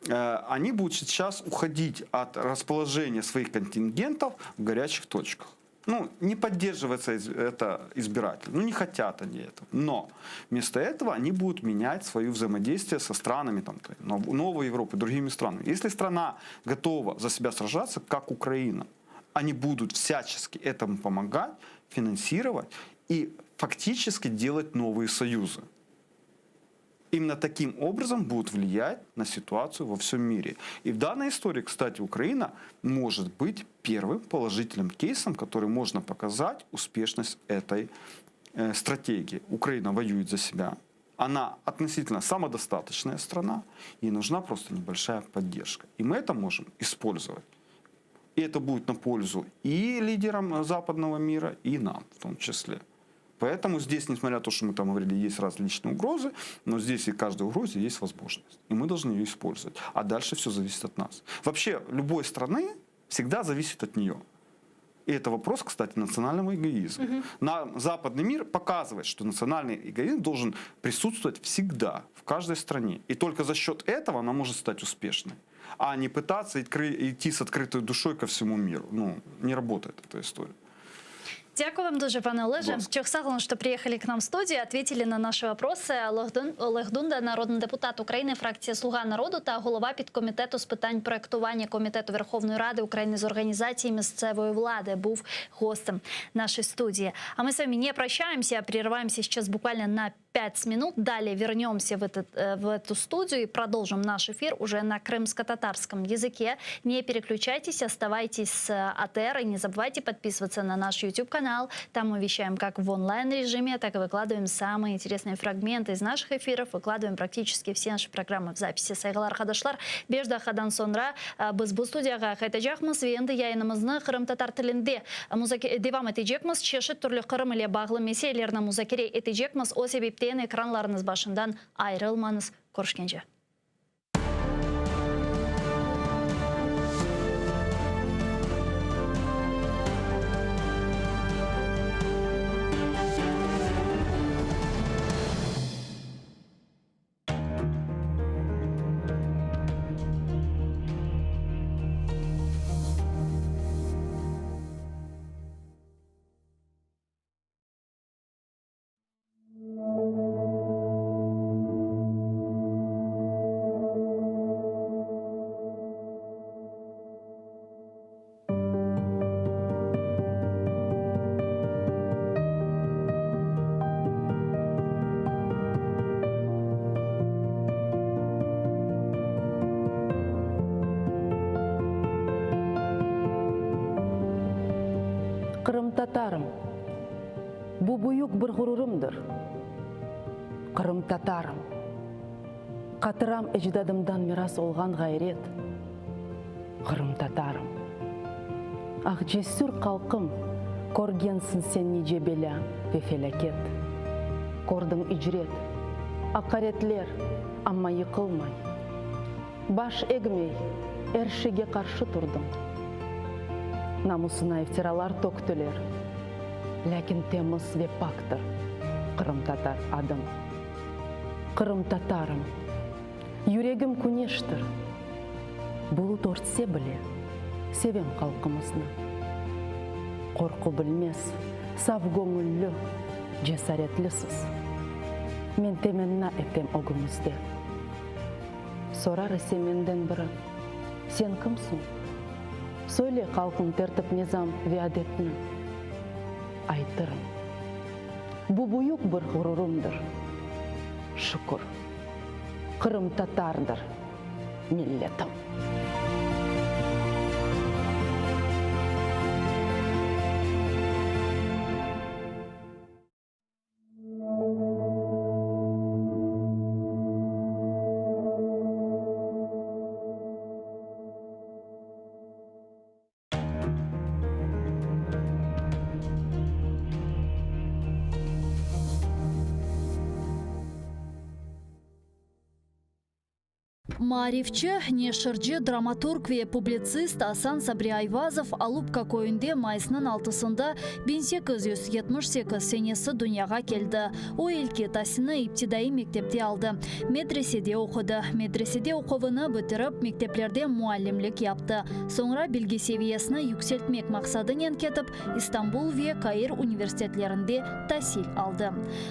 Э, они будут сейчас уходить от расположения своих контингентов в горячих точках. Ну, не поддерживается это избиратель. Ну, не хотят они этого. Но вместо этого они будут менять свое взаимодействие со странами там, Новой Европы, другими странами. Если страна готова за себя сражаться, как Украина, они будут всячески этому помогать, финансировать и фактически делать новые союзы. Именно таким образом будут влиять на ситуацию во всем мире. И в данной истории, кстати, Украина может быть первым положительным кейсом, который можно показать успешность этой э, стратегии. Украина воюет за себя. Она относительно самодостаточная страна, ей нужна просто небольшая поддержка. И мы это можем использовать. И это будет на пользу и лидерам западного мира, и нам в том числе. Поэтому здесь, несмотря на то, что мы там говорили, есть различные угрозы, но здесь и каждой угрозе есть возможность. И мы должны ее использовать. А дальше все зависит от нас. Вообще, любой страны всегда зависит от нее. И это вопрос, кстати, национального эгоизма. Угу. На западный мир показывает, что национальный эгоизм должен присутствовать всегда, в каждой стране. И только за счет этого она может стать успешной. А не пытаться идти с открытой душой ко всему миру. Ну, не работает эта история. Дякую вам дуже, пане Олеже. Çoq sağ oluñ, что приехали к нам в студию, ответили на наши вопросы. Олег Дунда, народний депутат України, фракція «Слуга народу» та голова підкомітету з питань проектування Комітету Верховної Ради України з організації місцевої влади, був гостем нашей студии. А мы с вами не прощаемся, а прерываемся сейчас буквально на 5 минут. Далее вернемся в, этот, э, в эту студию и продолжим наш эфир уже на крымско-татарском языке. Не переключайтесь, оставайтесь с АТР и не забывайте подписываться на наш YouTube-канал. Там мы вещаем как в онлайн-режиме, так и выкладываем самые интересные фрагменты из наших эфиров. Выкладываем практически все наши программы в записи. Sayğılı arqadaşlar, 5 daqqadan soñra biz bu studiyağa qaytacaqmız ve endi yayınımıznı qırımtatar tilinde devam etecekmiz. Çeşit türlü Qırım ile bağlı meselelerni muzakere etecekmiz. O sebepten ekranlarıñız başından ayırılmañız. Körüşkence. Qırımtatarım. Bu büyük bir ğururımdır. Qırımtatarım. Qatıram ecdadımdan miras olğan ğayret. Qırımtatarım. Ah, cesür qalqım, körgensiñ sen nice belâ ve felâket. Kördiñ icret, aqaretler, amma yıqılmay. Baş egmey, er şeyge qarşı turdıñ. Namusına iftiralar töktüler, lâkin temiz ve paktır qırımtatar adıñ. Qırımtatarım. Yüregim küneştir, bulut örtse bile, sevem halqımıznı. Qorqu bilmez, saf göñülli, cesaretlisiz. Men temenna etem ögüñizde. Sorar ise menden biri, Sen kimsiñ? Söyle halqıñ tertip-nizam ve adetni. Aytırım. Bu büyük bir ğururımdır. Şükür, qırımtatardır milletim. Maarifçi, neşirci, dramaturg ve publitsist Asan Sabri Ayvazov Alupka köyünde mayısnıñ altısında 1878 senesi dünyağa keldi. O ilki tasilni iptidaiy mektepte aldı, medresede oqudı. Medresede oquvını bitirip, mekteplerde muallimlik yaptı. Soñra bilgi seviyesini yükseltmek maqsadınen ketip, İstanbul ve Kair universitetlerinde tasil aldı.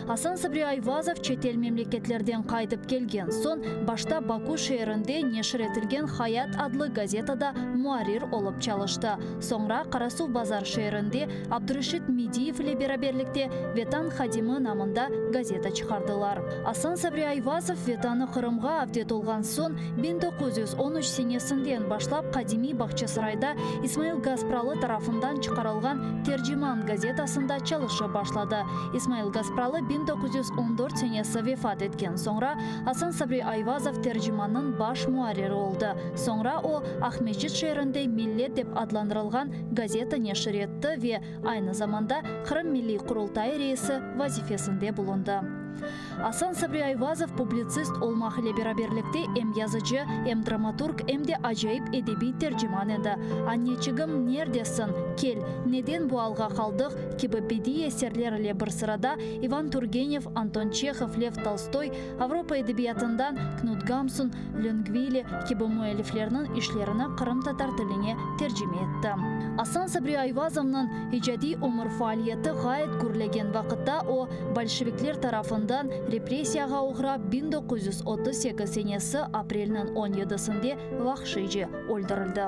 Asan Sabri Ayvazov çetel memleketlerden qaytıp kelgen soñ, başta Baku şeerinde neşir etilgen Hayat adlı gazetada muarrir olıp çalıştı. Soñra Qarasuvbazar şeerinde Abdureşit Mediyev ile beraberlikte Vetan hadimi namında gazeta çıqardılar. Asan Sabri Ayvazov Vetanı Qırımğa avdet olğan soñ, 1913 senesinden başlap qadimiy Bağçasarayda İsmail Gaspralı tarafından çıqarılğan Terciman gazetasında çalışıp başladı. İsmail Gaspralı 1914 senesi vefat etken soñra, Asan Sabri Ayvazov Tercimannıñ baş muarriri oldı. Soñra o, Aqmescit şeerinde Millet dep adlandırılğan gazeta neşir etti ve aynı zamanda Qırım Milliy Qurultayı reisi vazifesinde bulundı. Asan Sabri Ayvazov publitsist olmaq ile beraberlikte em yazıcı, em dramaturg, em de acayip edebiy terciman edi. Anneçigim, nerdesiñ? Kel, Neden bu alğa qaldıq? kibi bediiy eserler ile bir sırada İvan Turgenev, Anton Çehov, Lev Tolstoy, Avropa edebiyatından Knut Gamsun, Löngvili kibi müelliflerniñ işlerini qırımtatar tiline tercime etti. Asan Sabri Ayvazovnıñ icadiy ömür faaliyeti ğayet gürlegen vaqıtta o, bolşevikler tarafından repressiyağa oğrap 1938 senesi aprelniñ on yedisinde vahşiyce öldürildi.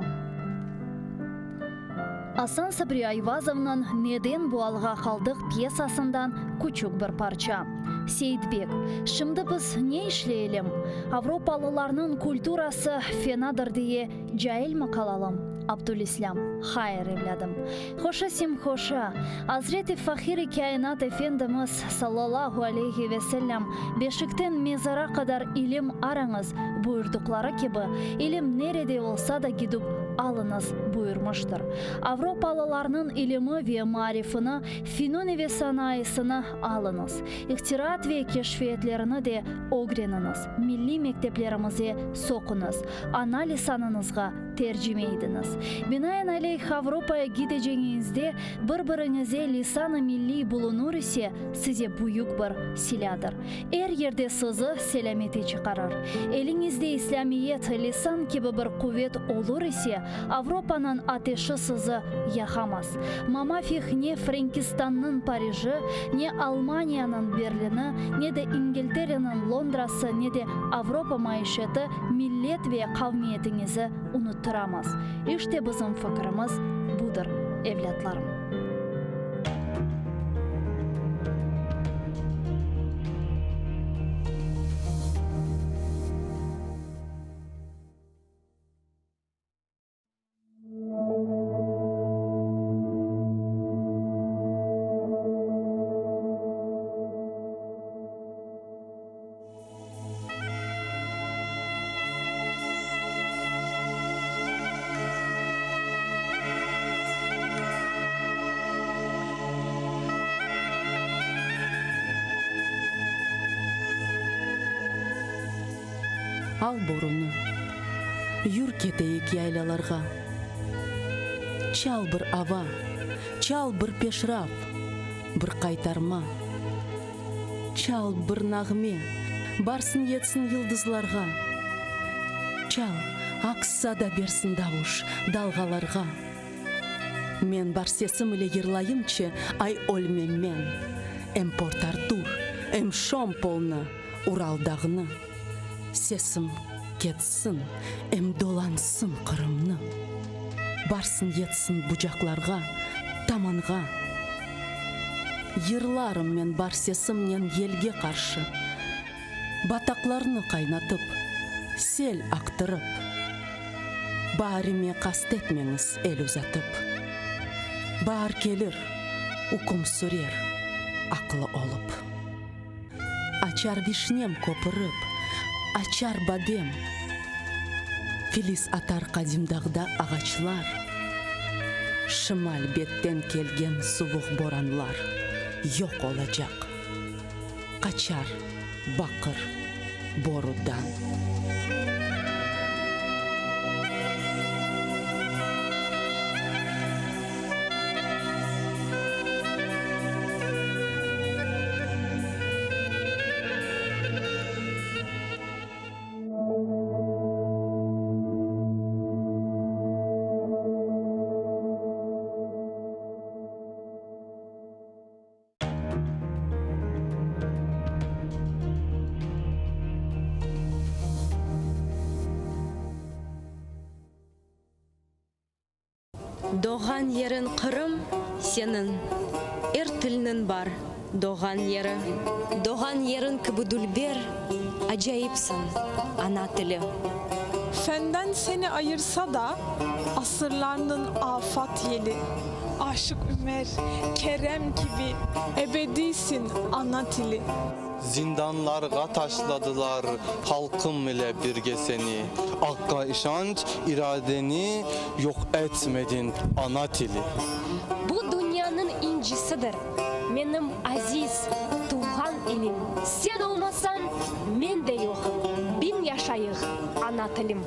Asan Sabri Ayvazovnıñ Neden bu alğa qaldıq pyesasından küçük bir parça. Seyitbek, Şimdi biz ne işleyelim? Avropalılarnıñ kulturası fenadır diye cailmi qalalım? Abdülislâm, Hayır, evlâdım. Hoşa simhoşa, Azret-i Fahir-i Kâinat Efendimiz, sallallahu aleyhi ve sellem, Beşikten mezara qadar ilim arañız, buyurdıqları kibi, ilim nerede olsa da gidip alıñız, buyurmıştır. Avropalılarnıñ ilimi ve maarifini, finuni ve sanayısını alıñız. İhtiraat ve keşfiyetlerini de ögreniñiz, milliy mekteplerimize soquñız, ana lisanıñızğa tercime idiñiz. Binaenaleyh, Avropaya gideceñiñizde bir-biriñize lisan-ı milliy bulunur ise, size büyük bir silâdır. Er yerde sizi selâmete çıqarır. Eliñizde İslâmiyet, lisan kibi bir quvet olur ise, Avropanıñ ateşi sizi yaqamaz. Mamafih ne Frenkistannıñ Pariji, ne Almaniyanıñ Berlini, ne de İngiltereniñ Londrası, ne de Avropa maişeti millet ve qavmiyetiñizi unuttıramaz. İşte bizim fikirimiz budır, evlâtlarım. Al borunı, yür keteyik yaylalarğa. Çal bir ava, çal bir peşraf, bir qaytarma. Çal bir nağme, barsın yetsin yıldızlarğa. Çal, aks sada bersin davuş dalğalarğa. Men bar sesim ile yırlayımçı, ay ölmem men. Em Port-Artur, em Şompolnı, Ural dağnı. Sesim ketsin, em dolansın Qırımnı. Barsın yetsin bucaqlarğa, tamanğa. Yırlarım men bar sesimnen yelge qarşı. Bataqlarnı qaynatıp, sel aqtırıp. Baarime qast etmeñiz el uzatıp. Baar kelir, üküm sürer aqlı olıp. Açar vişnem köpürip, açar badem. Filiz atar qadim dağda ağaçlar. Şimal betten kelgen suvuq boranlar yoq olacaq. Qaçar baqır borudan. Doğğan yeriñ Qırım seniñ, Er tilniñ bar doğğan yeri. Doğğan yeriñ kibi dülber, Acayipsiñ, ana tili. Fenden seni ayırsa da asırlarnıñ afat yeli, Aşıq Ümer, Kerem kibi ebediysiñ, ana tili. Zindanlarğa taşladılar halqım ile birge seni, Aqqa işanç, iradeni yoq etmediñ, ana tili. Bu dünyanıñ incisidir, menim aziz, tuvğan ilim. Sen olmasañ, men de yoqım, biñ yaşayıq, ana tilim.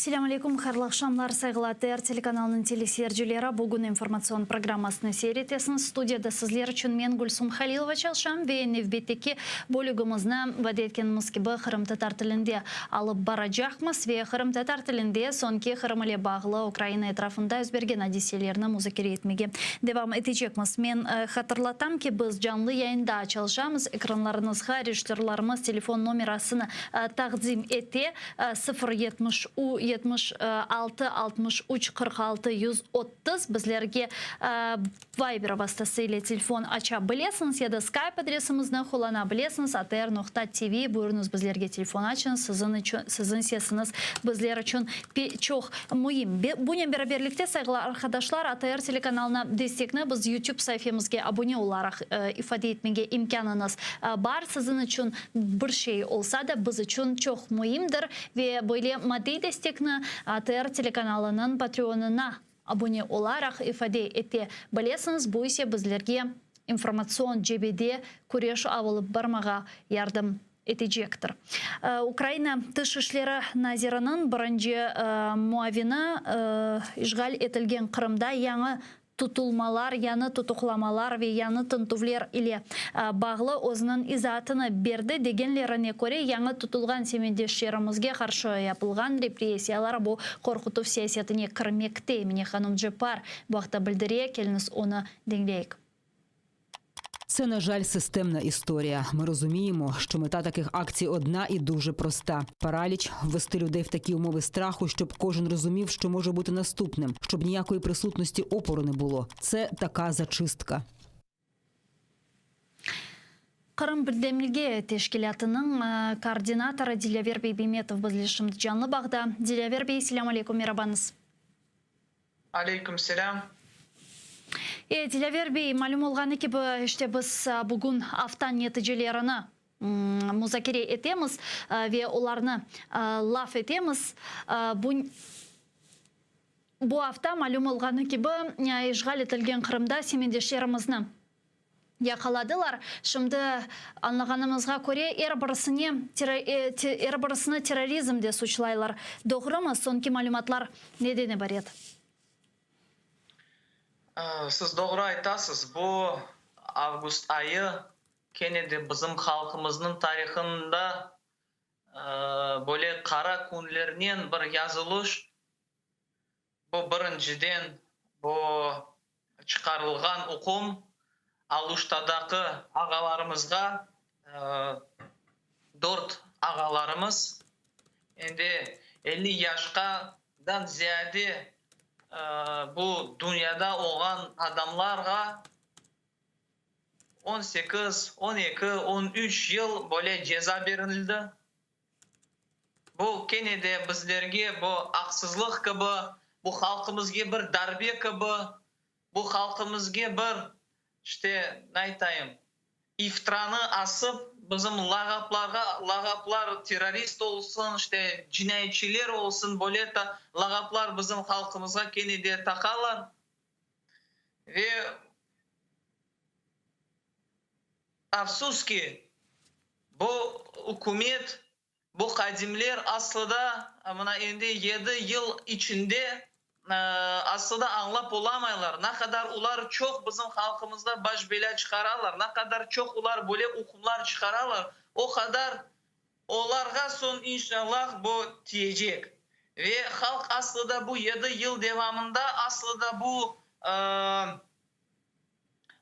Selâm aleyküm, hayırlı aqşamlar, sayğılı ATR telekanalınıñ teleseyircileri. Bugün informatsion programmasını seyir etesiñiz. Studiyada sizler içün men, Gülsum Halilova, çalışam ve nevbetteki bölügimizni, vade etkenimiz kibi, qırımtatar tilinde alıp baracaqmız ve qırımtatar tilinde soñki Qırım ile bağlı Ukraina etrafında yüz bergen adiselerni muzakere etmege devam etecekmiz. Men hatırlatam ki, biz canlı yayında çalışamız, ekranlarıñızğa rejissörlarımız telefon nomerasını taqdim ete, sıfır yetmiş u 76 63 46 130, bizlerge Viber vastası ile telefon aça bilesiñiz ya da Skype adresimizni qullana bilesiñiz, atr noqta tv, buyurıñız bizlerge telefon açıñız, siziñ içün, siziñ sesiñiz bizler içün çoq müim. Bunen beraberlikte, sayğılı arqadaşlar, ATR telekanalına destekni biz YouTube saifemizge abune olaraq ifade etmege imkânıñız bar. Siziñ içün bir şey olsa da, biz içün çoq müimdir ve böyle maddiy destekni ATR telekanalınıñ Patreonına abune olaraq ifade ete bilesiñiz, bu ise bizlerge informatsion cebede küreş alıp barmağa yardım etecektir. Ukraina Tış işleri naziriniñ birinci muavini işğal etilgen Qırımda yañı tutulmalar, yañı tutuqlamalar ve yañı tintüvler ile bağlı özüniñ izaatını berdi. Degenlerine köre, yañı tutulğan semetdeşlerimizge qarşı yapılğan repressiyalar bu qorqutuv siyasetine kirmekte, Emine hanım Ceppar bu aqta bildire, keliñiz onı diñleyik. Це, на жаль, системна історія. Ми розуміємо, що мета таких акцій одна і дуже проста: параліч, ввести людей в такі умови страху, щоб кожен розумів, що може бути наступним, щоб ніякої присутності опору не було. Це така зачистка. Qırım birdemligi teşkilâtınıñ koordinatorı Dilâver bey Bemetov bizle şimdi canlı bağda. Dilâver bey, selâm aleyküm, merabañız. Aleyküm selâm. E, Dilâver bey, malüm olğanı kibi, işte biz bugün afta neticelerini muzakere etemiz ve olarnı laf etemiz. Bu. Bu afta, malüm olğanı kibi, işğal etilgen Qırımda semetdeşlerimizni yaqaladılar. Şimdi, añlağanımızğa köre, er birisine er birisini terrorizmde suçlaylar. Doğrumı? Soñki malümatlar neden ibaret? Siz doğru aytasız, bu avgust ayı kene de bizim halqımıznıñ tarihında böyle qara künlernen bir yazılış. Bu birinciden, bu çıqarılğan üküm Aluştadaki ağalarımızğa, dört ağalarımız, endi 50 yaşqadan ziyade bu dünyada olğan adamlarğa 18, 12, 13 yıl böyle ceza berildi. Bu kene de bizlerge bu aqsızlıq kibi, bu halqımızge bir darbe kibi, bu halqımızge bir, işte, ne aytayım, iftiranı asıp, bizim lağaplarğa, lağaplar terrorist olsun, işte, cinayetçiler olsun, böyle lağaplar bizim halqımızğa kene de taqalar. Ve afsus ki, bu ükümet, bu qadimler aslı da mına endi yedi yıl içinde aslı da añlap olamaylar, ne qadar olar çoq bizim halqımızda baş belâ çıqaralar, ne qadar çoq olar böyle ükümler çıqaralar, o qadar Olarğa soñ inşallah bu tiyecek. Ve halq aslı da bu yedi yıl devamında aslı da bu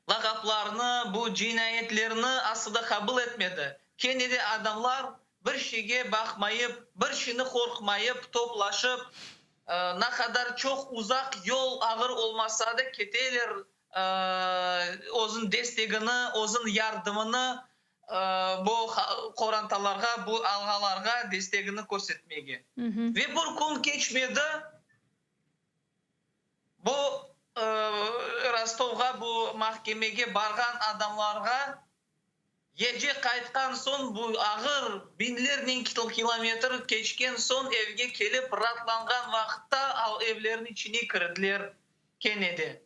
lağaplarnı, bu cinayetlerni aslı da qabul etmedi. Kene de adamlar bir şeyge baqmayıp, bir şeyni qorqmayıp toplaşıp, ne qadar çoq uzaq yol ağır olmasa da keteler, özüniñ destegini, özüniñ yardımını bu qorantalarğa, bu ağalarğa destegini körsetmege. Ve bir kün keçmedi, bu Rostovğa, bu mahkemege barğan adamlarğa gece qaytqan soñ, bu ağır biñlernen kilometr keçken soñ evge kelip raatlanğan vaqıtta evlerniñ içine kirdiler kene de.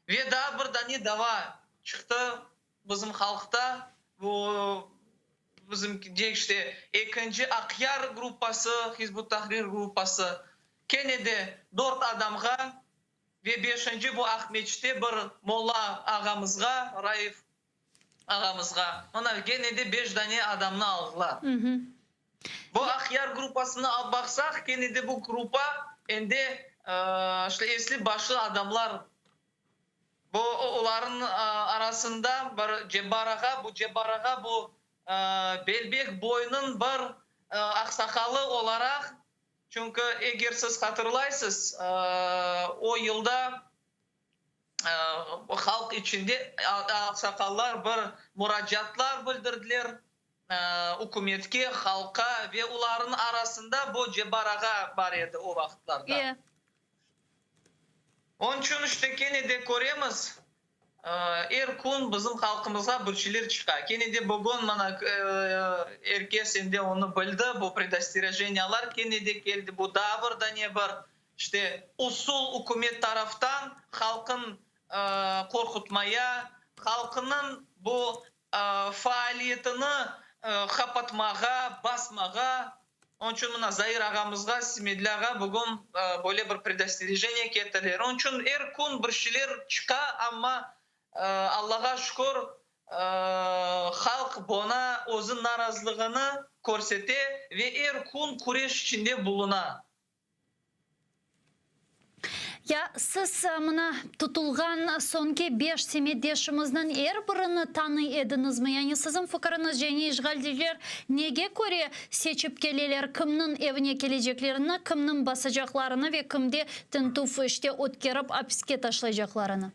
Ve daa bir dane dava çıqtı bizim halqta, bu bizim işte ekinci Aqyar gruppası, Hizb ut-Tahrir gruppası, kene de dört adamğa ve beşinci bu Aqmeçitte bir molla ağamızğa, Raif ağamızğa, mına kene de beş dane adamnı aldılar. Bu Aqyar gruppasını alıp baqsaq, kene de bu gruppa endi işte esli başlı adamlar. Bu olarnıñ arasında bir Cebbar ağa, bu Cebbar ağa bu Belbek boyunıñ bir aqsaqalı olaraq, çünki eger siz hatırlaysız, o yılda halq içinde aqsaqallar bir muracaatlar bildirdiler ükümetke, halqqa ve olarnıñ arasında bu Cebbar ağa bar edi o vaqıtlarda. Onıñ içün işte kene de köremiz, er kün bizim halqımızğa bir şeyler çıqa. Kene de bugün mana er kes endi onı bildi, bu predosterejeniyalar kene de keldi, bu daa bir dane bir işte usul ükümet taraftan halqın qorqutmaya, halqınıñ bu faaliyetini qapatmağa, basmağa. Onıñ içün mına Zair ağamızğa, Smedlâ ağa bugün böyle bir predosterejeniye kettiler. Onıñ içün er kün bir şeyler çıqa, amma Allağa şükür, halq buña özüniñ narazılığını körsete ve er kün küreş içinde buluna. Ya siz mına tutulğan soñki beş semetdeşimizniñ er birini tanıy ediñizmi? Yani siziñ fikiriñizce, yani işğalciler nege köre seçip keleler, kimniñ evine keleceklerini, kimniñ basacaqlarını ve kimde tintüv işte ötkerip apiske taşlaycaqlarını?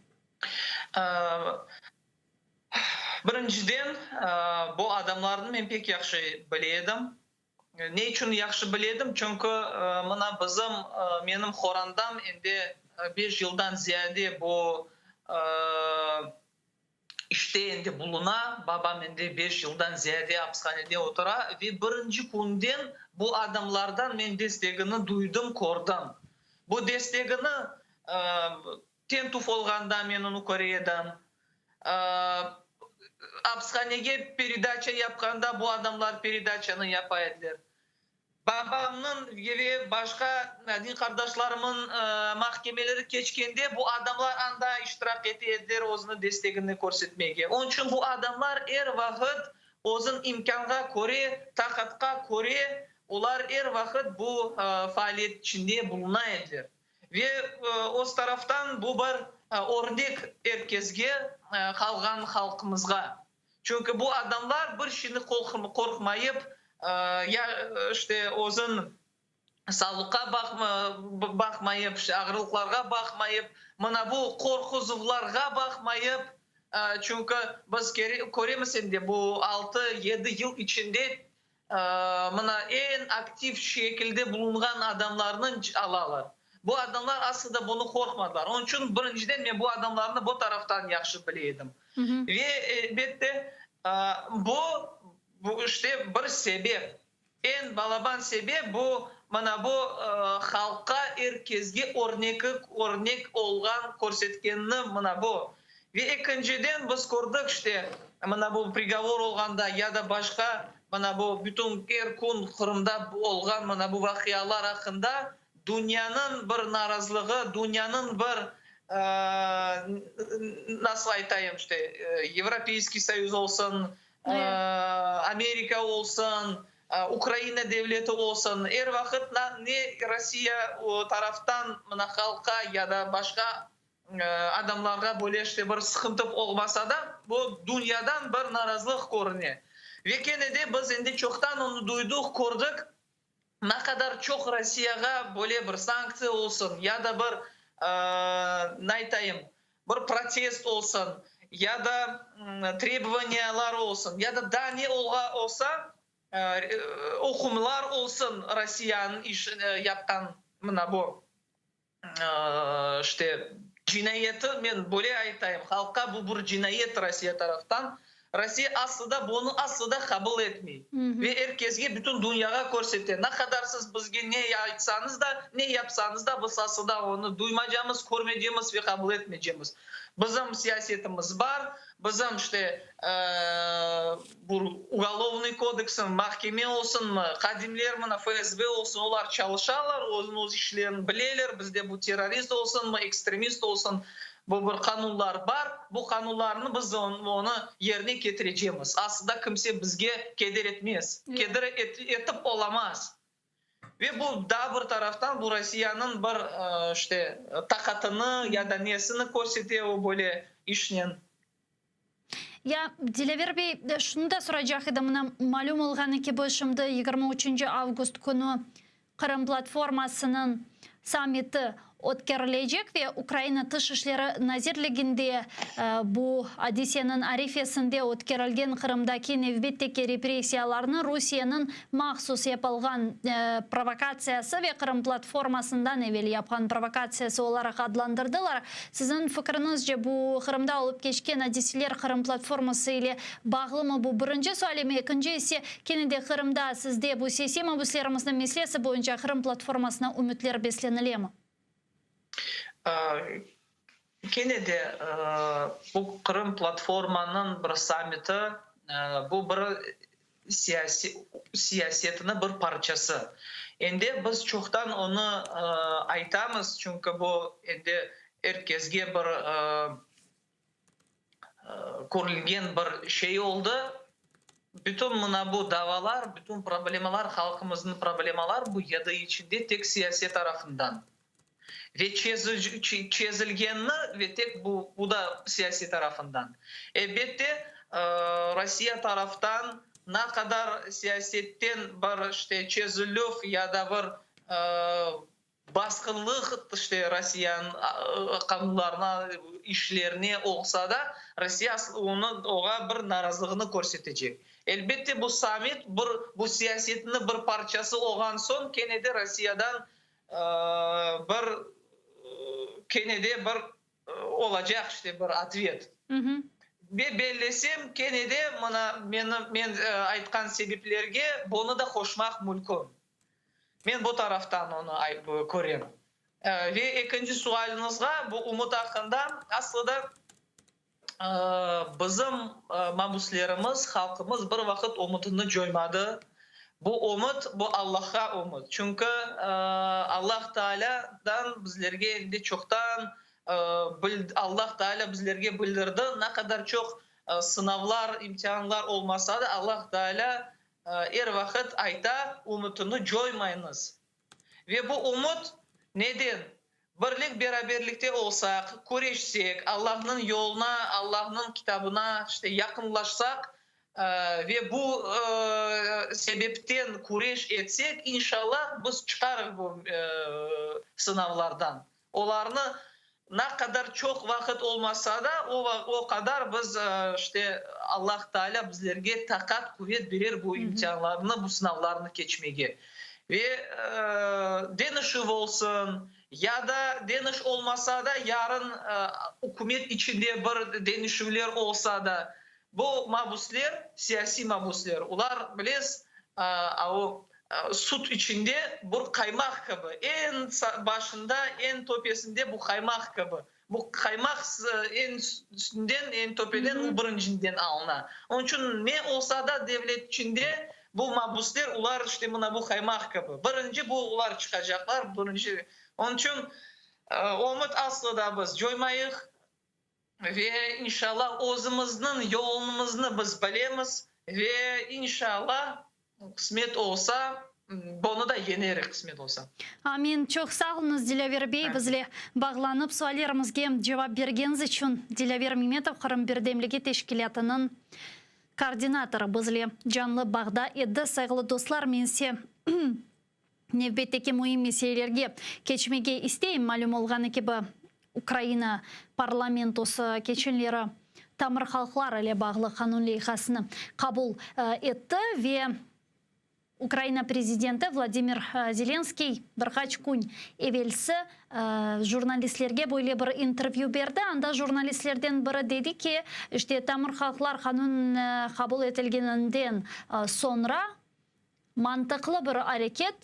Birinciden, bu adamlarnı men pek yahşı bile edim. Ne içün yahşı bile edim? Çünki mına bizim, menim qorandam endi beş yıldan ziyade bu işte endi buluna, babam endi beş yıldan ziyade apishanede otura ve birinci künden bu adamlardan men destegini duydım, kördim. Bu destegini tentüv olğanda men onı köre edim. Apishanege peredaça yapqanda bu adamlar peredaçanı yapa ediler. Babamnıñ ve başqa din qardaşlarımıñ mahkemeleri keçkende bu adamlar anda iştirak ete ediler özüniñ destegini körsetmege. Onıñ içün bu adamlar er vaqıt özüniñ imkânğa köre, taqatqa köre olar er vaqıt bu faaliyet içinde buluna ediler. Ve öz taraftan bu bir örnek er kesge, qalğan halqımızğa. Çünki bu adamlar bir şeyni qorqmayıp, ya işte özün sağlıqqa baqmayıp, işte ağırlıqlarğa baqmayıp, mına bu qorquzuvlarğa baqmayıp, çünki biz köremiz endi bu altı, yedi yıl içinde mına eñ aktiv şekilde bulunğan adamlarnı alalar. Bu adamlar aslında bunı qorqmadılar. Onıñ içün birinciden men bu adamlarnı bu taraftan yahşı bile edim. Ve elbette bu, bu işte bir sebep. Eñ balaban sebep bu, mına bu halqqa, er kesge örneki, örnek olğan körsetkenini mına bu. Ve ekinciden biz kördik işte, mına bu prigovor olğanda ya da başqa mına bu bütün er kün Qırımda olğan mına bu vaqialar aqqında dünyanıñ bir narazılığı, dünyanıñ bir, nasıl aytayım işte, Evropeyskiy Soyuz olsun, Amerika olsun, Ukraina devleti olsun, er vaqıt ne Rossiya taraftan mına halqqa ya da başqa adamlarğa böyle işte bir sıqıntı olmasa da, bu dünyadan bir narazılıq körüne. Ve kene de biz endi çoqtan onı duyduq, kördik, ne qadar çoq Rossiyağa böyle bir sanktsiya olsun ya da bir, ne aytayım, bir protest olsun ya da trebovaniyalar olsun ya da daa ne olsa, ükümler olsun Rossiyanıñ iş yapqan mına bu işte cinayeti, men böyle aytayım, halqqa bu bir cinayet Rossiya taraftan. Rossiya aslı da bunı aslı da qabul etmey ve er kesge, bütün dünyağa körsete, ne qadar siz bizge ne aytsañız da, ne yapsañız da, biz aslı da onı duymacamız, körmeycemiz ve qabul etmeycemiz. Bizim siyasetimiz bar, bizim işte bu ugolovnıy kodeksim, mahkeme olsunmı, hadimler mına FSB olsun, olar çalışalar, özüniñ öz işlerini bileler, bizde bu terrorist olsunmı, ekstremist olsun, bu bir qanunlar bar, bu qanunlarnı biz onı yerine ketirecemiz. Aslında kimse bizge keder etmez, keder etip olamaz. Ve bu daa bir taraftan bu Rossiyanıñ bir işte taqatını ya da nesini körsete o böyle işnen. Ya, Dilâver bey, şunı da soracaq edim, mına, malüm olğanı kibi, şimdi 23 avgust künü Qırım platformasınıñ sammiti ötkerilecek ve Ukraina Tış işleri nazirliginde bu adiseniñ arifesinde ötkerilgen Qırımdaki nevbetteki repressiyalarnı Rusiyeniñ mahsus yapılğan provokatsiyası ve Qırım platformasından evel yapqan provokatsiyası olaraq adlandırdılar. Siziñ fikriñizce, bu Qırımda olıp keçken adiseler Qırım platforması ile bağlımı? Bu birinci sualim. Ekinci ise, kene de Qırımda sizde bu siyasiy mabüslerimizniñ meselesi boyunca Qırım platformasına ümütler beslenilemi? Kene de bu Qırım platformanıñ bir sammiti, bu bir siyasetiniñ bir parçası. Endi biz çoqtan onı aytamız, çünki bu endi er kesge bir körülgen bir şey oldı. Bütün mına bu davalar, bütün problemalar, halqımıznıñ problemalar bu yedi içinde tek siyaset tarafından ve çezilgenini ve tek bu, bu da siyasiy tarafından. Elbette, Rossiya taraftan ne qadar siyasetten bir işte çezilüv ya da bir basqınlıq işte Rossiyanıñ qanunlarına, işlerine olsa da, Rossiya onı, oğa bir narazılığını körsetecek. Elbette, bu sammit bir bu siyasetiniñ bir parçası olğan soñ kene de Rossiyadan bir kene de bir olacaq işte bir otvet. Ve bellesem, kene de mına meni men aytqan sebeplerge bunı da qoşmaq mümkün. Men bu taraftan onı körem. Ve ekinci sualiñizğa, bu ümüt aqqında, aslı da bizim mabüslerimiz, halqımız bir vaqıt ümütini coymadı. Bu ümüt, bu Allahqa ümüt. Çünki Allah Taalâdan bizlerge endi çoqtan Allah Taalâ bizlerge bildirdi, ne qadar çoq sınavlar, imtianlar olmasa da, Allah Taalâ er vaqıt ayta, ümütini coymayıñız. Ve bu ümüt neden? Birlik-beraberlikte olsaq, küreşsek, Allahnıñ yoluna, Allahnıñ kitabına işte yaqınlaşsaq ve bu sebepten küreş etsek, inşallah, biz çıqarıq bu sınavlardan. Olarnı ne qadar çoq vaqıt olmasa da, o qadar biz, işte, Allah Taalâ bizlerge taqat, quvet berer bu imtianlarnı, bu sınavlarnı keçmege. Ve deñişüv olsun, ya da deñiş olmasa da, yarın ükümet içinde bir deñişüvler olsa da, bu mabüsler, siyasiy mabüsler, olar, bilesiz, o Süt içinde bir qaymaq kibi, eñ başında, eñ töpesinde bu qaymaq kibi. Bu qaymaq eñ üstünden, eñ töpeden, o birincinden alına. Onıñ içün ne olsa da devlet içinde bu mabüsler, olar işte mına bu qaymaq kibi. Birinci bu olar çıqacaqlar, birinci. Onıñ içün ümüt aslı da biz coymayıq. Ve inşallah özümizniñ yolumıznı biz bilemiz ve inşallah qısmet olsa bunı da yenerik qısmet olsa. Amin. Çoq sağ oluñız, Dilâver bey, bizle bağlanıp suallerimizge cevap bergeniz içün. Dilâver Memetov, Qırım birdemligi teşkilâtınıñ koordinatorı bizle canlı bağda edi. Sayğılı dostlar, men ise Nevbetteki müim meselelerge keçmege isteyim. Malüm olğanı kibi, Ukraina parlamentosı keçenleri tamır halqlar ile bağlı qanun leyhasını qabul etti ve Ukraina prezidenti Vladimir Zelenskiy bir qaç kün evelsi jurnalistlerge böyle bir intervyü berdi. Anda jurnalistlerden biri dedi ki, işte tamır halqlar qanun qabul etilgeninden soñra Mantıqlı bir areket,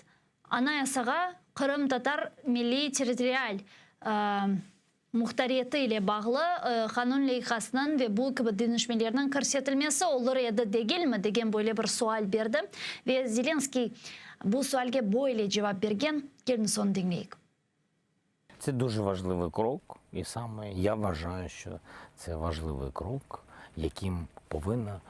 Anayasağa qırımtatar milliy-territorial muhtariyeti ile bağlı qanun leyhasınıñ ve bu kibi deñişmelerniñ kirsetilmesi olur edi degilmi, degen böyle bir sual berdi ve Zelenskiy bu sualge böyle cevap bergen, keliñiz onı diñleyik. Це дуже важливий крок, і саме я вважаю, що це важливий крок, яким повинна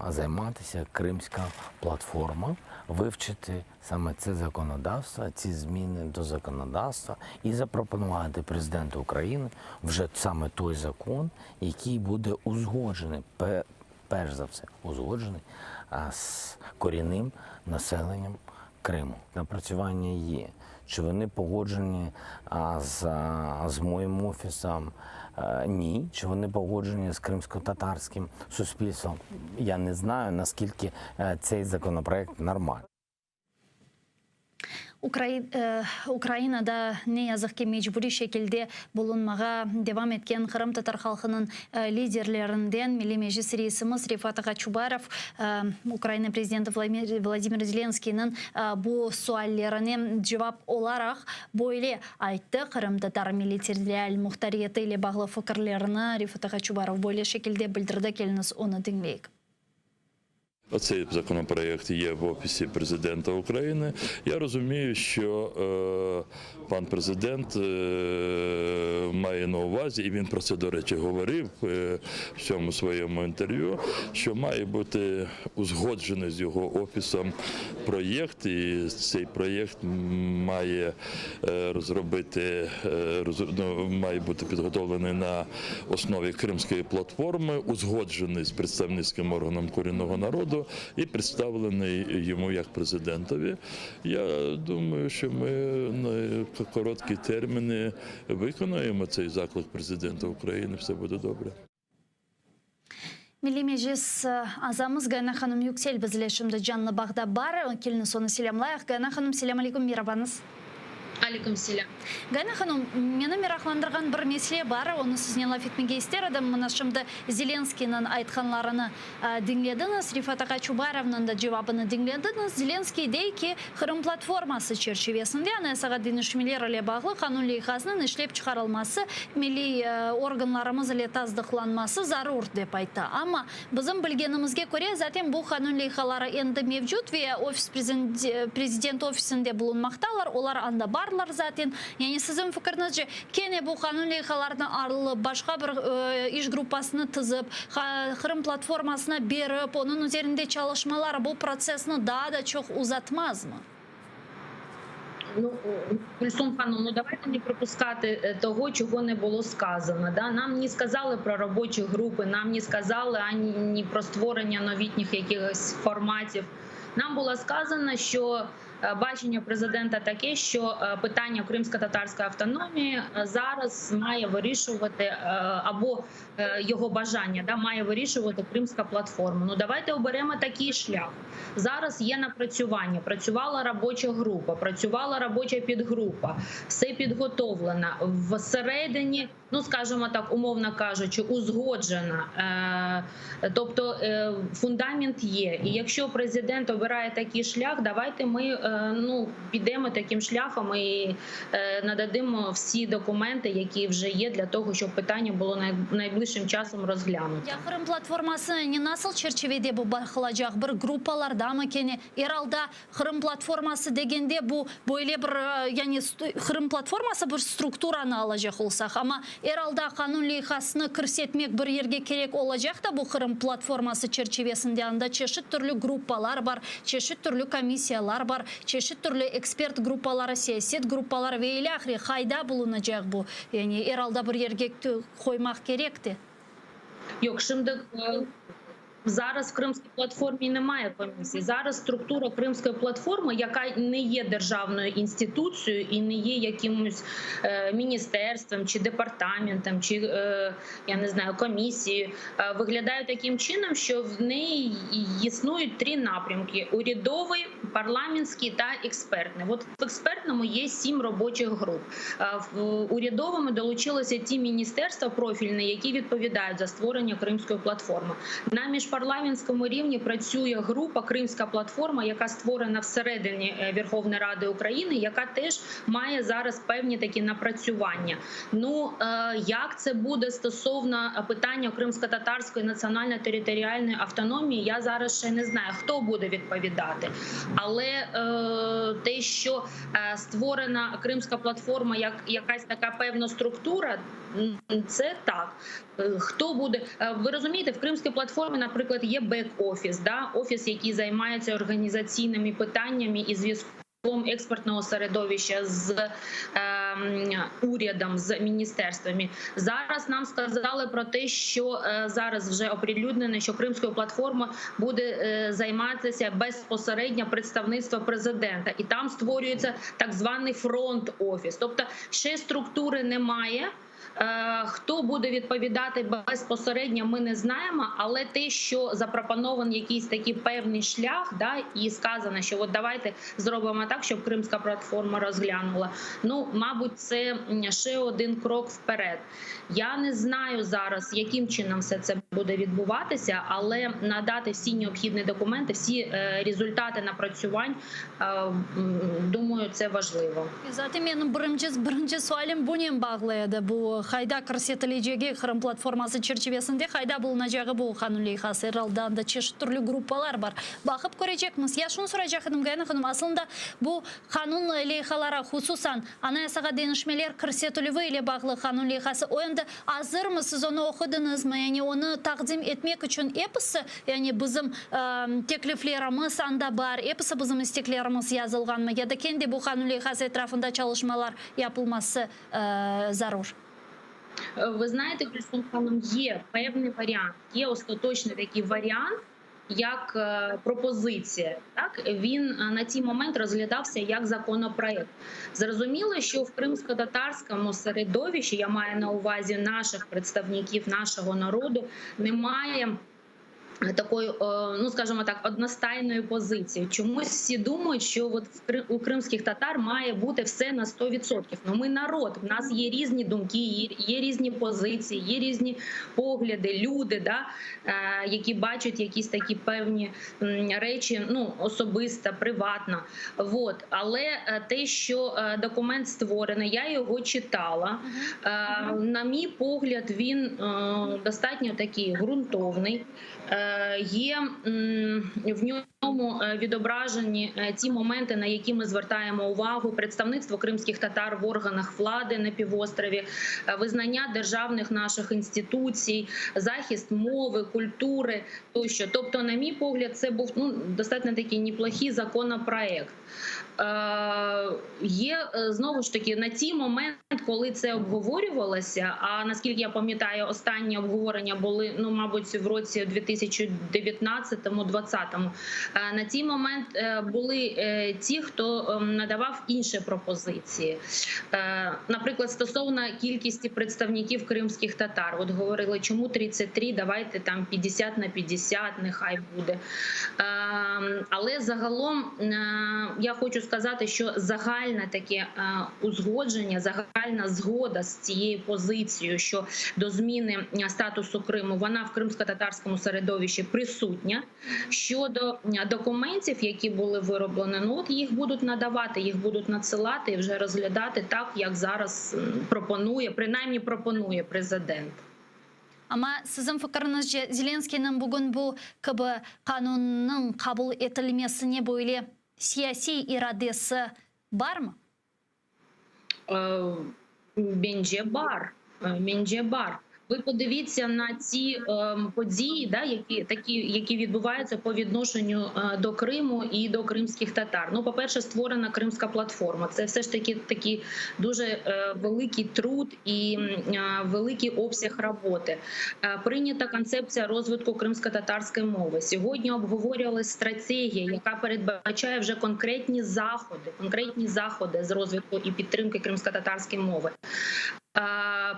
займатися Кримська платформа, вивчити саме це законодавство, ці зміни до законодавства і запропонувати президенту України вже саме той закон, який буде узгоджений, перш за все, узгоджений з корінним населенням Криму. Напрацювання є. Чи вони погоджені а, з, з моїм офісом? Е, ні. Чи вони погоджені з кримсько-татарським суспільством? Я не знаю, наскільки е, цей законопроект нормальний. Ukrainada ne yazıq ki mecburiy şekilde bulunmağa devam etken qırımtatar halqınıñ liderlerinden Milliy Meclis reisimiz Refat ağa Çubarov Ukraina prezidenti Vladimir Zelenskıynıñ bu suallerine cevap olaraq böyle ayttı, Qırımtatar milliy-territorial muhtariyeti ile bağlı fikirlerini Refat ağa Çubarov böyle şekilde bildirdi, keliñiz onı diñleyik. Оцей законопроект є в Офісі президента України. Я розумію, що е, пан президент е, має на увазі, і він про це, до речі, говорив е, в цьому своєму інтерв'ю, що має бути узгоджений з його офісом проєкт, і цей проєкт має е, розробити, е, ну, має бути підготовлений на основі Кримської платформи, узгоджений з представницьким органом корінного народу і представлений йому як президентові. Я думаю, що ми на короткі терміни виконаємо цей заклик президента України. Все буде добре. Milliy Meclis azamız Gayana hanım Yüksel bizle şimdi canlı bağda bar. Keliñiz onı selâmlayıq. Gayana hanım, selâm aleyküm, merabañız. Aleyküm selâm. Gayana hanım, meni meraqlandırğan bir mesele bar, onı siznen laf etmege ister edim. Mına şimdi Zelenskıynıñ aytqanlarını diñlediñiz, Refat ağa Çubarovnıñ da cevabını diñlediñiz. Zelenskıy dey ki, Qırım platforması çerçivesinde Anayasağa deñişmeler ile bağlı qanun leyhasınıñ işlep çıqarılması, milliy organlarımız ile tasdıqlanması zarur, dep ayttı. Amma, Bizim bilgenimizge köre, zaten bu qanun leyhaları endi mevcut ve ofis prezident ofisinde bulunmaqtalar, olar anda barlar zaten. Yani siziñ fikirnizce, kene bu qanun leyhalarını alıp, başqa bir iş gruppasını tizip, Qırım platformasına berip, onıñ üzerinde çalışmalar bu protsessni daa da çoq uzatmazmı? Ну, Гульсум Ханум, ну давайте не пропускати того, чого не було сказано. Да? Нам не сказали про робочі групи, нам не сказали ані про створення новітніх якихось форматів. Нам було сказано, що бачення президента таке, що питання кримсько-татарської автономії зараз має вирішувати або його бажання, да, має вирішувати Кримська платформа. Ну давайте оберемо такий шлях. Зараз є напрацювання, працювала робоча група, працювала робоча підгрупа, все підготовлено. Всередині, ну скажімо так, умовно кажучи, узгоджено. Тобто фундамент є. І якщо президент обирає такий шлях, давайте ми ну, підемо таким шляхом і нададимо всі документи, які вже є, для того, щоб питання було найближчим часом розглянуто. Ya Qırım platforması ne nasıl çerçevede bu baqılacaq? Bir gruppalardamı kene? Er alda Qırım platforması degende bu böyle bir, yani Qırım platforması bir strukturanı alacaq olsaq, amma er alda qanun leyhasını kirsetmek bir yerge kerek olacaq da bu Qırım platforması çerçivesinde, anda çeşit türlü gruppalar bar, çeşit türlü komissiyalar bar, çeşit türlü ekspert gruppaları, siyaset gruppaları ve ilâhre, qayda bulunacaq bu? Yani er alda bir yerge qoymaq kerek de. Yoq, şimdi зараз в Кримській платформі немає комісії. Зараз структура Кримської платформи, яка не є державною інституцією і не є якимось міністерством чи департаментом, чи, я не знаю, комісією, виглядає таким чином, що в неї існують три напрямки: урядовий, парламентський та експертний. От в експертному є 7 робочих груп. В урядовому долучилися ті міністерства профільні, які відповідають за створення Кримської платформи. На міжпарламентському рівні працює група Кримська платформа, яка створена всередині Верховної Ради України, яка теж має зараз певні такі напрацювання. Ну, як це буде стосовно питання кримсько-татарської національно-територіальної автономії, я зараз ще не знаю, хто буде відповідати. Але те, що створена Кримська платформа як якась така певна структура, це так. Хто буде? Ви розумієте, в Кримській платформі, наприклад, є бек-офіс, да? Офіс, який займається організаційними питаннями і зв'язком експертного середовища з е, урядом, з міністерствами. Зараз нам сказали про те, що е, зараз вже оприлюднено, що Кримською платформою буде е, займатися безпосередньо представництво президента, і там створюється так званий фронт-офіс. Тобто ще структури немає. Хто буде відповідати безпосередньо, ми не знаємо, але те, що запропонований якийсь такий певний шлях, да, і сказано, що от давайте зробимо так, щоб Кримська платформа розглянула. Ну, мабуть, це ще один крок вперед. Я не знаю зараз, яким чином все це буде відбуватися, але надати всі необхідні документи, всі результати напрацювань, думаю, це важливо. Zaten menim birinci, birinci sualim bunen bağlı edi. Bu qayda kirsetilecegi Qırım platforması çerçivesinde qayda bulunacağı bu qanun leyhası. Er alda anda çeşit türlü gruppalar bar. Baqıp körecekmiz. Ya şunı soracaq edim, Gayana hanım, aslında bu qanun leyhaları, hususan Anayasağa deñişmeler kirsetilüvi ile bağlı qanun leyhası, o endi azırmı, siz onı oqudıñızmı? Yani onı taqdim etmek içün episi, yani bizim tekliflerimiz anda bar, episi bizim isteklerimiz yazılğanmı? Ya da kendi bu qanun leyhası etrafında çalışmalar yapılması zarur? Ви знаєте, Гульсум Ханум, є певний варіант, є остаточний такий варіант, як пропозиція. Так, він на цей момент розглядався як законопроект. Зрозуміло, що в кримсько-татарському середовищі, я маю на увазі наших представників, нашого народу, немає... Такої, ну скажімо так, одностайної позиції. Чомусь всі думають, що от у кримських татар має бути все на 100%. Ну ми народ, в нас є різні думки, є, різні позиції, є різні погляди, люди, да, е, які бачать якісь такі певні речі, ну особисто, приватно. Вот. Але е, те, що е, документ створений, я його читала. На мій погляд, він достатньо такий ґрунтовний. Є в ньому е, відображені е, ті моменти, на які ми звертаємо увагу: представництво кримських татар в органах влади на півострові, е, визнання державних наших інституцій, захист мови, культури тощо. Тобто, на мій погляд, це був ну достатньо такий неплохий законопроект. Є знову ж таки на ті момент, коли це обговорювалося. А наскільки я пам'ятаю, останні обговорення були ну, мабуть, в році 2019-2020. Е, На цей момент е, були е, ті, хто ем, надавав інші пропозиції. Наприклад, стосовно кількості представників кримських татар, от говорили, чому 33, давайте там 50 на 50, нехай буде. Ем, Але загалом я хочу сказати, що загальне таке узгодження, загальна згода з цією позицією, що до зміни статусу Криму, вона в кримсько-татарському середовищі присутня. Щодо документів, які були вироблені, ну от їх будуть надавати, їх будуть надсилати і вже розглядати так, як зараз пропонує, принаймні пропонує президент. Amma siziñ fikiriñizce Zelenskıynıñ bugün bu kibi qanunnıñ qabul etilmesine böyle siyasiy iradesi barmı? Mence bar. Mence bar. Ви подивіться на ці ем, події, да, які такі, які відбуваються по відношенню е, до Криму і до кримських татар. Ну, по-перше, створена Кримська платформа. Це все ж таки такий дуже е, великий труд і е, великий обсяг роботи. Прийнята концепція розвитку кримсько-татарської мови. Сьогодні обговорювалася стратегія, яка передбачає вже конкретні заходи, конкретні заходи з розвитку і підтримки кримсько-татарської мови.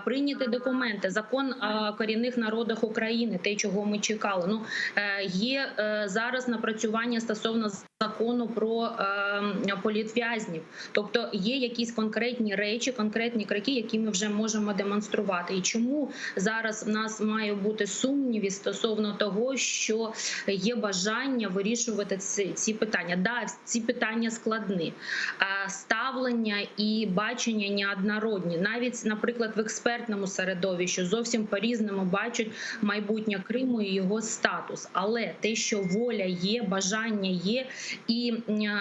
Прийняти документи, закон о корінних народах України, те, чого ми чекали. Ну е, є е, зараз напрацювання стосовно закону про е, політв'язнів, тобто є якісь конкретні речі, конкретні кроки, які ми вже можемо демонструвати. І чому зараз в нас має бути сумніви стосовно того, що є бажання вирішувати ці, ці питання? Да, ці питання складні, ставлення і бачення неоднородні. Навіть, наприклад, в експертному середовищі зовсім по-різному бачать майбутнє Криму і його статус. Але те, що воля є, бажання є, і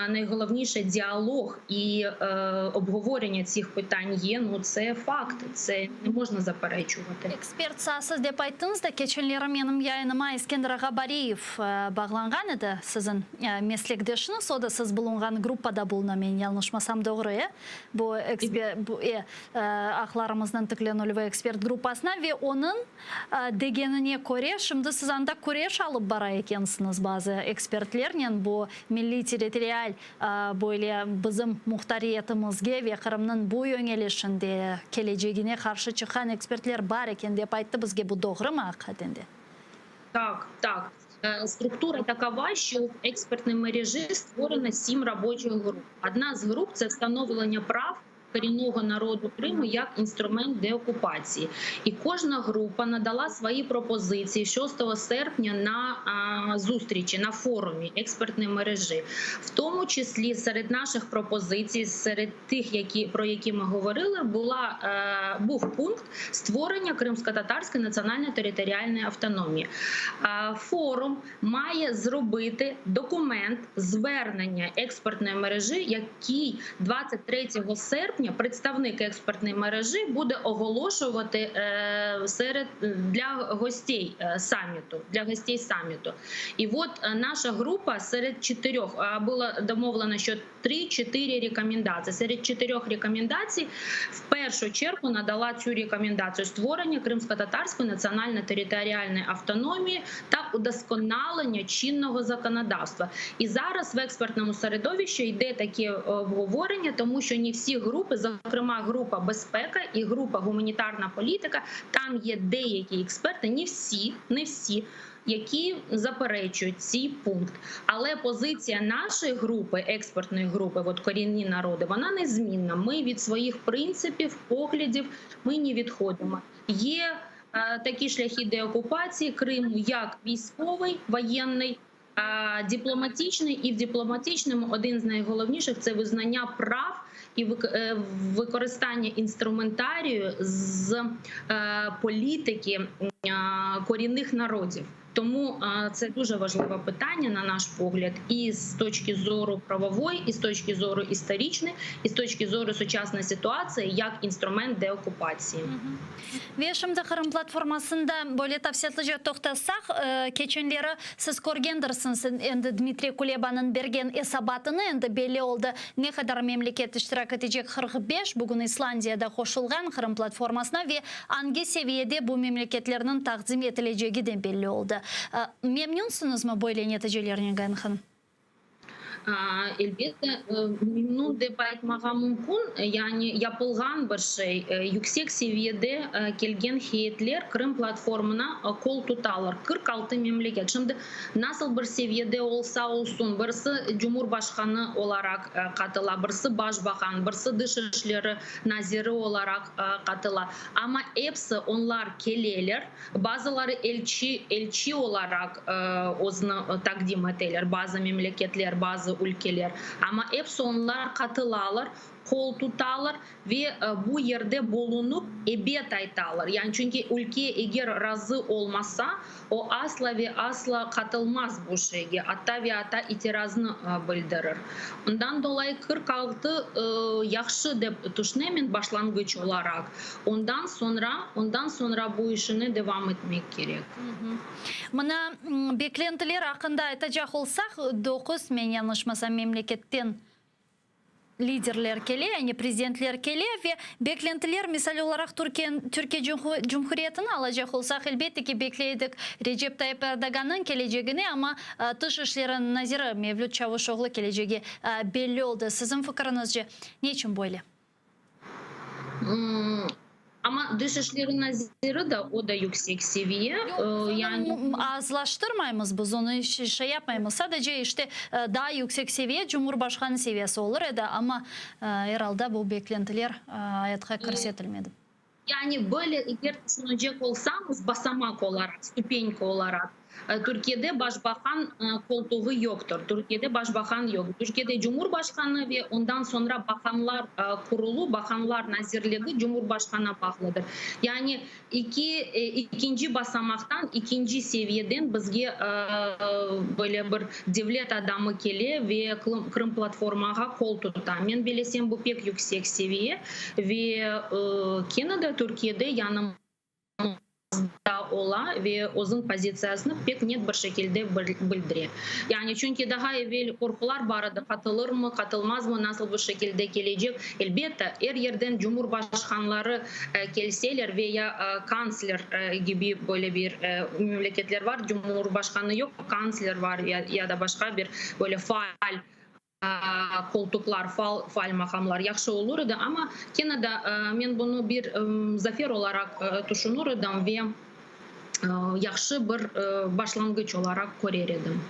найголовніше діалог і е, обговорення цих питань є. Ну це факт, це не можна заперечувати. Ekspert saası dep ayttıñız da, keçenleri menim yayınıma Eskender ağa Bariyev bağlanğan edi, siziñ meslekdeşiñiz, o da siz bulunğan gruppada buluna, men yañlışmasam, doğru, e? Bu eksper, bu, e, aqlarımıznıñ tiklenilüvi ekspert gruppasına ve onıñ degenine köre, şimdi siz anda küreş alıp bara ekensiñiz bazı ekspertlernen bu milliy territorial böyle bizim muhtariyetimizge ve Qırımnıñ bu yöñelişinde kelecegine qarşı çıqqan ekspertler bar eken dep ayttı bizge, bu doğrumı aqiqaten de? Так, так. Структура такова, що в експертній мережі створено сім робочих груп. Одна з груп це встановлення прав корінного народу Криму як інструмент деокупації. І кожна група надала свої пропозиції 6 серпня на зустрічі на форумі експертної мережі, в тому числі серед наших пропозицій, серед тих, які про які ми говорили, була е, був пункт створення кримсько-татарської національної територіальної автономії. Форум має зробити документ звернення експертної мережі, який 23 серпня представник експертної мережі буде оголошувати е, серед для гостей е, саміту. Для гостей саміту. І от е, наша група серед чотирьох було домовлено, що 3-4 рекомендації. Серед чотирьох рекомендацій в першу чергу надала цю рекомендацію створення кримсько-татарської національно-територіальної автономії та удосконалення чинного законодавства. І зараз в експертному середовищі йде таке обговорення, тому що не всі групи. групи, зокрема група безпека і група гуманітарна політика. Там є деякі експерти, не всі, не всі. Які заперечують цей пункт, але позиція нашої групи, експертної групи, от корінні народи, вона незмінна. Ми від своїх принципів, поглядів ми не відходимо. Є е, такі шляхи деокупації Криму, як військовий, воєнний, е, дипломатичний, і в дипломатичному один з найголовніших це визнання прав і е, використання інструментарію з політики корінних народів. Тому це дуже важливе питання на наш погляд, і з точки зору правової, і з точки зору історичної, і з точки зору сучасної ситуації як інструмент деокупації. Ve şimdi Qırım platformasında böyle tafsilâtlıca toqtasaq, keçenleri siz körgendirsiñiz endi Dmitriy Kulebanıñ bergen esabatını, endi belli oldı ne qadar memleket iştirak etecek, 45, bugün İslandiya da qoşulğan Qırım platformasına ve angi seviyede bu memleketlerniñ taqdim etilecegi de belli oldı. Memnünsiñizmi böyle neticelernen, Gayana hanım? Elbette, memnün dep aytmağa mümkün. Yani yapılğan bir şey, yüksek seviyede kelgen heyetler Qırım platformına qol tutalar, 46 memleket. Şimdi nasıl bir seviyede olsa olsun, birisi Cumhurbaşqanı olaraq qatıla, birisi başbaqan, birisi dış işleri naziri olaraq qatıla, amma episi onlar keleler. Bazıları elçi, elçi olaraq özüni taqdim eteler, bazı memleketler, bazı ülkeler, amma episi onlar qatılalar, qol tutalar ve bu yerde bulunıp ebet aytalar. Yani çünki ülke eger razı olmasa, o asla ve asla qatılmaz bu şeyge, atta ve atta itirazını bildirir. Ondan dolayı 46 yahşı dep tüşünemen başlanğıç olaraq. Ondan soñra, ondan soñra bu işini devam etmek kerek. Mına, beklentiler aqqında aytacaq olsaq, doquz, men yañlışmasam, memleketten liderler kele, yani prezidentler kele ve beklentiler, misal olaraq, Türkiye, Türkiye Cumhuriyetini alacaq olsaq, elbette ki, bekley edik Recep Tayyip Erdogannıñ kelecegini, amma Tış işleri naziri Mevlüt Çavuşoğlu kelecegi belli oldı. Siziñ fikiriñizce, ne içün böyle? Amma Dış işleri naziri da, o da yüksek seviye. Yoq, biz onı azlaştırmaymız, biz onı şey yapmaymız. Sadece, işte, daa yüksek seviye Cumhurbaşqanı seviyesi olur edi, amma er alda bu beklentiler ayatqa kirsetilmedi. Yani böyle eger tüşünecek olsamız, basamaq olaraq, stupenka olaraq, Türkiyede başbaqan qoltuğı yoqtır. Türkiyede başbaqan yoq. Türkiyede cumhurbaşqanı ve ondan soñra baqanlar qurulu, baqanlar nazirligi cumhurbaşqana bağlıdır. Yani iki, ikinci basamaqtan, ikinci seviyeden bizge böyle bir devlet adamı kele ve Qırım platformağa qol tuta. Men bilesem, bu pek yüksek seviye ve kene de Türkiyede yanımızda ola ve özüniñ pozitsiyasını pek net bir şekilde bildire. Yani çünki daha evel qorqular bar edi, qatılırmı, qatılmazmı, nasıl bir şekilde kelecek. Elbette, er yerden cumhurbaşqanları kelseler ve ya kantsler kibi böyle bir memleketler bar, cumhurbaşqanı yoq, kantsler var ya da başqa bir böyle faal qoltuqlar, faal maqamlar yahşı olur edi, amma kene de men bunı bir zafer olaraq tüşünür edim ve yahşı bir başlanğıç olaraq körer edim.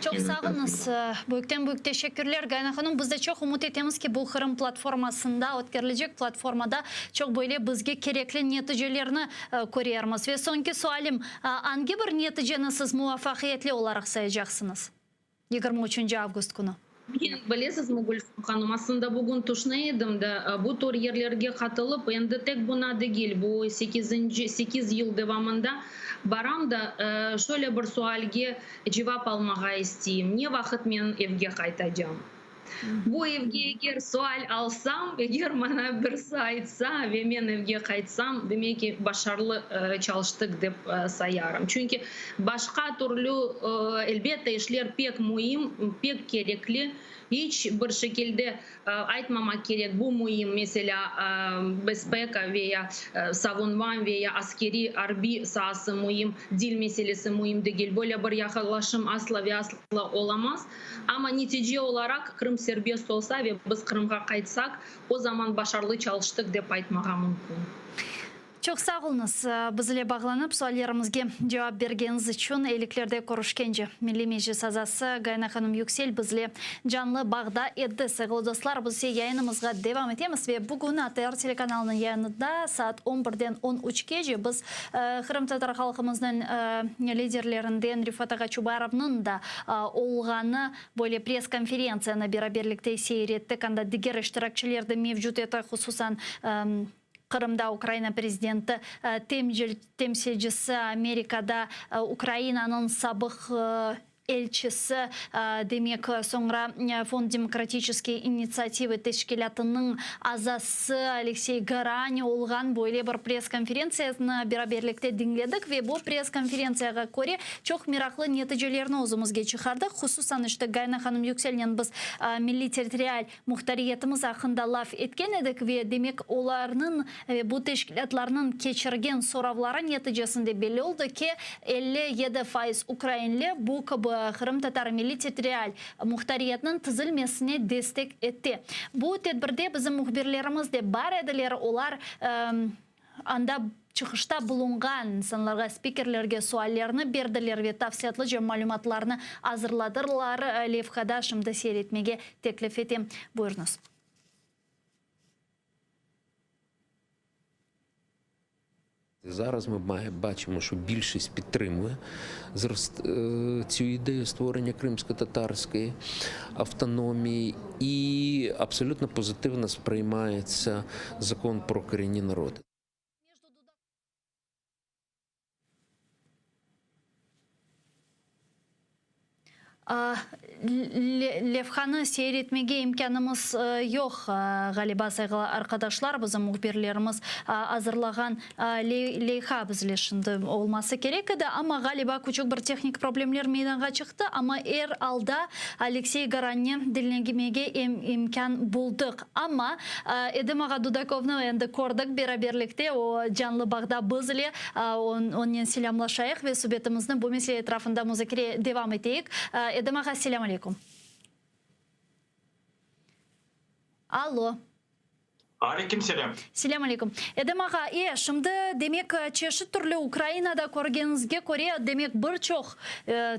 Çoq sağ oluñız. Büyükten-büyük teşekkürler, Gayana hanım. Biz de çoq ümüt etemiz ki, bu Qırım platformasında, ötkerilecek platformada çoq böyle bizge kerekli neticelerni körermiz. Ve soñki sualim, angi bir neticeni siz muvafaqiyetli olaraq sayacaqsıñız? 23 avgust künü. Men, bilesizmi, Gülsüm hanım, aslında bugün tüşüne edim de, bu tür yerlerge qatılıp, endi tek buna degil, bu sekizinci, sekiz yıl devamında baram da, şöyle bir sualge cevap almağa isteyim, ne vaqıt men evge qaytacam? Bu evge eger sual alsam, eger maña birisi aytsa ve men evge qaytsam, demek ki, başarılı çalıştıq dep sayarım. Çünki başqa türlü, elbette, işler pek müim, pek kerekli. İç bir şekilde aytmamaq kerek, bu müim, meselâ, bezpeka ve ya savunma ve ya askeriy, arbiy saası müim, dil meselesi müim degil. Böyle bir yaqınlaşım asla ve asla olamaz. Amma netice olaraq Qırım. Qırım serbest olsa ve biz Qırımğa qaytsaq, o zaman başarılı çalıştıq dep aytmağa mümkün. Çoq sağ oluñız, biz ile bağlanıp suallerimizge cevap bergeniñiz içün. Eyliklerde körüşkence. Milliy Meclis azası Gayana hanım Yüksel bizle canlı bağda edi. Sayğılı dostlar, biz ise yayınımızğa devam etemiz ve bugün ATR telekanalınıñ yayınında saat on birden on üçkece biz qırımtatar halqımıznıñ liderlerinden Refat ağa Çubarovnıñ da olğanı böyle press-konferentsiyanı beraberlikte seyir ettik. Anda diger iştirakçiler de mevcut edi, hususan Qırımda Ukraina prezidenti temsilcisi, Amerikada Ukrainanıñ sabıq elçisi, demek, soñra Fond demokratiçeskiye initsiativı teşkilâtınıñ azası Aleksey Garani olğan böyle bir press-konferentsiyasını beraberlikte diñledik ve bu press-konferentsiyağa köre çoq meraqlı neticelerni özümizge çıqardıq. Hususan, işte, Gayana hanım Yükselnen biz milliy-territorial Muhtariyetimiz aqqında laf etken edik ve, demek, olarnıñ ve bu teşkilâtlarnıñ keçirgen soravları neticesinde belli oldı ki, 57% ukrainli bu kibi qırımtatar milliy-territorial muhtariyetniñ tizilmesine destek ete. Bu tedbirde bizim mühbirlerimiz de bar ediler, olar Anda çıqışta bulunğan insanlarğa, spikerlerge suallerni berdiler ve tafsilâtlıca malümatlarnı azırladırlar. Levhada şimdi seyir etmege teklif etem. Buyurıñız. Зараз ми бачимо, що більшість підтримує цю ідею створення кримсько-татарської автономії і абсолютно позитивно сприймається закон про корінні народи. Levhanı seyir etmege imkânımız yoq, ğaliba, sayğılı arqadaşlar, bizim mühbirlerimiz azırlağan leyha bizle şimdi olması kerek edi, amma, ğaliba, küçük bir tehnik problemler meydanğa çıqtı, amma er alda Aleksey Garanni diñlemege imkân buldıq. Amma Edem ağa Dudakovnı endi kördik beraberlikte, o canlı bağda biz ile, onnen selâmlaşayıq ve subetimizni bu mesele etrafında muzakere devam eteyik. Edem ağa, selâm aleykum. Allo. Aleyküm selâm. Selâm aleyküm. Edem ağa, e, şimdi, demek, çeşit türlü Ukrainada körgeniñizge köre, demek, bir çoq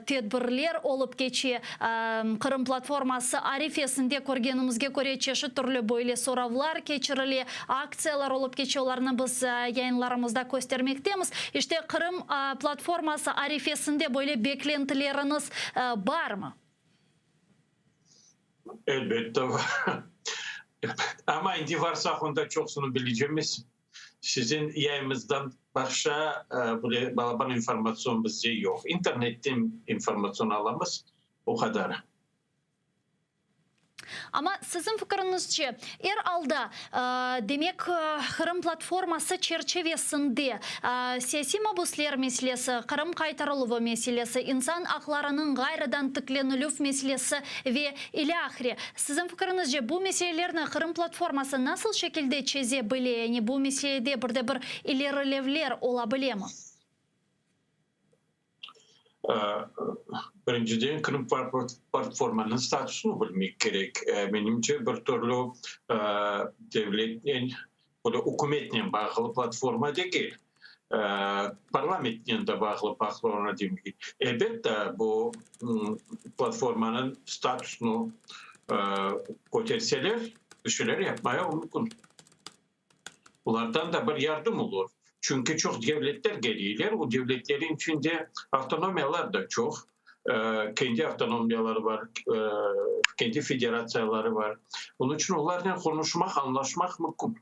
tedbirler olıp keçe. Qırım platforması arifesinde körgenimizge köre, çeşit türlü böyle soravlar keçirile, aktsiyalar olıp keçe, olarnı biz yayınlarımızda köstermektemiz. İşte, Qırım platforması arifesinde böyle beklentileriñiz barmı? Elbette bar. Amma endi varsaq, onda çoqsını bilecemiz. Siziñ yayınıñızdan başqa böyle balaban informatsion bizde yoq. İnternetten informatsion alamız, o qadar. Amma siziñ fikiriñizce, er alda, demek, Qırım platforması çerçivesinde siyasiy mabüsler meselesi, Qırım qaytarıluvı meselesi, insan aqlarınıñ ğayrıdan tiklenilüv meselesi ve ilâhre, siziñ fikiriñizce, bu meselelerni Qırım platforması nasıl şekilde çeze bile, yani bu meselede bir de bir ilerilevler ola bilemi? Birinciden, Qırım platformanıñ statusını bilmek kerek. Menimce, bir türlü devletnen, böyle ükümetnen bağlı platforma degil, parlamentnen de bağlı platforma degil. Elbette, bu platformanıñ statusını köterseler, bir şeyler yapmaya mümkün. Bulardan da bir yardım olur. Çünki çoq devletler keliyler, o devletlerin içinde avtonomiyalar da çoq, kendi avtonomiyaları bar, kendi federatsiyaları bar. Onıñ içün olarnen qonuşmaq, añlaşmaq mümkün.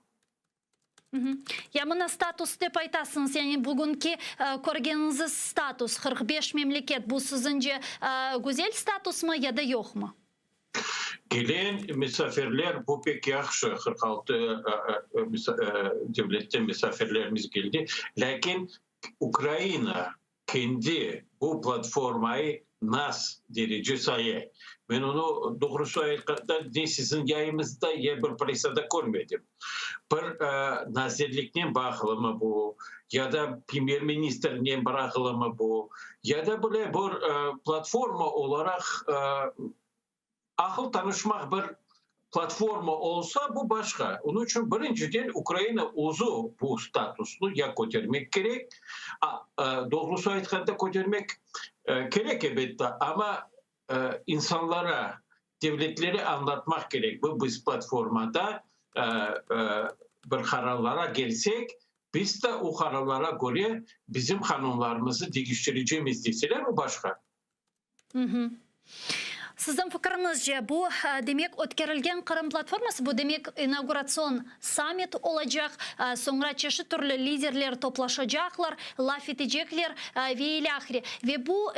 Ya mına status dep aytasıñız, yani bugünki körgeniñiz status, 45 memleket, bu siziñce güzel statusmı ya da yoqmı? Kelen misafirler, bu pek yahşı, 46 devletten misafirlerimiz keldi, lâkin Ukraina kendi bu platformayı nas derece saya? Men onı, doğrusı aytqanda, ne siziñ yayımızda, ya bir pressada körmedim. Bir nazirliknen bağlımı bu, ya da premyer-ministrnen bağlımı bu, ya da böyle bir platforma olaraq. Aqıl tanışmaq bir platforma olsa, bu başqa. Onıñ içün birinciden Ukraina özü bu statusnı ya kötermek kerek, doğrusı aytqanda kötermek kerek elbette, amma insanlara, devletlere añlatmaq kerek, bu biz platformada bir qararlara kelsek, biz de o qararlara köre bizim qanunlarımızı deñiştirecemiz deseler, o başqa. Siziñ fikiriñizce, bu, demek, ötkerilgen Qırım platforması, bu, demek, inauguratsion sammit olacaq, soñra çeşit türlü liderler toplaşacaqlar, laf etecekler ve ilâhre. Ve bu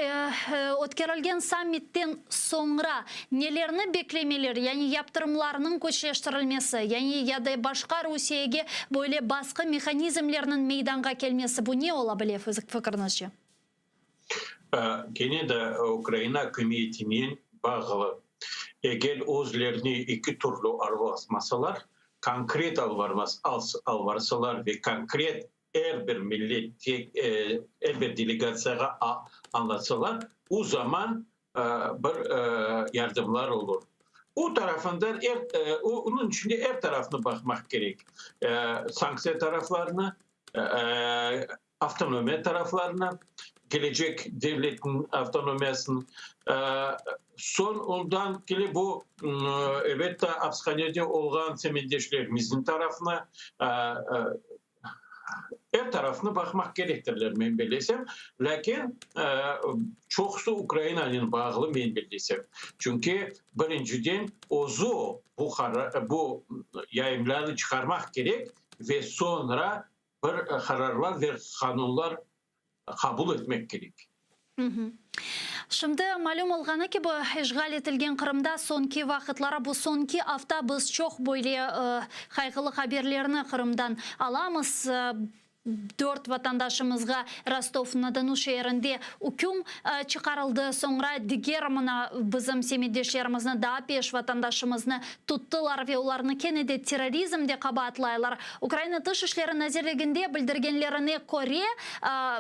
ötkerilgen sammitten soñra nelerni beklemeler, yani yaptırımlarnıñ küçleştirilmesi, yani ya da başqa Rusiyege böyle basqı mehanizmleriniñ meydanğa kelmesi, bu ne ola bile, fikiriñizce? Kene de Ukraina akimiyetinen bağlı. Eger özlerini eki türlü alvarmasalar, konkret alvarsalar ve konkret er bir milletke, er bir delegatsiyağa añlatsalar, o zaman bir yardımlar olur. O tarafından er, onıñ içinde er tarafnı baqmaq kerek, sanktsiya taraflarını, avtonomiya taraflarına, kelecek devletniñ avtonomiyasınıñ, soñ ondan kele bu, elbette, apishanede olğan semetdeşlerimizniñ tarafına, er tarafını baqmaq kerektirler, men bellesem, lâkin çoqusı Ukrainanen bağlı, men bellesem, çünki birinciden özü bu bu yayınlarnı çıqarmaq kerek ve soñra bir qararlar ve qanunlar qabul etmek kerek. Şimdi malüm olğanı kibi, işğal etilgen Qırımda soñki vaqıtları, bu soñki afta biz çoq böyle qayğılı haberlerni Qırımdan alamız. Dört vatandaşımızğa Rostov-na-Donu şeerinde üküm çıqarıldı. Soñra diger mına bizim semetdeşlerimizni, daa beş vatandaşımıznı tuttılar ve olarnı kene de terrorizmde qabaatlaylar. Ukraina Tış işleri nazirliginde bildirgenlerine köre,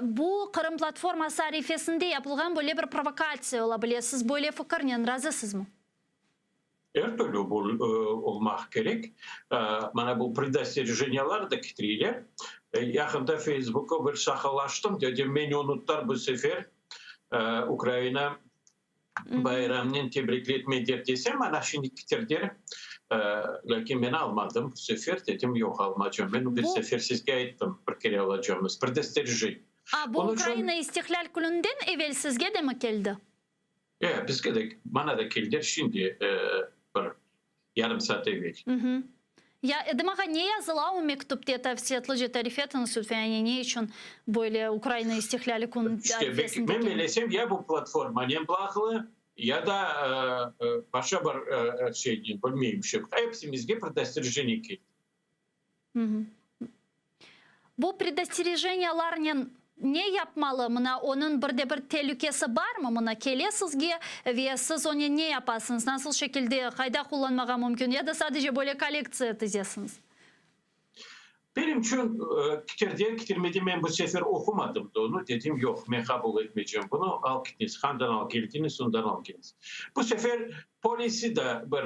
bu Qırım platforması arifesinde yapılğan böyle bir provokatsiya ola bile. Siz böyle fikirnen razısızmı? Er türlü bu olmaq kerek. Mana bu predosterejeniyalar da ketireyler. Yaqında Facebook'a bir şaqalaştım, dedim, meni unuttılar bu sefer, Ukraina bayramnen tebrikletmediler desem, ana şimdi ketirdiler. Lâkin men almadım bu sefer, dedim, yoq, almacam. Men bir sefer sizge ayttım, bir kere alacağımız. Predosterejeniya. A, bu Ukraina İstiqlâl Kününden evel sizge de mi keldi? E, bizge de, bana da keldiler şimdi, bir yarım saat evel. Ya, Edem ağa, ne yazıla o mektüpte, tafsilâtlıca tarif etiñiz lütfen, yani ne içün böyle Ukraina İstiqlâli Kün İşte, arifesinde men keldi? bilesem, ya bu platformanen bağlı, ya da başqa bir şeynen, bilmeyim şimdi. Epsimizge predosterejeniye keldi. Bu predosterejeniyalarnen ne yapmalı? Mına onıñ bir de bir telükesi barmı? Mına kele sizge ve siz onen ne yapasıñız? Nasıl şekilde, qayda qullanmağa mümkün? Ya da sadece böyle kollektsiya tizesiñiz? Benim içün kitirdi, kitirmedi men bu sefer oqumadım da onı, dedim yoq, men qabul etmeycem bunı, al kitiniz, qandan al keldiñiz, ondan al ketiñiz. Bu sefer polisi da bir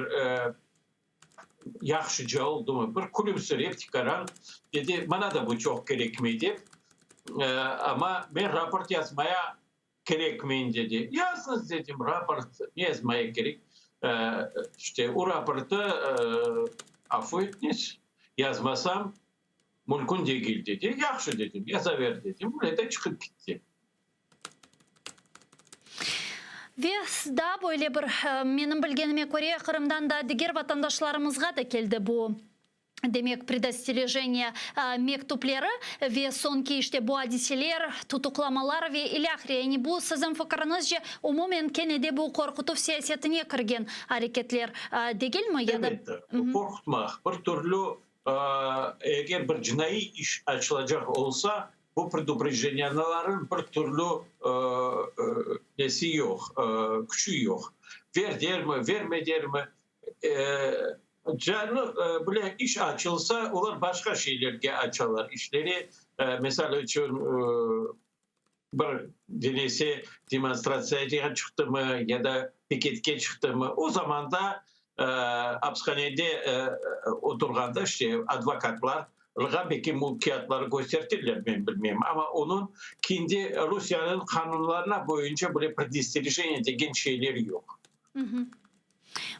Yahşıca oldumı? Bir külümsirep tikaran dedi, Maña da bu çoq kerekmey dep, amma men raport yazmaya kerekmeyim dedi. Yazıñız dedim, raport ne yazmaya kerek? İşte o raportı afu etñiz, yazmasam mümkün degil dedi. Yahşı dedim, yazaver dedim, öyle de çıqıp ketti. Ve daa böyle bir, menim bilgenime köre, Qırımdan da diger vatandaşlarımızğa da keldi bu, demek, predosterejeniye mektüpleri ve soñki işte bu adiseler, tutuqlamalar ve ilâhre. Yani bu, siziñ fikiriñizce, umumen kene de bu qorqutuv siyasetine kirgen areketler degilmi? Ya da. Elbette, qorqutmaq, bir türlü, eger bir cinaiy iş açılacaq olsa, Bu preduprejdeniyanaların bir türlü nesi yoq, küçü yoq. Ver dermi, verme dermi, canı bile iş açılsa, olar başqa şeylerge açalar işleri. Misal içün. Bir denese demonstratsiyağa çıqtımı ya da piketke çıqtımı, o zamanda apishanede oturğanda işte advokatlar ğa belki bu kâğıtları köstertirler, men bilmeyim, amma onıñ kendi Rusiyeniñ qanunlarına boyunca böyle predosterijeniye degen şeyler yoq.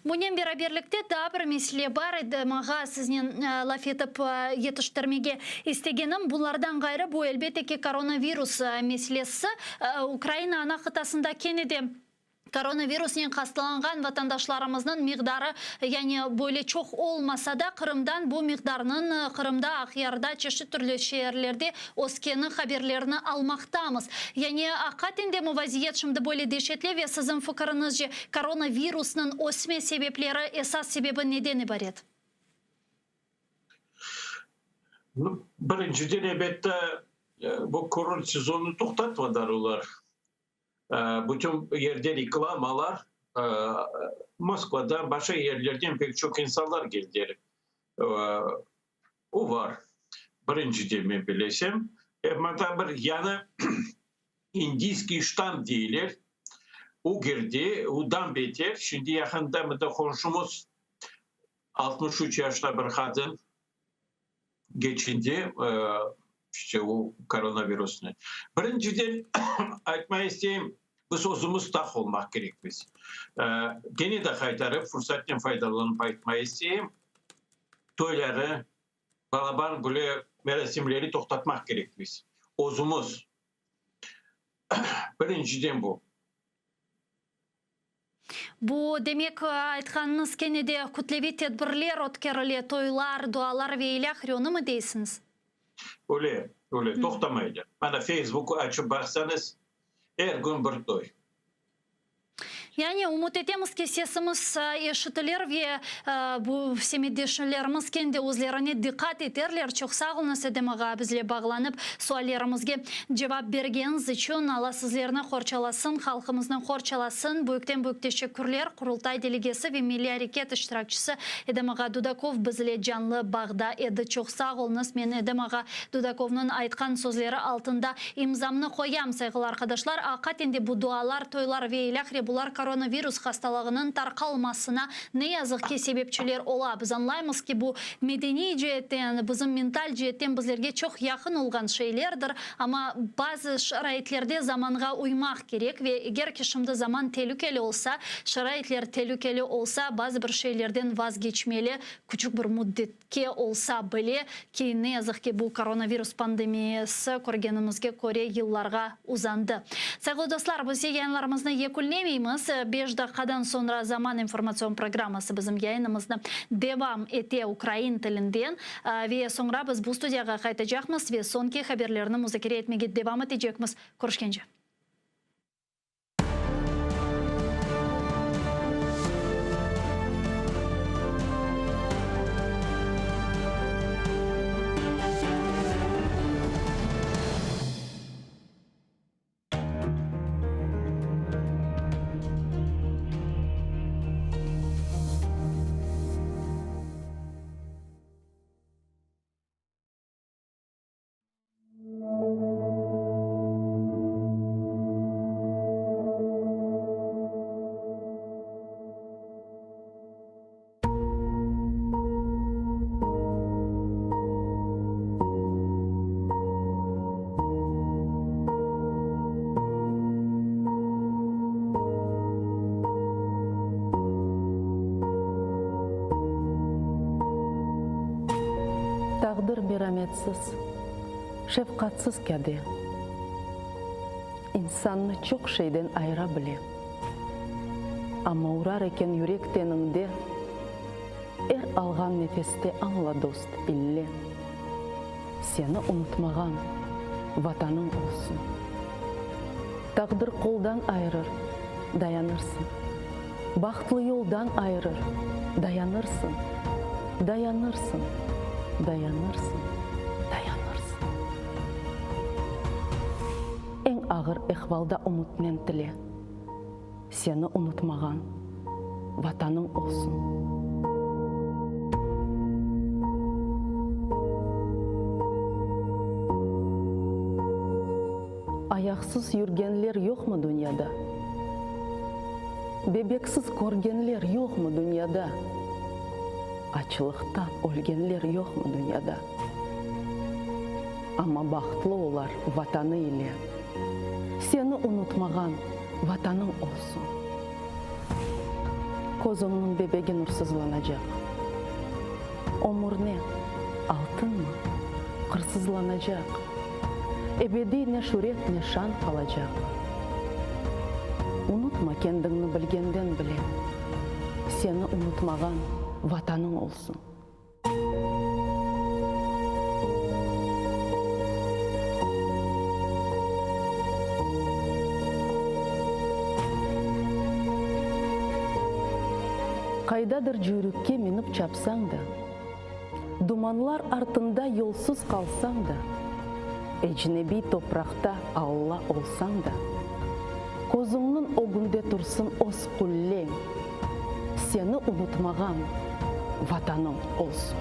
Bunen beraberlikte daa bir mesele bar edi, maña siznen laf etip yetiştirmege istegenim. Bunlardan ğayrı, bu, elbette ki, koronavirus meselesi. Ukraina ana qıtasında kene de koronavirusnen hastalanğan vatandaşlarımıznıñ miqdarı, yani böyle çoq olmasa da, Qırımdan bu miqdarnıñ Qırımda, Aqyarda, çeşit türlü şeerlerde öskeni haberlerini almaqtamız. Yani aqiqaten de vaziyet şimdi böyle deşetli ve siziñ fikiriñizce koronavirusnıñ ösme sebepleri, esas sebebi neden ibaret? Birinciden, elbette, bu kurort sezonını toqtatmadılar olar. Bütün yerde reklamalar, Moskvadan, başqa yerlerden pek çoq insanlar keldiler. O var, birinciden men bilesem. Mında bir yañı indiyskiy ştamm deyler, o kirdi, odan beter. Şimdi yaqında mında qonşumız 63 yaşta bir qadın keçindi, işte o koronavirusnı. Birinciden aytmağa isteyim, biz özümiz taq olmaq kerekmiz. Kene de qaytarıp, fursatnen faydalanıp aytmağa isteyim, toyları, balaban böyle merasimleri toqtatmaq kerekmiz. Özümiz. Birinciden bu. Bu, demek, aytqanıñız kene de kütleviy tedbirler ötkerile, toylar, dualar ve ilâhre, onımı deysiñiz? Öyle, öyle, toqtamaylar. Mana Feysbuk açıp baqsañız, er kün bir toy. Yani, ümüt etemiz ki, sesimiz eşitilir ve bu semetdeşlerimiz kendi özlerine diqqat eterler. Çoq sağ oluñız, Edem ağa, bizle bağlanıp, suallerimizge cevap bergeniñiz içün. Alla sizlerni qorçalasın, halqımıznı qorçalasın. Büyükten-büyük teşekkürler. Qurultay delegesi ve Milliy areket iştirakçisi Edem ağa Dudakov bizle canlı bağda edi. Çoq sağ oluñız. Men Edem ağa Dudakovnıñ aytqan sözleri altında imzamnı qoyam, sayğılı arqadaşlar. Aqiqaten de bu dualar, toylar ve ilâhre bular koronavirus hastalığınıñ tarqalmasına ne yazıq ki sebepçiler ola. Biz añlaymız ki, bu medeniy ceetten, bizim mental ceetten bizlerge çoq yaqın olğan şeylerdir, amma bazı şaraitlerde zamanğa uymaq kerek ve eger ki şimdi zaman telükeli olsa, şaraitler telükeli olsa, bazı bir şeylerden vazgeçmeli, küçük bir müddet. Ke olsa bile, ki, ne yazıq ki, bu koronavirus pandemiyası, körgenimizge köre, yıllarğa uzandı. Sayğılı dostlar, biz yayınlarımıznı yekünlemeymiz. Beş daqqadan soñra Zaman informatsion programması bizim yayınımıznı devam ete ukrain tilinden. Ve soñra biz bu studiyağa qaytacaqmız ve soñki haberlerni muzakere etmege devam etecekmiz. Körüşkence. Taqdir merametsiz, şefqatsız kâde, İnsannı çoq şeyden ayıra bile. Amma urar eken yürek teniñde, Er alğan nefeste añla, dost, ille, Seni unutmağan Vatanıñ olsun. Taqdir qoldan ayırır, dayanırsıñ. Bahtlı yoldan ayırır, dayanırsıñ, dayanırsıñ, dayanırsıñ, dayanırsıñ. Eñ ağır ehvalda ümütnen tile, seni unutmağan Vatanıñ olsun. Ayaq. Bayraqsız yürgenler yoqmı dünyada? Bebeksiz körgenler yoqmı dünyada? Açlıqtan ölgenler yoqmı dünyada? Amma bahtlı olar Vatanı ile. Seni unutmağan Vatanıñ olsun. Közüñniñ bebegi nursızlanacaq. Ömür ne, altınmı, qırsızlanacaq. Ebediy ne şüret, ne şan qalacaq. Unutma kendiñni bilgenden bile, Seni unutmağan Vatanıñ olsun. Qaydadır cüyrükke minip çapsañ da, Dumanlar artında yolsuz qalsañ da, Ecnebiy topraqta Alla olsañ da, Közüñniñ ögünde tursın öz qulleñ. Seni unutmağan Vatanıñ olsun.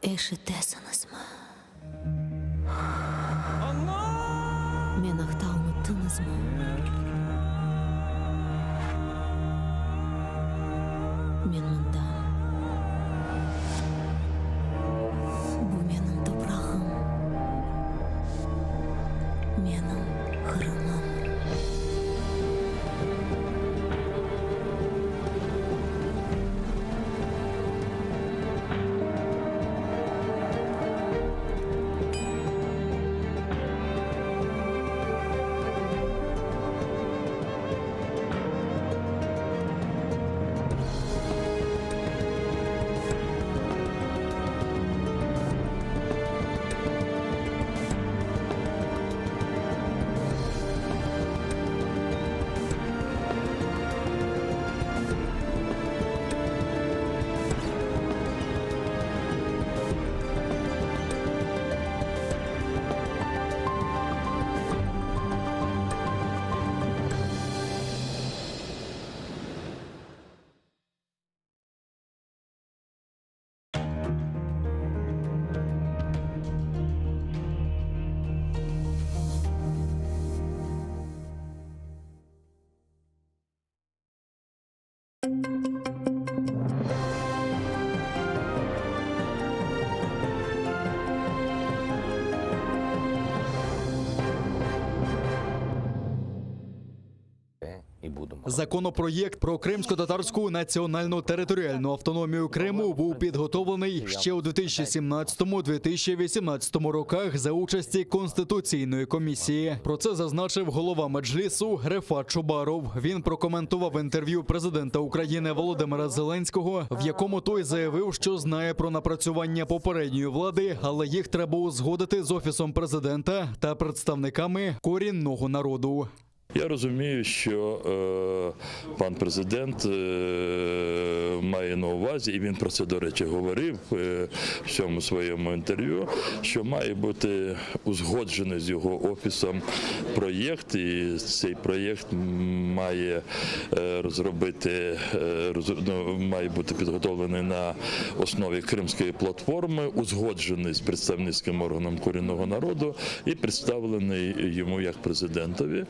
Eşitesiñizmi? Men aqta unuttıñızmı? Men mındam. Bu menim toprağım, menim Qırımım. Законопроєкт про кримськотатарську національну територіальну автономію Криму був підготовлений ще у 2017-2018 роках за участі Конституційної комісії. Про це зазначив голова Меджлісу Рефат Чубаров. Він прокоментував інтерв'ю президента України Володимира Зеленського, в якому той заявив, що знає про напрацювання попередньої влади, але їх треба узгодити з офісом президента та представниками корінного народу. Я розумію, що е, пан президент е, має на увазі, і він про це, до речі, говорив е, в цьому своєму інтерв'ю, що має бути узгоджений з його офісом проєкт, і цей проєкт має е, розробити, е, ну, має бути підготовлений на основі Кримської платформи, узгоджений з представницьким органом корінного народу і представлений йому як президентові.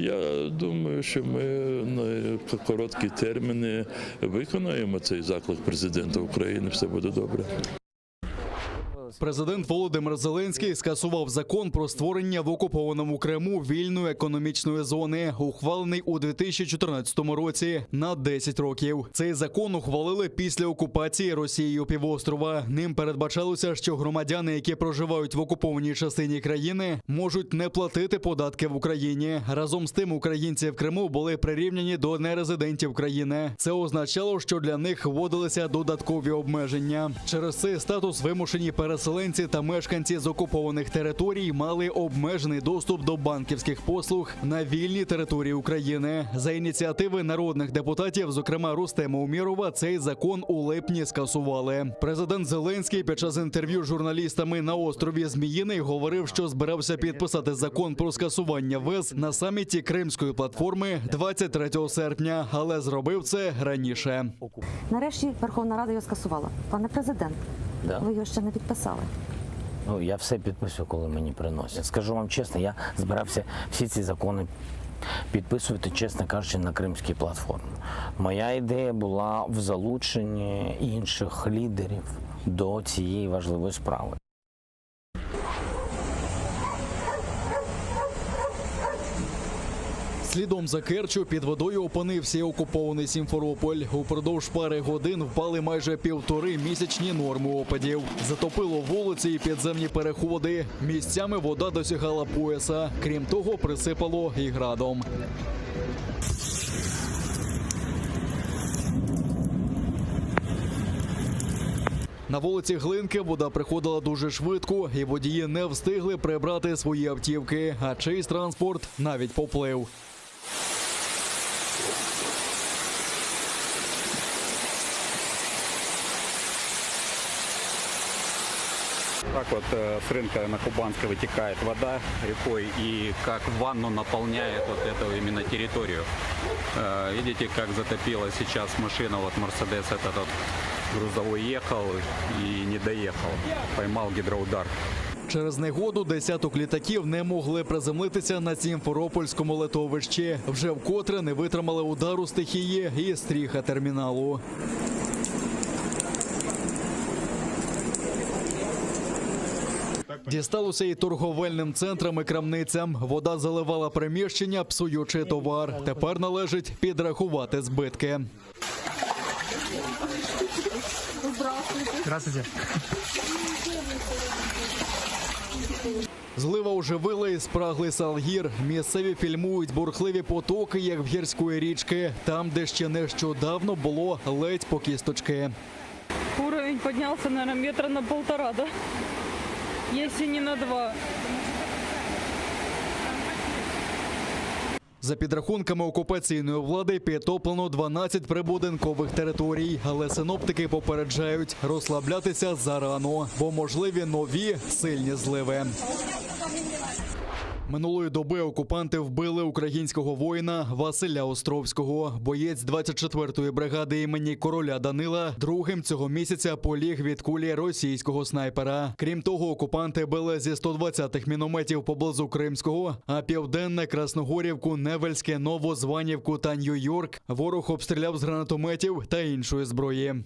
Я думаю, що ми на короткі терміни виконаємо цей заклик президента України. Все буде добре. Президент Володимир Зеленський скасував закон про створення в окупованому Криму вільної економічної зони, ухвалений у 2014 році на 10 років. Цей закон ухвалили після окупації Росією півострова. Ним передбачалося, що громадяни, які проживають в окупованій частині країни, можуть не платити податки в Україні. Разом з тим, українці в Криму були прирівняні до нерезидентів країни. Це означало, що для них вводилися додаткові обмеження. Через цей статус вимушені переселенці. Переселенці та мешканці з окупованих територій мали обмежений доступ до банківських послуг на вільній території України. За ініціативи народних депутатів, зокрема Рустема Умєрова, цей закон у липні скасували. Президент Зеленський під час інтерв'ю з журналістами на острові Зміїний говорив, що збирався підписати закон про скасування виз на саміті Кримської платформи 23 серпня, але зробив це раніше. Нарешті Верховна Рада його скасувала. Пане президент, Да. ви його ще не підписали. Ну, я все підписую, коли мені приносять. Скажу вам чесно, я збирався всі ці закони підписувати, чесно кажучи, на кримській платформі. Моя ідея була в залученні інших лідерів до цієї важливої справи. Слідом за Керчю під водою опинився і окупований Сімферополь. Упродовж пари годин впали майже півтори місячні норми опадів. Затопило вулиці і підземні переходи. Місцями вода досягала пояса. Крім того, присипало і градом. На вулиці Глинки вода приходила дуже швидко, і водії не встигли прибрати свої автівки, а чийсь транспорт навіть поплив. Так вот э, с рынка на Кубанской вытекает вода рекой и как ванну наполняет вот эту именно территорию. Э, Видите, как затопила сейчас машина, вот Мерседес этот вот грузовой ехал и не доехал, поймал гидроудар. Через негоду десяток літаків не могли приземлитися на Сімферопольському летовищі. Вже вкотре не витримали удару стихії і стріха терміналу. Дісталося і торговельним центрам і крамницям. Вода заливала приміщення, псуючи товар. Тепер належить підрахувати збитки. Здравствуйте. Злива оживила і спраглий Салгір. Місцеві фільмують бурхливі потоки, як в гірської річки, там, де ще нещодавно було ледь по кісточки. Уровень поднялся, наверное, метра на полтора, да? Если не на два. За підрахунками окупаційної влади підтоплено 12 прибудинкових територій, але синоптики попереджають розслаблятися зарано, бо можливі нові сильні зливи. Минулої доби окупанти вбили українського воїна Василя Островського. Боєць 24-ї бригади імені короля Данила другим цього місяця поліг від кулі російського снайпера. Крім того, окупанти били зі 120-х мінометів поблизу Кримського, а південне Красногорівку, Невельське, Новозванівку та Нью-Йорк ворог обстріляв з гранатометів та іншої зброї.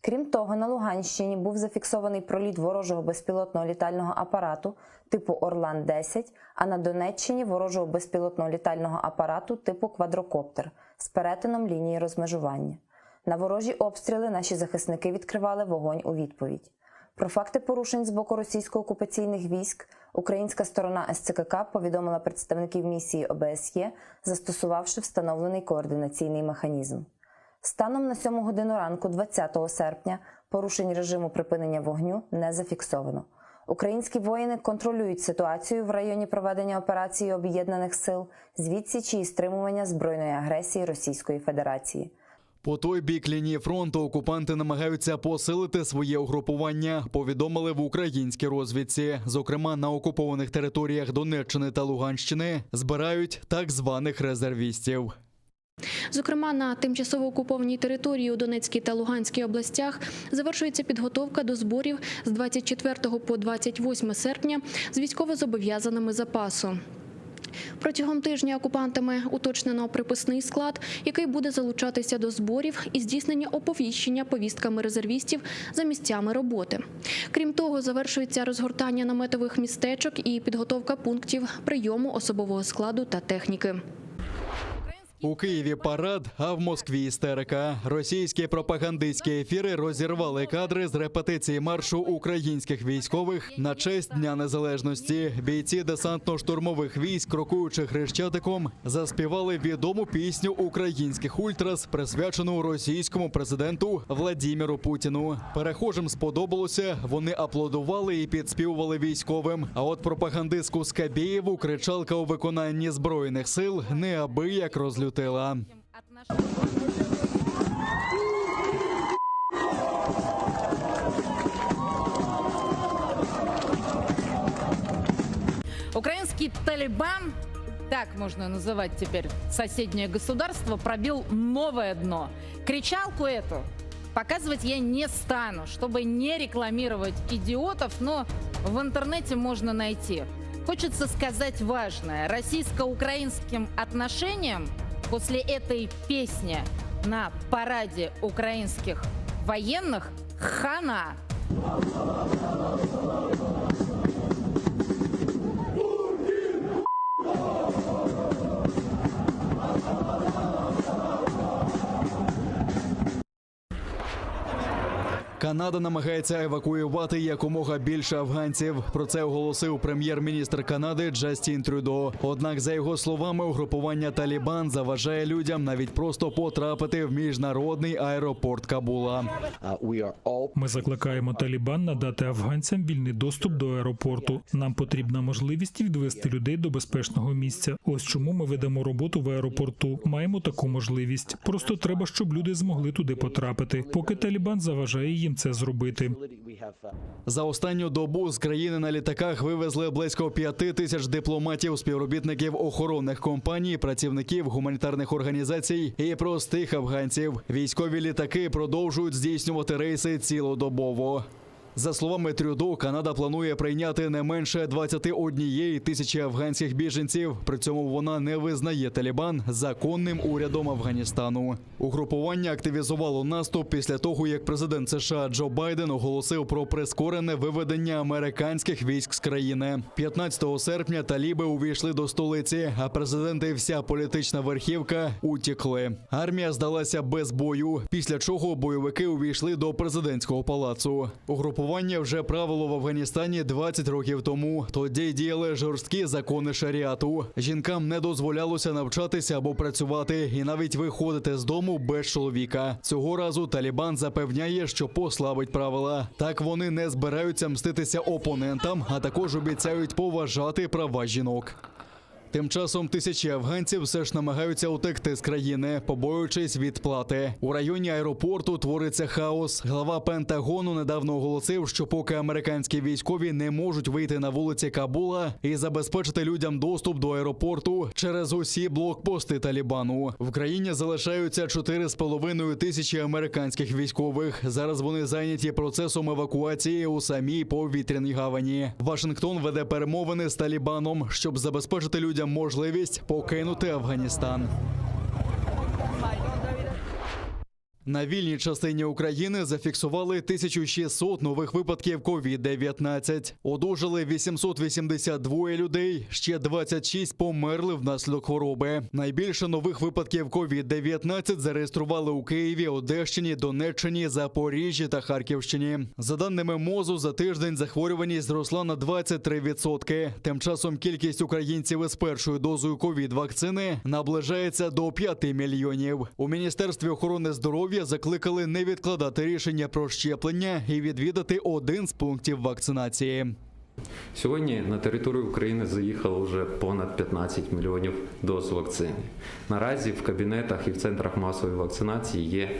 Крім того, на Луганщині був зафіксований проліт ворожого безпілотного літального апарату типу Орлан-10, а на Донеччині ворожого безпілотного літального апарату типу Квадрокоптер з перетином лінії розмежування. На ворожі обстріли наші захисники відкривали вогонь у відповідь. Про факти порушень з боку російсько-окупаційних військ українська сторона СЦКК повідомила представників місії ОБСЄ, застосувавши встановлений координаційний механізм. Станом на 7 годину ранку, 20 серпня, порушень режиму припинення вогню не зафіксовано. Українські воїни контролюють ситуацію в районі проведення операції Об'єднаних сил з відсічі і стримування збройної агресії Російської Федерації. По той бік лінії фронту окупанти намагаються посилити своє угрупування, повідомили в українській розвідці. Зокрема, на окупованих територіях Донеччини та Луганщини збирають так званих резервістів. Зокрема, на тимчасово окупованій території у Донецькій та Луганській областях завершується підготовка до зборів з 24 по 28 серпня з військовозобов'язаними запасу. Протягом тижня окупантами уточнено приписний склад, який буде залучатися до зборів і здійснення оповіщення повістками резервістів за місцями роботи. Крім того, завершується розгортання наметових містечок і підготовка пунктів прийому особового складу та техніки. У Києві парад, а в Москві істерика. Російські пропагандистські ефіри розірвали кадри з репетиції маршу українських військових на честь Дня Незалежності. Бійці десантно-штурмових військ, крокуючи хрещатиком, заспівали відому пісню українських ультрас, присвячену російському президенту Владіміру Путіну. Перехожим сподобалося, вони аплодували і підспівували військовим. А от пропагандистку Скабєєву кричалка у виконанні збройних сил неабияк розлютила. Украинский Талибан, так можно называть теперь соседнее государство, пробил новое дно. Кричалку эту показывать я не стану, чтобы не рекламировать идиотов, но в интернете можно найти. Хочется сказать важное. Российско-украинским отношениям после этой песни на параде украинских военных хана. Канада намагається евакуювати якомога більше афганців. Про це оголосив прем'єр-міністр Канади Джастін Трюдо. Однак, за його словами, угрупування Талібан заважає людям навіть просто потрапити в міжнародний аеропорт Кабула. Ми закликаємо Талібан надати афганцям вільний доступ до аеропорту. Нам потрібна можливість відвести людей до безпечного місця. Ось чому ми ведемо роботу в аеропорту. Маємо таку можливість. Просто треба, щоб люди змогли туди потрапити, поки Талібан заважає їм це зробити. За останню добу з країни на літаках вивезли близько п'яти тисяч дипломатів, співробітників охоронних компаній, працівників гуманітарних організацій і простих афганців. Військові літаки продовжують здійснювати рейси цілодобово. За словами Трюдо, Канада планує прийняти не менше 21 тисячі афганських біженців. При цьому вона не визнає Талібан законним урядом Афганістану. Угрупування активізувало наступ після того, як президент США Джо Байден оголосив про прискорене виведення американських військ з країни. 15 серпня таліби увійшли до столиці, а президент і вся політична верхівка утікли. Армія здалася без бою, після чого бойовики увійшли до президентського палацу. Угрупування вже правило в Афганістані 20 років тому. Тоді діяли жорсткі закони шаріату. Жінкам не дозволялося навчатися або працювати, і навіть виходити з дому без чоловіка. Цього разу Талібан запевняє, що послабить правила. Так вони не збираються мститися опонентам, а також обіцяють поважати права жінок. Тим часом тисячі афганців все ж намагаються утекти з країни, побоюючись відплати. У районі аеропорту твориться хаос. Глава Пентагону недавно оголосив, що поки американські військові не можуть вийти на вулиці Кабула і забезпечити людям доступ до аеропорту через усі блокпости Талібану. В країні залишаються 4,5 тисячі американських військових. Зараз вони зайняті процесом евакуації у самій повітряній гавані. Вашингтон веде перемовини з Талібаном, щоб забезпечити людям можливість покинути Афганістан. На вільній частині України зафіксували 1600 нових випадків COVID-19. Одужали 882 людей, ще 26 померли внаслідок хвороби. Найбільше нових випадків COVID-19 зареєстрували у Києві, Одещині, Донеччині, Запоріжжі та Харківщині. За даними МОЗу, за тиждень захворюваність зросла на 23%. Тим часом кількість українців із першою дозою ковід-вакцини наближається до 5 мільйонів. У Міністерстві охорони здоров'я закликали не відкладати рішення про щеплення і відвідати один з пунктів вакцинації. Сьогодні на територію України заїхало вже понад 15 мільйонів доз вакцини. Наразі в кабінетах і в центрах масової вакцинації є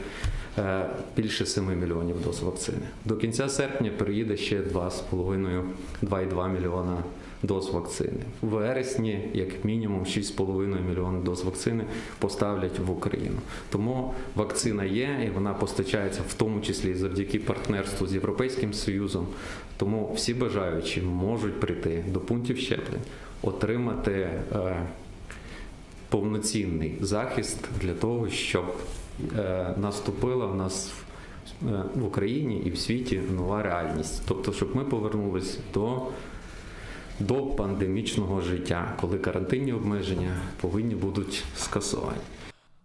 е, більше 7 мільйонів доз вакцини. До кінця серпня приїде ще 2,5-2,2 мільйона доз вакцини. В вересні, як мінімум, 6,5 мільйона доз вакцини поставлять в Україну. Тому вакцина є і вона постачається в тому числі завдяки партнерству з Європейським Союзом. Тому всі бажаючі можуть прийти до пунктів щеплень, отримати е, повноцінний захист для того, щоб е, наступила в нас в, е, в Україні і в світі нова реальність. Тобто, щоб ми повернулись до до пандемічного життя, коли карантинні обмеження повинні будуть скасовані.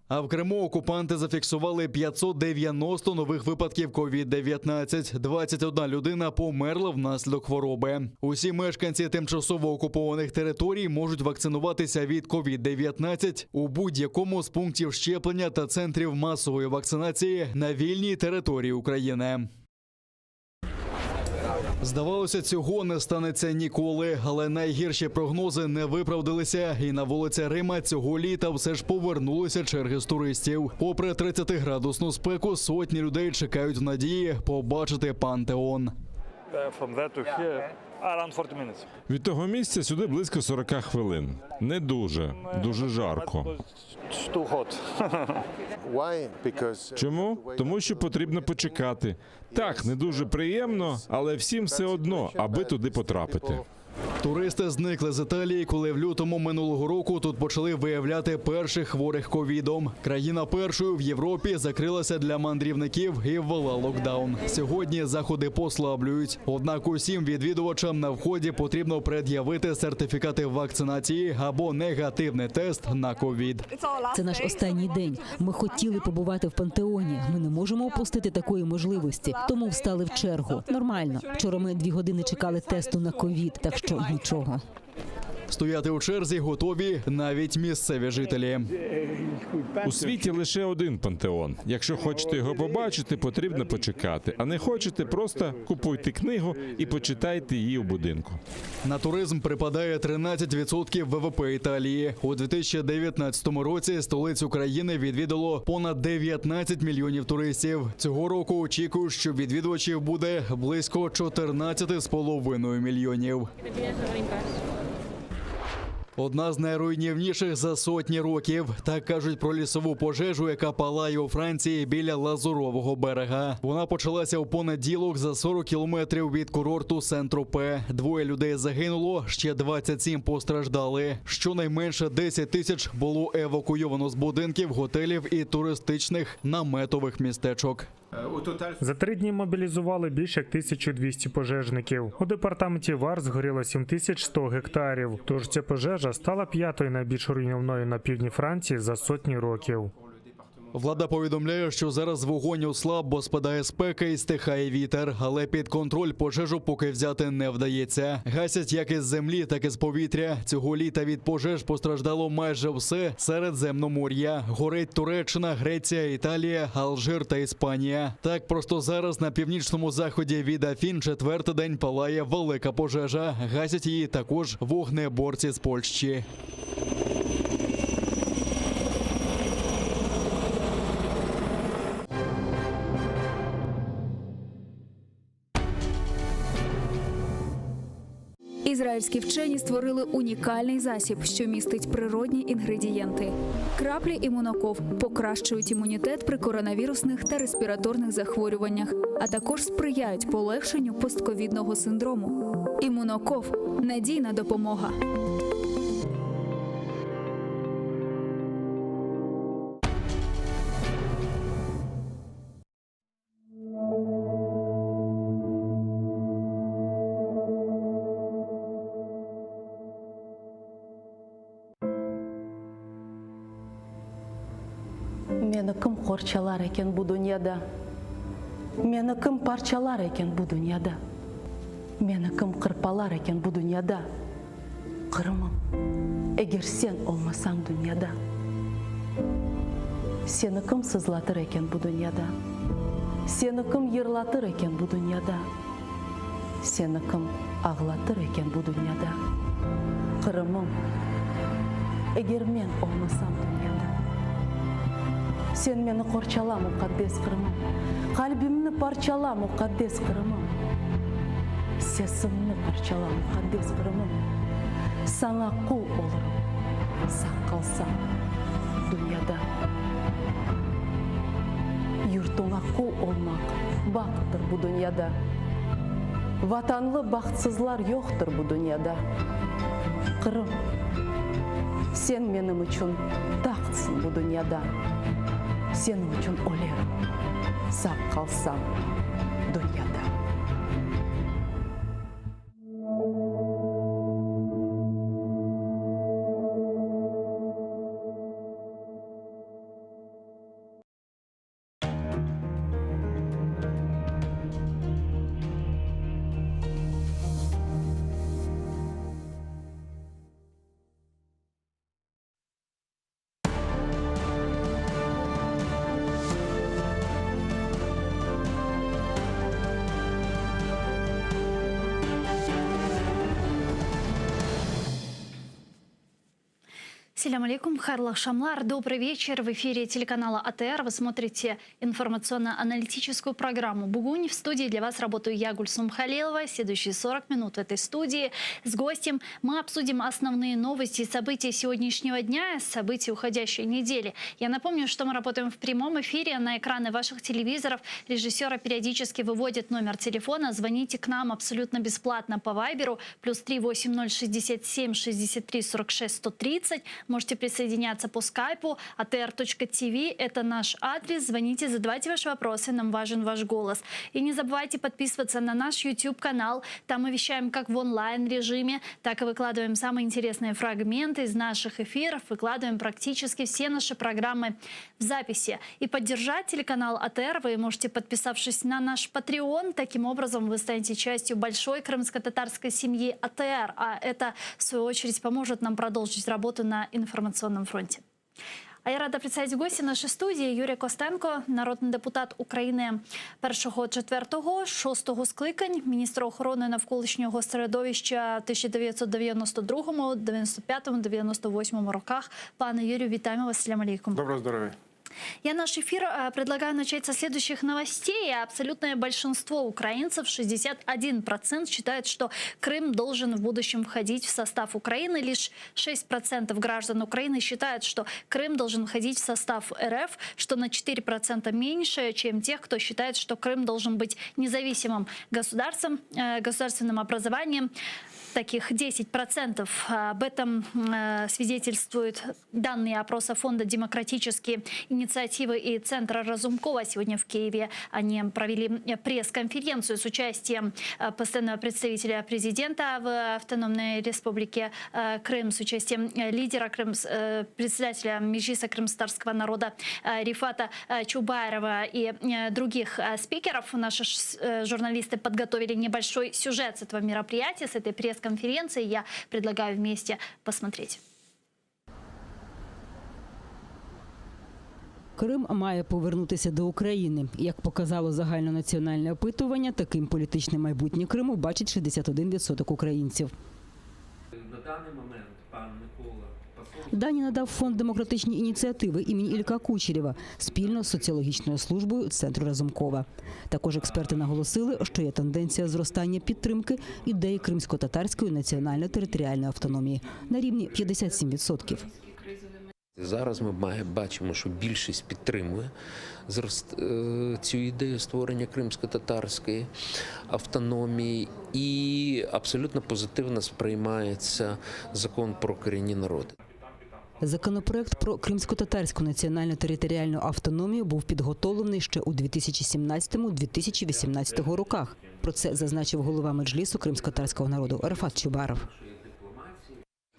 А в Криму окупанти зафіксували 590 нових випадків COVID-19. 21 людина померла внаслідок хвороби. Усі мешканці тимчасово окупованих територій можуть вакцинуватися від COVID-19 у будь-якому з пунктів щеплення та центрів масової вакцинації на вільній території України. Здавалося, цього не станеться ніколи, але найгірші прогнози не виправдалися, і на вулиці Рима цього літа все ж повернулися черги з туристів. Попри 30-градусну спеку, сотні людей чекають в надії побачити пантеон. Від того місця сюди близько 40 хвилин. Не дуже, дуже жарко. Чому? Тому що потрібно почекати. Так, не дуже приємно, але всім все одно, аби туди потрапити. Туристи зникли з Італії, коли в лютому минулого року тут почали виявляти перших хворих ковідом. Країна першою в Європі закрилася для мандрівників і ввела локдаун. Сьогодні заходи послаблюють. Однак усім відвідувачам на вході потрібно пред'явити сертифікати вакцинації або негативний тест на ковід. Це наш останній день. Ми хотіли побувати в пантеоні. Ми не можемо упустити такої можливості, тому встали в чергу. Нормально. Вчора ми дві години чекали тесту на ковід, так що нічого. Стояти у черзі готові навіть місцеві жителі. У світі лише один пантеон. Якщо хочете його побачити, потрібно почекати. А не хочете, просто купуйте книгу і почитайте її у будинку. На туризм припадає 13% ВВП Італії. У 2019 році столицю країни відвідало понад 19 мільйонів туристів. Цього року очікують, що відвідувачів буде близько 14,5 мільйонів. Одна з найруйнівніших за сотні років. Так кажуть про лісову пожежу, яка палає у Франції біля Лазурового берега. Вона почалася у понеділок за 40 кілометрів від курорту Сент-Тропе. Двоє людей загинуло, ще 27 постраждали. Щонайменше 10 тисяч було евакуйовано з будинків, готелів і туристичних наметових містечок. За три дні мобілізували більше як 1200 пожежників. У департаменті ВАР згоріло 7100 гектарів. Тож ця пожежа стала п'ятою найбільш руйнівною на півдні Франції за сотні років. Влада повідомляє, що зараз вогонь ослаб, бо спадає спека і стихає вітер, але під контроль пожежу поки взяти не вдається. Гасять як із землі, так і з повітря. Цього літа від пожеж постраждало майже все Середземномор'я. Горить Туреччина, Греція, Італія, Алжир та Іспанія. Так просто зараз на північному заході від Афін четвертий день палає велика пожежа. Гасять її також вогнеборці з Польщі. Ізраїльські вчені створили унікальний засіб, що містить природні інгредієнти. Краплі імуноков покращують імунітет при коронавірусних та респіраторних захворюваннях, а також сприяють полегшенню постковідного синдрому. Імуноков надійна допомога. Meni kim qorçalar eken bu dünyada? Meni kim parçalar eken bu dünyada? Meni kim qırpalar eken bu dünyada? Qırımım, eger sen olmasañ dünyada? Seni kim sızlatır eken bu dünyada? Seni kim yırlatır eken bu dünyada? Seni kim ağlatır eken bu dünyada? Qırımım, eger men olmasam dünyada? Sen meni qorçala, muqaddes Qırımım, Qalbimni parçala, muqaddes Qırımım, Sesimni parçala, muqaddes Qırımım, Saña qul olurım, sağ qalsam dünyada. Yurtuña qul olmaq bahttır bu dünyada, Vatanlı bahtsızlar yoqtır bu dünyada. Qırım, sen menim içün tahtsıñ bu dünyada, Seniñ içün ölerim, sağ qalsam dünyada. Selâm aleyküm, hayırlı aqşamlar, добрый вечер. В эфире телеканала АТР вы смотрите информационно-аналитическую программу «Бугунь». В студии для вас работаю я, Гульсум Халилова. Следующие 40 минут в этой студии с гостем мы обсудим основные новости и события сегодняшнего дня, события уходящей недели. Я напомню, что мы работаем в прямом эфире на экраны ваших телевизоров. Режиссера периодически выводит номер телефона. Звоните к нам абсолютно бесплатно по Вайберу. Плюс 3 80 67 63 46 130. Можете присоединяться по скайпу atr.tv. Это наш адрес. Звоните, задавайте ваши вопросы. Нам важен ваш голос. И не забывайте подписываться на наш YouTube-канал. Там мы вещаем как в онлайн-режиме, так и выкладываем самые интересные фрагменты из наших эфиров. Выкладываем практически все наши программы в записи. И поддержать телеканал АТР вы можете, подписавшись на наш Patreon. Таким образом, вы станете частью большой крымско-татарской семьи АТР. А это, в свою очередь, поможет нам продолжить работу на информационном фронте. А я рада представить гостя нашей студии Юрій Костенко, народний депутат України першого, четвертого, шостого скликань, міністр охорони навколишнього середовища в 1992, 95, 98 роках. Пане Юрію, вітаємо вас. Селям алейкум. Доброго здоров'я. Я наш эфир э, предлагаю начать со следующих новостей. Абсолютное большинство украинцев, 61%, считают, что Крым должен в будущем входить в состав Украины. Лишь 6% граждан Украины считают, что Крым должен входить в состав РФ, что на 4% меньше, чем тех, кто считает, что Крым должен быть независимым государством, э, государственным образованием таких 10%. Об этом э, свидетельствуют данные опроса Фонда «Демократические инициативы» и Центра Разумкова. Сегодня в Киеве они провели пресс-конференцию с участием э, постоянного представителя президента в Автономной Республике э, Крым, с участием лидера Крым, председателя Меджлиса крымскотатарского народа Рефата Чубарова и других спикеров. Наши журналисты подготовили небольшой сюжет с этого мероприятия, с этой пресс-конференции. Я предлагаю вместе посмотреть. Крим має повернутися до України. Як показало загальнонаціональне опитування, таким політичне майбутнє Криму бачить 61% українців. На даний момент пан Микола Дані надав фонд демократичні ініціативи імені Ілька Кучерєва спільно з соціологічною службою Центру Разумкова. Також експерти наголосили, що є тенденція зростання підтримки ідеї кримсько-татарської національно-територіальної автономії на рівні 57%. Зараз ми має- бачимо, що більшість підтримує зрост- е, цю ідею створення кримсько-татарської автономії і абсолютно позитивно сприймається закон про корінні народи. Законопроект про кримсько-татарську національно-територіальну автономію був підготовлений ще у 2017-2018 роках. Про це зазначив голова меджлісу кримськотатарського народу Рефат Чубаров.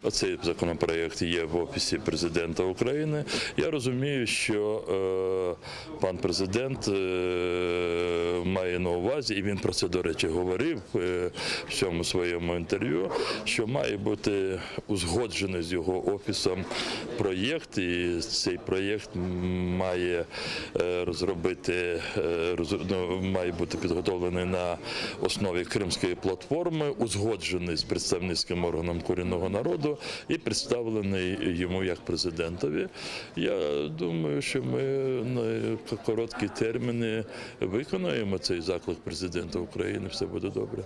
Оцей законопроект є в офісі президента України. Я розумію, що е, пан президент е, має на увазі, і він про це, до речі, говорив е, в цьому своєму інтерв'ю, що має бути узгоджений з його офісом проєкт, і цей проєкт має е, розробити, е, роз- ну, має бути підготовлений на основі Кримської платформи, узгоджений з представницьким органом корінного народу і представлений йому як президентові. Я думаю, що ми на короткі терміни виконаємо цей заклик президента України. Все буде добре.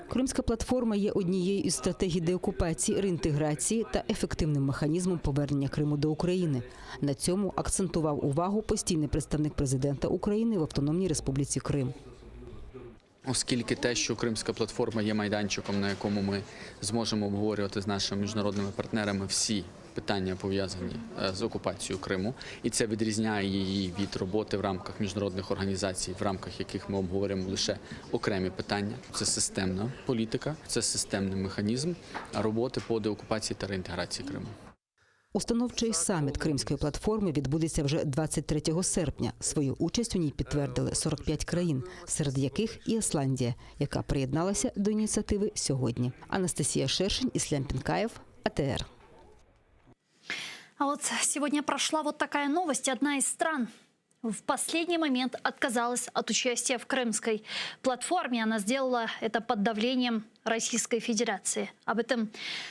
Кримська платформа є однією із стратегій деокупації, реінтеграції та ефективним механізмом повернення Криму до України. На цьому акцентував увагу постійний представник президента України в Автономній Республіці Крим. Оскільки те, що Кримська платформа є майданчиком, на якому ми зможемо обговорювати з нашими міжнародними партнерами всі питання пов'язані е, з окупацією Криму, і це відрізняє її від роботи в рамках міжнародних організацій, в рамках яких ми обговорюємо лише окремі питання. Це системна політика, це системний механізм роботи по деокупації та реінтеграції Криму. Установчий саміт Кримської платформи відбудеться вже 23 серпня. Свою участь у ній підтвердили 45 країн, серед яких і Ісландія, яка приєдналася до ініціативи сьогодні. Анастасія Шершень, Іслям Пінкаєв, АТР. А вот сегодня прошла вот такая новость. Одна из стран в последний момент отказалась от участия в крымской платформе. Она сделала это под давлением Российской Федерации. Об этом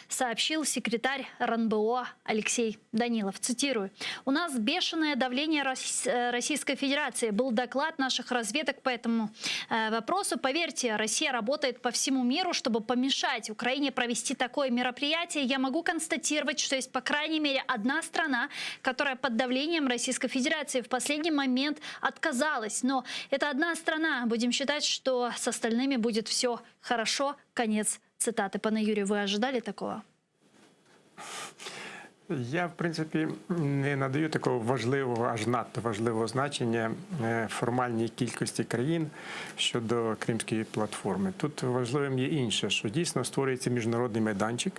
сообщил секретарь РНБО Алексей Данилов. Цитирую. «У нас бешеное давление э, Российской Федерации. Был доклад наших разведок по этому э, вопросу. Поверьте, Россия работает по всему миру, чтобы помешать Украине провести такое мероприятие. Я могу констатировать, что есть, по крайней мере, одна страна, которая под давлением Российской Федерации в последний момент отказалась. Но это одна страна. Будем считать, что с остальными будет все хорошо. Конец цитаты. Пане Юрію, вы ожидали такого? Я, в принципі, не надаю такого важливого, аж надто важливого значення е, формальній кількості країн щодо Кримської платформи. Тут важливим є інше, що дійсно створюється міжнародний майданчик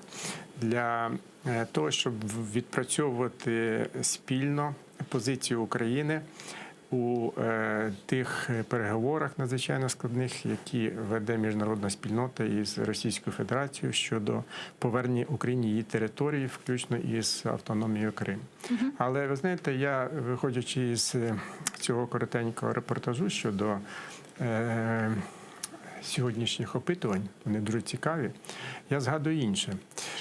для е, того, щоб відпрацьовувати спільно позицію України у е, тих переговорах надзвичайно складних, які веде міжнародна спільнота із Російською Федерацією щодо повернення Україні її території, включно із автономією Крим. Але ви знаєте, я виходячи із цього коротенького репортажу щодо е, сьогоднішніх опитувань, вони дуже цікаві. Я згадую інше.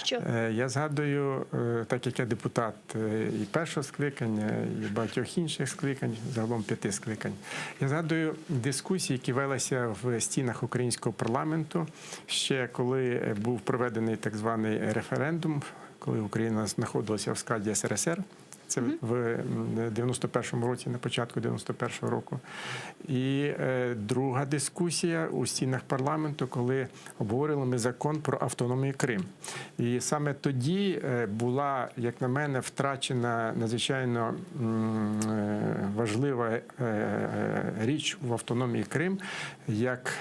Що? Е, Я згадую, е, так як я депутат е, і першого скликання, і багатьох інших скликань, загалом п'яти скликань. Я згадую дискусії, які велися в стінах українського парламенту ще коли був проведений так званий референдум, коли Україна знаходилася в складі СРСР. Це в 91-му році, на початку 91-го року. І е, друга дискусія у стінах парламенту, коли обговорили ми закон про автономію Крим. І саме тоді е, була, як на мене, втрачена надзвичайно е, важлива річ в автономії Крим, як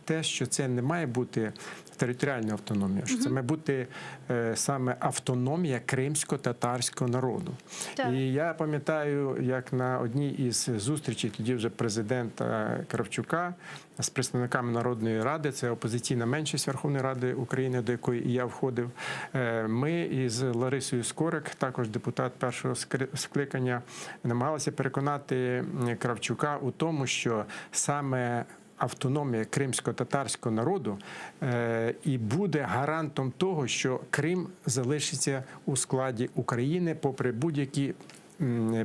те, що це не має бути територіальна автономія, що це має бути е, саме автономія кримсько-татарського народу. Так. І я пам'ятаю, як на одній із зустрічей тоді вже президента Кравчука з представниками Народної ради, це опозиційна меншість Верховної Ради України, до якої і я входив. е, Ми із Ларисою Скорик, також депутат першого скликання, намагалися переконати Кравчука у тому, що саме автономія кримсько-татарського народу е, і буде гарантом того, що Крим залишиться у складі України, попри будь-які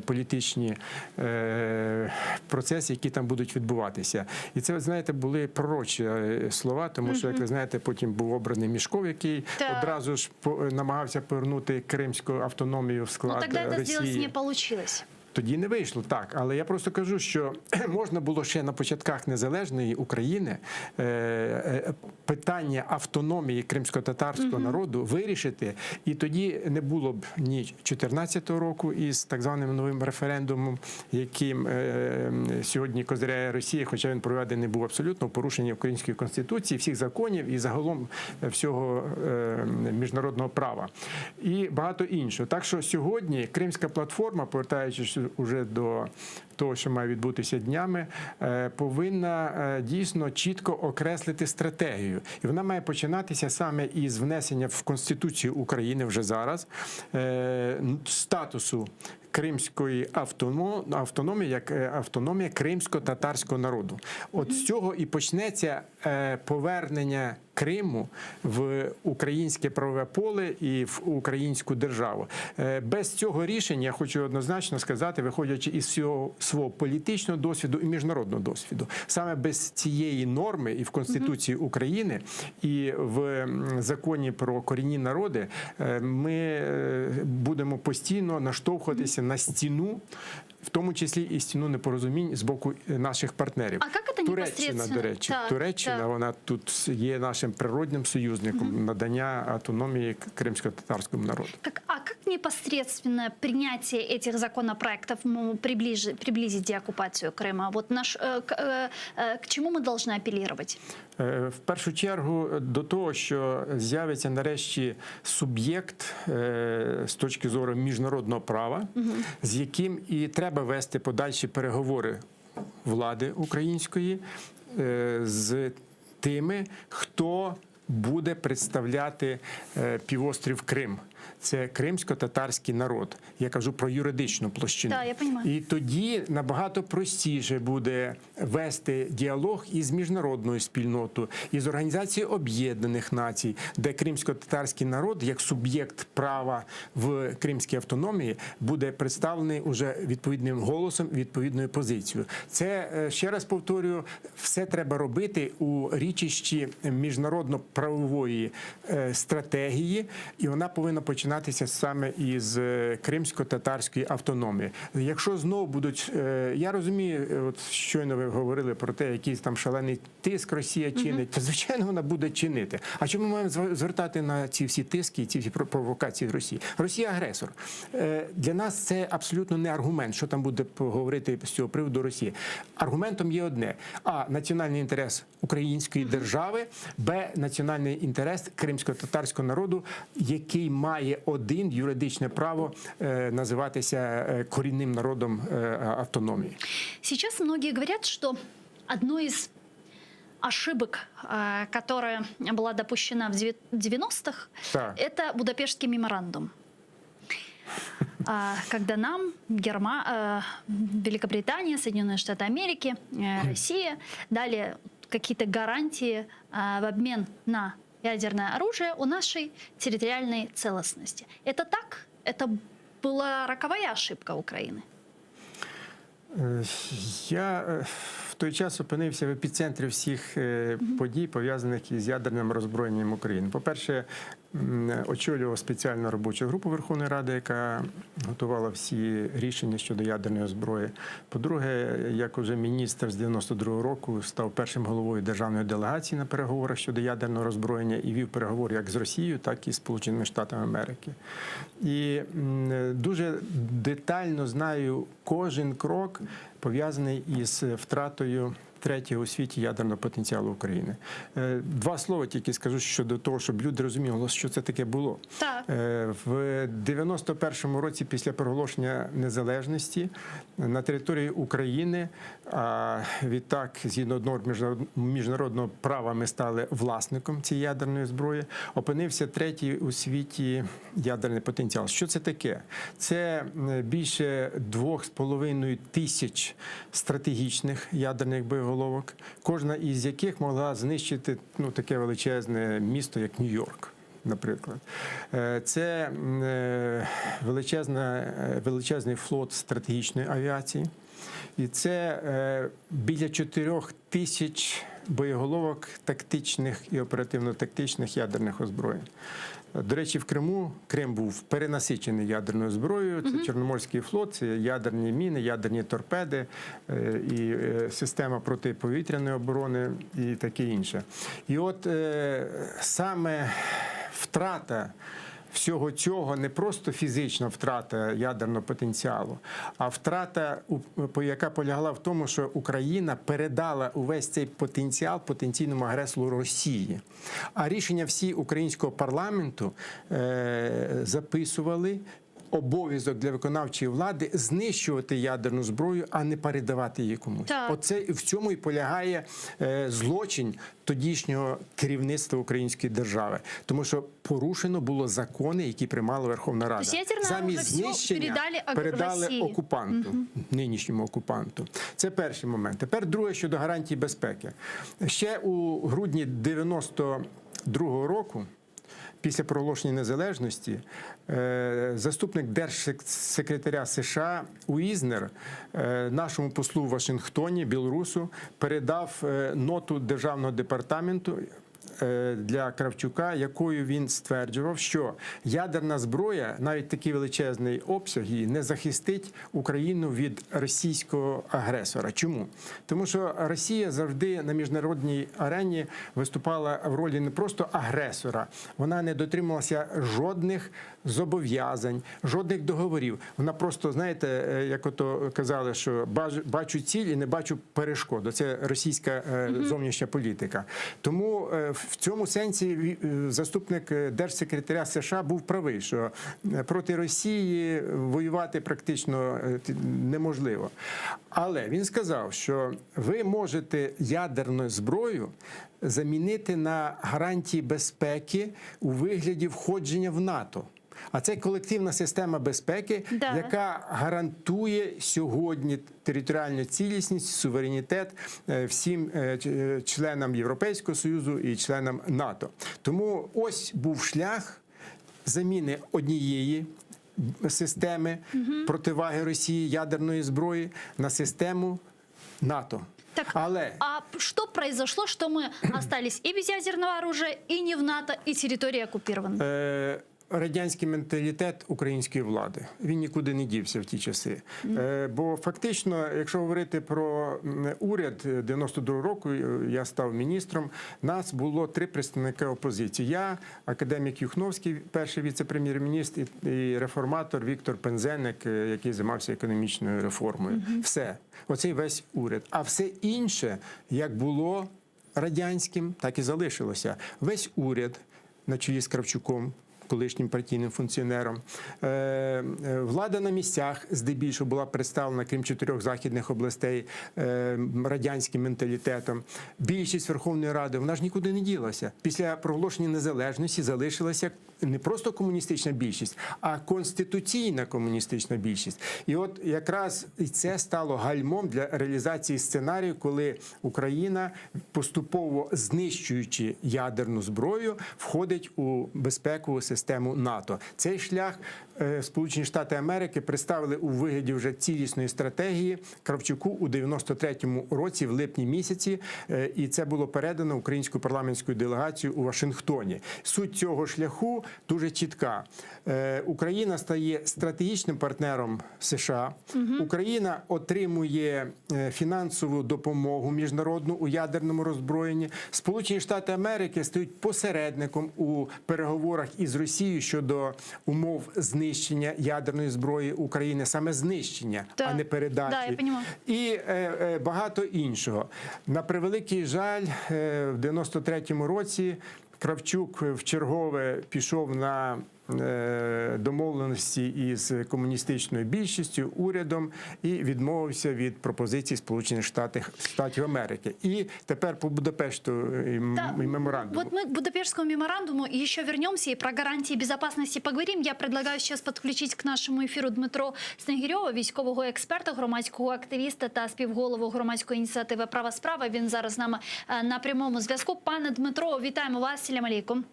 політичні е, процеси, які там будуть відбуватися. І це, ви знаєте, були пророчі е, слова, тому що, як ви знаєте, потім був обраний Мішков, який Так. одразу ж намагався повернути кримську автономію в склад Ну, тогда это Росії. сделать не получилось. Тоді не вийшло так, але я просто кажу, що можна було ще на початках незалежної України е, е, питання автономії кримсько-татарського народу вирішити, і тоді не було б ні 2014 року із так званим новим референдумом, яким е, сьогодні козиряє Росія, хоча він проведений був абсолютно в порушенні української конституції, всіх законів і загалом всього міжнародного права і багато іншого. Так що сьогодні Кримська платформа, повертаючись уже до того, що має відбутися днями, е, повинна е, дійсно чітко окреслити стратегію, і вона має починатися саме із внесення в Конституцію України вже зараз е, статусу. Кримської автономії як автономія кримсько-татарського народу. От з цього і почнеться повернення Криму в українське правове поле і в українську державу. Е, Без цього рішення я хочу однозначно сказати, виходячи із всього свого політичного досвіду і міжнародного досвіду, саме без цієї норми і в Конституції України, і в законі про корінні народи е, ми е, будемо постійно наштовхуватися на стіну, в тому числі і стіну непорозумінь з боку наших партнерів. А як це Туреччина, до речі, Так, Туреччина, так. вона тут є нашим природним союзником надання автономії кримсько-татарському народу. Как, а как непосредственно принятие этих законопроектов приближит, приблизит деоккупацию Крыма? Вот наш, э, к, э, э, к чему мы должны апеллировать? Е, В першу чергу до того, що з'явиться нарешті суб'єкт е, з точки зору міжнародного права, з яким і треба вести подальші переговори влади української е, з тими, хто буде представляти е, півострів Крим. Це кримсько-татарський народ. Я кажу про юридичну площину. Да, я понимаю. І тоді набагато простіше буде вести діалог із міжнародною спільнотою, із Організацією Об'єднаних Націй, де кримсько-татарський народ як суб'єкт права в Кримській автономії буде представлений уже відповідним голосом, відповідною позицією. Це е, ще раз повторюю, все треба робити у річищі міжнародно-правової е, стратегії, і вона повинна починатися саме із е, кримсько-татарської автономії. Якщо знову будуть, е, я розумію, е, от щойно ви говорили про те, якийсь там шалений тиск Росія чинить, то звичайно вона буде чинити. А чому ми маємо зв- звертати на ці всі тиски і ці всі про- провокації Росії? Росія агресор. Е, Для нас це абсолютно не аргумент, що там буде говорити з цього приводу Росія. Аргументом є одне: а національний інтерес української держави, б національний інтерес кримсько-татарського народу, який має один юридичне право е, називатися е, корінним народом е, автономії. Сейчас многие говорят, что одной из ошибок, э, которая была допущена в 90-х, Так. это Будапештский меморандум. А, Когда нам, Герма... э, Великобритания, Соединенные Штаты Америки, э, Россия дали какие-то гарантии э, в обмен на ядерное оружие о нашей территориальной целостности. Это так? Это была роковая ошибка Украины? Е, Я е, в той час опинився в епіцентрі всіх е, подій, пов'язаних із ядерним роззброєнням України. По-перше, м, очолював спеціальну робочу групу Верховної Ради, яка готувала всі рішення щодо ядерної зброї. По-друге, як уже міністр з 92-го року став першим головою державної делегації на переговорах щодо ядерного роззброєння і вів переговори як з Росією, так і з Сполученими Штатами Америки. І м, дуже детально знаю кожен крок пов'язаний із втратою третього у світі ядерного потенціалу України. Е, Два слова тільки скажу щодо того, щоб люди розуміли, що це таке було. Так. Е, В 91-му році після проголошення незалежності на території України, а відтак, згідно норм міжнарод- міжнародного права, ми стали власником цієї ядерної зброї, опинився третій у світі ядерний потенціал. Що це таке? Це м, більше 2,5 тисяч стратегічних ядерних боєголовок, кожна із яких могла знищити ну, таке величезне місто, як Нью-Йорк наприклад. Е, Це м, е, величезна, е, величезний флот стратегічної авіації, і це е, біля 4 тисяч боєголовок тактичних і оперативно-тактичних ядерних озброєнь. Е, До речі, в Криму Крим був перенасичений ядерною зброєю. Це Чорноморський флот, це ядерні міни, ядерні торпеди е, і е, система протиповітряної оборони і таке інше. І от е, саме втрата всього цього не просто фізична втрата ядерного потенціалу, а втрата, у- по- яка полягала в тому, що Україна передала увесь цей потенціал потенційному агресору Росії. А рішення всі українського парламенту е, записували. Обов'язок для виконавчої влади знищувати ядерну зброю, а не передавати її комусь. Так. Оце в цьому і полягає е, злочин тодішнього керівництва української держави, тому що порушено було закони, які приймала Верховна Рада. Тобто ядерне Замість оружие всьо знищення передали аг- передали Росії. окупанту, нинішньому окупанту. Це перший момент. Тепер друге щодо гарантій безпеки. Ще у грудні 92-го року. Після проголошення незалежності е, заступник держсекретаря США Уізнер е, нашому послу в Вашингтоні, білорусу, передав е, ноту державного департаменту е, для Кравчука, якою він стверджував, що ядерна зброя, навіть такий величезний обсяг її, не захистить Україну від російського агресора. Чому? Тому що Росія завжди на міжнародній арені виступала в ролі не просто агресора, вона не дотримувалася жодних зобов'язань, жодних договорів. Вона просто, знаєте, е, як ото казали, що бачу, бачу ціль і не бачу перешкоду. Це російська е, зовнішня політика. Тому е, в цьому сенсі ві- е, заступник е, держсекретаря США був правий, що е, проти Росії воювати практично е, т- неможливо. Але він сказав, що ви можете ядерну зброю замінити на гарантії безпеки у вигляді входження в НАТО. А це колективна система безпеки, Да. яка гарантує сьогодні територіальну цілісність, суверенітет е, всім е, ч- е, членам Європейського Союзу і членам НАТО. Тому ось був шлях заміни однієї системи противаги Росії ядерної зброї на систему НАТО. Так, Але а что произошло, что мы остались и без ядерного оружия, и не в НАТО, и территория оккупирована? Е, радянський менталітет української влади він нікуди не дівся в ті часи. Е, бо фактично, якщо говорити про м, уряд 92 року, е, я став міністром. Нас було три представники опозиції. Я, академік Юхновський, перший віце-прем'єр-міністр, і, і реформатор Віктор Пинзеник, е, який займався економічною реформою. Все, оцей весь уряд. А все інше, як було радянським, так і залишилося. Весь уряд на чолі з Кравчуком. Колишнім партійним функціонером Е, е, влада на місцях здебільшого була представлена, крім чотирьох західних областей, е, радянським менталітетом. Більшість Верховної Ради вона ж нікуди не ділася. Після проголошення незалежності залишилася не просто комуністична більшість, а конституційна комуністична більшість. І от якраз і це стало гальмом для реалізації сценарію, коли Україна поступово знищуючи ядерну зброю, входить у безпекову систему НАТО. Цей шлях е, Сполучені Штати Америки представили у вигляді вже цілісної стратегії Кравчуку у 93-му році, в липні місяці, е, і це було передано українську парламентську делегацію у Вашингтоні. Суть цього шляху дуже чітка. Е, Україна стає стратегічним партнером США. Україна отримує е, фінансову допомогу міжнародну у ядерному роззброєнні. Сполучені Штати Америки стають посередником у переговорах із Росією щодо умов знищення ядерної зброї України, саме знищення, Да. а не передачі. Да, я понимаю. І е, е, багато іншого. На превеликий жаль, е, в 93-му році Кравчук вчергове пішов на е, домовленості із комуністичною більшістю, урядом і відмовився від пропозицій Сполучених Штатів, Штатів Америки. І тепер по Будапешту і, м- Да. і меморандуму. Вот мы к Будапештскому меморандуму еще вернемся и про гарантии безопасности поговорим. Я предлагаю сейчас подключить к нашему эфиру Дмитро Снегирьова, військового експерта, громадського активіста та співголову громадської ініціативи Права справа. Він зараз з нами е, на прямому зв'язку. Пане Дмитро, вітаємо вас. Селям алейкум.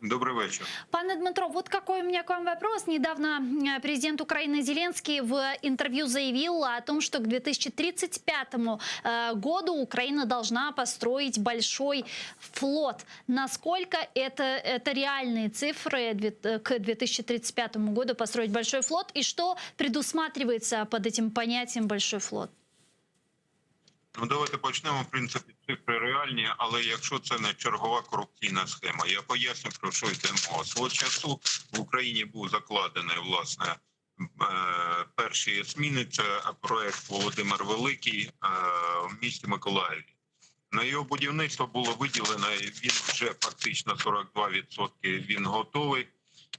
Добрый вечер. Пане Дмитро, вот какой у меня к вам вопрос. Недавно э, президент Украины Зеленский в интервью заявил о том, что к 2035 э, году Украина должна построить большой флот. Насколько это, это реальные цифры э, к 2035 году построить большой флот? И что предусматривается под этим понятием большой флот? Ну давайте почнемо. В принципі, цифри реальні, але якщо це не чергова корупційна схема, я поясню про що йде мова. Свого часу в Україні був закладений власне е, перший есмінець, це проект Володимир Великий е, в місті Миколаєві. На його будівництво було виділено, і він вже фактично 42% він готовий.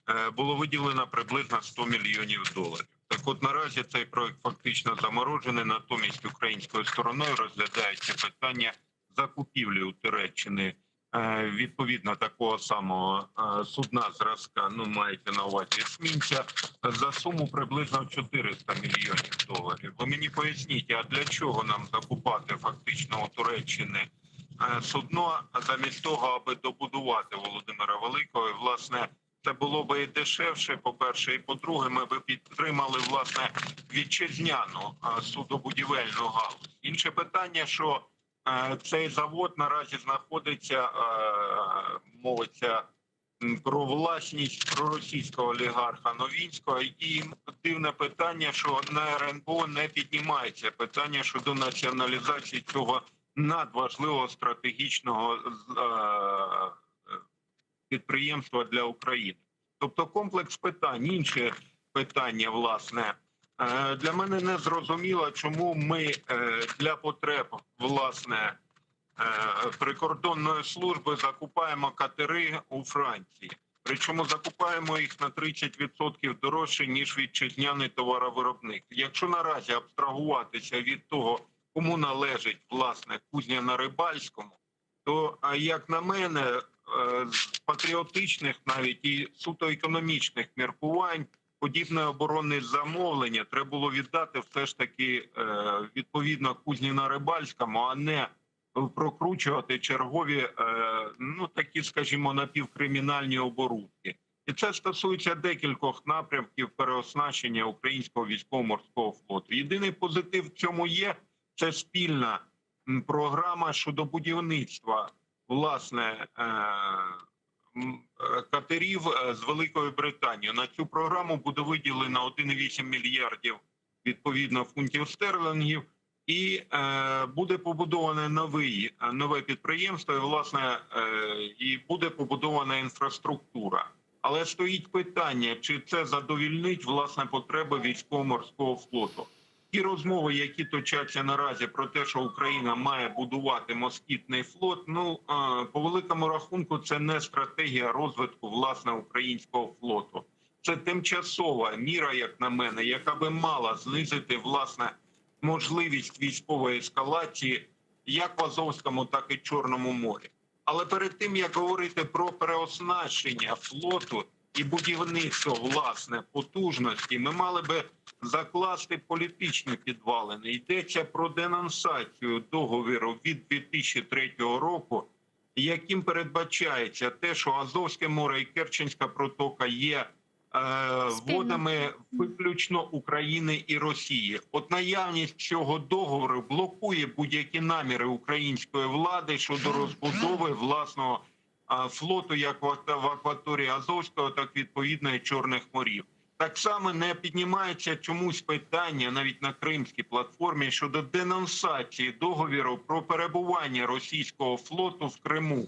Е, Було виділено приблизно 100 мільйонів доларів. Так от наразі цей проект фактично заморожений, натомість українською стороною розглядається питання закупівлі у Туреччини е, відповідно такого самого е, судна зразка, ну мається на увазі есмінця, за суму приблизно 400 мільйонів доларів. Ви мені поясніть, а для чого нам закупати фактично у Туреччини е, судно замість того, аби добудувати Володимира Великого, і, власне. Це було би і дешевше, по-перше, і по-друге, ми би підтримали власне вітчизняну е, судобудівельну галузь. Інше питання, що е, цей завод наразі знаходиться, е, мовиться м, про власність проросійського олігарха Новінського, і дивне питання, що на РНБО не піднімається питання щодо націоналізації цього надважливого стратегічного е, підприємства для України. Тобто комплекс питань, інше питання, власне, Е, для мене не зрозуміло, чому ми е, для потреб власне е, прикордонної служби закупаємо катери у Франції. Причому закупаємо їх на 30% дорожче, ніж вітчизняний товаровиробник. Якщо наразі абстрагуватися від того, кому належить власне кузня на Рибальському, то, а, як на мене, з патріотичних навіть і суто економічних міркувань подібне оборонне замовлення треба було віддати все ж таки е, відповідно кузні на Рибальському, а не прокручувати чергові, е, ну такі, скажімо, напівкримінальні оборудки. І це стосується декількох напрямків переоснащення українського військово-морського флоту. Єдиний позитив в цьому є це спільна м, програма щодо будівництва власне е, м, е, катерів е, з Великою Британією. На цю програму буде виділено 1,8 мільярдів відповідно фунтів стерлингів, і е, буде побудоване новий, е, нове підприємство, і власне е, і буде побудована інфраструктура. Але стоїть питання, чи це задовільнить власне потреби військово-морського флоту. Ті розмови, які точаться наразі про те, що Україна має будувати москітний флот, ну е, по великому рахунку, це не стратегія розвитку власне українського флоту. Це тимчасова міра, як на мене, яка би мала знизити власне можливість військової ескалації як в Азовському, так і Чорному морі. Але перед тим як говорити про переоснащення флоту і будівництво власне потужності, ми мали би закласти політичні підвалини. Йдеться про денонсацію договіру від 2003 року, яким передбачається те, що Азовське море і Керченська протока є е, водами виключно України і Росії. От наявність цього договору блокує будь-які наміри української влади щодо розбудови власного а, флоту як в аква- в акваторії Азовського, так відповідно і Чорних морів. Так само не піднімається чомусь питання навіть на кримській платформі щодо денонсації договіру про перебування російського флоту в Криму.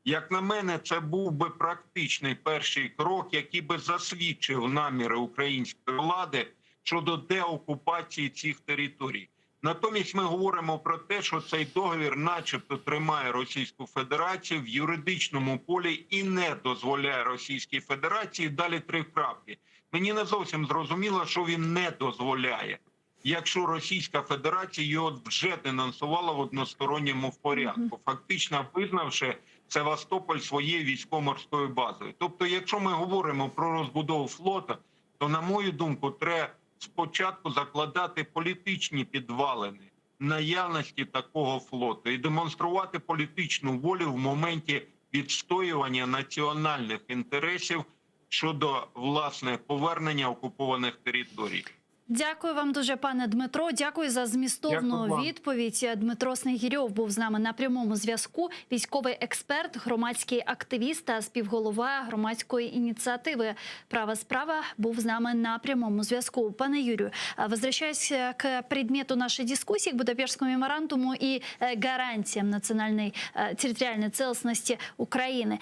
Як на мене, це був би практичний перший крок, який би засвідчив наміри української влади щодо деокупації цих територій. Натомість ми говоримо про те, що цей договір, начебто, тримає Російську Федерацію в юридичному полі і не дозволяє Російській Федерації далі три крапки. Мені не зовсім зрозуміло, що він не дозволяє, якщо Російська Федерація його вже денонсувала в односторонньому порядку, фактично визнавши Севастополь своєю військово-морською базою. Тобто, якщо ми говоримо про розбудову флота, то на мою думку, треба спочатку закладати політичні підвалини наявності такого флоту і демонструвати політичну волю в моменті відстоювання національних інтересів щодо власне повернення окупованих територій. Дякую вам дуже, пане Дмитро. Дякую за змістовну Дякую вам. відповідь. Дмитро Снегірьов був з нами на прямому зв'язку. Військовий експерт, громадський активіст та співголова громадської ініціативи Права справа був з нами на прямому зв'язку. Пане Юрію, а, возвращаясь к предмету нашей дискуссии, к Будапештскому меморандуму и э, гарантиям национальной э, территориальной целостности Украины.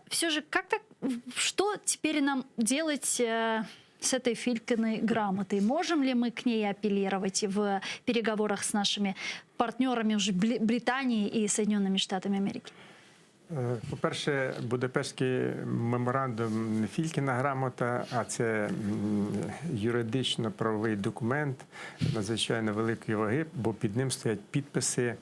Все же, как так, что теперь нам делать э, с этой Филькиной грамотой? Можем ли мы к ней апеллировать в переговорах с нашими партнерами уже Бли- Британией и Соединенными Штатами Америки? Е, По-перше, Будапештський меморандум не Фількіна грамота, а це м, юридично-правовий документ надзвичайно великої ваги, бо під ним стоять підписи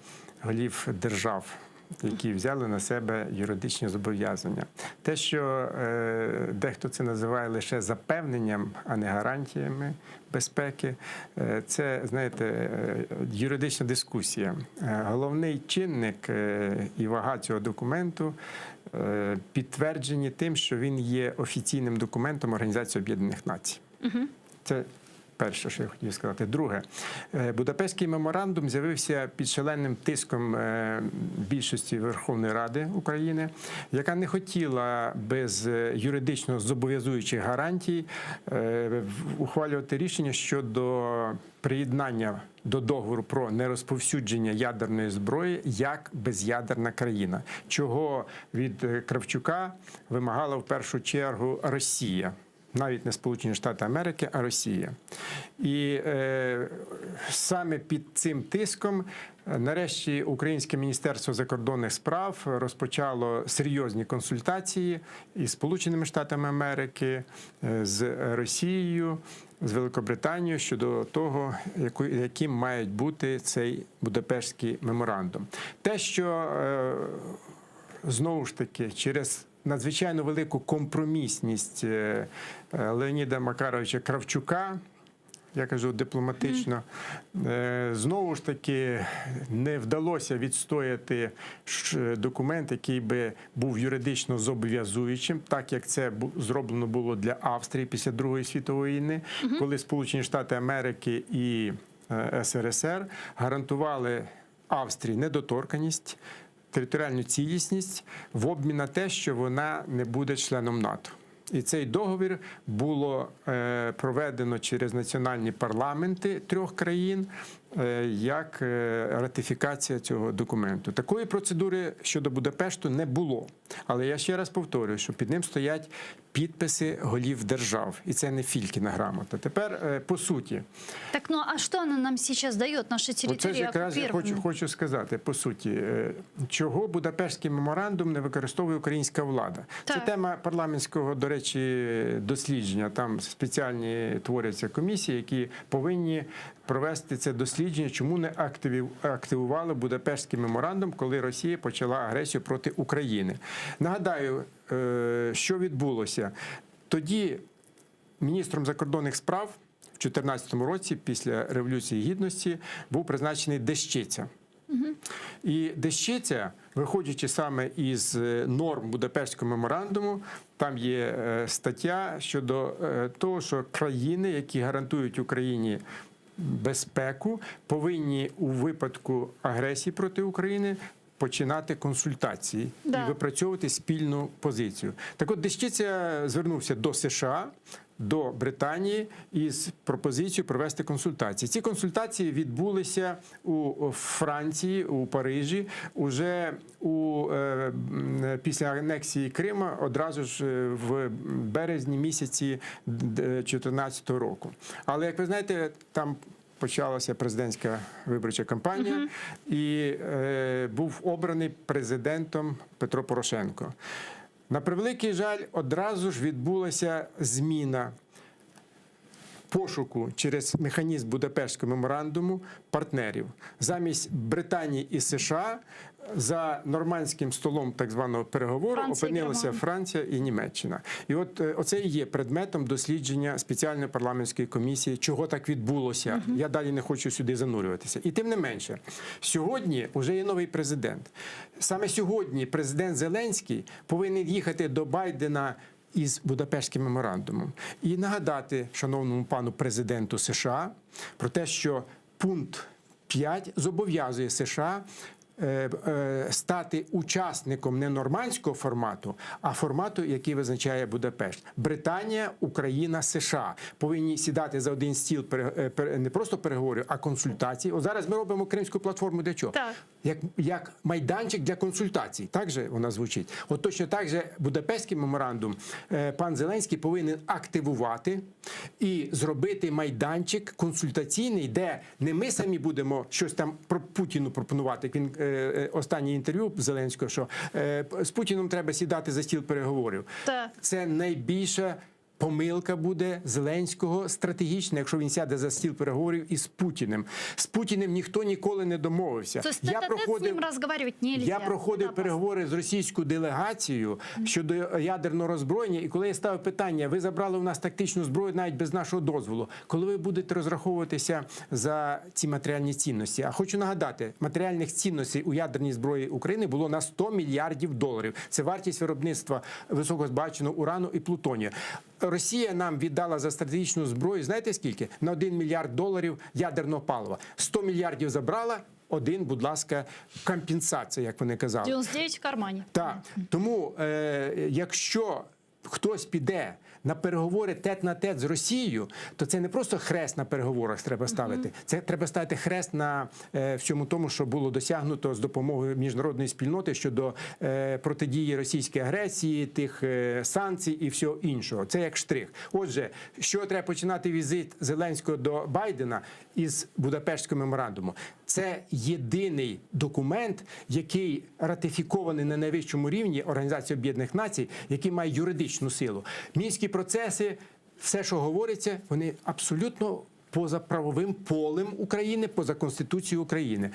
голів держав. Які взяли на себе юридичні зобов'язання. Те, що е, дехто це називає лише запевненням, а не гарантіями безпеки, е, це, знаєте, е, юридична дискусія. Е, Головний чинник е, і вага цього документу е, підтверджені тим, що він є офіційним документом Організації Об'єднаних Націй. Це перше, що я хотів сказати. Друге, е, Будапештський меморандум з'явився під шаленим тиском е, більшості Верховної Ради України, яка не хотіла без е, юридично зобов'язуючих гарантій е, в- ухвалювати рішення щодо приєднання до договору про нерозповсюдження ядерної зброї як без'ядерна країна, чого від е, Кравчука вимагала в першу чергу Росія навіть не Сполучені Штати Америки, а Росія. І е, саме під цим тиском, е, нарешті, Українське міністерство закордонних справ розпочало серйозні консультації із Сполученими Штатами Америки, е, з Росією, з Великобританією щодо того, яку, яким має бути цей Будапештський меморандум. Те, що е, знову ж таки через надзвичайно велику компромісність е, е, Леоніда Макаровича Кравчука. Я кажу дипломатично, Е, знову ж таки не вдалося відстояти ш- документ, який би був юридично зобов'язуючим, так як це бу- зроблено було для Австрії після Другої світової війни, коли Сполучені Штати Америки і е, СРСР гарантували Австрії недоторканість, територіальну цілісність в обмін на те, що вона не буде членом НАТО. І цей договір було е, проведено через національні парламенти трьох країн е, як е, ратифікація цього документу. Такої процедури щодо Будапешту не було. Але я ще раз повторюю, що під ним стоять підписи голів держав, і це не Фількіна грамота. Тепер е, по суті. Так, ну а что она нам сейчас дает? Наши Оце территории ж якраз я оккупированы. хочу, хочу сказати, по суті, е, чого Будапештський меморандум не використовує українська влада. Це Так. тема парламентського, до речі, дослідження. Там спеціальні творяться комісії, які повинні провести це дослідження, чому не активі- активували Будапештський меморандум, коли Росія почала агресію проти України. Нагадаю, е, що відбулося. Тоді міністром закордонних справ в 2014 році, після Революції Гідності, був призначений Дещиця. І Дещиця, виходячи саме із е, норм Будапештського меморандуму, там є е, стаття щодо е, того, що країни, які гарантують Україні безпеку, повинні у випадку агресії проти України починати консультації Да. і випрацьовувати спільну позицію. Так от Дещиця звернувся до США. До Британії із пропозицією провести консультації. Ці консультації відбулися у Франції, у Парижі, уже у, е, м, після анексії Крима, одразу ж е, в березні місяці 2014 року. Але як ви знаєте, там почалася президентська виборча кампанія, і е, був обраний президентом Петро Порошенко. На превеликий жаль, одразу ж відбулася зміна пошуку через механізм Будапештського меморандуму партнерів. Замість Британії і США за нормандським столом так званого переговору Франція і опинилися Германія. Франція і Німеччина. І от е, оце і є предметом дослідження спеціальної парламентської комісії, чого так відбулося. Я далі не хочу сюди занурюватися. І тим не менше, сьогодні вже є новий президент. Саме сьогодні президент Зеленський повинен їхати до Байдена. Із Будапештським меморандумом і нагадати шановному пану президенту США про те, що пункт 5 зобов'язує США е, е, стати учасником не нормандського формату, а формату, який визначає Будапешт. Британія, Україна, США повинні сідати за один стіл пере- е, пере- не просто переговорів, а консультацій. От зараз ми робимо кримську платформу для чого? Так. Як, як майданчик для консультацій, так же вона звучить. От точно так же Будапештський меморандум е, пан Зеленський повинен активувати і зробити майданчик консультаційний, де не ми самі будемо щось там про Путіну пропонувати. Як він е, е, останнє інтерв'ю Зеленського, що е, з Путіном треба сідати за стіл переговорів. Так. Це найбільша. Помилка буде Зеленського стратегічна, якщо він сяде за стіл переговорів із Путіним. З Путіним ніхто ніколи не домовився. То есть тет-а-тет с ним разговаривать нельзя. Я проходив переговори з російською делегацією щодо ядерного роззброєння, і коли я ставив питання, ви забрали у нас тактичну зброю навіть без нашого дозволу. Коли ви будете розраховуватися за ці матеріальні цінності? А хочу нагадати, матеріальних цінностей у ядерній зброї України було на 100 мільярдів доларів. Це вартість виробництва високозбагаченого урану і плутонію. Росія нам віддала за стратегічну зброю, знаєте скільки? На 1 мільярд доларів ядерного палива. 100 мільярдів забрала, один, будь ласка, компенсація, як вони казали. 99 в кармане. Так. Тому, е, якщо хтось піде на переговори тет на тет з Росією, то це не просто хрест на переговорах треба ставити. Це треба ставити хрест на е, всьому тому, що було досягнуто з допомогою міжнародної спільноти щодо е, протидії російській агресії, тих е, санкцій і всього іншого. Це як штрих. Отже, що треба починати візит Зеленського до Байдена із Будапештського меморандуму? Це єдиний документ, який ратифікований на найвищому рівні Організації Об'єднаних Націй, який має юридичну силу. Мінські процеси, все, що говориться, вони абсолютно. Поза правовим полем України, поза Конституцією України.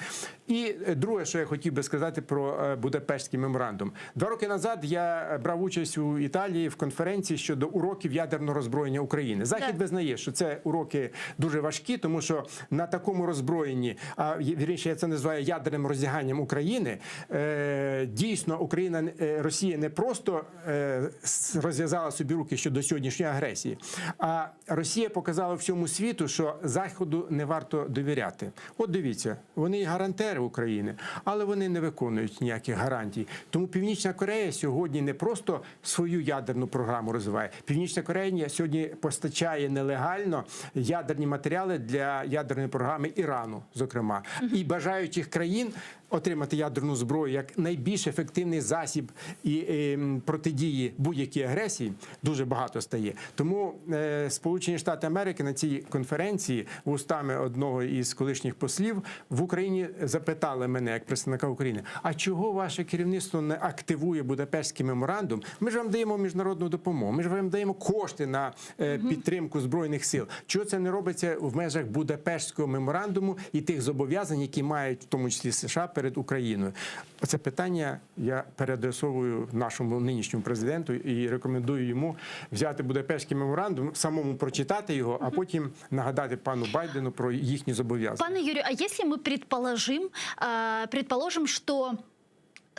І е, друге, що я хотів би сказати про е, Будапештський меморандум. Два роки назад я е, брав участь у Італії в конференції щодо уроків ядерного роззброєння України. Захід визнає, що це уроки дуже важкі, тому що на такому роззброєнні, а вірніше, я це називаю ядерним роздяганням України. Е, дійсно, Україна е, Росія не просто е, розв'язала собі руки щодо сьогоднішньої агресії, а Росія показала всьому світу, що Заходу не варто довіряти. От дивіться, вони і гарантери України, але вони не виконують ніяких гарантій. Тому Північна Корея сьогодні не просто свою ядерну програму розвиває. Північна Корея сьогодні постачає нелегально ядерні матеріали для ядерної програми Ірану, зокрема, і бажаючих країн отримати ядерну зброю як найбільш ефективний засіб і е, протидії будь-якій агресії дуже багато стає. Тому е, Сполучені Штати Америки на цій конференції вустами одного із колишніх послів в Україні запитали мене як представника України: а чого ваше керівництво не активує Будапештський меморандум? Ми ж вам даємо міжнародну допомогу, ми ж вам даємо кошти на е, підтримку збройних сил. Чого це не робиться в межах Будапештського меморандуму і тих зобов'язань, які мають в тому числі США перед Україною? Оце питання я переадресовую нашому нинішньому президенту і рекомендую йому взяти Будапештський меморандум, самому прочитати його, а потім нагадати пану Байдену про їхні зобов'язання. Пане Юрию, а если мы предположим, э, предположим, что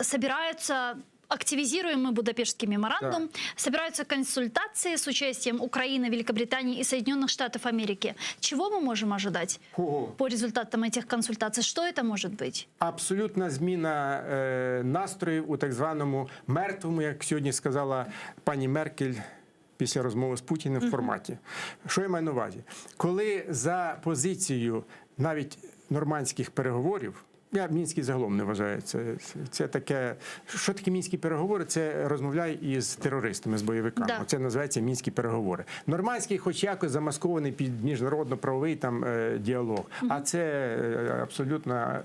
собираются активизируем мы Будапештский меморандум, собираются консультации с участием Украины, Великобритании и Соединенных Штатов Америки. Чего мы можем ожидать Ого. по результатам этих консультаций? Что это может быть? Абсолютна зміна е, настроїв у так званому мертвому, як сьогодні сказала пані Меркель. Після розмови з Путіним в форматі. Що я маю на увазі? Коли за позицією навіть нормандських переговорів, я мінські загалом не вважаю. Це, це таке. Що таке мінські переговори? Це розмовляй із терористами, з бойовиками. Да. Це називається мінські переговори. Нормандський, хоч якось замаскований під міжнародно-правовий там е, діалог. А це е, абсолютна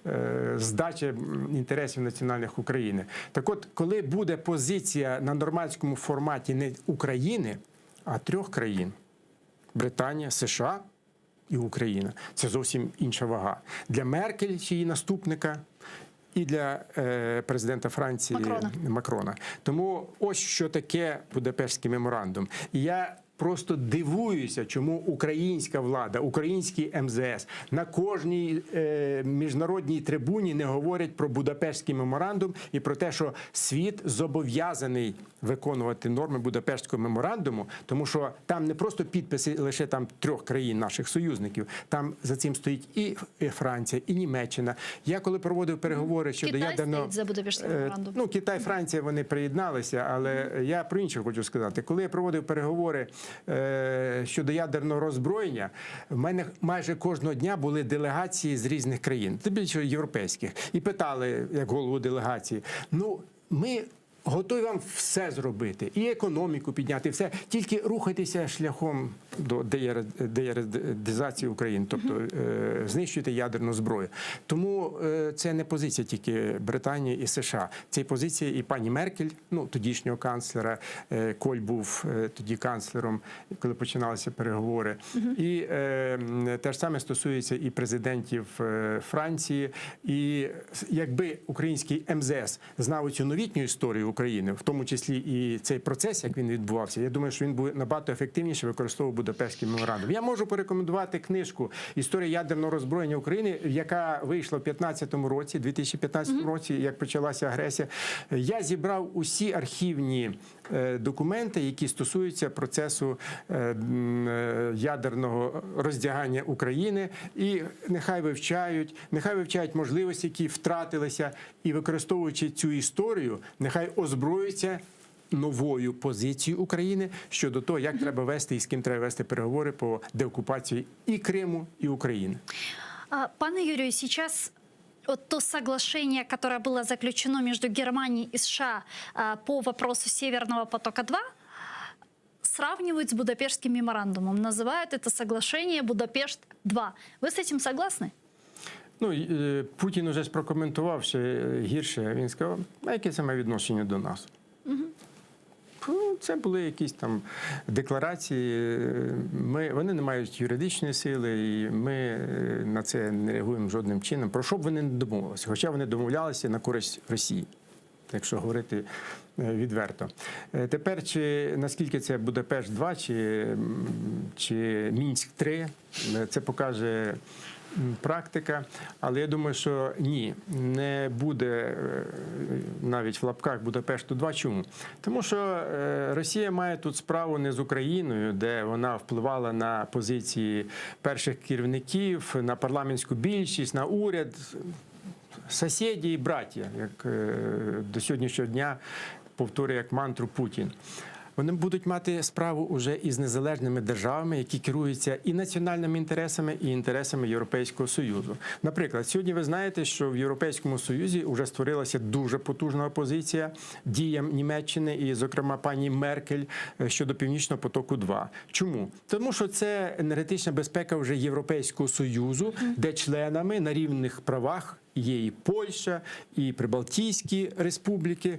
е, здача м, інтересів національних України. Так от, коли буде позиція на нормандському форматі не України, а трьох країн: Британія, США і Україна. Це зовсім інша вага. Для Меркель, чи її наступника, і для е, президента Франції Макрона. Макрона. Тому ось що таке Будапештський меморандум. І я просто дивуюся, чому українська влада, український МЗС на кожній е, міжнародній трибуні не говорять про Будапештський меморандум і про те, що світ зобов'язаний виконувати норми Будапештського меморандуму, тому що там не просто підписи лише там трьох країн наших союзників, там за цим стоїть і Франція, і Німеччина. Я коли проводив переговори щодо Китай ядерного стоїть за Будапештським Е, меморандумом. Ну, Китай, Франція вони приєдналися, але я про інше хочу сказати. Коли я проводив переговори е, щодо ядерного роззброєння, в мене майже кожного дня були делегації з різних країн, тим більше європейських, і питали як голову делегації: ну, ми. Готові вам все зробити, і економіку підняти, і все. Тільки рухайтеся шляхом до деядеризації України, тобто е, знищуйте ядерну зброю. Тому е, це не позиція тільки Британії і США, це і позиція і пані Меркель, ну тодішнього канцлера. Е, Коль був е, тоді канцлером, коли починалися переговори. І е, м, те ж саме стосується і президентів е, Франції. І якби український МЗС знав цю новітню історію України, в тому числі і цей процес, як він відбувався, я думаю, що він буде набагато ефективніше використовував Будапештський меморандум. Я можу порекомендувати книжку Історія ядерного роззброєння України, яка вийшла в 2015 році, 2015 році, як почалася агресія. Я зібрав усі архівні е, документи, які стосуються процесу е, м, е, ядерного роздягання України, і нехай вивчають, нехай вивчають можливості, які втратилися, і використовуючи цю історію, нехай озброюються новою позицією України щодо того, як треба вести і з ким треба вести переговори по деокупації і Криму, і України. А, Пане Юрию, сейчас вот то соглашение, которое было заключено между Германией и США а, по вопросу Северного потока-2, сравнивают с Будапештским меморандумом. Называют это соглашение Будапешт-2. Вы с этим согласны? Ну, е, Путін уже ж прокоментував ще гірше. Він сказав, а яке це має відношення до нас? Ну, це були якісь там декларації. Ми, вони не мають юридичної сили, і ми е, на це не реагуємо жодним чином. Про що б вони не домовилися? Хоча вони домовлялися на користь Росії, якщо говорити е, відверто. Е, Тепер чи наскільки це Будапешт 2 чи, м, чи Мінськ 3, е, це покаже м, практика. Але я думаю, що ні, не буде е, навіть в лапках Будапешту 2. Чому? Тому що е, Росія має тут справу не з Україною, де вона впливала на позиції перших керівників, на парламентську більшість, на уряд сусіді і браття, як е, до сьогоднішнього дня повторює як мантру Путін. Вони будуть мати справу уже із незалежними державами, які керуються і національними інтересами, і інтересами Європейського Союзу. Наприклад, сьогодні ви знаєте, що в Європейському Союзі вже створилася дуже потужна опозиція діям Німеччини і, зокрема, пані Меркель е, щодо Північного потоку. 2 чому? Тому що це енергетична безпека вже Європейського Союзу, де членами на рівних правах є і Польща, і Прибалтійські республіки,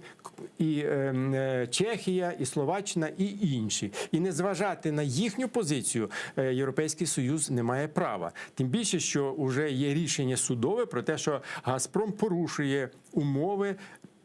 і ем, е, Чехія, і Словаччина, і інші. І не зважати на їхню позицію е, Європейський Союз не має права. Тим більше, що вже є рішення судове про те, що Газпром порушує умови.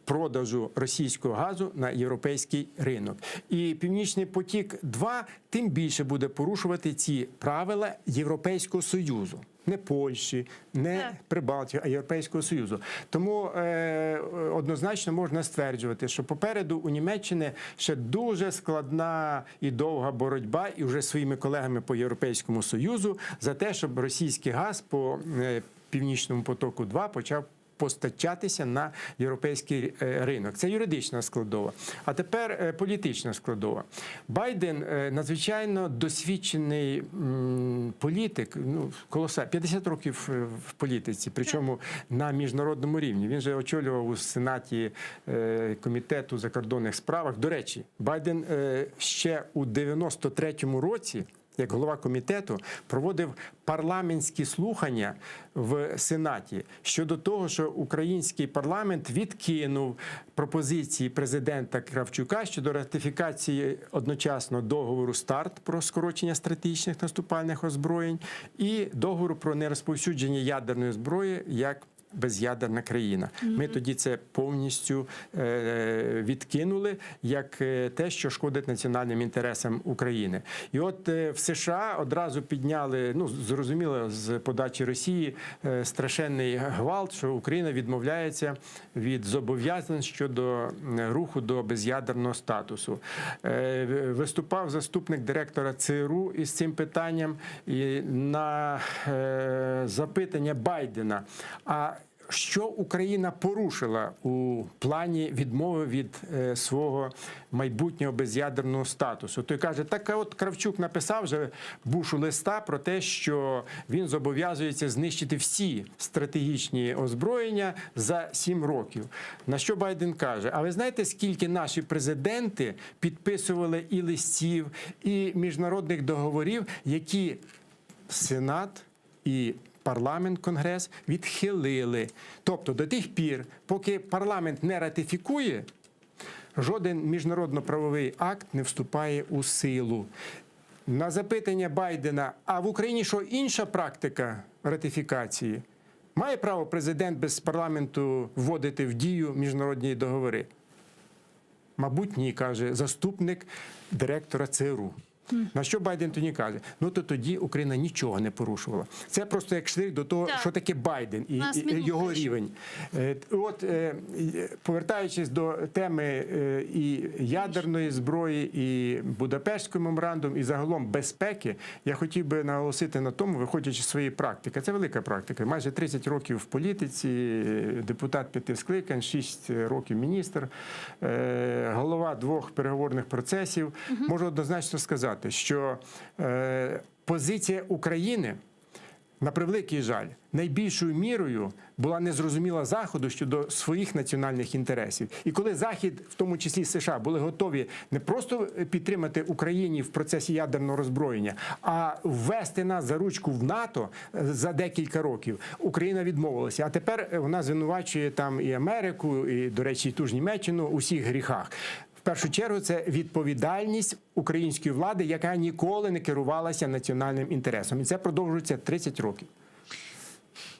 Продажу російського газу на європейський ринок, і Північний потік 2 тим більше буде порушувати ці правила Європейського союзу, не Польщі, не Прибалтії, а Європейського Союзу. Тому е, однозначно можна стверджувати, що попереду у Німеччини ще дуже складна і довга боротьба, і вже своїми колегами по Європейському Союзу за те, щоб російський газ по е, Північному потоку 2 почав. Постачатися на європейський е, ринок. Це юридична складова. А тепер е, політична складова. Байден е, надзвичайно досвідчений м, політик, ну, колоса, 50 років е, в політиці, причому на міжнародному рівні. Він же очолював у Сенаті е, комітету закордонних справах. До речі, Байден е, ще у 93-му році як голова комітету проводив парламентські слухання в Сенаті щодо того, що український парламент відкинув пропозиції президента Кравчука щодо ратифікації одночасно договору СТАРТ про скорочення стратегічних наступальних озброєнь і договору про нерозповсюдження ядерної зброї як без'ядерна країна. Ми тоді це повністю е, відкинули як е, те, що шкодить національним інтересам України. І от е, в США одразу підняли, ну зрозуміло, з подачі Росії е, страшенний гвалт, що Україна відмовляється від зобов'язань щодо е, руху до без'ядерного статусу. Е, Виступав заступник директора ЦРУ із цим питанням і на е, запитання Байдена. А що Україна порушила у плані відмови від е, свого майбутнього без'ядерного статусу? Той каже, так а от Кравчук написав вже Бушу листа про те, що він зобов'язується знищити всі стратегічні озброєння за сім років. На що Байден каже: а ви знаєте, скільки наші президенти підписували і листів, і міжнародних договорів, які Сенат і парламент, Конгрес відхилили. Тобто до тих пір, поки парламент не ратифікує, жоден міжнародно-правовий акт не вступає у силу. На запитання Байдена, а в Україні що інша практика ратифікації? Має право президент без парламенту вводити в дію міжнародні договори? Мабуть, ні, каже заступник директора ЦРУ. На що Байден тоді каже? Ну то тоді Україна нічого не порушувала. Це просто як шлях до того, Так. що таке Байден і, У нас і- і минутка його ще. рівень. Е, От е, і, повертаючись до теми е, і ядерної зброї, і Будапештського меморандуму, і загалом безпеки, я хотів би наголосити на тому, виходячи з своєї практики. Це велика практика. Майже 30 років в політиці, е, депутат п'яти скликань, 6 років міністр, е, голова двох переговорних процесів. Можу однозначно сказати, що е, позиція України на превеликий жаль, найбільшою мірою була незрозуміла Заходу щодо своїх національних інтересів. І коли Захід, в тому числі США, були готові не просто підтримати Україні в процесі ядерного роззброєння, а ввести нас за ручку в НАТО е, за декілька років, Україна відмовилася. А тепер е, вона звинувачує там і Америку, і, до речі, і ту ж Німеччину у всіх гріхах. першу чергу це відповідальність української влади, яка ніколи не керувалася національним інтересом, і це продовжується 30 років.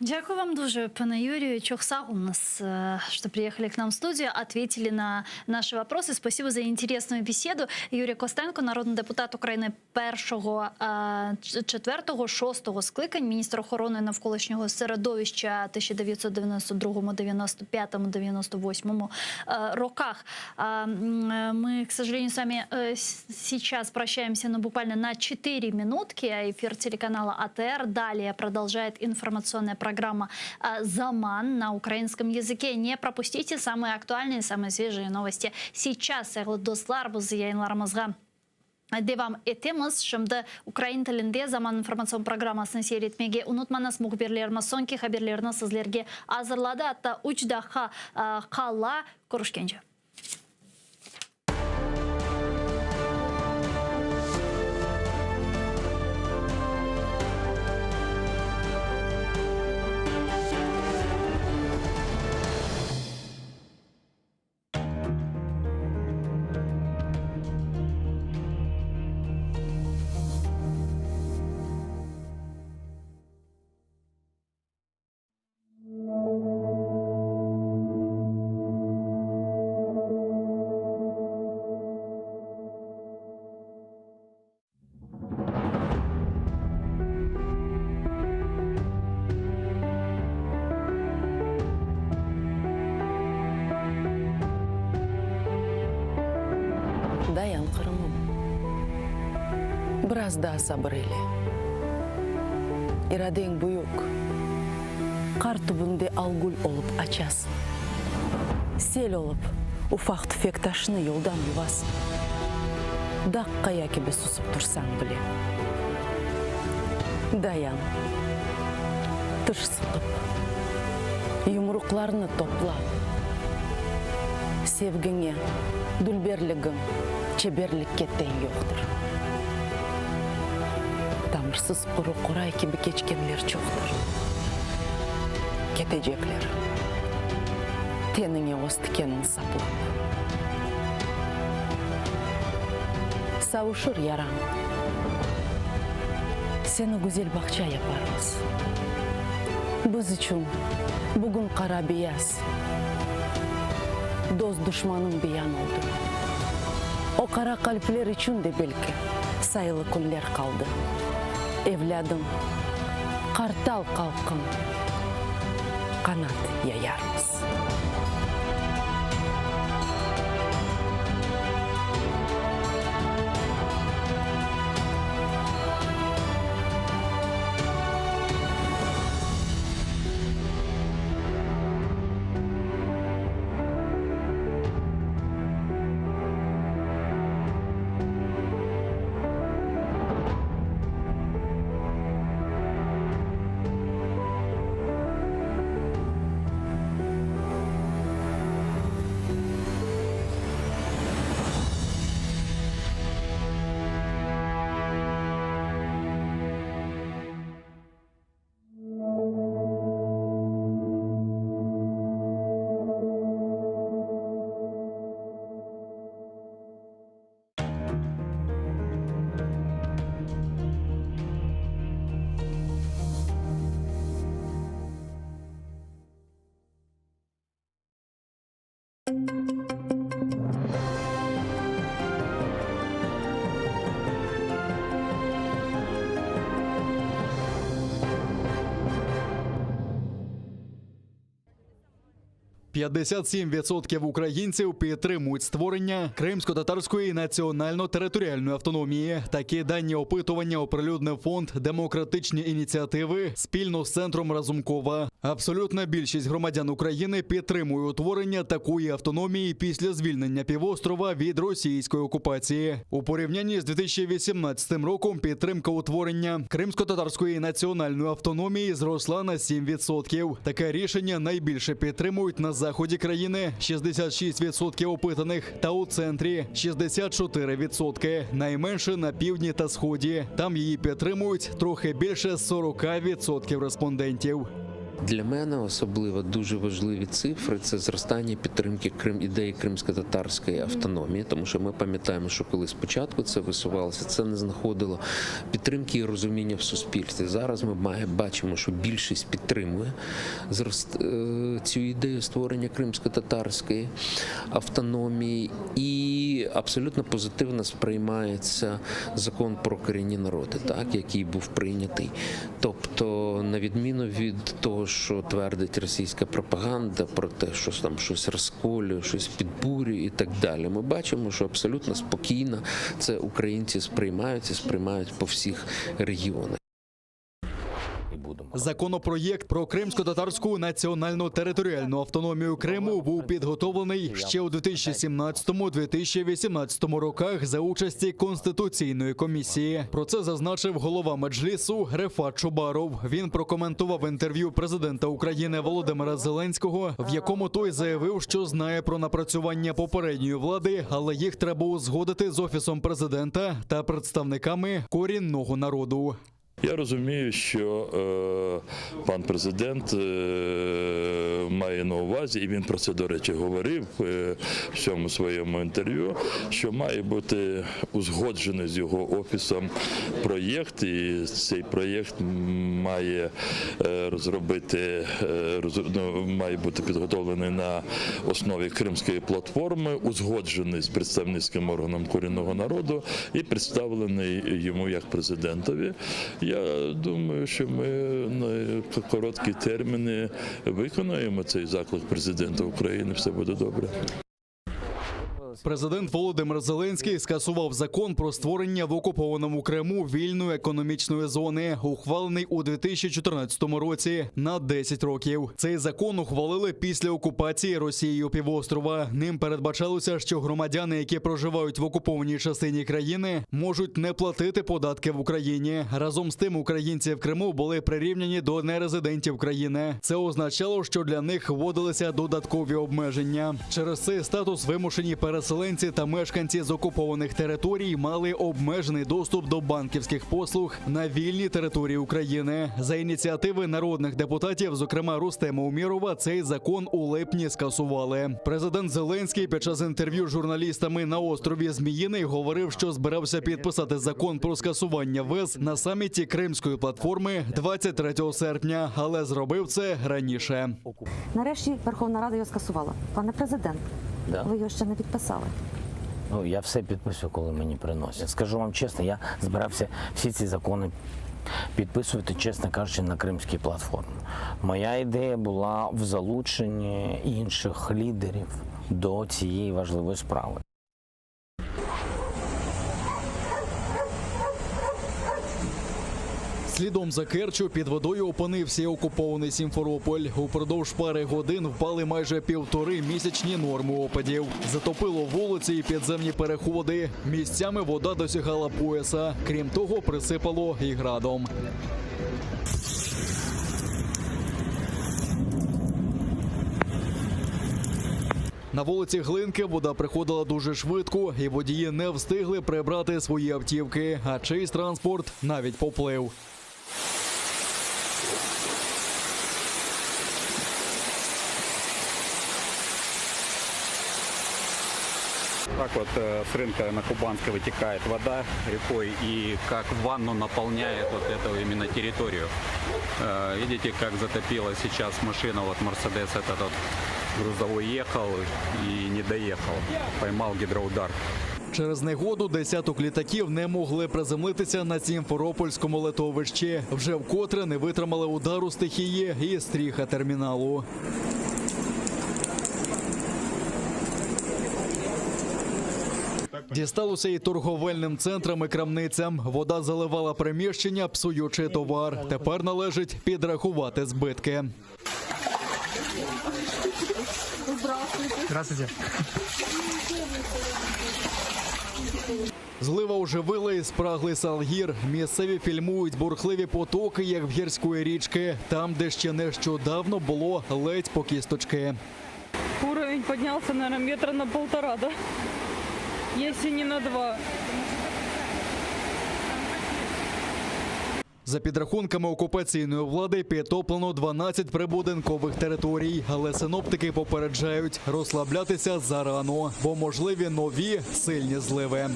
Дякую вам дуже, пане Юрію. Çoq sağ oluñız, что приехали к нам в студию, ответили на наши вопросы. Спасибо за интересную беседу. Юрій Костенко, народний депутат України першого, е, четвертого, шостого скликань, міністр охорони навколишнього середовища 1992, 95, 98 е, роках. А, м, э, Мы, к сожалению, с вами э, с- сейчас прощаемся, но буквально на 4 минутки. Эфир телеканала АТР. Далее продолжает информационная программа э, «Заман» на украинском языке. Не пропустите самые актуальные, самые свежие новости. Сейчас Sayğılı dostlar, biz yayınlarımızğa devam etemiz. Şimdi ukrain tilinde Zaman informatsion programmasını seyir etmege unutmañız. Mühbirlerimiz soñki haberlerni sizlerge azırladı. Atta üç daqqa qala körüşkence. Dayan, Qırımım, biraz daa sabır eyle. İradeñ büyük, qar tübünde algül olıp açasıñ. Sel olıp, ufaq-tüfek taşnı yoldan yuvasıñ. Dağ qaya kibi susıp tursañ bile. Dayan, tış sıqıp, yumruqlarnı toplap, sevgiñe, dülberligiñ çeberlikke teñ yoqtır. Tamırsız quru qoray kibi keçkenler çoqtır. Ketecekler, teniñe öz tikenin saplap. Savuşır yarañ. Seni güzel bağça yaparmız. Biz içün bugün qara-beyaz, dost-duşmanıñ beyan oldı. O qara qalpler içün de belki sayılı künler qaldı. Evlâdım, qartal qalqın, qanat yayarmız. 57% українців підтримують створення кримсько-татарської національно-територіальної автономії. Такі дані опитування оприлюднив фонд Демократичні ініціативи спільно з центром Разумкова. Абсолютна більшість громадян України підтримує утворення такої автономії після звільнення півострова від російської окупації. У порівнянні з 2018 роком підтримка утворення кримсько-татарської національної автономії зросла на 7%. Таке рішення найбільше підтримують на заході країни 66% опитаних та у центрі 64%. Найменше на півдні та сході. Там її підтримують трохи більше 40% респондентів. Для мене особливо дуже важливі цифри це зростання підтримки Крим ідеї кримсько-татарської автономії, тому що ми пам'ятаємо, що коли спочатку це висувалося, це не знаходило підтримки і розуміння в суспільстві. Зараз ми має, бачимо, що більшість підтримує зрост, е, цю ідею створення кримсько-татарської автономії, і абсолютно позитивно сприймається закон про корінні народи, так який був прийнятий. Тобто, на відміну від того, що твердить російська пропаганда про те, що там щось розколює, щось підбурює і так далі. Ми бачимо, що абсолютно спокійно це українці сприймають і сприймають по всіх регіонах. Законопроєкт про кримсько-татарську національну територіальну автономію Криму був підготовлений ще у 2017-2018 роках за участі Конституційної комісії. Про це зазначив голова Меджлісу Рефат Чубаров. Він прокоментував інтерв'ю президента України Володимира Зеленського, в якому той заявив, що знає про напрацювання попередньої влади, але їх треба узгодити з офісом президента та представниками корінного народу. Я розумію, що е, пан президент е, має на увазі, і він про це, до речі, говорив е, в цьому своєму інтерв'ю, що має бути узгоджений з його офісом проєкт, і цей проєкт має е, розробити, е, роз- ну, має бути підготовлений на основі Кримської платформи, узгоджений з представницьким органом корінного народу і представлений йому як президентові. Я думаю, що ми на короткі терміни виконаємо цей заклик президента України. Все буде добре. Президент Володимир Зеленський скасував закон про створення в окупованому Криму вільної економічної зони, ухвалений у 2014 році на 10 років. Цей закон ухвалили після окупації Росією півострова. Ним передбачалося, що громадяни, які проживають в окупованій частині країни, можуть не платити податки в Україні. Разом з тим, українці в Криму були прирівняні до нерезидентів країни. Це означало, що для них вводилися додаткові обмеження. Через цей статус вимушені переселенці та мешканці з окупованих територій мали обмежений доступ до банківських послуг на вільній території України. За ініціативи народних депутатів, зокрема Рустема Умірова, цей закон у липні скасували. Президент Зеленський під час інтерв'ю з журналістами на острові Зміїний говорив, що збирався підписати закон про скасування виз на саміті Кримської платформи 23 серпня, але зробив це раніше. Нарешті Верховна Рада його скасувала. Пане президент, Да. ви його ще не підписали. Ну, я все підписую, коли мені приносять. Скажу вам чесно, я збирався всі ці закони підписувати, чесно кажучи, на кримській платформі. Моя ідея була в залученні інших лідерів до цієї важливої справи. Слідом за Керчю під водою опинився і окупований Сімферополь. Упродовж пари годин впали майже півтори місячні норми опадів. Затопило вулиці і підземні переходи. Місцями вода досягала пояса. Крім того, присипало і градом. На вулиці Глинки вода приходила дуже швидко, і водії не встигли прибрати свої автівки, а чийсь транспорт навіть поплив. Так вот э, с рынка на Кубанской вытекает вода рекой и как ванну наполняет вот эту именно территорию. Э, Видите, как затопила сейчас машина, вот Мерседес этот вот грузовой ехал и не доехал, поймал гидроудар. Через негоду десяток літаків не могли приземлитися на Сімферопольському летовищі. Вже вкотре не витримали удару стихії і стріха терміналу. Дісталося і торговельним центрам і крамницям. Вода заливала приміщення, псуючи товар. Тепер належить підрахувати збитки. Здравствуйте. Злива оживила і спраглий Салгір. Місцеві фільмують бурхливі потоки, як в гірської річки, там, де ще нещодавно було ледь по кісточки. Уровень поднялся, наверное, метра на полтора, да? Если не на два. За підрахунками окупаційної влади, підтоплено 12 прибудинкових територій. Але синоптики попереджають розслаблятися зарано, бо можливі нові сильні зливи.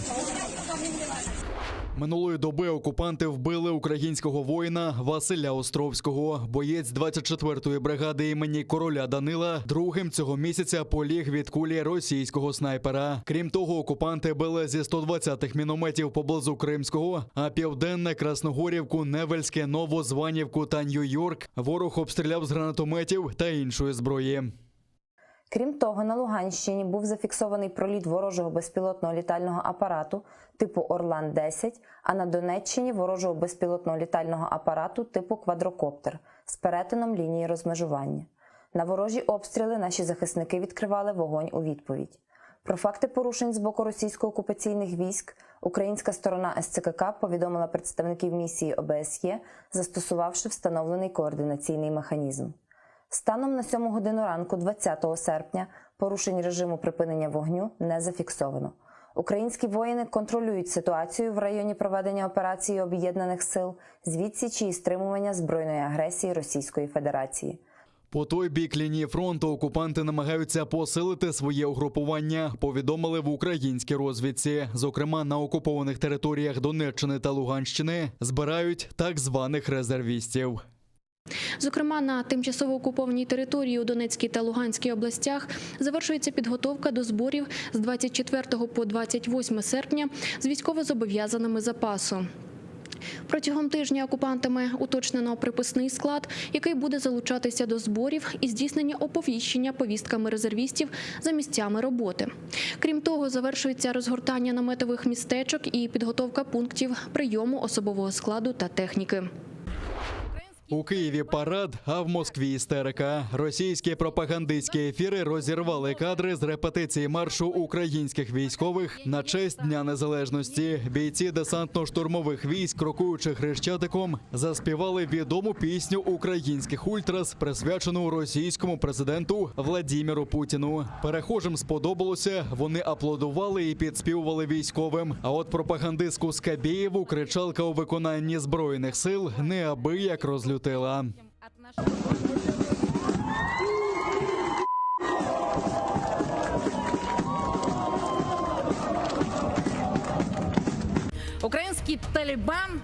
Минулої доби окупанти вбили українського воїна Василя Островського. Боєць 24-ї бригади імені короля Данила другим цього місяця поліг від кулі російського снайпера. Крім того, окупанти били зі 120-х мінометів поблизу Кримського, а південне Красногорівку, Невельське, Новозванівку та Нью-Йорк ворог обстріляв з гранатометів та іншої зброї. Крім того, на Луганщині був зафіксований проліт ворожого безпілотного літального апарату типу Орлан-10, а на Донеччині ворожого безпілотного літального апарату типу Квадрокоптер з перетином лінії розмежування. На ворожі обстріли наші захисники відкривали вогонь у відповідь. Про факти порушень з боку російсько-окупаційних військ українська сторона СЦКК повідомила представників місії ОБСЄ, застосувавши встановлений координаційний механізм. Станом на 7 годину ранку, 20 серпня, порушень режиму припинення вогню не зафіксовано. Українські воїни контролюють ситуацію в районі проведення операції Об'єднаних сил з відсічі і стримування збройної агресії Російської Федерації. По той бік лінії фронту окупанти намагаються посилити своє угрупування. Повідомили в українській розвідці. Зокрема, на окупованих територіях Донеччини та Луганщини збирають так званих резервістів. Зокрема, на тимчасово окупованій території у Донецькій та Луганській областях завершується підготовка до зборів з 24 по 28 серпня з військовозобов'язаними запасу. Протягом тижня окупантами уточнено приписний склад, який буде залучатися до зборів і здійснення оповіщення повістками резервістів за місцями роботи. Крім того, завершується розгортання наметових містечок і підготовка пунктів прийому особового складу та техніки. У Києві парад, а в Москві істерика. Російські пропагандистські ефіри розірвали кадри з репетиції маршу українських військових на честь Дня Незалежності. Бійці десантно-штурмових військ, крокуючи хрещатиком, заспівали відому пісню українських ультрас, присвячену російському президенту Владіміру Путіну. Перехожим сподобалося, вони аплодували і підспівували військовим. А от пропагандистку Скабєєву кричалка у виконанні збройних сил неабияк розлютила. Украинский Талибан,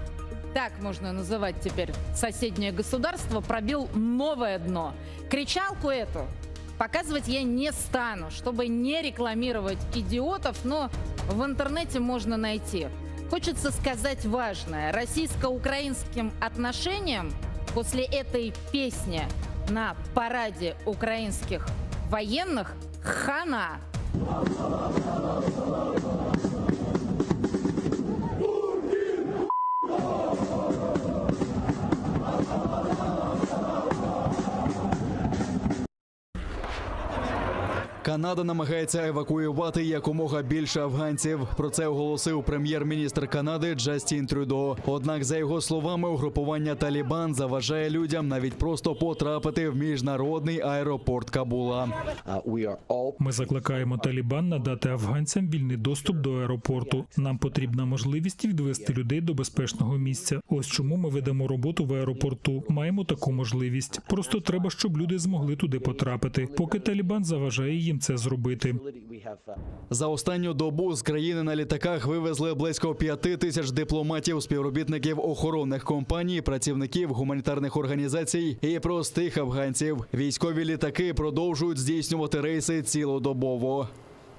так можно называть теперь соседнее государство, пробил новое дно. Кричалку эту показывать я не стану, чтобы не рекламировать идиотов, но в интернете можно найти. Хочется сказать важное. Российско-украинским отношениям после этой песни на параде украинских военных хана. Канада намагається евакуювати якомога більше афганців. Про це оголосив прем'єр-міністр Канади Джастін Трюдо. Однак, за його словами, угрупування Талібан заважає людям навіть просто потрапити в міжнародний аеропорт Кабула. Ми закликаємо Талібан надати афганцям вільний доступ до аеропорту. Нам потрібна можливість відвести людей до безпечного місця. Ось чому ми ведемо роботу в аеропорту. Маємо таку можливість. Просто треба, щоб люди змогли туди потрапити, поки Талібан заважає їм це зробити. За останню добу з країни на літаках вивезли близько п'яти тисяч дипломатів, співробітників охоронних компаній, працівників гуманітарних організацій і простих афганців. Військові літаки продовжують здійснювати рейси цілодобово.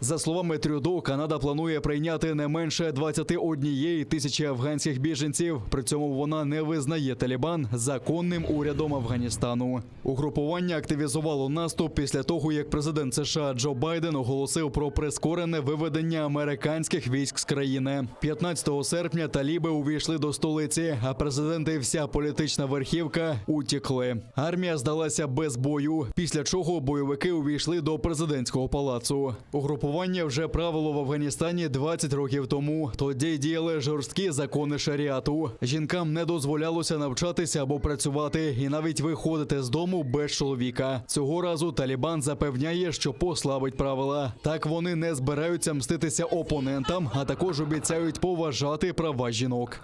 За словами Трюдо, Канада планує прийняти не менше 21 тисячі афганських біженців. При цьому вона не визнає Талібан законним урядом Афганістану. Угрупування активізувало наступ після того, як президент США Джо Байден оголосив про прискорене виведення американських військ з країни. 15 серпня таліби увійшли до столиці, а президент і вся політична верхівка утікли. Армія здалася без бою, після чого бойовики увійшли до президентського палацу. Угрупування вже правило в Афганістані 20 років тому. Тоді діяли жорсткі закони шаріату. Жінкам не дозволялося навчатися або працювати, і навіть виходити з дому без чоловіка. Цього разу Талібан запевняє, що послабить правила. Так вони не збираються мститися опонентам, а також обіцяють поважати права жінок.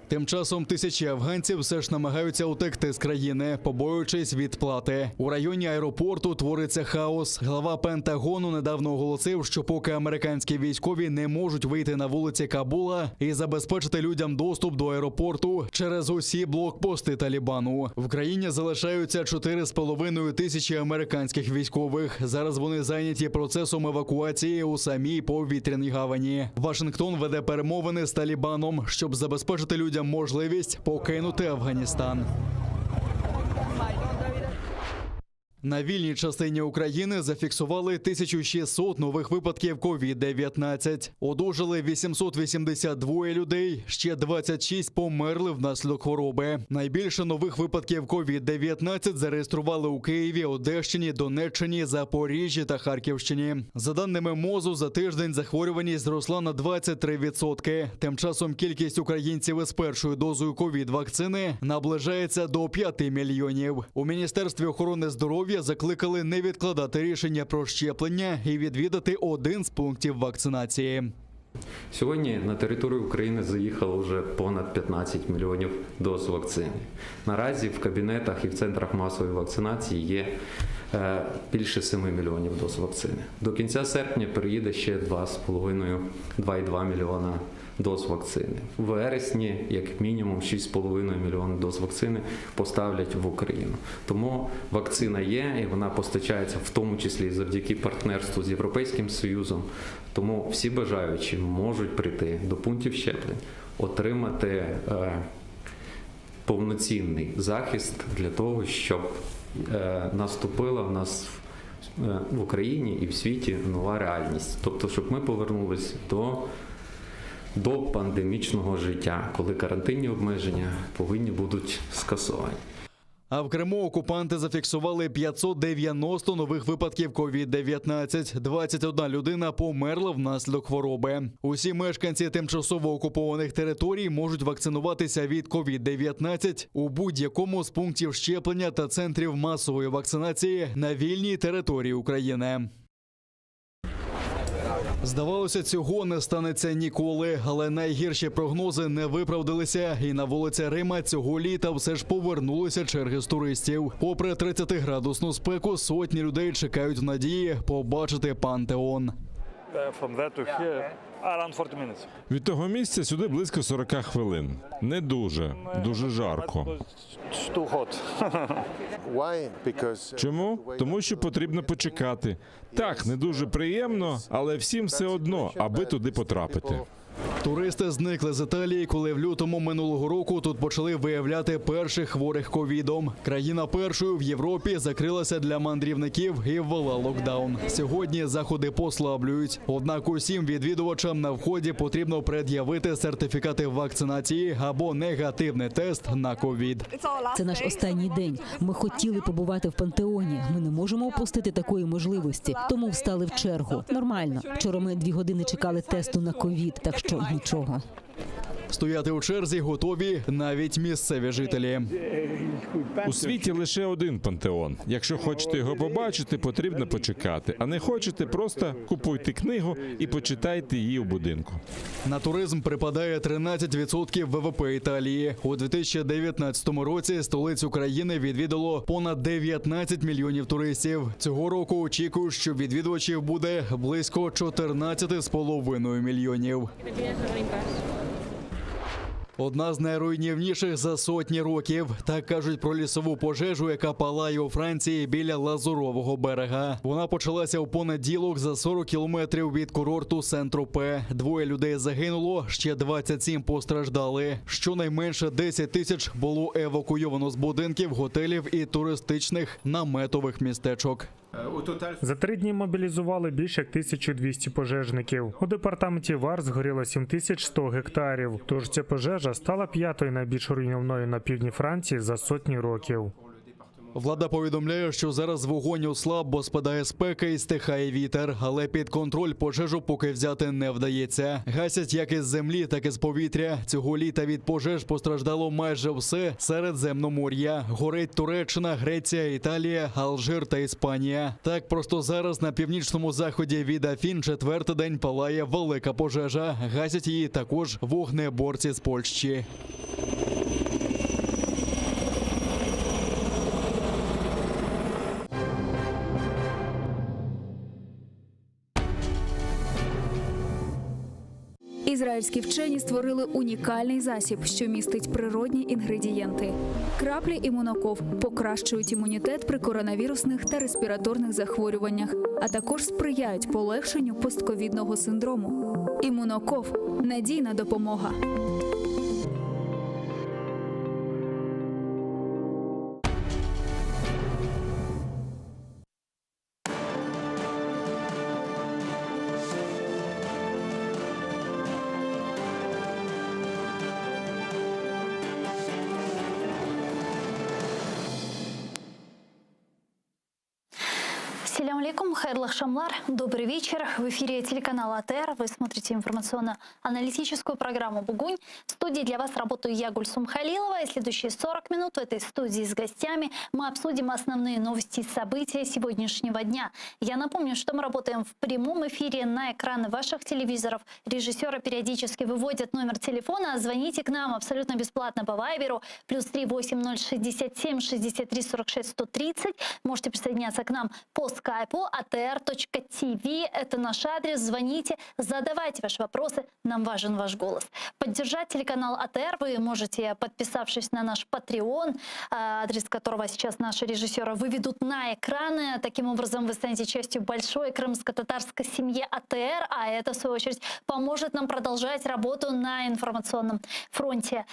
Тим часом тисячі афганців все ж намагаються утекти з країни, побоюючись відплати. У районі аеропорту твориться хаос. Глава Пентагону недавно оголосив, що поки американські військові не можуть вийти на вулиці Кабула і забезпечити людям доступ до аеропорту через усі блокпости Талібану. В країні залишаються 4,5 тисячі американських військових. Зараз вони зайняті процесом евакуації у самій повітряній гавані. Вашингтон веде перемовини з Талібаном, щоб забезпечити людям можливість покинути Афганістан. На вільній частині України зафіксували 1600 нових випадків COVID-19. Одужали 882 людей, ще 26 померли внаслідок хвороби. Найбільше нових випадків COVID-19 зареєстрували у Києві, Одещині, Донеччині, Запоріжжі та Харківщині. За даними МОЗу, за тиждень захворюваність зросла на 23%. Тим часом кількість українців із першою дозою ковід-вакцини наближається до 5 мільйонів. У Міністерстві охорони здоров'я закликали не відкладати рішення про щеплення і відвідати один з пунктів вакцинації. Сьогодні на територію України заїхало вже понад 15 мільйонів доз вакцини. Наразі в кабінетах і в центрах масової вакцинації є е, більше 7 мільйонів доз вакцини. До кінця серпня приїде ще 2,5-2,2 мільйона доз вакцини. У вересні, як мінімум, 6,5 мільйона доз вакцини поставлять в Україну. Тому вакцина є і вона постачається в тому числі і завдяки партнерству з Європейським Союзом. Тому всі бажаючі можуть прийти до пунктів щеплень, отримати е, повноцінний захист для того, щоб е, наступила в нас в, е, в Україні і в світі нова реальність. Тобто, щоб ми повернулись до, до пандемічного життя, коли карантинні обмеження повинні будуть скасовані. А в Криму окупанти зафіксували 590 нових випадків COVID-19. 21 людина померла внаслідок хвороби. Усі мешканці тимчасово окупованих територій можуть вакцинуватися від COVID-19 у будь-якому з пунктів щеплення та центрів масової вакцинації на вільній території України. Здавалося, цього не станеться ніколи, але найгірші прогнози не виправдалися, і на вулиці Рима цього літа все ж повернулися черги з туристів. Попри 30-градусну спеку, сотні людей чекають в надії побачити пантеон. From there to here, around 40 minutes. Від того місця сюди близько 40 хвилин. Не дуже, дуже жарко. It's too hot. Чому? Тому що потрібно почекати. Так, не дуже приємно, але всім все одно, аби туди потрапити. Туристи зникли з Італії, коли в лютому минулого року тут почали виявляти перших хворих ковідом. Країна першою в Європі закрилася для мандрівників і ввела локдаун. Сьогодні заходи послаблюють. Однак усім відвідувачам на вході потрібно пред'явити сертифікати вакцинації або негативний тест на ковід. Це наш останній день. Ми хотіли побувати в пантеоні. Ми не можемо упустити такої можливості, тому встали в чергу. Нормально. Вчора ми дві години чекали тесту на ковід, так що нічого. Стояти у черзі готові навіть місцеві жителі. У світі лише один пантеон. Якщо хочете його побачити, потрібно почекати. А не хочете, просто купуйте книгу і почитайте її у будинку. На туризм припадає 13% ВВП Італії. У 2019 році столицю країни відвідало понад 19 мільйонів туристів. Цього року очікують, що відвідувачів буде близько 14,5 мільйонів. Одна з найруйнівніших за сотні років. Так кажуть про лісову пожежу, яка палає у Франції біля Лазурового берега. Вона почалася у понеділок за 40 кілометрів від курорту Сен-Тропе. Двоє людей загинуло, ще 27 постраждали. Щонайменше 10 тисяч було евакуйовано з будинків, готелів і туристичних наметових містечок. За три дні мобілізували більше як 1200 пожежників. У департаменті ВАР згоріло 7100 гектарів. Тож ця пожежа стала п'ятою найбільш руйнівною на півдні Франції за сотні років. Влада повідомляє, що зараз вогонь ослаб, бо спадає спека і стихає вітер. Але під контроль пожежу поки взяти не вдається. Гасять як із землі, так і з повітря. Цього літа від пожеж постраждало майже все Середземномор'я. Горить Туреччина, Греція, Італія, Алжир та Іспанія. Так просто зараз на північному заході від Афін четвертий день палає велика пожежа. Гасять її також вогнеборці з Польщі. Ізраїльські вчені створили унікальний засіб, що містить природні інгредієнти. Краплі імуноков покращують імунітет при коронавірусних та респіраторних захворюваннях, а також сприяють полегшенню постковідного синдрому. Імуноков надійна допомога. Селям алейкум, хайырлы aqşamlar. Добрый вечер. В эфире телеканала АТР. Вы смотрите информационно-аналитическую программу «Бугунь». В студии для вас работаю я, Гульсум Халилова. И следующие 40 минут в этой студии с гостями мы обсудим основные новости и события сегодняшнего дня. Я напомню, что мы работаем в прямом эфире на экраны ваших телевизоров. Режиссеры периодически выводят номер телефона. Звоните к нам абсолютно бесплатно по Вайберу. Плюс 3 8067 63 46 130. Можете присоединяться к нам по скайпу atr.tv. Это наш адрес. Звоните, задавайте ваши вопросы. Нам важен ваш голос. Поддержать телеканал АТР вы можете, подписавшись на наш Patreon, адрес которого сейчас наши режиссеры выведут на экраны. Таким образом, вы станете частью большой крымско-татарской семьи АТР, а это, в свою очередь, поможет нам продолжать работу на информационном фронте.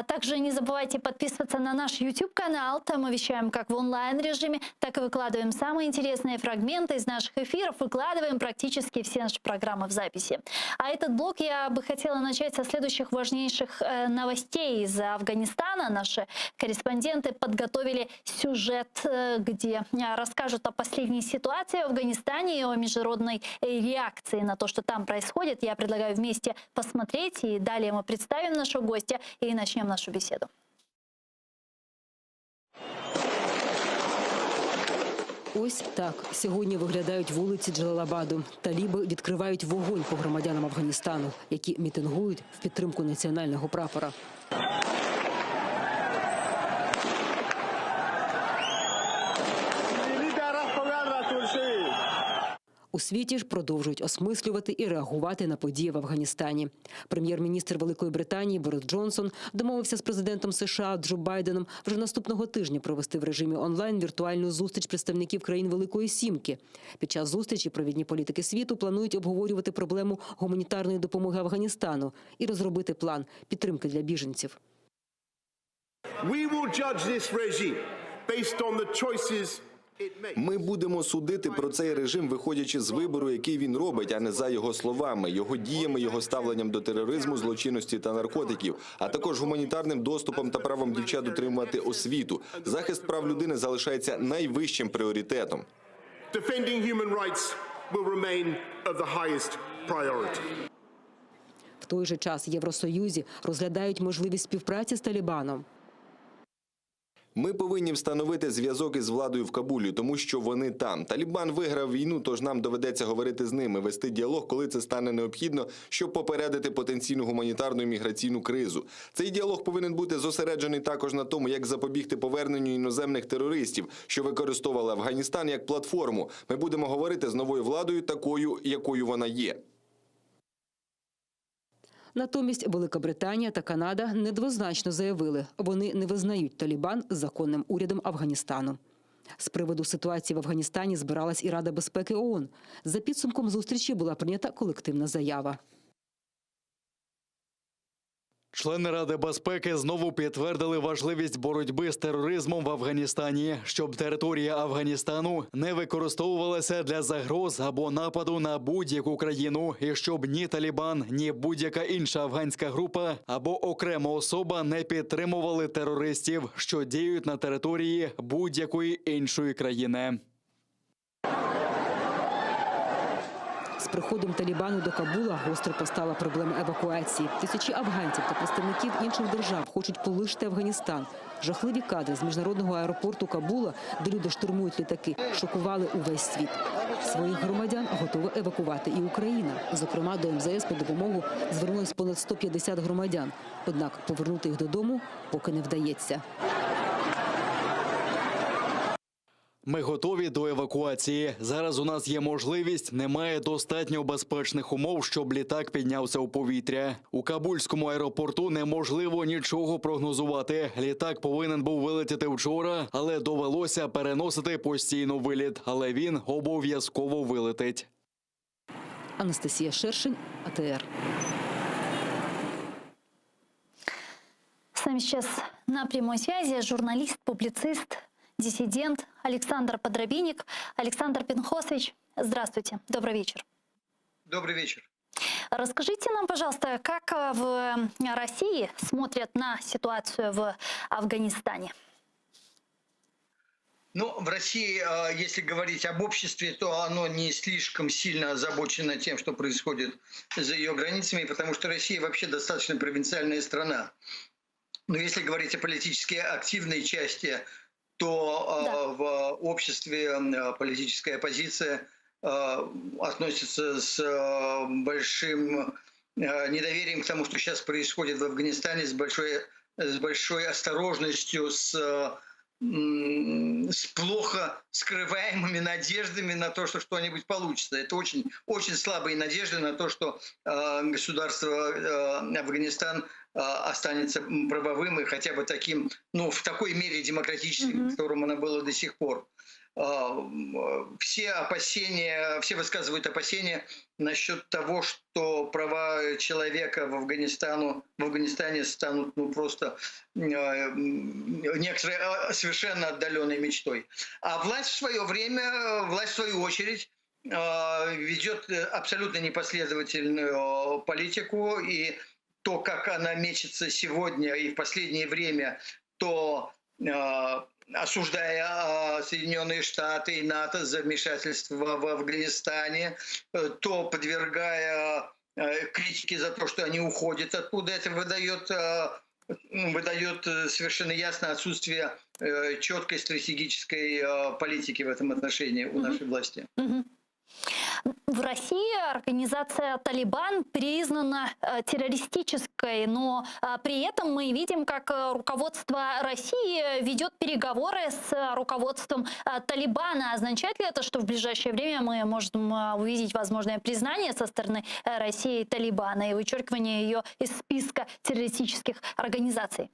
Также не забывайте подписываться на наш YouTube-канал. Там мы вещаем как в онлайн-режиме, так и выкладываем самые интересные фрагменты из наших эфиров, выкладываем практически все наши программы в записи. А этот блок я бы хотела начать со следующих важнейших э, новостей из Афганистана. Наши корреспонденты подготовили сюжет, э, где э, расскажут о последней ситуации в Афганистане и о международной реакции на то, что там происходит. Я предлагаю вместе посмотреть, и далее мы представим нашего гостя и начнем нашу беседу. Ось так сьогодні виглядають вулиці Джалалабаду. Таліби відкривають вогонь по громадянам Афганістану, які мітингують в підтримку національного прапора. У світі ж продовжують осмислювати і реагувати на події в Афганістані. Прем'єр-міністр Великої Британії Борис Джонсон домовився з президентом США Джо Байденом вже наступного тижня провести в режимі онлайн віртуальну зустріч представників країн Великої Сімки. Під час зустрічі провідні політики світу планують обговорювати проблему гуманітарної допомоги Афганістану і розробити план підтримки для біженців. We will judge this regime based on the choices Ми будемо судити про цей режим, виходячи з вибору, який він робить, а не за його словами, його діями, його ставленням до тероризму, злочинності та наркотиків, а також гуманітарним доступом та правом дівчат отримувати освіту. Захист прав людини залишається найвищим пріоритетом. Defending human rights will remain of the highest priority. В той же час Євросоюзі розглядають можливість співпраці з Талібаном. Ми повинні встановити зв'язок із владою в Кабулі, тому що вони там. Талібан виграв війну, тож нам доведеться говорити з ними, вести діалог, коли це стане необхідно, щоб попередити потенційну гуманітарну і міграційну кризу. Цей діалог повинен бути зосереджений також на тому, як запобігти поверненню іноземних терористів, що використовували Афганістан як платформу. Ми будемо говорити з новою владою, такою, якою вона є. Натомість Велика Британія та Канада недвозначно заявили, вони не визнають Талібан законним урядом Афганістану. З приводу ситуації в Афганістані збиралась і Рада безпеки ООН. За підсумком зустрічі була прийнята колективна заява. Члени Ради безпеки знову підтвердили важливість боротьби з тероризмом в Афганістані, щоб територія Афганістану не використовувалася для загроз або нападу на будь-яку країну, і щоб ні Талібан, ні будь-яка інша афганська група або окрема особа не підтримували терористів, що діють на території будь-якої іншої країни. З приходом Талібану до Кабула гостро постала проблема евакуації. Тисячі афганців та представників інших держав хочуть полишити Афганістан. Жахливі кадри з міжнародного аеропорту Кабула, де люди штурмують літаки, шокували увесь світ. Своїх громадян готова евакувати і Україна. Зокрема, до МЗС по допомогу звернулось понад 150 громадян. Однак повернути їх додому поки не вдається. Ми готові до евакуації. Зараз у нас є можливість, немає достатньо безпечних умов, щоб літак піднявся у повітря. У Кабульському аеропорту неможливо нічого прогнозувати. Літак повинен був вилетіти вчора, але довелося переносити постійно виліт. Але він обов'язково вилетить. Анастасія Шершень, АТР. С нами сейчас на прямой связи журналист, публицист, диссидент Александр Подрабинек. Александр Пинхосович, здравствуйте, добрый вечер. Добрый вечер. Расскажите нам, пожалуйста, как э, в России смотрят на ситуацию в Афганистане? Ну, в России, э, если говорить об обществе, то оно не слишком сильно озабочено тем, что происходит за ее границами, потому что Россия вообще достаточно провинциальная страна. Но если говорить о политически активной части, то э, в обществе э, политическая оппозиция э, относится с э, большим э, недоверием к тому, что сейчас происходит в Афганистане, с большой, с большой осторожностью, с, э, м, с плохо скрываемыми надеждами на то, что что-нибудь получится. Это очень, очень слабые надежды на то, что э, государство э, Афганистан э, останется м, правовым и хотя бы таким, ну, в такой мере демократическим, которым оно было до сих пор. А, м, э, Все опасения, все высказывают опасения насчет того, что права человека в, Афганистану, в Афганистане станут ну, просто э, м, некоторой э, совершенно отдаленной мечтой. А власть в свое время, э, власть в свою очередь, э, ведет э, абсолютно непоследовательную э, политику, и то, как она мечется сегодня и в последнее время, то э, осуждая э, Соединенные Штаты и НАТО за вмешательство в Афганистане, э, то подвергая э, критике за то, что они уходят оттуда, это выдает, э, ну, выдает э, совершенно ясно отсутствие э, четкой стратегической э, политики в этом отношении у нашей власти. Мгм. В России организация «Талибан» признана э, террористической, но э, при этом мы видим, как э, руководство России ведет переговоры с э, руководством э, «Талибана». Означает ли это, что в ближайшее время мы можем э, увидеть возможное признание со стороны э, России «Талибана» и вычеркивание ее из списка террористических организаций?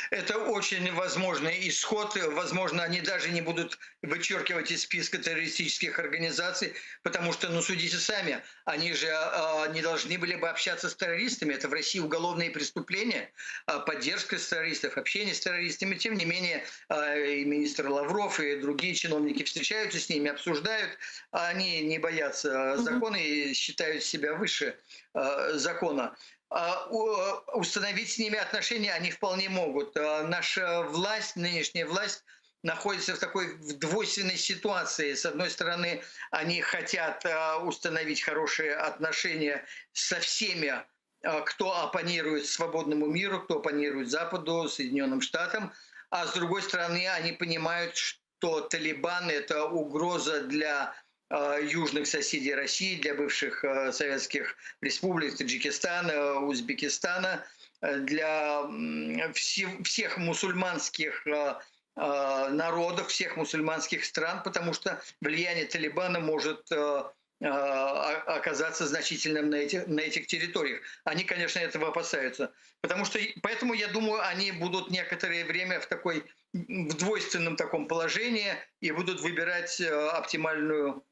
Это очень возможный исход. Возможно, они даже не будут вычеркивать из списка террористических организаций, потому что, ну, судите сами, они же э, не должны были бы общаться с террористами. Это в России уголовные преступления, э, поддержка террористов, общение с террористами. Тем не менее, э, и министр Лавров, и другие чиновники встречаются с ними, обсуждают. Они не боятся закона и считают себя выше э, закона. А, у- установить с ними отношения они вполне могут. А, Наша власть, нынешняя власть, находится в такой в двойственной ситуации. С одной стороны, они хотят а, установить хорошие отношения со всеми, а, кто оппонирует свободному миру, кто оппонирует Западу, Соединенным Штатам. А с другой стороны, они понимают, что Талибан — это угроза для э, южных соседей России, для бывших э, советских республик Таджикистана, Узбекистана, э, для м, все- всех мусульманских э, э, народов, всех мусульманских стран, потому что влияние Талибана может э, э, о- оказаться значительным на этих, на этих территориях. Они, конечно, этого опасаются. Потому что, поэтому, я думаю, они будут некоторое время в такой в двойственном таком положении и будут выбирать э, оптимальную,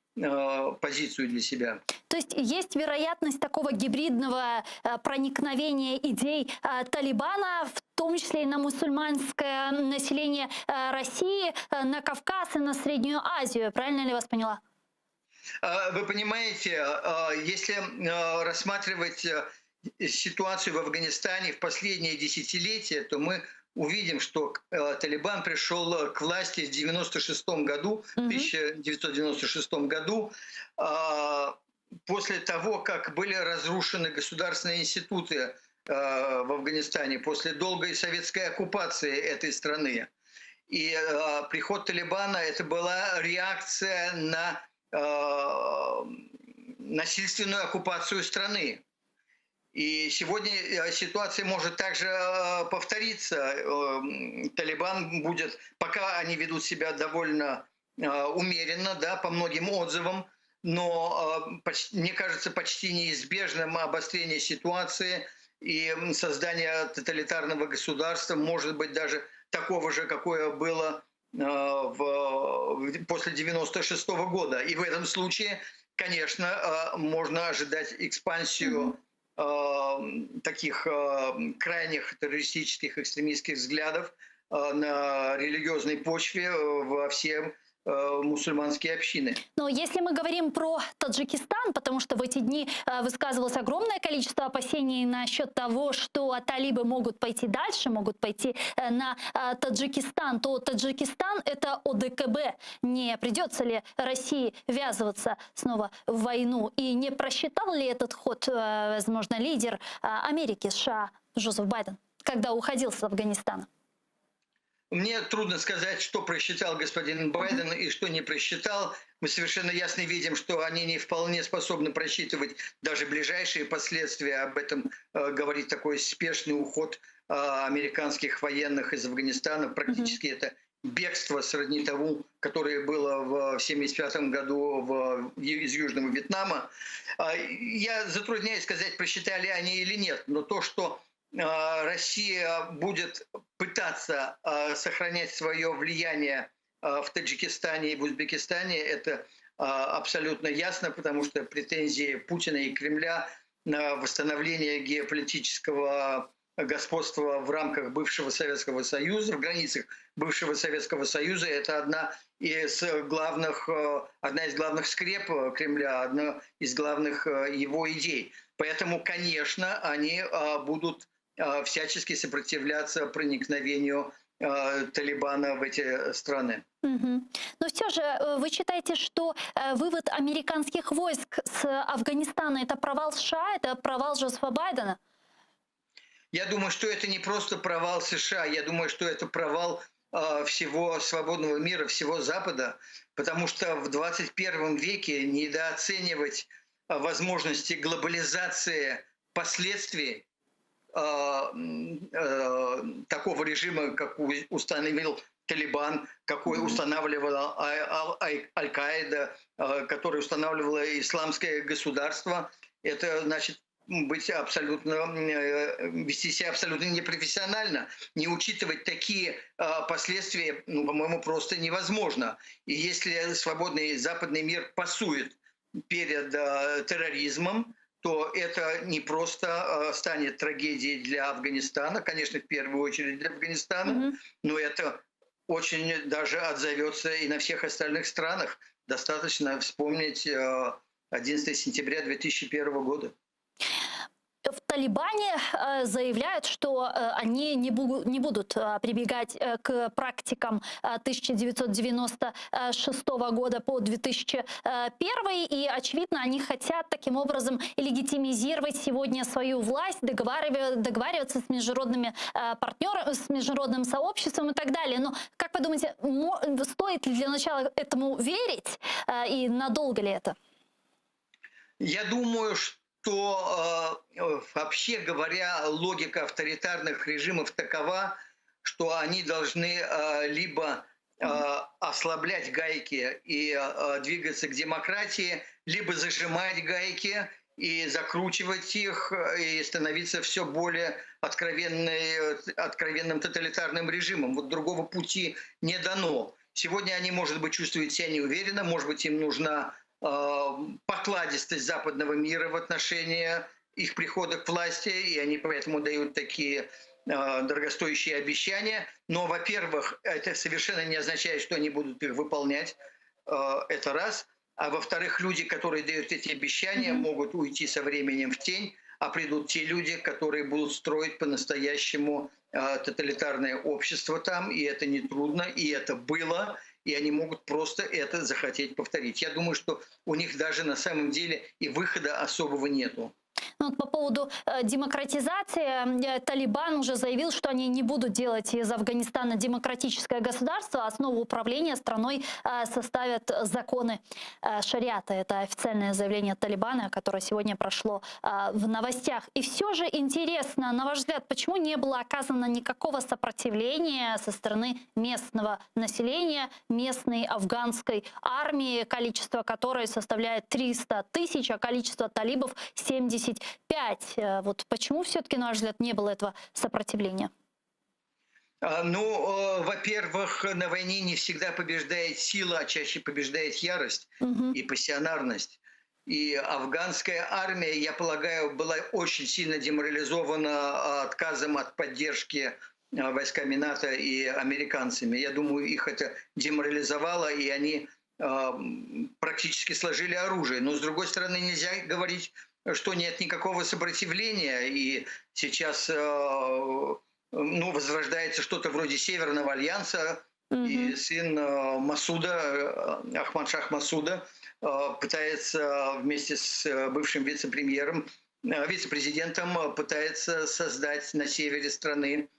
позицию для себя. То есть есть вероятность такого гибридного проникновения идей Талибана, в том числе и на мусульманское население России, на Кавказ и на Среднюю Азию. Правильно ли вас поняла? Вы понимаете, если рассматривать ситуацию в Афганистане в последние десятилетия, то мы увидим, что Талибан пришел к власти в 96 году, 1996 году, после того, как были разрушены государственные институты в Афганистане, после долгой советской оккупации этой страны. И приход Талибана это была реакция на насильственную оккупацию страны. И сегодня ситуация может также повториться. Талибан будет, пока они ведут себя довольно умеренно, да, по многим отзывам, но, мне кажется, почти неизбежным обострение ситуации и создание тоталитарного государства, может быть, даже такого же, какое было в, после 96 года. И в этом случае, конечно, можно ожидать экспансию таких крайних террористических экстремистских взглядов на религиозной почве во все мусульманские общины. Но если мы говорим про Таджикистан, потому что в эти дни высказывалось огромное количество опасений насчет того, что талибы могут пойти дальше, могут пойти на Таджикистан, то Таджикистан это ОДКБ. Не придется ли России ввязываться снова в войну? И не просчитал ли этот ход, возможно, лидер Америки, США Джозеф Байден, когда уходил с Афганистана? Мне трудно сказать, что просчитал господин Байден и что не просчитал. Мы совершенно ясно видим, что они не вполне способны просчитывать даже ближайшие последствия. Об этом э, говорит такой спешный уход э, американских военных из Афганистана. Практически mm-hmm. это бегство сродни тому, которое было в 1975 году в, из Южного Вьетнама. Я затрудняюсь сказать, просчитали они или нет, но то, что Россия будет пытаться сохранять свое влияние в Таджикистане и в Узбекистане, это абсолютно ясно, потому что претензии Путина и Кремля на восстановление геополитического господства в рамках бывшего Советского Союза, в границах бывшего Советского Союза, это одна из главных, одна из главных скреп Кремля, одна из главных его идей. Поэтому, конечно, они будут всячески сопротивляться проникновению Талибана в эти страны. Угу. Но все же вы считаете, что вывод американских войск с Афганистана это провал США, это провал Джозефа Байдена? Я думаю, что это не просто провал США, я думаю, что это провал всего свободного мира, всего Запада, потому что в 21 веке недооценивать возможности глобализации последствий такого режима, как установил Талибан, какой устанавливала Аль-Каида, который устанавливало исламское государство, это значит быть абсолютно, вести себя абсолютно непрофессионально, не учитывать такие последствия, ну, по-моему, просто невозможно. И если свободный западный мир пасует перед терроризмом, то это не просто станет трагедией для Афганистана, конечно, в первую очередь для Афганистана, mm-hmm. но это очень даже отзовется и на всех остальных странах. Достаточно вспомнить 11 сентября 2001 года. В Талибане заявляют, что они не, буду, не будут прибегать к практикам 1996 года по 2001, и, очевидно, они хотят таким образом легитимизировать сегодня свою власть, договариваться с международными партнерами, с международным сообществом и так далее. Но, как вы думаете, стоит ли для начала этому верить, и надолго ли это? Я думаю, что то вообще говоря, логика авторитарных режимов такова, что они должны либо ослаблять гайки и двигаться к демократии, либо зажимать гайки и закручивать их, и становиться все более откровенным тоталитарным режимом. Вот другого пути не дано. Сегодня они, может быть, чувствуют себя неуверенно, может быть, им нужна покладистость западного мира в отношении их прихода к власти, и они поэтому дают такие дорогостоящие обещания. Но, во-первых, это совершенно не означает, что они будут их выполнять. Это раз. А во-вторых, люди, которые дают эти обещания, могут уйти со временем в тень, а придут те люди, которые будут строить по-настоящему тоталитарное общество там, и это нетрудно, и это было, и они могут просто это захотеть повторить. Я думаю, что у них даже на самом деле и выхода особого нету. Ну, вот по поводу э, демократизации, э, Талибан уже заявил, что они не будут делать из Афганистана демократическое государство. Основу управления страной э, составят законы шариата. Это официальное заявление Талибана, которое сегодня прошло в новостях. И все же интересно, на ваш взгляд, почему не было оказано никакого сопротивления со стороны местного населения, местной афганской армии, количество которой составляет 300 тысяч, а количество талибов 75. Э, вот почему все-таки, на ваш взгляд, не было этого сопротивления? А, ну, э, во-первых, на войне не всегда побеждает сила, а чаще побеждает ярость угу. и пассионарность. И афганская армия, я полагаю, была очень сильно деморализована а, отказом от поддержки а, войсками НАТО и американцами. Я думаю, их это деморализовало, и они практически сложили оружие. Но, с другой стороны, нельзя говорить, что нет никакого сопротивления, и сейчас э, ну, возрождается что-то вроде Северного альянса, mm-hmm. и сын э, Масуда, э, Ахмад Шах Масуда, пытается вместе с бывшим вице-премьером, вице-президентом пытается создать на севере страны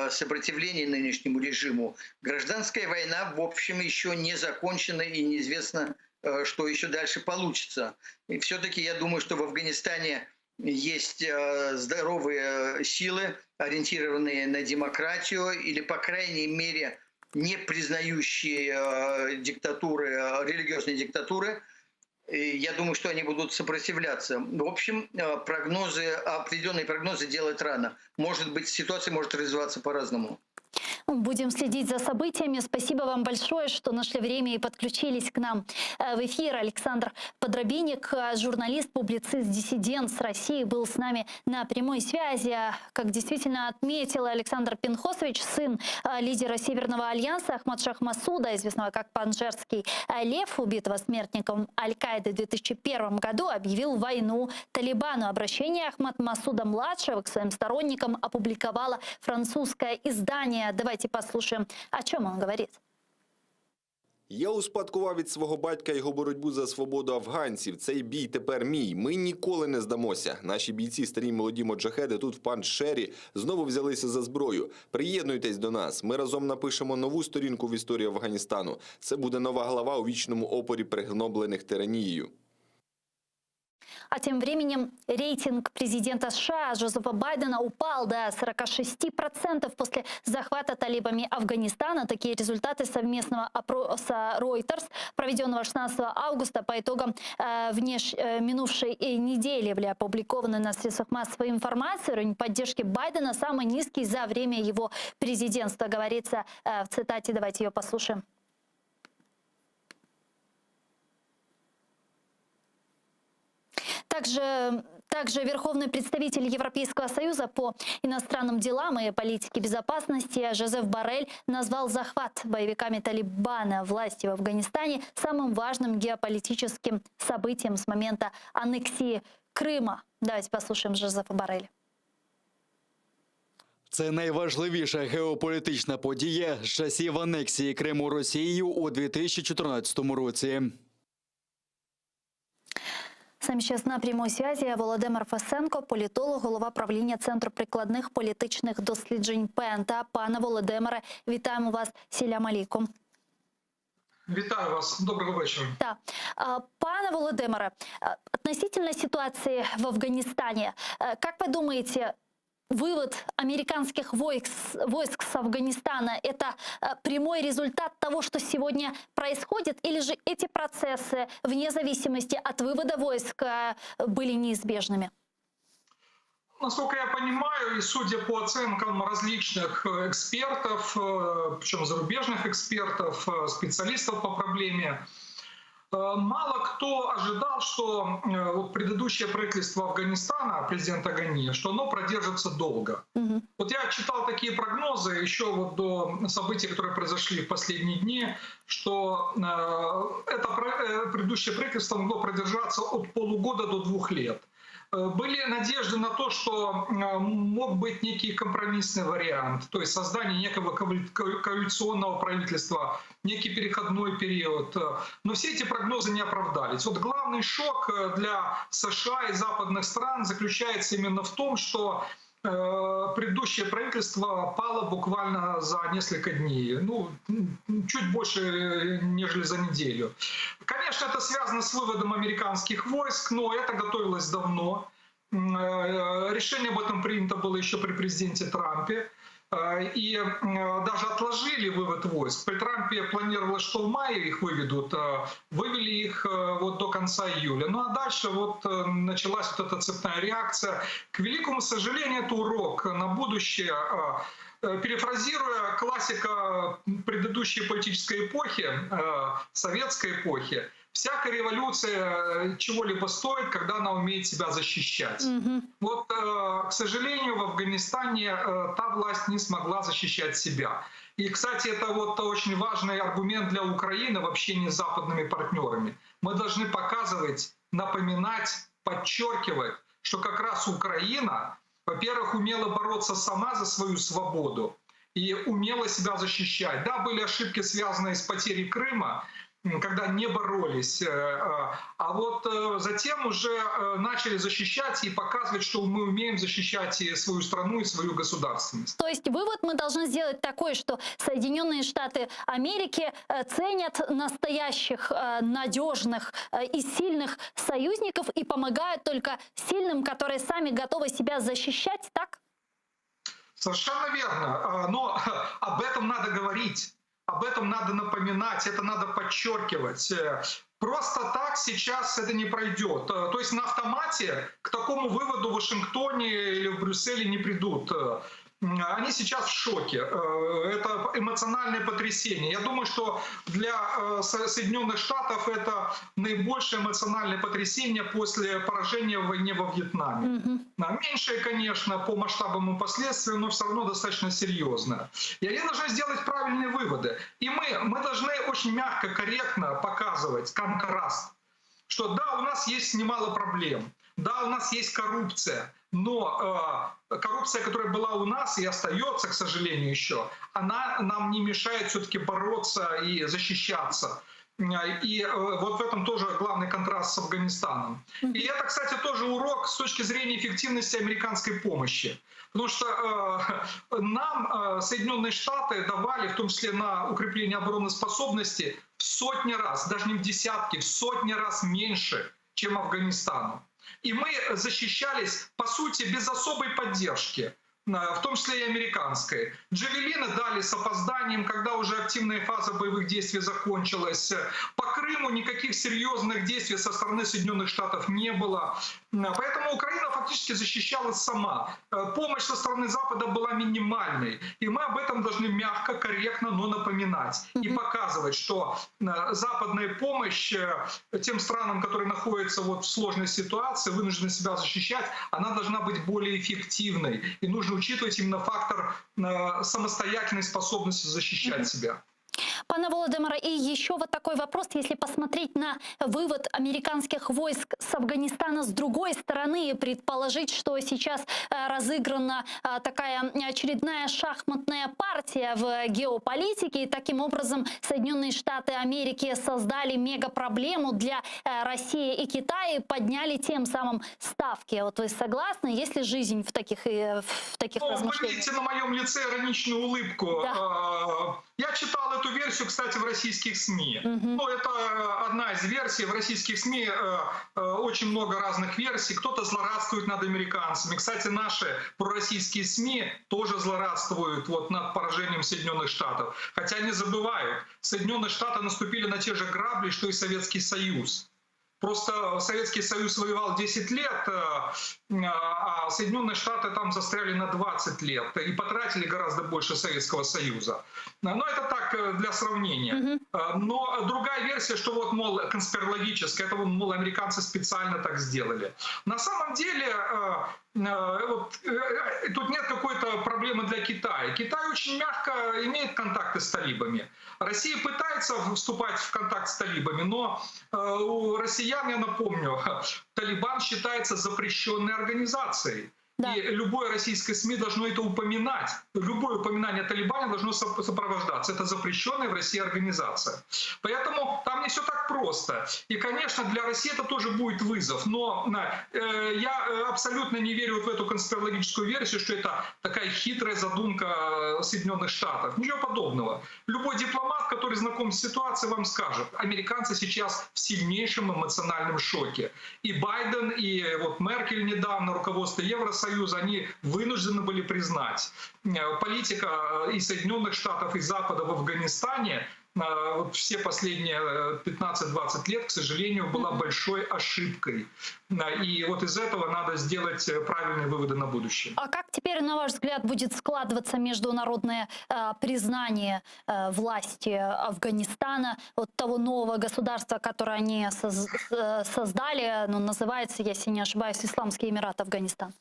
сопротивление нынешнему режиму. Гражданская война, в общем, еще не закончена и неизвестно, что еще дальше получится. И все-таки я думаю, что в Афганистане есть э, здоровые силы, ориентированные на демократию или, по крайней мере, не признающие э, диктатуры, религиозные диктатуры. И я думаю, что они будут сопротивляться. В общем, прогнозы, определенные прогнозы делать рано. Может быть, ситуация может развиваться по-разному. Будем следить за событиями. Спасибо вам большое, что нашли время и подключились к нам э, в эфир. Александр Подрабинек, э, журналист, публицист, диссидент с России, был с нами на прямой связи. Как действительно отметил Александр Пинхосович, сын э, лидера Северного альянса Ахмад Шах Масуда, известного как Панджерский лев, убитого смертником Аль-Каиды в 2001 году, объявил войну Талибану. Обращение Ахмад Масуда-младшего к своим сторонникам опубликовало французское издание. Давайте послушаем, о чем он говорит. Я успадкував від свого батька його боротьбу за свободу афганців. Цей бій тепер мій. Ми ніколи не здамося. Наші бійці, старі молоді моджахеди, тут в Панджшері знову взялися за зброю. Приєднуйтесь до нас. Ми разом напишемо нову сторінку в історії Афганістану. Це буде нова глава у вічному опорі пригноблених тиранією. А тем временем рейтинг президента США Джозефа Байдена упал до 46% после захвата талибами Афганистана. Такие результаты совместного опроса Reuters, проведенного 16 августа по итогам э, внеш... э, минувшей недели, были опубликованы на средствах массовой информации. Уровень поддержки Байдена самый низкий за время его президентства, говорится э, в цитате. Давайте ее послушаем. Также, также верховный представитель Европейского союза по иностранным делам и политике безопасности Жозеф Боррель назвал захват боевиками Талибана власти в Афганистане самым важным геополитическим событием с момента аннексии Крыма. Давайте послушаем Жозефа Борреля. Це найважливіша геополітична подія з часів анексії Криму Росією у 2014 році. С нами сейчас на прямой связи Володимир Фесенко, політолог, голова правління Центру прикладних політичних досліджень ПЕНТА. Пане Володимире, вітаємо вас. Селям алейкум. Вітаю вас, доброго вечора. Да. Пане Володимире, относительно ситуации в Афганистане, как вы думаете, вывод американских войск, войск с Афганистана – это прямой результат того, что сегодня происходит, или же эти процессы, вне зависимости от вывода войск, были неизбежными? Насколько я понимаю, и судя по оценкам различных экспертов, причем зарубежных экспертов, специалистов по проблеме, Мало кто ожидал, что вот предыдущее правительство Афганистана, президента Гани, что оно продержится долго. Угу. Вот я читал такие прогнозы еще вот до событий, которые произошли в последние дни, что это предыдущее правительство могло продержаться от полугода до двух лет. Были надежды на то, что мог быть некий компромиссный вариант, то есть создание некого коалиционного правительства, некий переходной период. Но все эти прогнозы не оправдались. Вот главный шок для США и западных стран заключается именно в том, что предыдущее правительство пало буквально за несколько дней, ну, чуть больше, нежели за неделю. Конечно, это связано с выводом американских войск, но это готовилось давно. Решение об этом принято было еще при президенте Трампе. И даже отложили вывод войск. При Трампе планировалось, что в мае их выведут, вывели их вот до конца июля. Ну а дальше вот началась вот эта цепная реакция. К великому сожалению, это урок на будущее. Перефразируя классика предыдущей политической эпохи, советской эпохи, всякая революция чего-либо стоит, когда она умеет себя защищать. Угу. Вот, к сожалению, в Афганистане та власть не смогла защищать себя. И, кстати, это вот очень важный аргумент для Украины в общении с западными партнерами. Мы должны показывать, напоминать, подчеркивать, что как раз Украина, во-первых, умела бороться сама за свою свободу и умела себя защищать. Да, были ошибки, связанные с потерей Крыма, когда не боролись, а вот затем уже начали защищать и показывать, что мы умеем защищать и свою страну, и свою государственность. То есть вывод мы должны сделать такой, что Соединенные Штаты Америки ценят настоящих, надежных и сильных союзников и помогают только сильным, которые сами готовы себя защищать, так? Совершенно верно. Но об этом надо говорить. Об этом надо напоминать, это надо подчеркивать. Просто так сейчас это не пройдет. То есть на автомате к такому выводу в Вашингтоне или в Брюсселе не придут. Они сейчас в шоке. Это эмоциональное потрясение. Я думаю, что для Соединенных Штатов это наибольшее эмоциональное потрясение после поражения в войне во Вьетнаме. Mm-hmm. Меньшее, конечно, по масштабам и последствиям, но все равно достаточно серьезное. И они должны сделать правильные выводы. И мы, мы должны очень мягко, корректно показывать контраст, что да, у нас есть немало проблем, да, у нас есть коррупция, но э, коррупция, которая была у нас и остается, к сожалению, еще, она нам не мешает все-таки бороться и защищаться. И э, вот в этом тоже главный контраст с Афганистаном. И это, кстати, тоже урок с точки зрения эффективности американской помощи. Потому что э, нам э, Соединенные Штаты давали, в том числе на укрепление обороноспособности, в сотни раз, даже не в десятки, в сотни раз меньше, чем Афганистану. И мы защищались, по сути, без особой поддержки, в том числе и американской. Джавелины дали с опозданием, когда уже активная фаза боевых действий закончилась. По Крыму никаких серьезных действий со стороны Соединенных Штатов не было. Поэтому Украина фактически защищалась сама. Помощь со стороны Запада была минимальной. И мы об этом должны мягко, корректно, но напоминать. И показывать, что западная помощь тем странам, которые находятся вот в сложной ситуации, вынуждены себя защищать, она должна быть более эффективной. И нужно учитывать именно фактор самостоятельной способности защищать себя. Пане Володимире, и еще вот такой вопрос, если посмотреть на вывод американских войск с Афганистана с другой стороны и предположить, что сейчас разыграна такая очередная шахматная партия в геополитике, и таким образом Соединенные Штаты Америки создали мегапроблему для России и Китая и подняли тем самым ставки. Вот вы согласны, есть ли жизнь в таких, в таких ну, размышлениях? Вы видите на моем лице ироничную улыбку. Да. Я читал эту версию, кстати, в российских СМИ. Угу. Ну, это одна из версий. В российских СМИ очень много разных версий. Кто-то злорадствует над американцами. Кстати, наши пророссийские СМИ тоже злорадствуют вот над поражением Соединенных Штатов. Хотя не забывают, Соединенные Штаты наступили на те же грабли, что и Советский Союз. Просто Советский Союз воевал 10 лет, э, а Соединенные Штаты там застряли на 20 лет и потратили гораздо больше Советского Союза. Но это так э, для сравнения. Но другая версия, что вот, мол, конспирологическая, это, мол, американцы специально так сделали. На самом деле, вот, тут нет какой-то проблемы для Китая. Китай очень мягко имеет контакты с талибами. Россия пытается вступать в контакт с талибами, но у россиян, я напомню, Талибан считается запрещенной организацией. Да. И любое российское СМИ должно это упоминать. Любое упоминание о Талибане должно сопровождаться. Это запрещенная в России организация. Поэтому там не все так просто. И, конечно, для России это тоже будет вызов. Но э, я абсолютно не верю вот в эту конспирологическую версию, что это такая хитрая задумка Соединенных Штатов. Ничего подобного. Любой дипломат, который знаком с ситуацией, вам скажет, американцы сейчас в сильнейшем эмоциональном шоке. И Байден, и вот Меркель недавно, руководство Евросоюза, Союза, они вынуждены были признать, политика и Соединенных Штатов, и Запада в Афганистане вот все последние 15-20 лет, к сожалению, была большой ошибкой. И вот из этого надо сделать правильные выводы на будущее. А как теперь, на ваш взгляд, будет складываться международное признание власти Афганистана, вот того нового государства, которое они создали, ну, называется, если не ошибаюсь, Исламский Эмират Афганистан?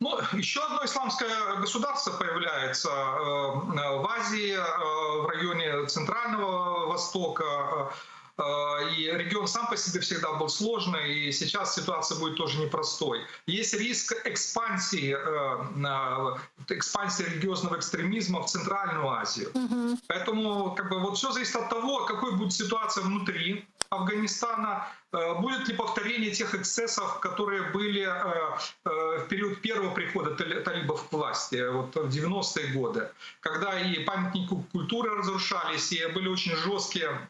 Ну, еще одно исламское государство появляется в Азии, в районе Центрального Востока. И регион сам по себе всегда был сложный, и сейчас ситуация будет тоже непростой. Есть риск экспансии, экспансии религиозного экстремизма в Центральную Азию. Угу. Поэтому как бы, вот все зависит от того, какой будет ситуация внутри Афганистана, будет ли повторение тех эксцессов, которые были в период первого прихода талибов к власти, вот в 90-е годы, когда и памятники культуры разрушались, и были очень жесткие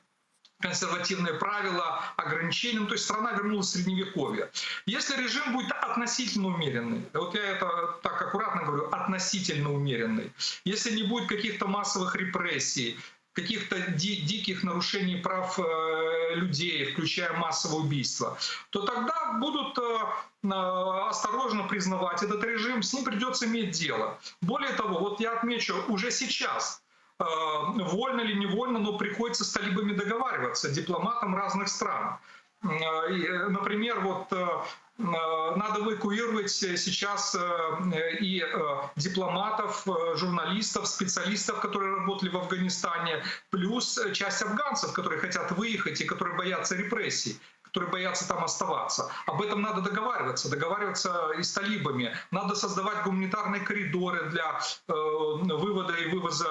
консервативные правила, ограничения, ну, то есть страна вернулась в средневековье. Если режим будет относительно умеренный, вот я это так аккуратно говорю, относительно умеренный, если не будет каких-то массовых репрессий, каких-то ди диких нарушений прав э, людей, включая массовое убийство, то тогда будут э, осторожно признавать этот режим, с ним придется иметь дело. Более того, вот я отмечу, уже сейчас э, вольно или невольно, но приходится с талибами договариваться, дипломатам разных стран. Например, вот надо эвакуировать сейчас и дипломатов, журналистов, специалистов, которые работали в Афганистане, плюс часть афганцев, которые хотят выехать и которые боятся репрессий, которые боятся там оставаться. Об этом надо договариваться, договариваться и с талибами. Надо создавать гуманитарные коридоры для вывода и вывоза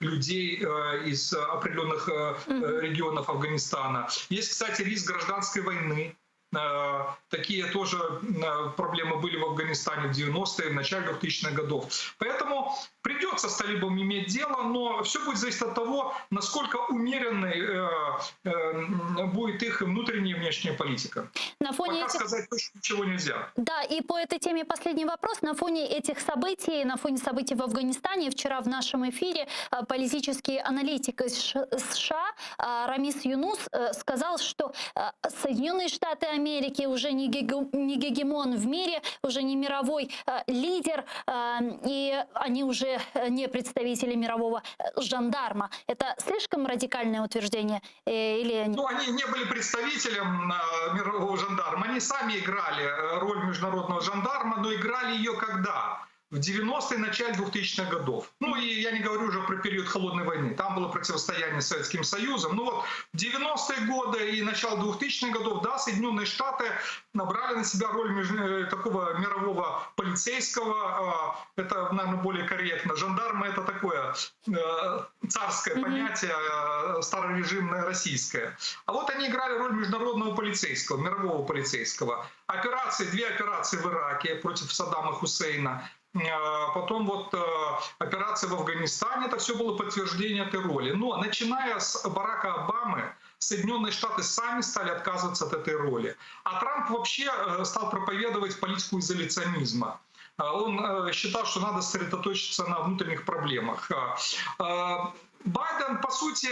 людей из определенных регионов Афганистана. Есть, кстати, риск гражданской войны. Такие тоже проблемы были в Афганистане в 90-е, в начале 2000-х годов. Поэтому придется с талибами иметь дело, но все будет зависеть от того, насколько умеренной будет их внутренняя и внешняя политика. На фоне Пока этих... сказать точно ничего нельзя. Да, и по этой теме последний вопрос. На фоне этих событий, на фоне событий в Афганистане, вчера в нашем эфире политический аналитик из США Рамис Юнус сказал, что Соединенные Штаты Америки уже не гегемон в мире, уже не мировой лидер, и они уже не представители мирового жандарма. Это слишком радикальное утверждение? Или... Ну, они не были представителем мирового жандарма. Они сами играли роль международного жандарма, но играли ее когда? В 90-е, начале 2000-х годов. Ну и я не говорю уже про период Холодной войны. Там было противостояние с Советским Союзом. Ну вот 90-е годы и начало 2000-х годов, да, Соединенные Штаты набрали на себя роль такого мирового полицейского. Это, наверное, более корректно. Жандармы — это такое царское понятие, старорежимное российское. А вот они играли роль международного полицейского, мирового полицейского. Операции, две операции в Ираке против Саддама Хусейна. Потом вот операция в Афганистане, это все было подтверждение этой роли. Но начиная с Барака Обамы, Соединенные Штаты сами стали отказываться от этой роли. А Трамп вообще стал проповедовать политику изоляционизма. Он считал, что надо сосредоточиться на внутренних проблемах. Байден, по сути,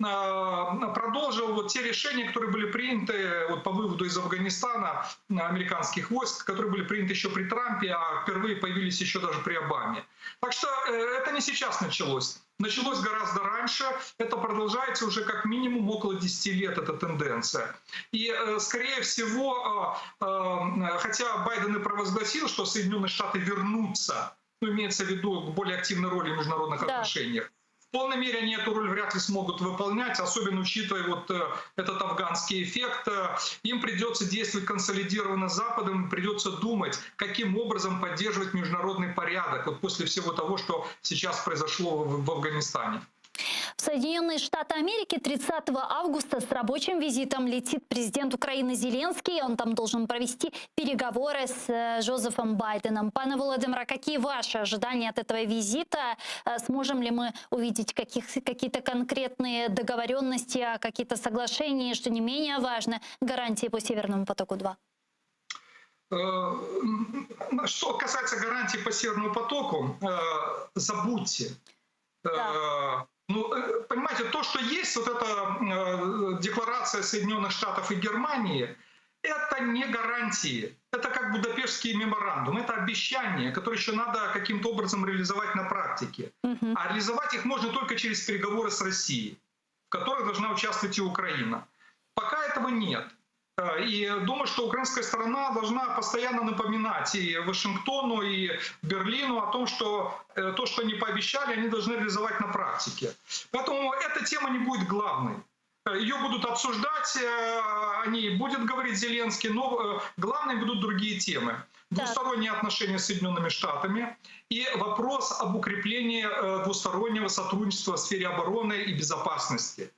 продолжил вот те решения, которые были приняты вот по выводу из Афганистана американских войск, которые были приняты еще при Трампе, а впервые появились еще даже при Обаме. Так что это не сейчас началось. Началось гораздо раньше, это продолжается уже как минимум около 10 лет, эта тенденция. И, скорее всего, хотя Байден и провозгласил, что Соединенные Штаты вернутся, ну, имеется в виду к более активной роли в международных Да. отношениях, в полной мере они эту роль вряд ли смогут выполнять, особенно учитывая вот этот афганский эффект. Им придется действовать консолидированно с Западом, придется думать, каким образом поддерживать международный порядок вот после всего того, что сейчас произошло в, в Афганистане. В Соединенные Штаты Америки 30 августа с рабочим визитом летит президент Украины Зеленский. Он там должен провести переговоры с Жозефом Байденом. Пане Володимире, какие ваши ожидания от этого визита? Сможем ли мы увидеть какие-то конкретные договоренности, какие-то соглашения, что не менее важно, гарантии по Северному потоку-2? Что касается гарантий по Северному потоку, забудьте. Да. Ну, понимаете, то, что есть, вот эта декларация Соединенных Штатов и Германии, это не гарантии. Это как Будапештский меморандум. Это обещания, которые еще надо каким-то образом реализовать на практике. Угу. А реализовать их можно только через переговоры с Россией, в которых должна участвовать и Украина. Пока этого нет. И думаю, что украинская сторона должна постоянно напоминать и Вашингтону, и Берлину о том, что то, что они пообещали, они должны реализовать на практике. Поэтому эта тема не будет главной. Ее будут обсуждать, о ней будет говорить Зеленский, но главной будут другие темы. Двусторонние отношения с Соединенными Штатами и вопрос об укреплении двустороннего сотрудничества в сфере обороны и безопасности.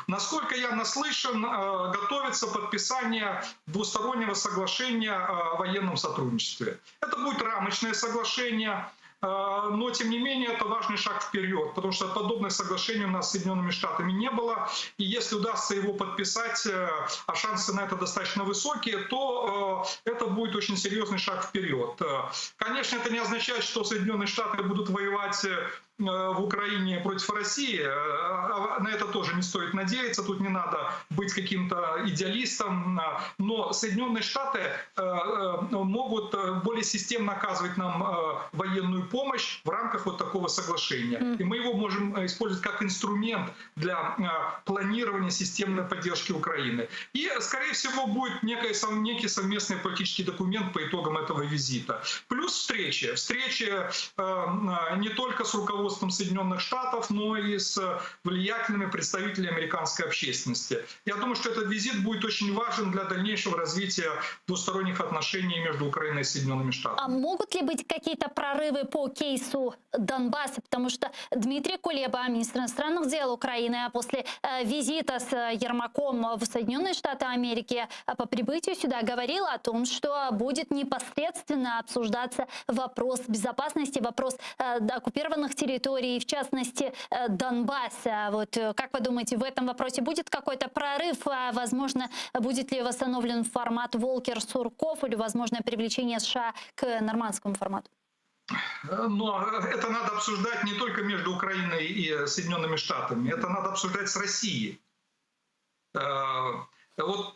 Насколько я наслышан, готовится подписание двустороннего соглашения о военном сотрудничестве. Это будет рамочное соглашение, но тем не менее это важный шаг вперед, потому что подобных соглашений у нас с Соединенными Штатами не было. И если удастся его подписать, а шансы на это достаточно высокие, то это будет очень серьезный шаг вперед. Конечно, это не означает, что Соединенные Штаты будут воевать в Украине против России. На это тоже не стоит надеяться, тут не надо быть каким-то идеалистом. Но Соединенные Штаты могут более системно оказывать нам военную помощь в рамках вот такого соглашения. И мы его можем использовать как инструмент для планирования системной поддержки Украины. И, скорее всего, будет некий совместный политический документ по итогам этого визита. Плюс встречи. Встречи не только с руководством Соединенных Штатов, но и с влиятельными представителями американской общественности. Я думаю, что этот визит будет очень важен для дальнейшего развития двусторонних отношений между Украиной и Соединенными Штатами. А могут ли быть какие-то прорывы по кейсу Донбасса? Потому что Дмитрий Кулеба, министр иностранных дел Украины, после визита с Ермаком в Соединенные Штаты Америки по прибытию сюда говорил о том, что будет непосредственно обсуждаться вопрос безопасности, вопрос оккупированных территорий, в частности Донбасса. Вот как вы думаете, в этом вопросе будет какой-то прорыв? Возможно, будет ли восстановлен формат Волкер-Сурков или возможное привлечение США к нормандскому формату? Но это надо обсуждать не только между Украиной и Соединенными Штатами, это надо обсуждать с Россией. Вот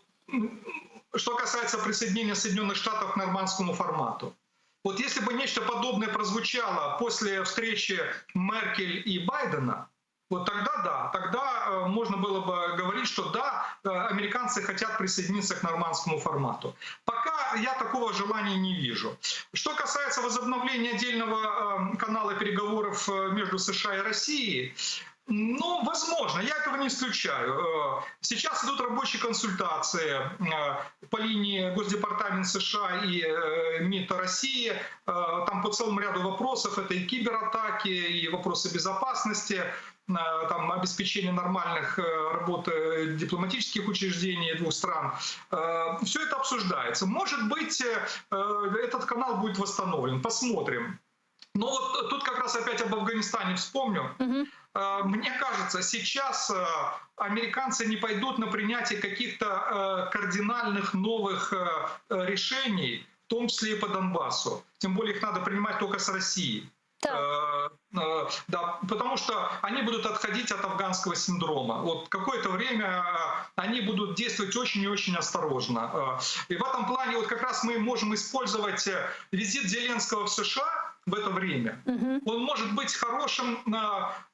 что касается присоединения Соединенных Штатов к нормандскому формату. Вот если бы нечто подобное прозвучало после встречи Меркель и Байдена, вот тогда да, тогда можно было бы говорить, что да, американцы хотят присоединиться к нормандскому формату. Пока я такого желания не вижу. Что касается возобновления отдельного канала переговоров между США и Россией, ну, возможно, я этого не исключаю. Сейчас идут рабочие консультации по линии Госдепартамента США и МИДа России. Там по целому ряду вопросов. Это и кибератаки, и вопросы безопасности, там, обеспечение нормальных работ дипломатических учреждений двух стран. Все это обсуждается. Может быть, этот канал будет восстановлен. Посмотрим. Но вот тут как раз опять об Афганистане вспомню. Угу. Мне кажется, сейчас американцы не пойдут на принятие каких-то кардинальных новых решений, в том числе и по Донбассу. Тем более их надо принимать только с Россией. Так. Э, Да, потому что они будут отходить от афганского синдрома. Вот какое-то время э, они будут действовать очень и очень осторожно. Э, И в этом плане вот как раз мы можем использовать э, визит Зеленского в США в это время. Он может быть хорошим э,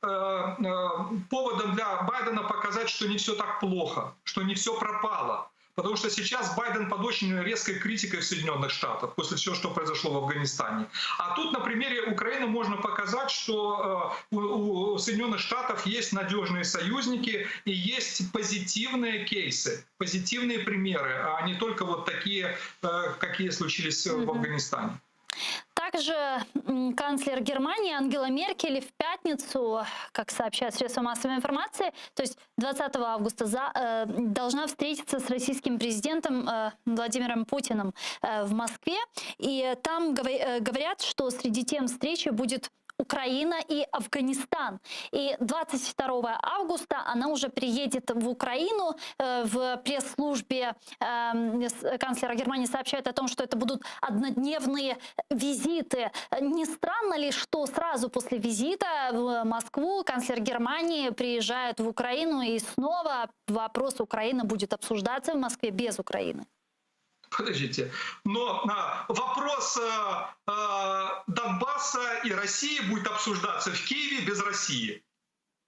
э, э, поводом для Байдена показать, что не все так плохо, что не все пропало. Потому что сейчас Байден под очень резкой критикой в Соединенных Штатах после всего, что произошло в Афганистане. А тут на примере Украины можно показать, что э, у, у Соединенных Штатов есть надежные союзники и есть позитивные кейсы, позитивные примеры, а не только вот такие, э, какие случились в Афганистане. Также м, канцлер Германии Ангела Меркель в пятницу, как сообщают средства массовой информации, то есть 20 августа, за, э, должна встретиться с российским президентом э, Владимиром Путиным э, в Москве. И там говор- э, говорят, что среди тем встречи будет Украина и Афганистан. И 22 августа она уже приедет в Украину. Э, В пресс-службе эм, с- канцлера Германии сообщают о том, что это будут однодневные визиты. Не странно ли, что сразу после визита в Москву канцлер Германии приезжает в Украину и снова вопрос Украины будет обсуждаться в Москве без Украины? Подождите. Но а, вопрос э, э, Донбасса и России будет обсуждаться в Киеве без России.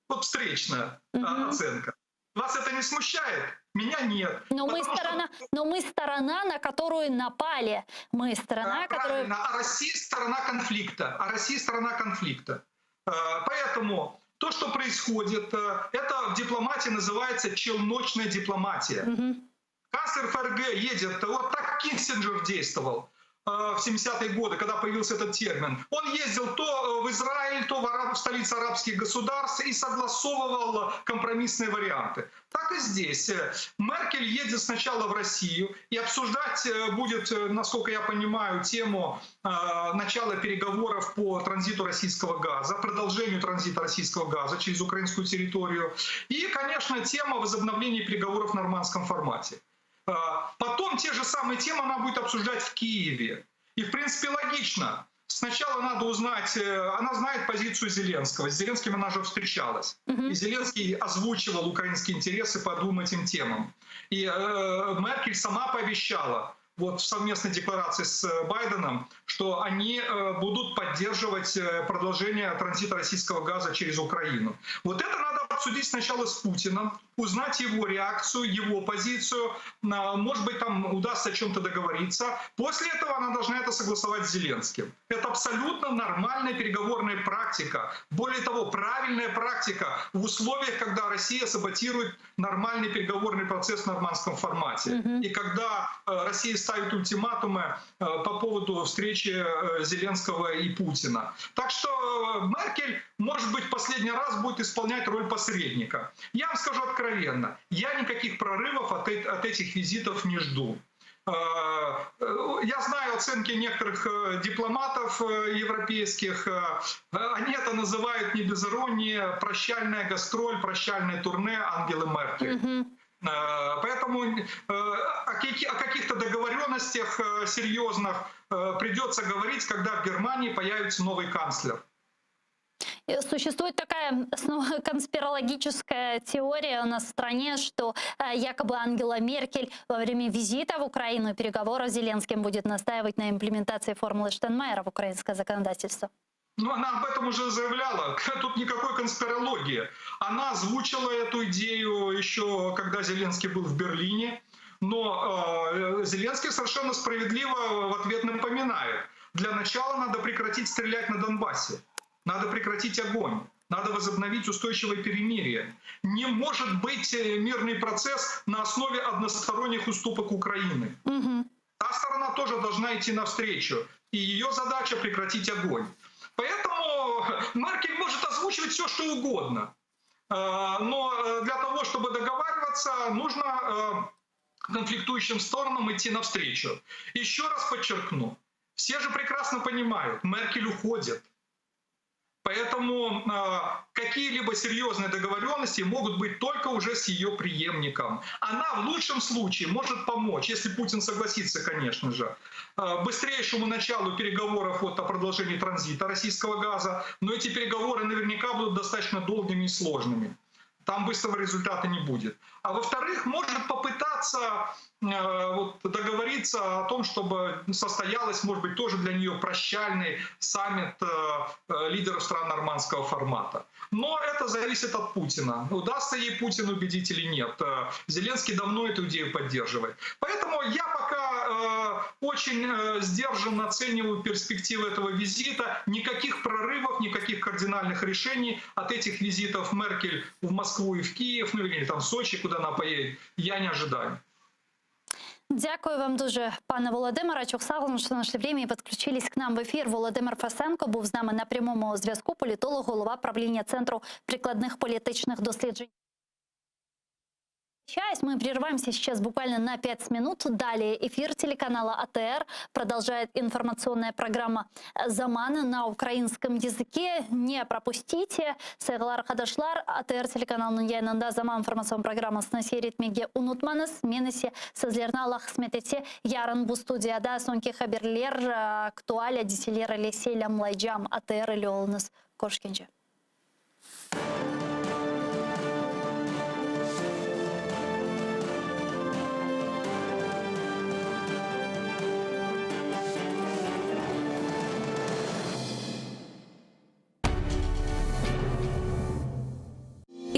Вот встречная а, оценка. Вас это не смущает? Меня нет. Но мы, Потому что- сторона, но мы сторона, на которую напали. Мы сторона, которую... Правильно, а Россия сторона конфликта. А Россия сторона конфликта. Э, Поэтому то, что происходит, э, это в дипломатии называется челночная дипломатия. Канцлер ФРГ едет, вот так Киссинджер действовал э, в 70-е годы, когда появился этот термин. Он ездил то э, в Израиль, то в, Араб, в столицы арабских государств и согласовывал компромиссные варианты. Так и здесь. Э, Меркель едет сначала в Россию и обсуждать э, будет, э, насколько я понимаю, тему э, начала переговоров по транзиту российского газа, продолжению транзита российского газа через украинскую территорию. И, конечно, тема возобновления переговоров в нормандском формате. Э, Потом те же самые темы она будет обсуждать в Киеве. И, в принципе, логично. Сначала надо узнать, э, она знает позицию Зеленского. С Зеленским она же встречалась. И Зеленский озвучивал украинские интересы по двум этим темам. И э, Меркель сама пообещала вот в совместной декларации с э, Байденом, что они э, будут поддерживать э, продолжение транзита российского газа через Украину. Вот это надо обсудить сначала с Путиным, узнать его реакцию, его позицию. А, Может быть, там удастся о чем-то договориться. После этого она должна это согласовать с Зеленским. Это абсолютно нормальная переговорная практика. Более того, правильная практика в условиях, когда Россия саботирует нормальный переговорный процесс в нормандском формате. И когда э, Россия ставит ультиматумы э, по поводу встречи э, Зеленского и Путина. Так что э, Меркель, может быть, в последний раз будет исполнять роль посредника. Я вам скажу откровенно, я никаких прорывов от, э- от этих визитов не жду. Э, э, Я знаю оценки некоторых э, дипломатов э, европейских. Э, Они это называют не без иронии прощальная гастроль, прощальное турне Ангелы Меркель. Э, Поэтому э, о каки- о каких-то договоренностях э, серьезных э, придется говорить, когда в Германии появится новый канцлер. Э, Существует такая снова конспирологическая теория у нас в стране, что э, якобы Ангела Меркель во время визита в Украину и переговоров с Зеленским будет настаивать на имплементации формулы Штайнмайера в украинское законодательство. Ну, она об этом уже заявляла. Тут никакой конспирологии. Она озвучила эту идею еще, когда Зеленский был в Берлине. Но э, Зеленский совершенно справедливо в ответ напоминает. Для начала надо прекратить стрелять на Донбассе. Надо прекратить огонь. Надо возобновить устойчивое перемирие. Не может быть э, мирный процесс на основе односторонних уступок Украины. Та сторона тоже должна идти навстречу. И ее задача прекратить огонь. Поэтому Меркель может озвучивать все, что угодно. Э, Но э, для того, чтобы договариваться, нужно э, конфликтующим сторонам идти навстречу. Еще раз подчеркну, все же прекрасно понимают, Меркель уходит. Поэтому какие-либо серьезные договоренности могут быть только уже с ее преемником. Она в лучшем случае может помочь, если Путин согласится, конечно же, быстрейшему началу переговоров вот о продолжении транзита российского газа, но эти переговоры наверняка будут достаточно долгими и сложными. Там быстрого результата не будет. А во-вторых, может попытаться э, вот, договориться о том, чтобы состоялось, может быть, тоже для нее прощальный саммит э, э, лидеров стран нормандского формата. Но это зависит от Путина. Удастся ей Путин убедить или нет. Зеленский давно эту идею поддерживает. Поэтому я пока э, очень сдержанно оцениваю перспективы этого визита. Никаких прорывов, никаких кардинальных решений от этих визитов Меркель в Москву и в Киев, ну или там в Сочи, куда она поедет, я не ожидаю. Дякую вам дуже, пане Володимире. Çoq sağ oluñ, что нашли время и подключились к нам в эфир. Володимир Фесенко був з нами на прямому зв'язку, політолог, голова правління Центру прикладних політичних досліджень. Часть. Мы прерываемся сейчас буквально на 5 минут. Далее эфир телеканала АТР продолжает информационная программа «Заман» на украинском языке. Не пропустите. Sayğılı arqadaşlar, ATR telekanalınıñ yayınında «Zaman» informatsion programmasını seyir etmege unutmañız. Men ise sizlerni Allah qısmet etse yarın bu studiyada soñki haberler, aktual adiseler ile selâmlaycam. ATR ile oluñız. Körüşkence.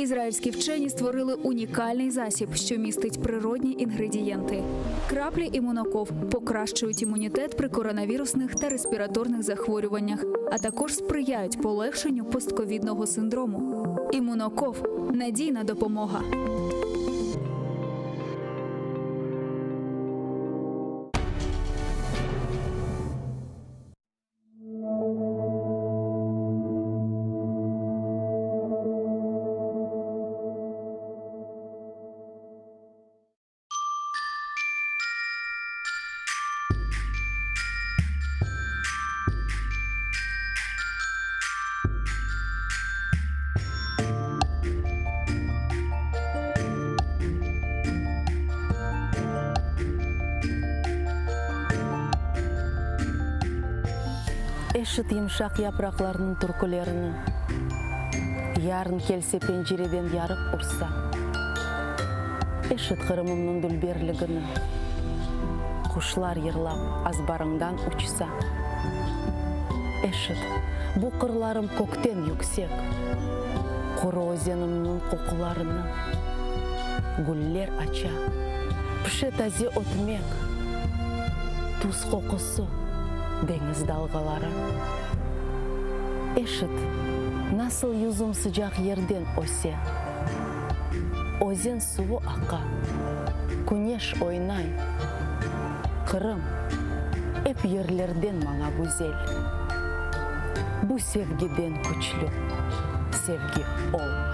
Ізраїльські вчені створили унікальний засіб, що містить природні інгредієнти. Краплі імуноков покращують імунітет при коронавірусних та респіраторних захворюваннях, а також сприяють полегшенню постковідного синдрому. Імуноков надійна допомога. Eşit yımşaq yapraqlarnıñ türkülerini, Yarın kelse pencereden yarıq ursa. Eşit Qırımımnıñ dülberligini, Quşlar yırlap azbarıñdan uçsa. Eşit, bu qırlarım kökten yüksek, Quru özenimniñ qoqularını. Güller aça, pişe taze ötmek, Tuz qoqusı, deñiz dalğaları. Eşit, nasıl yüzüm sıcaq yerden öse, Özen suvu aqa, küneş oynay. Qırım, ep yerlerden maña güzel. Bu sevgiden küçlü sevgi olmay.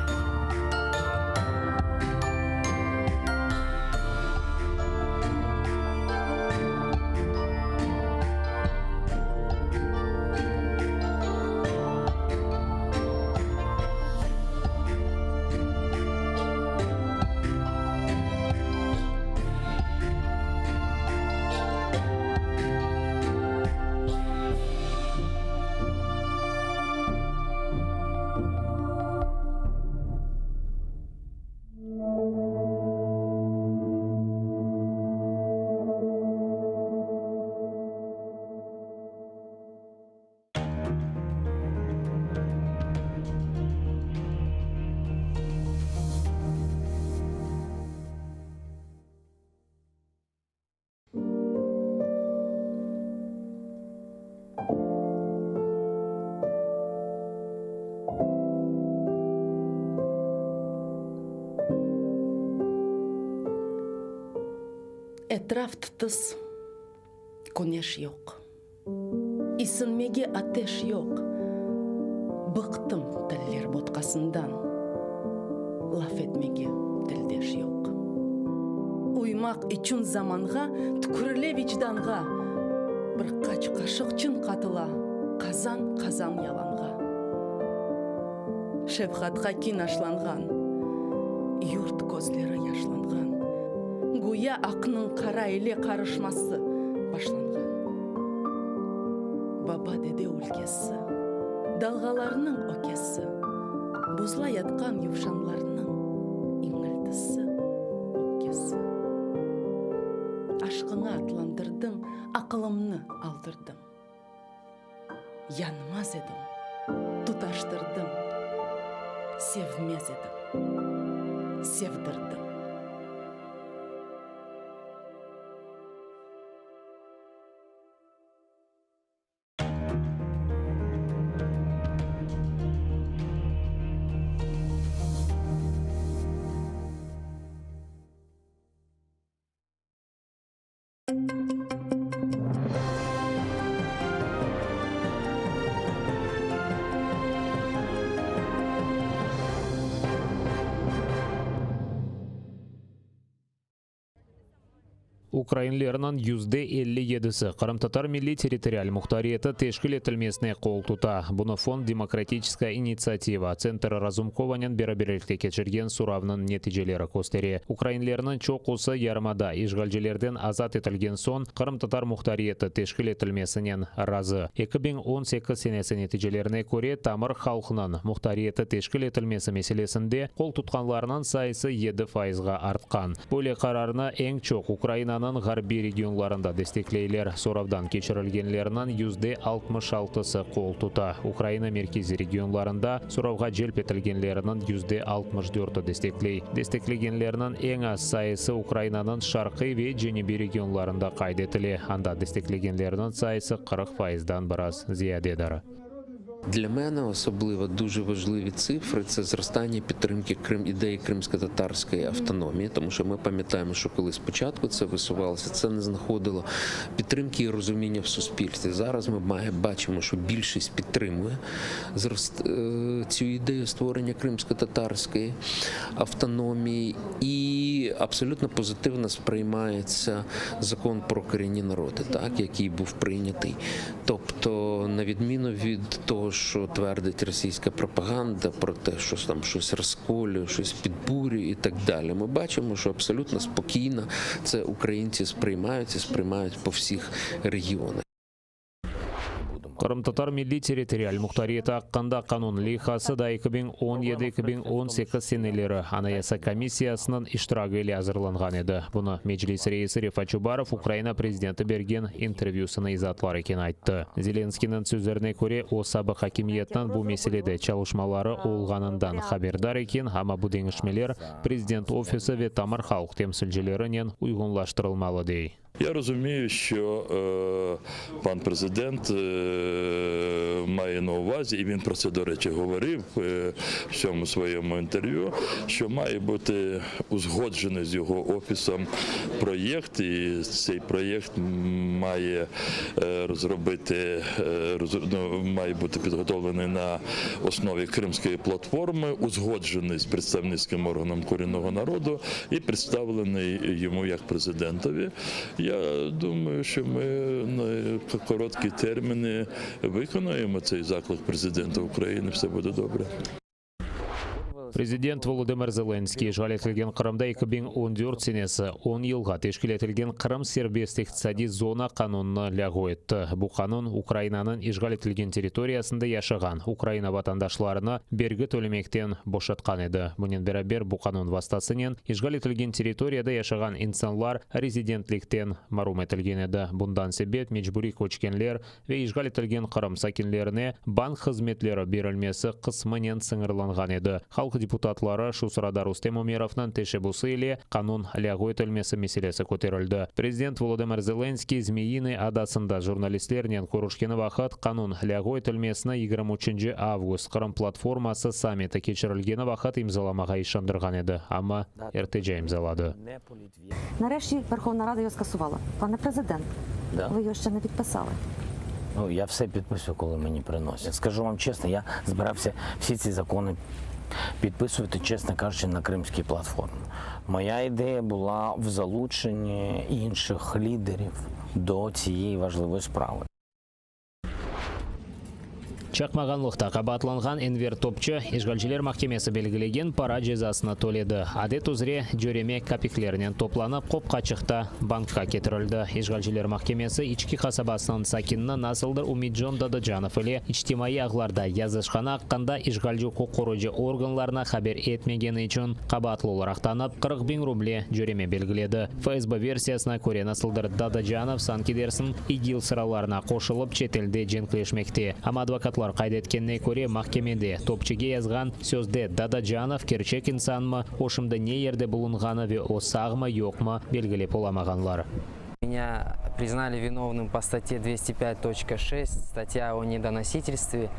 Etraf tıtıs, küneş yoq. İsinmege ateş yoq. Bıqtım tiller botqasından, Laf etmege tildeş yoq. Uymaq içün zamanğa, Tükürile vicdanğa. Bir qaç qaşıq çın qatıla, Qazan-qazan yalanğa. Şefqatqa kin aşlanğan, Yurt közleri yaşlanğan, Güya aqnıñ qara ile qarışması başlanğan. Baba-dede ülkesi, Dalğalarnıñ ökesi, Buzla yatqan yuvşanlarnıñ İñiltisi, öpkesi. Aşqıña atlandırdıñ, Aqılımnı aldırdıñ. Yanmaz edim, tutaştırdıñ, Sevmez edim, sevdirdiñ. Ukrainlerniñ %57-si qırımtatar milliy-territorial muhtariyeti teşkil etilmesine qol tuta. Bunı Fond demokratiçeskaya initsiativa, Tsentr Razumkovanen beraberlikte keçirgen soravnıñ neticeleri köstere. Ukrainlerniñ çoqusı yarımada işğalcilerden azat etilgen soñ qırımtatar muhtariyeti teşkil etilmesinen razı. 2018 senesi neticelerine köre, tamır halqnıñ muhtariyeti teşkil etilmesi meselesinde qol tutqanlarnıñ sayısı yedi fayızğa artqan. Böyle qararnı eñ çoq Ukrainanıñ ğarbiy regionlarında destekleyler, soravdan keçirilgenlerniñ %66-sı qol tuta, Ukraina merkeziy regionlarında soravğa celp etilgenlerniñ %64-i destekley. Desteklegenlerniñ eñ az sayısı Ukrainanıñ şarqiy ve cenübiy regionlarında qayd etile, anda desteklegenlerniñ sayısı 40 fayızdan biraz ziyadedir. Для мене особливо дуже важливі цифри це зростання підтримки Крим ідеї кримськотатарської автономії, тому що ми пам'ятаємо, що коли спочатку це висувалося, це не знаходило підтримки і розуміння в суспільстві. Зараз ми має, бачимо, що більшість підтримує цю ідею створення кримськотатарської автономії, і абсолютно позитивно сприймається закон про корінні народи, так, який був прийнятий. Тобто, на відміну від того, що твердить російська пропаганда про те, що там щось розколює, щось підбурює і так далі, ми бачимо, що абсолютно спокійно це українці сприймають і сприймають по всіх регіонах. Qırımtatar milliy-territorial muhtariyeti aqqında qanun leyhası da 2017-2018 seneleri Anayasa komissiyasınıñ iştiragi ile azırlanğan edi. Bunı Meclis reisi Refat Çubarov Ukraina prezidenti bergen intervyüsını izaatlar eken ayttı. Zelenskıynıñ sözlerine köre, o, sabıq akimiyetniñ bu meselede çalışmaları olğanından haberdar eken, amma bu deñişmeler Prezident ofisi ve tamır halq temsilcilerinen uyğunlaştırılmalı, dey. Я розумію, що пан президент має на увазі, і він про це, до речі, говорив в цьому своєму інтерв'ю, що має бути узгоджений з його офісом проєкт, і цей проєкт має розробити, ну, має бути підготовлений на основі Кримської платформи, узгоджений з представницьким органом корінного народу і представлений йому як президентові. Я думаю, що ми на короткі терміни виконаємо цей заклик президента України. Все буде добре. Prezident Volodımır Zelenskıy işğal etilgen Qırımda 2014 senesi on yılğa teşkil etilgen Qırım serbest iqtisadiy zona qanunını lâğu etti. Bu qanun Ukrainanıñ işğal etilgen territoriyasında yaşağan Ukraina vatandaşlarını bergi tölemekten boşatqan edi. Bunen beraber, bu qanun vastasınen işğal etilgen territoriyada yaşağan insanlar rezidentlikten marum etilgen edi. Bundan sebep mecburiy köçkenler ve işğal etilgen Qırım sakinlerine bank hızmetleri berilmesi qısmınen sıñırlanğan edi. Halq deputatları, şu sırada Rustem Umerovnıñ teşebbüsi ile qanun lâğu etilmesi meselesi köterildi. Prezident Volodımır Zelenskıy Zmiyinıy adasında jurnalistlernen körüşkeni vaqıt qanun lâğu etilmesini 23 avgust Qırım platforması sammiti keçirilgeni vaqıt imzalamağa işandırğan edi, amma ertece imzaladı. Нарешті Верховна Рада його скасувала. Пане президент, Да. ви його ще не підписали. Ну, я все підписую, коли мені приносять. Скажу вам чесно, я збирався всі ці закони підписувати, чесно кажучи, на Кримській платформі. Моя ідея була в залученні інших лідерів до цієї важливої справи. Çaqmağanlıqta qabaatlanğan Enver Topçı işğalciler mahkemesi belgilegen para cezasını töledi. Adet üzre, cöreme kapiklernen toplanıp, Qopqaçıqta bankqa ketirildi. İşğalciler mahkemesi İçki qasabasınıñ sakinini nasıldır Ümidcon Dadocanov ile içtimaiy ağlarda yazışqanı aqqında işğalci uquq qorucı organlarına haber etmegeni içün qabaatlı olaraq tanıp, 40 biñ ruble cöreme belgiledi. FSB versiyasına köre, nasıldır Dadacanov, sanki dersiñ, İGİL sıralarına qoşulıp, çetelde cenkleşmekte. Amma advokatlar qayd etkenine köre, mahkemede Topçige yazğan sözde Dadacanov kerçek insanmı, o şimdi ne yerde bulunğanı ve o sağmı, yoqmı belgilep olamağanlar. Меня признали виновным по статье 205.6, статья о недоносительстве,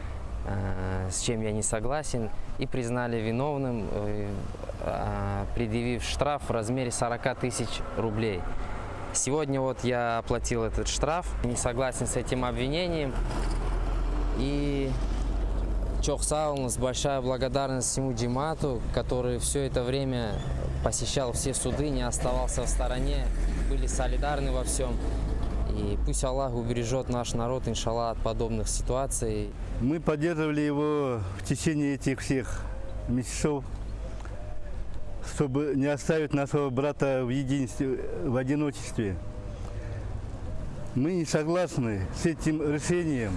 с чем я не согласен, и признали виновным, предъявив штраф в размере 40 тысяч рублей. Сегодня вот я оплатил этот штраф, не согласен с этим обвинением. И Çoq sağ oluñız, большая благодарность всему cemaatu, который все это время посещал все суды, не оставался в стороне, были солидарны во всем. И пусть Аллах убережет наш народ, иншаллах, от подобных ситуаций. Мы поддерживали его в течение этих всех месяцев, чтобы не оставить нашего брата в единстве, в одиночестве. Мы не согласны с этим решением,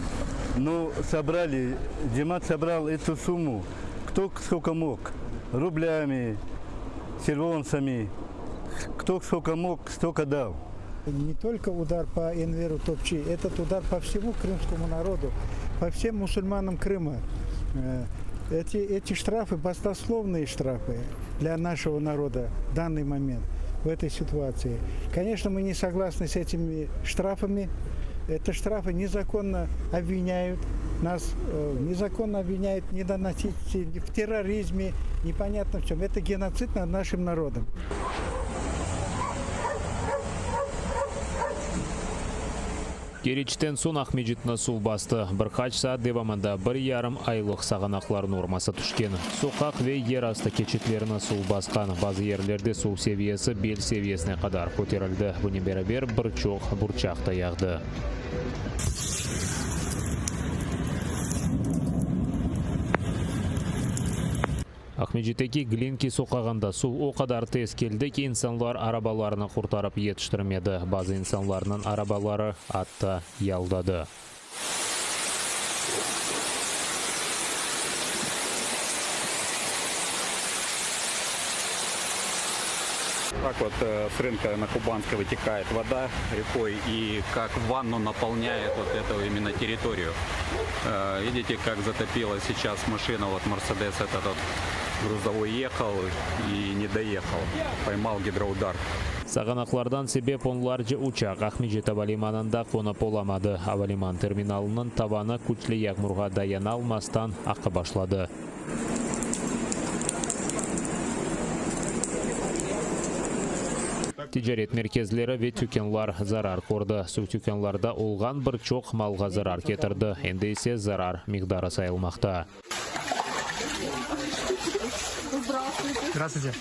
но собрали, cemaat собрал эту сумму, кто сколько мог, рублями, червонцами, кто сколько мог, столько дал. Не только удар по Энверу Топчи, этот удар по всему крымскому народу, по всем мусульманам Крыма. Э, Эти, эти штрафы, баснословные штрафы для нашего народа в данный момент, в этой ситуации. Конечно, мы не согласны с этими штрафами. Это штрафы незаконно обвиняют нас, э, незаконно обвиняют в недоносительстве, в терроризме, непонятно в чем. Это геноцид над нашим народом. Keriçten soñ Aqmescitni suv bastı. Bir qaç saat devamında bir yarım aylıq sağanaqlar norması tüşken. Soqaq ve yerastı keçitlerini suv basqan. Bazı yerlerde suv seviyesi bel seviyesine qadar köterildi. Bunen beraber bir çoq burçaq da yağdı. Aqmescitteki Glinki soqağında suv o qadar tez keldi ki, insanlar arabalarını qurtarıp yetiştirmedi. Bazı insanlarnıñ arabaları atta yaldadı. Так вот э, с рынка на Кубанской вытекает вода рекой и как ванну наполняет вот эту именно территорию. Э, Видите, как затопила сейчас машина, вот Мерседес этот вот грузовой ехал и не доехал, поймал гидроудар. Sağanaqlardan sebep onlarca uçaq Aqmescit avalimanında qonıp olamadı. Avaliman terminalınıñ tavanı küçlü yağmurğa dayanalmastan aqıp başladı. Ticaret merkezleri ve tükânlar zarar kördi. Suv tükânlarda olğan bir çoq malğa zarar ketirdi, endi ise zarar miqdarı sayılmaqta. Здравствуйте.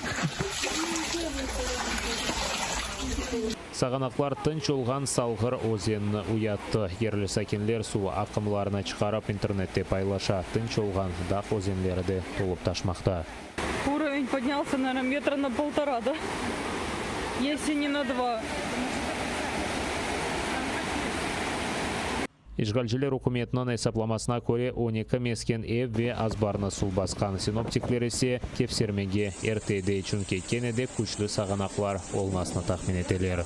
Sağanaqlar tınç olğan Salğır özenini uyattı. Yerli sakinler suv aqımlarını çıqarıp, internette paylaşa. Tınç olğan dağ özenleri de tolıp taşmaqta. Уровень поднялся, наверное, метра на полтора, да? Если не на два. İşğalciler ükümetiniñ esaplamasına köre, 12 mesken ev ve azbarnı suv basqan. Sinoptikler ise kefsermege erte dey, çünki kene de küçlü sağanaqlar olmasını tahmin eteler.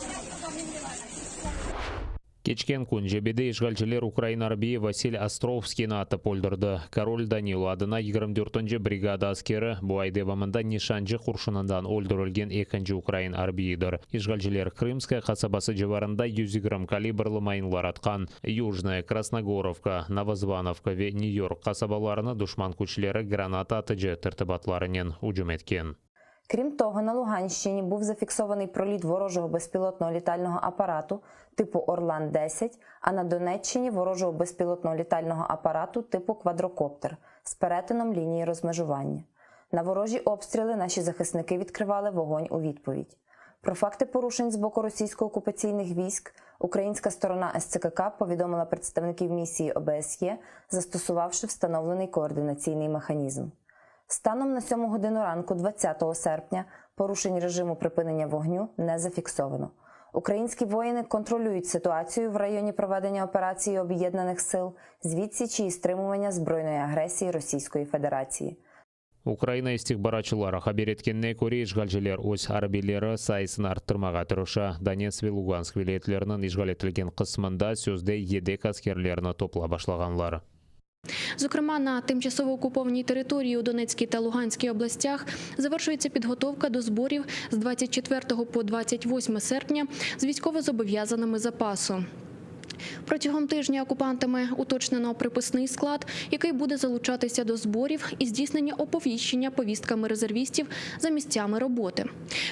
Keçken kün cebede işğalciler ukrain arbiyi Vasil Ostrovskiyni atıp öldürdi. Korol Danilo adına 24-nci brigada askeri bu ay devamında nişancı qurşunından öldürilgen ekinci ukrain arbiyidir. İşğalciler Krımskaya qasabası civarında 120 kalibrli mayınlar atqan. Yujnaya, Krasnogorovka, Novozvanovka ve Nyu-York qasabalarını duşman küçleri granata atıcı tertibatlarınen ücüm etken. Крім того, на Луганщині був зафіксований проліт ворожого безпілотного літального апарату типу Орлан-10, а на Донеччині ворожого безпілотного літального апарату типу Квадрокоптер з перетином лінії розмежування. На ворожі обстріли наші захисники відкривали вогонь у відповідь. Про факти порушень з боку російсько-окупаційних військ. Українська сторона СЦКК повідомила представників місії ОБСЄ, застосувавши встановлений координаційний механізм. Станом на 7 годину ранку, 20 серпня, порушень режиму припинення вогню не зафіксовано. Українські воїни контролюють ситуацію в районі проведення операції Об'єднаних сил з відсічі і стримування збройної агресії Російської Федерації. Ukraina istihbaratçıları haber etkenine köre, işğalciler öz arbiyleri sayısını arttırmağa tırışa. Donetsk ve Lugansk vilâyetleriniñ işğal etilgen qısmında sözde yedek askerlerni toplap başlağanlar. Зокрема, на тимчасово окупованій території у Донецькій та Луганській областях завершується підготовка до зборів з 24 по 28 серпня з військовозобов'язаними запасу. Протягом тижня окупантами уточнено приписний склад, який буде залучатися до зборів і здійснення оповіщення повістками резервістів за місцями роботи.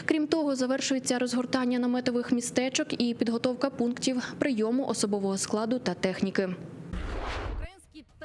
Крім того, завершується розгортання наметових містечок і підготовка пунктів прийому особового складу та техніки.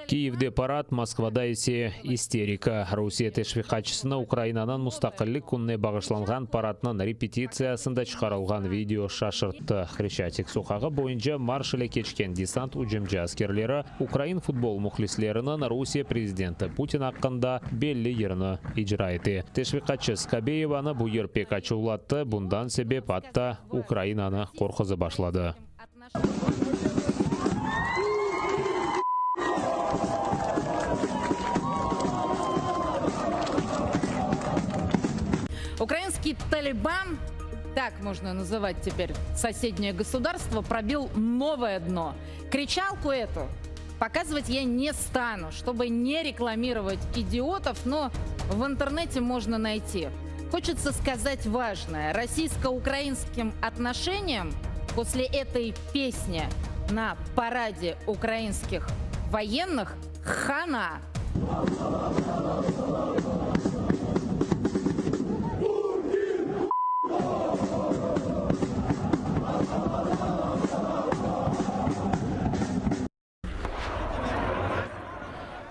Kiyevde parad, Moskvada ise isterika. Rusiye teşviqatçısını Ukrainanıñ mustaqillik kününe bağışlanğan paradnıñ repetitsiyasında çıqarılğan video şaşırttı. Hreşçatik soqağı boyunca marş ile keçken desant ücümci askerleri ukrain futbol mühlisleriniñ Rusiye prezidenti Putin aqqında belli yırını icra ete. Teşviqatçı Skabeyevanı bu yır pek açuvlattı, bundan sebep atta Ukrainanı qorquzıp başladı. Украинский Талибан, так можно называть теперь соседнее государство, пробил новое дно. Кричалку эту показывать я не стану, чтобы не рекламировать идиотов, но в интернете можно найти. Хочется сказать важное. Российско-украинским отношениям после этой песни на параде украинских военных хана.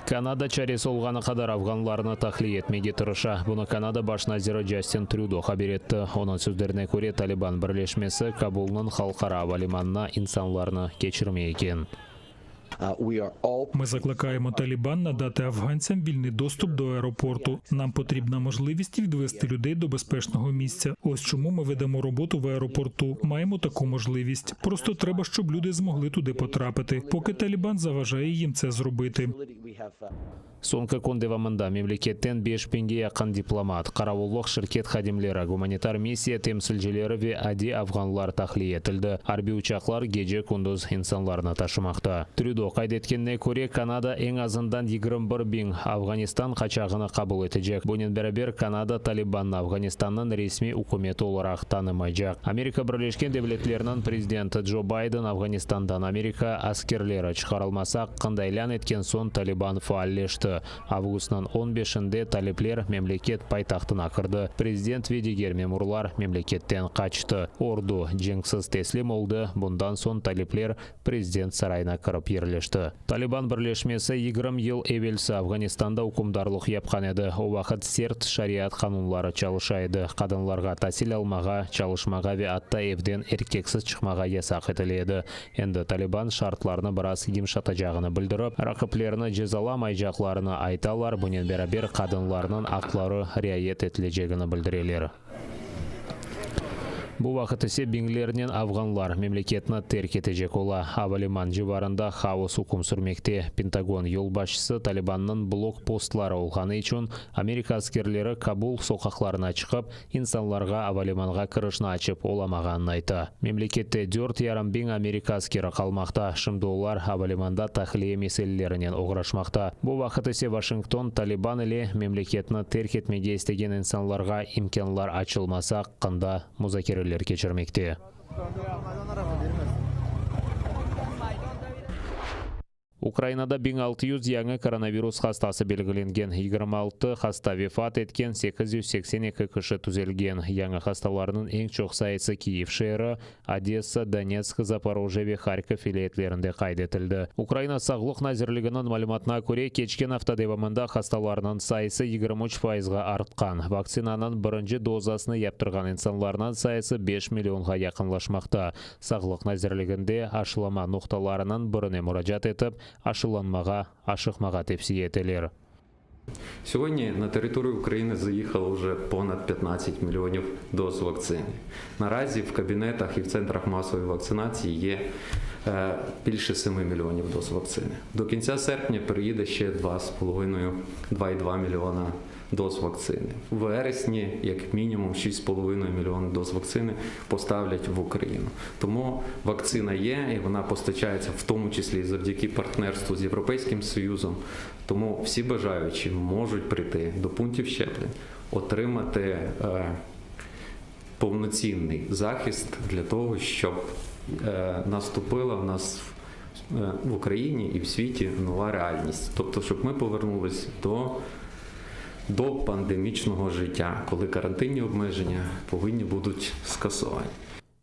Kanada çaresi olğanı qadar afğanlarnı tahliye etmege tırışa. Bunı Kanada baş naziri Jastin Trüdo haber etti. Onıñ sözlerine köre, Taliban birleşmesi Kabulnıñ halqara avalimanına insanlarnı keçirmey eken. Ми закликаємо Талібан надати афганцям вільний доступ до аеропорту. Нам потрібна можливість відвести людей до безпечного місця. Ось чому ми ведемо роботу в аеропорту. Маємо таку можливість. Просто треба, щоб люди змогли туди потрапити, поки Талібан заважає їм це зробити. Soñki kün devamında memleketten beş biñge yaqın diplomat, qaravullıq şirket hadimleri, gumanitar missiya temsilcileri ve adiy afğanlar tahliye etildi. Arbiy uçaqlar gece-kündüz insanlarnı taşımaqta. Trüdo qayd etkenine köre, Kanada eñ azından 21 biñ Afğanistan qaçağını qabul etecek. Bunen beraber, Kanada Talibannı Afğanistannıñ resmiy ükümeti olaraq tanımaycaq. Amerika Birleşken Devletleriniñ prezidenti Co Bayden Afğanistandan Amerika askerleri çıqarılması aqqında ilân etken soñ Taliban faalleşti. Avgustnıñ on beşinde talipler memleket paytahtına kirdi, prezident ve diger memurlar memleketten qaçtı. Ordu cenksiz teslim oldı, bundan soñ talipler prezident sarayına kirip yerleşti. Taliban birleşmesi 20 yıl evelsi Afğanistanda ükümdarlıq yapqan edi. O vaqıt sert şariat qanunları çalışa edi, qadınlarğa tasil almağa, çalışmağa ve atta evden erkeksiz çıqmağa yasaq etile edi. Endi Taliban şartlarnı biraz yımşatacağını bildirip, raqiplerini cezalamaycaqlarını aytalar, bunen beraber qadınlarnıñ aqları riayet etilecegini bildireler. Bu vaqıt ise biñlernen afğanlar memleketni terk etecek ola. Avaliman civarında haos üküm sürmekte. Pentagon yolbaşçısı Talibannıñ blok-postları olğanı içün Amerika askerleri Kabul soqaqlarına çıqıp, insanlarğa avalimanğa kirişni açıp olamağanını ayta. Memlekette dört yarım biñ amerika askeri qalmaqta, şimdi olar avalimanda tahliye meselelerinen oğraşmaqta. Bu vaqıt ise Vaşington Taliban ile memleketni terk etmege istegen insanlarğa imkânlar açılması aqqında muzakereler keçirmekte. Ukrainada 1600 yañı koronavirus hastası belgilengen, 26 hasta vefat etken, 882 kişi tüzelgen. Yañı hastalarnıñ eñ çoq sayısı Kiyev şeeri, Odessa, Donetsk, Zaporojye ve Harkov vilâyetlerinde qayd etildi. Ukraina Sağlıq nazirliginiñ malümatına köre, keçken afta devamında hastalarnıñ sayısı 23 fayızğa artqan. Vaktsinanıñ birinci dozasını yaptırğan insanlarnıñ sayısı beş millionğa yaqınlaşmaqta. Sağlıq nazirliginde aşılama noqtalarınıñ birine muracaat etip, aşılanmağa aşıqmağa tevsiye eteler. Сьогодні на територію України заїхало вже понад 15 мільйонів доз вакцини. Наразі в кабінетах і в центрах масової вакцинації є більше 7 мільйонів доз вакцини. До кінця серпня приїде ще 2,5-2,2 мільйона доз вакцини. В вересні, як мінімум, 6,5 мільйона доз вакцини поставлять в Україну. Тому вакцина є і вона постачається в тому числі завдяки партнерству з Європейським Союзом. Тому всі бажаючі можуть прийти до пунктів щеплень, отримати е, повноцінний захист для того, щоб е, наступила в нас в, в Україні і в світі нова реальність. Тобто, щоб ми повернулись до до пандемічного життя, коли карантинні обмеження повинні будуть скасовані.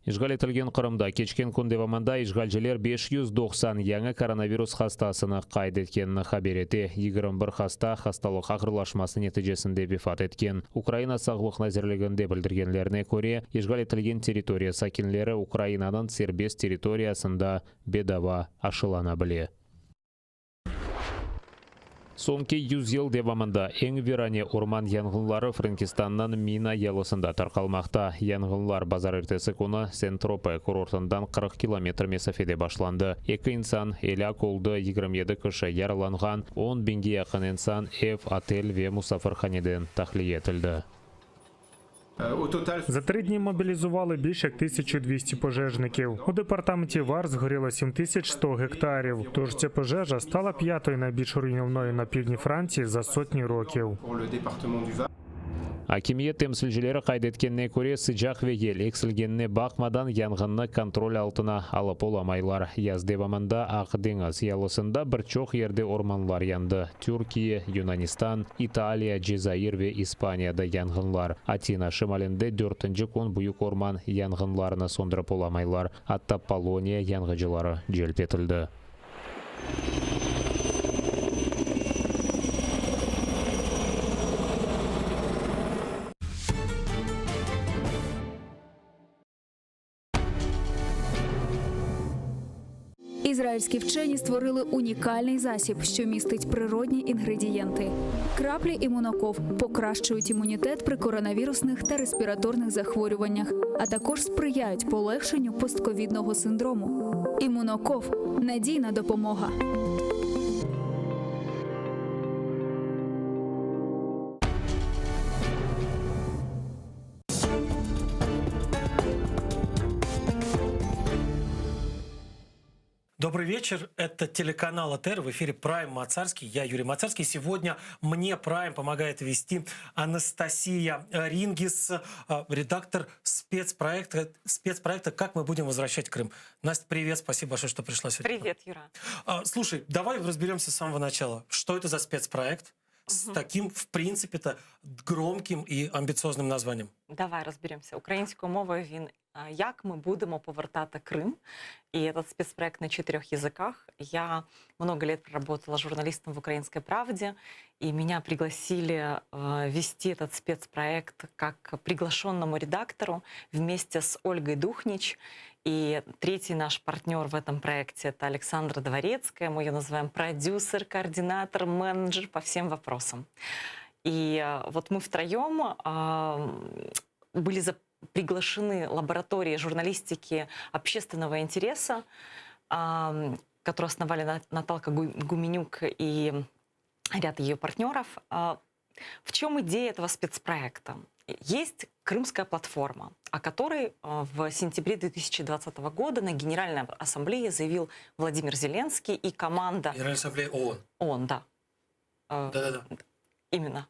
İşğal etilgen Qırımda keçken kün devamında işğalciler 590 yañı koronavirus hastasını qayd etkenini haber ete. 21 hasta hastalıq ağırlaşması neticesinde vefat etken. Ukraina Sağlıq nazirliginde bildirgenlerine köre, işğal etilgen territoriya sakinleri Ukrainanıñ serbest territoriyasında bedava aşılana bile. Soñki yüz yıl devamında eñ virane orman yanğınları Frenkistannıñ Mina yalısında tarqalmaqta. Yanğınlar bazarertesi künü Sen-Trope kurortından 40 kilometr mesafede başlandı. Eki insan elâk oldı, 27 kişi yaralanğan, on biñge yaqın insan ev, otel ve musafirhaneden tahliye etildi. За три дні мобілізували більш як 1200 пожежників. У департаменті Вар згоріло 7100 гектарів. Тож ця пожежа стала п'ятою найбільш руйнівною на півдні Франції за сотні років. Akimiyet temsilcileri qayd etkenine köre, sıcaq ve yel eksilgenine baqmadan, yanğınnı kontrol altına alıp olamaylar. Yaz devamında Aq deñiz yalısında bir çoq yerde ormanlar yandı, Türkiye, Yunanistan, İtaliya, Cezair ve İspaniyada yanğınlar. Atina şimalinde dörtünci kün büyük orman yanğınlarını söndürip olamaylar, atta Poloniya yanğıcıları celp etildi. Ізраїльські вчені створили унікальний засіб, що містить природні інгредієнти. Краплі імуноков покращують імунітет при коронавірусних та респіраторних захворюваннях, а також сприяють полегшенню постковідного синдрому. Імуноков надійна допомога. Добрый вечер. Это телеканал АТР. В эфире Прайм Мацарский. Я Юрий Мацарский. Сегодня мне Прайм помогает вести Анастасия Рингис, э, редактор спецпроекта, спецпроекта «Как мы будем возвращать Крым». Настя, привет. Спасибо большое, что пришла сегодня. Привет, Юра. А, слушай, давай разберемся с самого начала. Что это за спецпроект? С таким, в принципе-то, громким и амбициозным названием. Давай разберемся. Українською мовою він а, «Як ми будемо повертати Крим». И этот спецпроект на четырех языках. Я много лет проработала журналистом в «Украинской правде», и меня пригласили э, вести этот спецпроект как приглашенному редактору вместе с Ольгой Духнич. И третий наш партнер в этом проекте – это Александра Дворецкая. Мы ее называем продюсер, координатор, менеджер по всем вопросам. И э, вот мы втроем а, были за- приглашены лаборатории журналистики общественного интереса, а, которую основали На- Наталка Гу- Гуменюк и ряд ее партнеров. А, В чем идея этого спецпроекта? Есть Крымская платформа, о которой а, в сентябре 2020 года на Генеральной Ассамблее заявил Владимир Зеленский и команда... Генеральная Ассамблея ООН. ООН, да. Э, Да-да-да. Именно.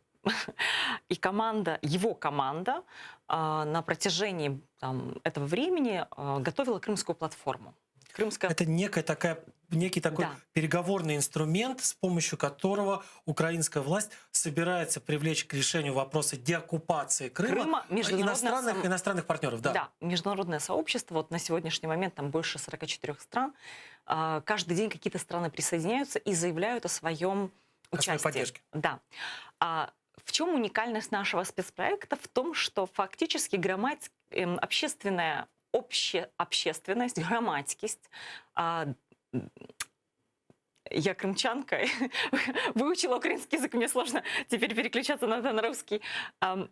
И команда, его команда а, на протяжении там, этого времени а, готовила Крымскую платформу. Крымская Это некая такая... некий такой Да. переговорный инструмент, с помощью которого украинская власть собирается привлечь к решению вопроса деоккупации Крыма, Крыма международное иностранных, сам- иностранных партнеров. Да. Да, международное сообщество, вот на сегодняшний момент там больше 44 стран, А, каждый день какие-то страны присоединяются и заявляют о своем О своей участии. поддержке. Да. А в чем уникальность нашего спецпроекта? В том, что фактически громадь, эм, общественная, обще, общественность, громадскость, а, м, я крымчанка, выучила украинский язык, мне сложно теперь переключаться на, на русский. Ам,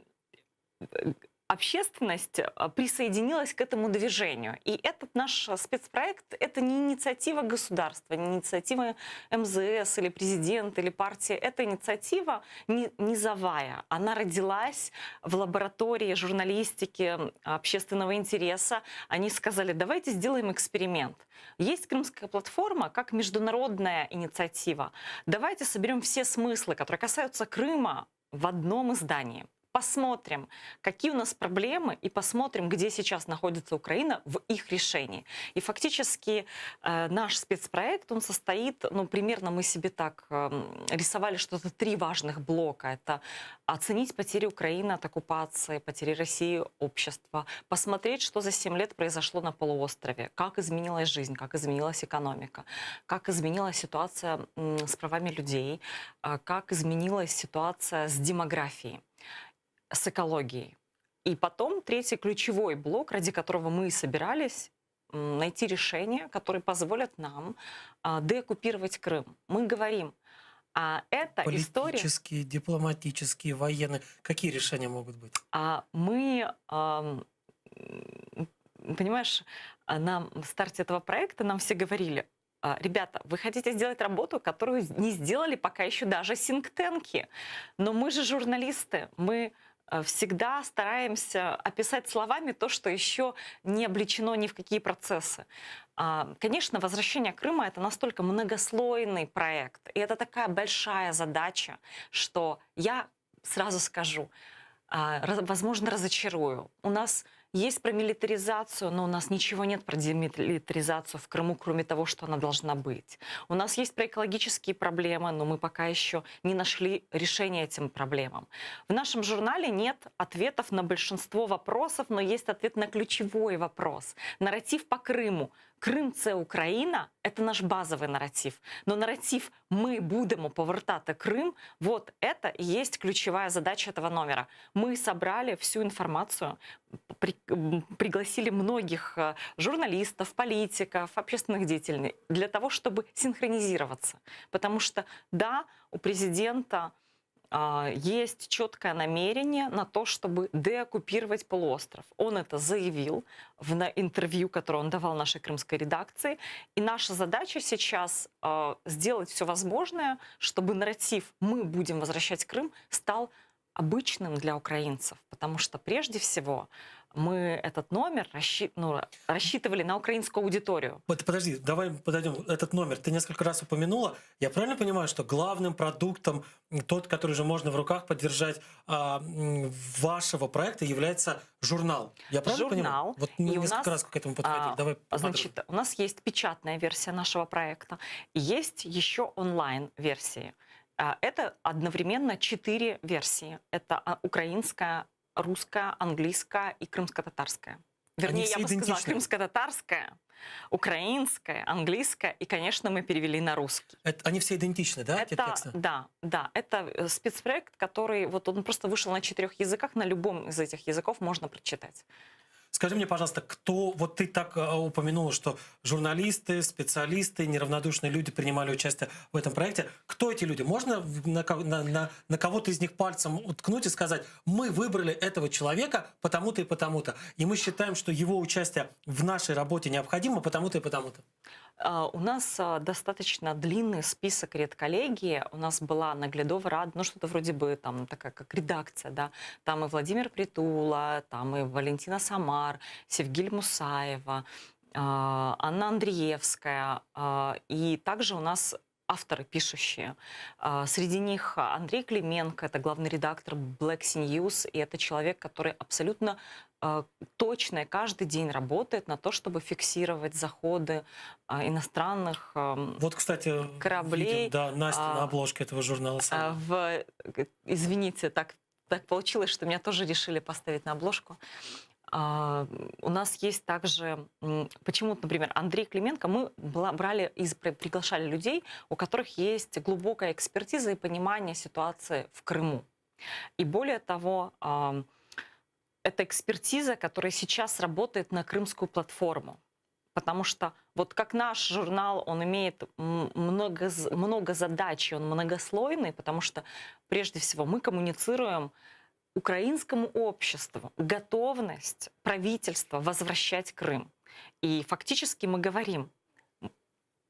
э, Общественность а, присоединилась к этому движению. И этот наш а, спецпроект – это не инициатива государства, не инициатива МЗС или президента или партии. Это инициатива не- низовая. Она родилась в лаборатории журналистики м, общественного интереса. Они сказали, давайте сделаем эксперимент. Есть Крымская платформа как международная инициатива. Давайте соберем все смыслы, которые касаются Крыма в одном издании. Посмотрим, какие у нас проблемы, и посмотрим, где сейчас находится Украина в их решении. И фактически э, наш спецпроект, он состоит, ну, примерно мы себе так эм, рисовали что-то три важных блока. Это оценить потери Украины от оккупации, потери России общества, посмотреть, что за 7 лет произошло на полуострове, как изменилась жизнь, как изменилась экономика, как изменилась ситуация м, с правами людей, а, как изменилась ситуация с демографией, с экологией. И потом третий ключевой блок, ради которого мы и собирались, м, найти решения, которые позволят нам а, деоккупировать Крым. Мы говорим, а это история... Политические, дипломатические, военные. Какие решения могут быть? А мы, ам, м, понимаешь, а, на старте этого проекта нам все говорили, «А, ребята, вы хотите сделать работу, которую не сделали пока еще даже синктенки. Но мы же журналисты, мы э, всегда стараемся описать словами то, что еще не облечено ни в какие процессы. А, Конечно, возвращение Крыма — это настолько многослойный проект, и это такая большая задача, что я сразу скажу, а, раз- возможно, разочарую. У нас есть про милитаризацию, но у нас ничего нет про демилитаризацию в Крыму, кроме того, что она должна быть. У нас есть про экологические проблемы, но мы пока еще не нашли решения этим проблемам. В нашем журнале нет ответов на большинство вопросов, но есть ответ на ключевой вопрос. Нарратив по Крыму. Крим це Україна это наш базовый нарратив. Но нарратив «ми будемо повертати Крим» вот это и есть ключевая задача этого номера. Мы собрали всю информацию, при- м, пригласили многих э, журналистов, политиков, общественных деятелей для того, чтобы синхронизироваться. Потому что, да, у президента а, есть четкое намерение на то, чтобы деоккупировать полуостров. Он это заявил в на интервью, которое он давал нашей крымской редакции. И наша задача сейчас а, сделать все возможное, чтобы нарратив «мы будем возвращать Крым» стал обычным для украинцев. Потому что прежде всего мы этот номер расщи- ну, рассчитывали на украинскую аудиторию. Вот подожди, давай подойдем. Этот номер ты несколько раз упомянула. Я правильно понимаю, что главным продуктом, м, тот, который же можно в руках поддержать, а, м, вашего проекта является журнал? Я правильно журнал. понимаю? Вот мы И у несколько нас, раз к этому подходили. а, Давай поподробнее. Значит, у нас есть печатная версия нашего проекта, и есть еще онлайн-версии. А, Это одновременно четыре версии. Это а, украинская, русская, английская и крымско-татарская. Вернее, все я бы сказала, идентичны. крымско-татарская, украинская, английская, и, конечно, мы перевели на русский. Это, они все идентичны, да, эти Это, тексты? да, да, это э, спецпроект, который вот он просто вышел на четырех языках, на любом из этих языков можно прочитать. Скажи мне, пожалуйста, кто, вот ты так э, упомянула, что журналисты, специалисты, неравнодушные люди принимали участие в этом проекте. Кто эти люди? Можно в- на, ко- на, на, на кого-то из них пальцем уткнуть и сказать, мы выбрали этого человека потому-то и потому-то, и мы считаем, что его участие в нашей работе необходимо потому-то и потому-то. А, У нас а, достаточно длинный список редколлегии. У нас была Наглядова Рада, ну что-то вроде бы там такая как редакция, да. Там и Владимир Притула, там и Валентина Самар, Севгиль Мусаева, а, Анна Андреевская. А, И также у нас авторы пишущие. А, Среди них Андрей Клименко, это главный редактор Black Sea News, и это человек, который абсолютно... э, точно и каждый день работает на то, чтобы фиксировать заходы э, иностранных эм, Вот, кстати, кораблей. видим, да, Настя а, на обложке этого журнала. сама. а, В, извините, так, так получилось, что меня тоже решили поставить на обложку. А, У нас есть также, м, почему, например, Андрей Клименко, мы бла- брали и приглашали людей, у которых есть глубокая экспертиза и понимание ситуации в Крыму. И более того, ам, это экспертиза, которая сейчас работает на крымскую платформу. Потому что вот как наш журнал, он имеет м, много, з- много задач, и он многослойный, потому что прежде всего мы коммуницируем украинскому обществу готовность правительства возвращать Крым. И фактически мы говорим,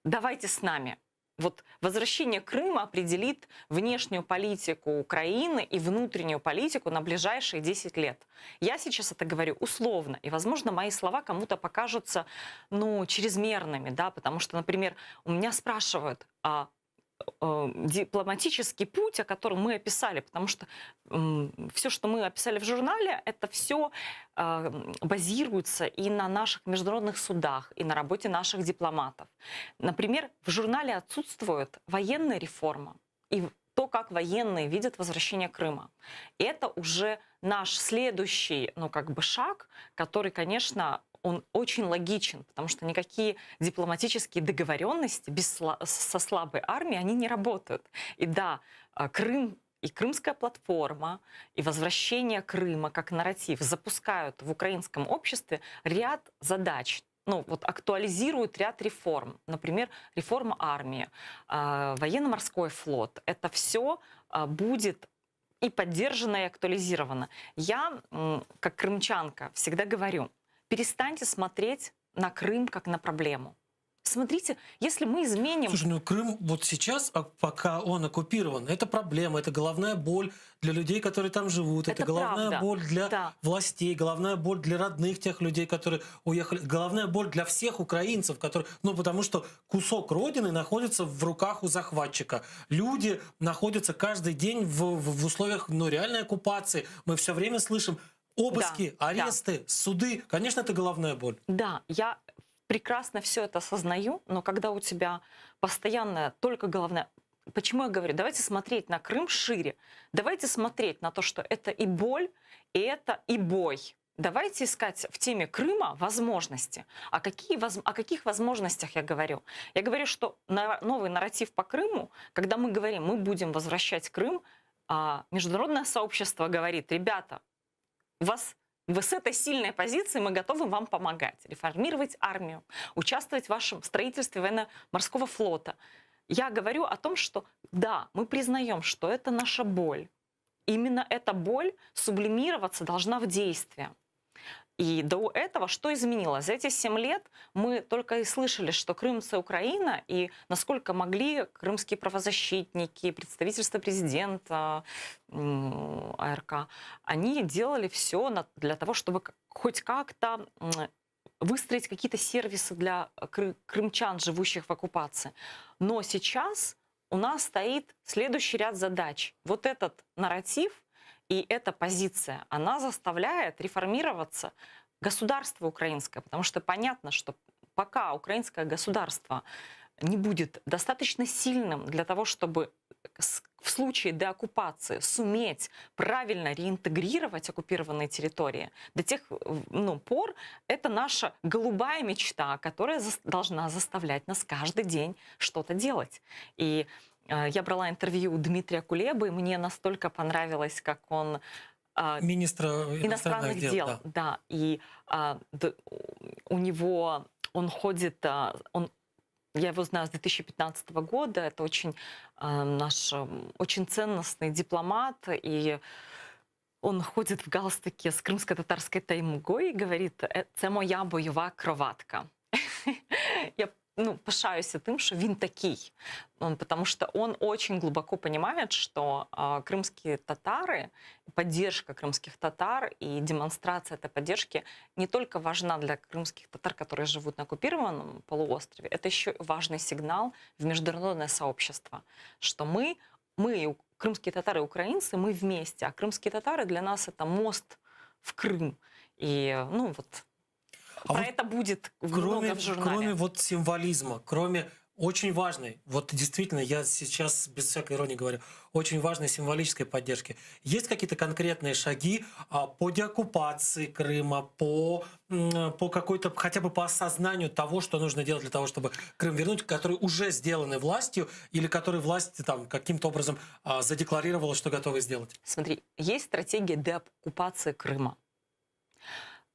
давайте с нами. Вот возвращение Крыма определит внешнюю политику Украины и внутреннюю политику на ближайшие 10 лет. Я сейчас это говорю условно, и, возможно, мои слова кому-то покажутся, ну, чрезмерными, да, потому что, например, у меня спрашивают, а э, дипломатический путь, о котором мы описали, потому что все, что мы описали в журнале, это все базируется и на наших международных судах, и на работе наших дипломатов. Например, в журнале отсутствует военная реформа и то, как военные видят возвращение Крыма. Это уже наш следующий, ну, как бы шаг, который, конечно, он очень логичен, потому что никакие дипломатические договоренности без, сла- со слабой армией, они не работают. И да, а, Крым и Крымская платформа, и возвращение Крыма как нарратив запускают в украинском обществе ряд задач, ну, вот актуализируют ряд реформ. Например, реформа армии, а, военно-морской флот. Это все будет и поддержано, и актуализировано. Я, м, как крымчанка, всегда говорю, перестаньте смотреть на Крым как на проблему. Смотрите, если мы изменим... Слушай, ну Крым вот сейчас, а пока он оккупирован, это проблема, это головная боль для людей, которые там живут, это, Это головная правда. боль для Да. властей, головная боль для родных тех людей, которые уехали, головная боль для всех украинцев, которые, ну потому что кусок родины находится в руках у захватчика. Люди находятся каждый день в, в, в условиях ну, реальной оккупации. Мы все время слышим обыски, Да, да. аресты, суды. Конечно, это головная боль. Да, я прекрасно все это осознаю, но когда у тебя постоянная только головная... Почему я говорю, давайте смотреть на Крым шире. Давайте смотреть на то, что это и боль, и это и бой. Давайте искать в теме Крыма возможности. А какие, воз- о каких возможностях я говорю? Я говорю, что на- новый нарратив по Крыму, когда мы говорим, мы будем возвращать Крым, а международное сообщество говорит, ребята, у вас вы с этой сильной позиции мы готовы вам помогать, реформировать армию, участвовать в вашем строительстве военно-морского флота. Я говорю о том, что да, мы признаем, что это наша боль. Именно эта боль сублимироваться должна в действие. И до этого что изменилось? За эти 7 лет мы только и слышали, что Крым – это Украина, и насколько могли крымские правозащитники, представительство президента м, АРК, они делали все для того, чтобы к- хоть как-то м, выстроить какие-то сервисы для кры- крымчан, живущих в оккупации. Но сейчас у нас стоит следующий ряд задач. Вот этот нарратив и эта позиция, она заставляет реформироваться государство украинское, потому что понятно, что пока украинское государство не будет достаточно сильным для того, чтобы с- в случае деоккупации суметь правильно реинтегрировать оккупированные территории, до тех э, ну, пор это наша голубая мечта, которая зас- должна заставлять нас каждый день что-то делать. И э, я брала интервью у Дмитрия Кулебы, и мне настолько понравилось, как он э, Министра иностранных, иностранных дел, дел. да. да. И а, д- у него он ходит, а, он я его знаю с 2015 года, это очень а, наш м, очень ценностный дипломат, и он ходит в галстуке с крымско-татарской таймгой и говорит, «Е, це моя бойова кроватка. Я ну, пишаюся тим, що він такий. Ну, Потому что он очень глубоко понимает, что а, крымские татары, поддержка крымских татар и демонстрация этой поддержки не только важна для крымских татар, которые живут на оккупированном полуострове, это еще и важный сигнал в международное сообщество, что мы, мы, у- крымские татары и украинцы, мы вместе, а крымские татары для нас это мост в Крым. И, ну, вот А про вот это будет Кроме, много в журнале. кроме вот символизма, кроме очень важной, вот действительно, я сейчас без всякой иронии говорю, очень важной символической поддержки. Есть какие-то конкретные шаги а, по деоккупации Крыма, по, м, по какой-то, хотя бы по осознанию того, что нужно делать для того, чтобы Крым вернуть, которые уже сделаны властью или которые власть там каким-то образом а, задекларировала, что готовы сделать? Смотри, есть стратегия деоккупации Крыма.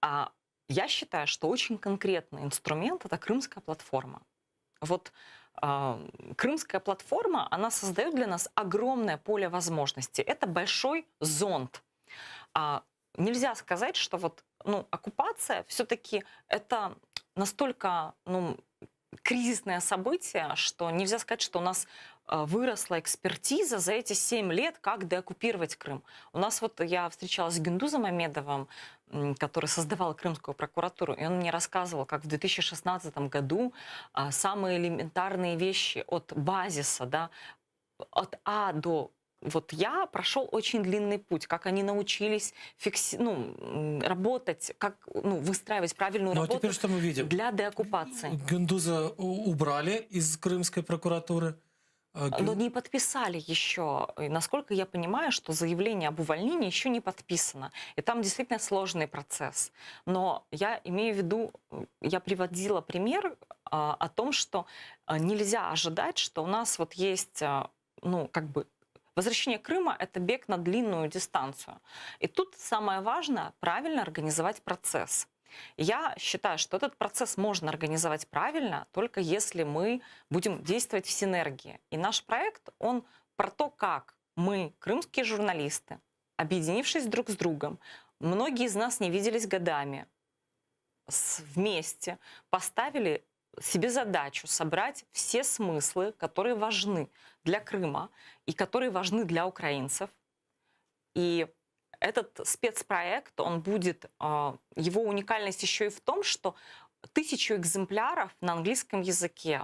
А я считаю, что очень конкретный инструмент – это Крымская платформа. Вот а, Крымская платформа, она создает для нас огромное поле возможностей. Это большой зонт. А, нельзя сказать, что вот, ну, оккупация все-таки это настолько ну, кризисное событие, что нельзя сказать, что у нас э, выросла экспертиза за эти 7 лет, как деоккупировать Крым. У нас вот я встречалась с Гюндузом Мамедовым, м, который создавал Крымскую прокуратуру, и он мне рассказывал, как в 2016 году а, самые элементарные вещи от базиса, да, от А до вот я прошел очень длинный путь, как они научились фикси... ну, м, работать, как ну, выстраивать правильную Ну а работу теперь что мы видим? для деоккупации. Гюндуза у- убрали из крымской прокуратуры. А, Гюн- Но не подписали еще. И насколько я понимаю, что заявление об увольнении еще не подписано. И там действительно сложный процесс. Но я имею в виду, м, я приводила пример а, о том, что а, нельзя ожидать, что у нас вот есть, а, ну, как бы Возвращение Крыма – это бег на длинную дистанцию. И тут самое важное – правильно организовать процесс. Я считаю, что этот процесс можно организовать правильно, только если мы будем действовать в синергии. И наш проект, он про то, как мы, крымские журналисты, объединившись друг с другом, многие из нас не виделись годами, с- вместе поставили себе задачу собрать все смыслы, которые важны для Крыма и которые важны для украинцев. И этот спецпроект, он будет, а, его уникальность еще и в том, что тысячу экземпляров на английском языке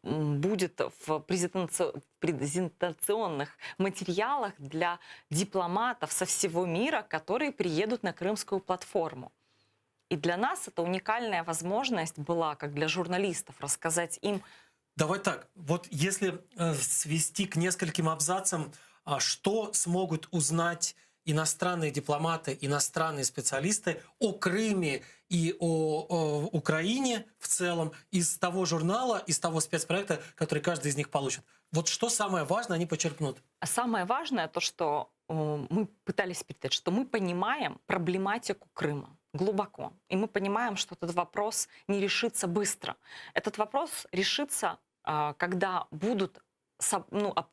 м, будет в презентаци- презентационных материалах для дипломатов со всего мира, которые приедут на крымскую платформу. И для нас это уникальная возможность была, как для журналистов, рассказать им, Давай так, вот если э, свести к нескольким абзацам, а, что смогут узнать иностранные дипломаты, иностранные специалисты о Крыме и о, о Украине в целом из того журнала, из того спецпроекта, который каждый из них получит. Вот что самое важное они почерпнут? А Самое важное то, что э, мы пытались передать, что мы понимаем проблематику Крыма глубоко. И мы понимаем, что этот вопрос не решится быстро. Этот вопрос решится, а, когда будут со- ну, оп-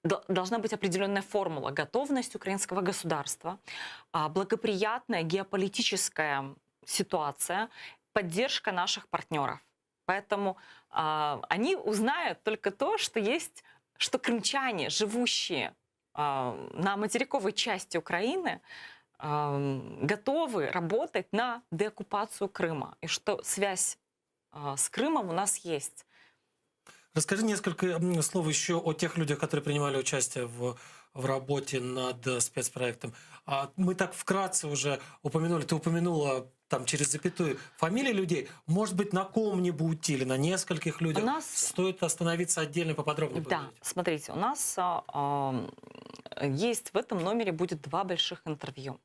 дол- должна быть определенная формула готовность украинского государства, а, благоприятная геополитическая ситуация, поддержка наших партнеров. Поэтому а, они узнают только то, что есть, что крымчане, живущие а, на материковой части Украины, ам, готовы работать на деоккупацию Крыма, и что связь а, с Крымом у нас есть. Расскажи несколько м, слов еще о тех людях, которые принимали участие в, в работе над э, спецпроектом. А, Мы так вкратце уже упомянули, ты упомянула там через запятую фамилии людей. Может быть, на ком-нибудь или на нескольких людях У нас- стоит остановиться отдельно поподробнее Да, поговорить? смотрите, у нас а, ам, есть в этом номере будет два больших интервью.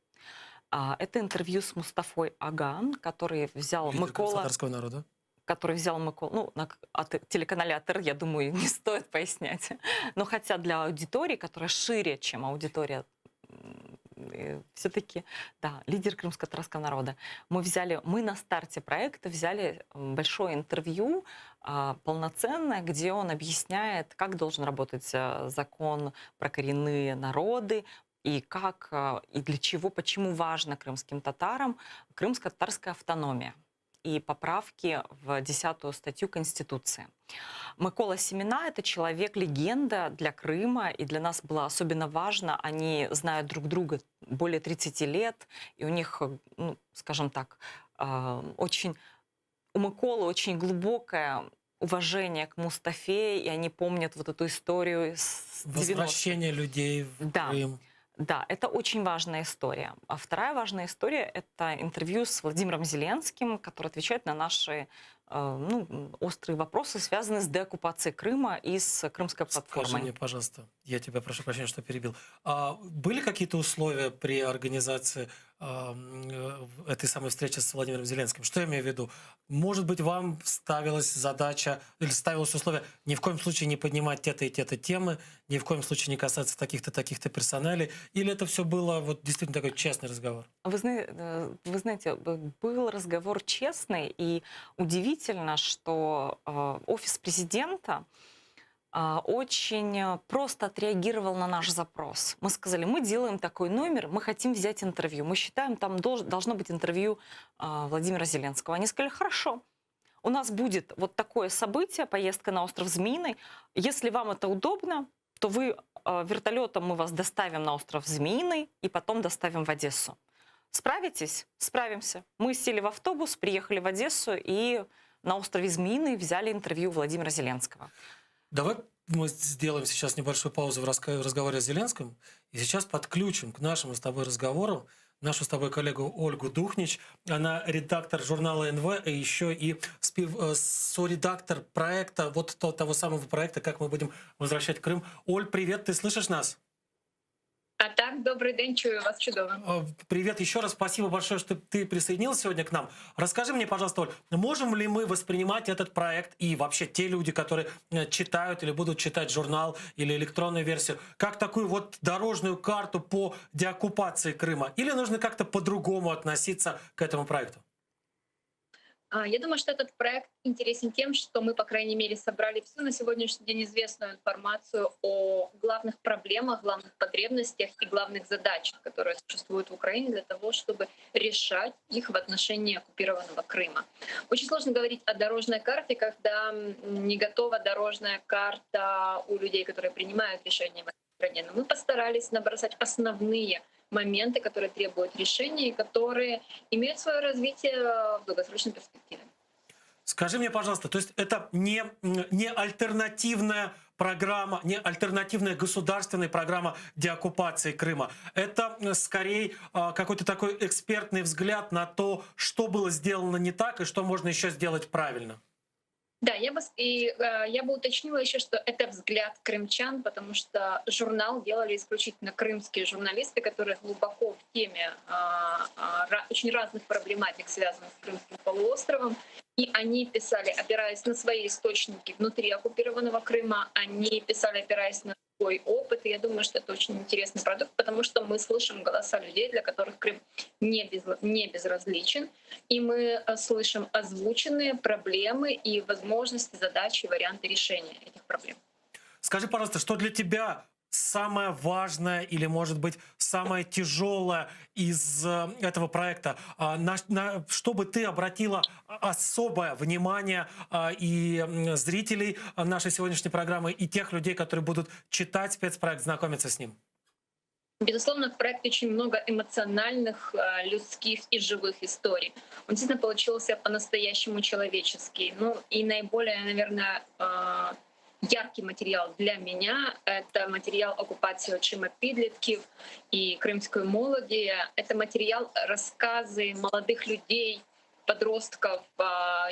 А, Это интервью с Мустафой Аган, который взял Лидер Микола, крымско-татарского народа. который взял Микола, ну, на к- от телеканале АТР, я думаю, не стоит пояснять. Но хотя для аудитории, которая шире, чем аудитория все-таки, да, лидер крымско-татарского народа. Мы взяли, мы на старте проекта взяли м, большое интервью, а, полноценное, где он объясняет, как должен работать э, закон про коренные народы, и как, э, и для чего, почему важно крымским татарам крымско-татарская автономия и поправки в 10 статью Конституции. Микола Семена – это человек-легенда для Крыма, и для нас было особенно важно, они знают друг друга более 30 лет, и у них, э, ну, скажем так, э, очень у Миколы очень глубокое уважение к Мустафе, и они помнят вот эту историю с 90-х. Возвращение людей в Да. Крым. Да, это очень важная история. А вторая важная история – это интервью с Владимиром Зеленским, который отвечает на наши э, ну, острые вопросы, связанные с деоккупацией Крыма и с Крымской платформой. Скажи мне, пожалуйста, я тебя прошу прощения, что перебил. А были какие-то условия при организации э, этой самой встречи с Владимиром Зеленским? Что я имею в виду? Может быть, вам ставилась задача или ставилось условие ни в коем случае не поднимать те-то и те-то темы, ни в коем случае не касаться таких-то, таких-то персоналей? Или это все было вот действительно такой честный разговор? Вы, э, вы знаете, был разговор честный, и удивительно, что э, офис президента а, очень э, просто отреагировал на наш запрос. Мы сказали, мы делаем такой номер, мы хотим взять интервью. Мы считаем, там должно быть интервью а, Владимира Зеленского. Они сказали, хорошо, у нас будет вот такое событие, поездка на остров Змеиный. Если вам это удобно, то вы э, вертолетом мы вас доставим на остров Змеиный и потом доставим в Одессу. Справитесь? Справимся. Мы сели в автобус, приехали в Одессу и на острове Змеиный взяли интервью Владимира Зеленского. Давай мы сделаем сейчас небольшую паузу в разговоре с Зеленским и сейчас подключим к нашему с тобой разговору нашу с тобой коллегу Ольгу Духнич. Она редактор журнала НВ, и еще и э, соредактор проекта, вот того самого проекта, как мы будем возвращать Крым. Оль, привет, ты слышишь нас? А так, добрый день, чую вас чудово. Э, привет еще раз, спасибо большое, что ты присоединился сегодня к нам. Расскажи мне, пожалуйста, Оль, можем ли мы воспринимать этот проект и вообще те люди, которые э, читают или будут читать журнал или электронную версию, как такую вот дорожную карту по деоккупации Крыма? Или нужно как-то по-другому относиться к этому проекту? А, я думаю, что этот проект интересен тем, что мы, по крайней мере, собрали всю на сегодняшний день известную информацию о главных проблемах, главных потребностях и главных задачах, которые существуют в Украине для того, чтобы решать их в отношении оккупированного Крыма. Очень сложно говорить о дорожной карте, когда не готова дорожная карта у людей, которые принимают решения в этой стране. Но мы постарались набросать основные моменты, которые требуют решения и которые имеют свое развитие в долгосрочной перспективе. Скажи мне, пожалуйста, то есть это не, не альтернативная программа, не альтернативная государственная программа деоккупации Крыма. Это скорее а, какой-то такой экспертный взгляд на то, что было сделано не так и что можно еще сделать правильно. Да, я бы, и, э, я бы уточнила еще, что это взгляд крымчан, потому что журнал делали исключительно крымские журналисты, которые глубоко в теме а, а, очень разных проблематик, связанных с Крымским полуостровом. И они писали, опираясь на свои источники внутри оккупированного Крыма, они писали, опираясь на свой опыт. И я думаю, что это очень интересный продукт, потому что мы слышим голоса людей, для которых Крым не, без, не безразличен. И мы э, слышим озвученные проблемы и возможности, задачи, варианты решения этих проблем. Скажи, пожалуйста, что для тебя самое важное или, может быть, самое тяжелое из э, этого проекта? А, на, на, чтобы ты обратила особое внимание а, и зрителей нашей сегодняшней программы, и тех людей, которые будут читать спецпроект, знакомиться с ним? Безусловно, в проекте очень много эмоциональных, э, людских и живых историй. Он действительно получился по-настоящему человеческий. Ну и наиболее, наверное, э, яркий материал для меня — это материал оккупации очима підлітків и крымской молоді. Это материал рассказы молодых людей, подростков,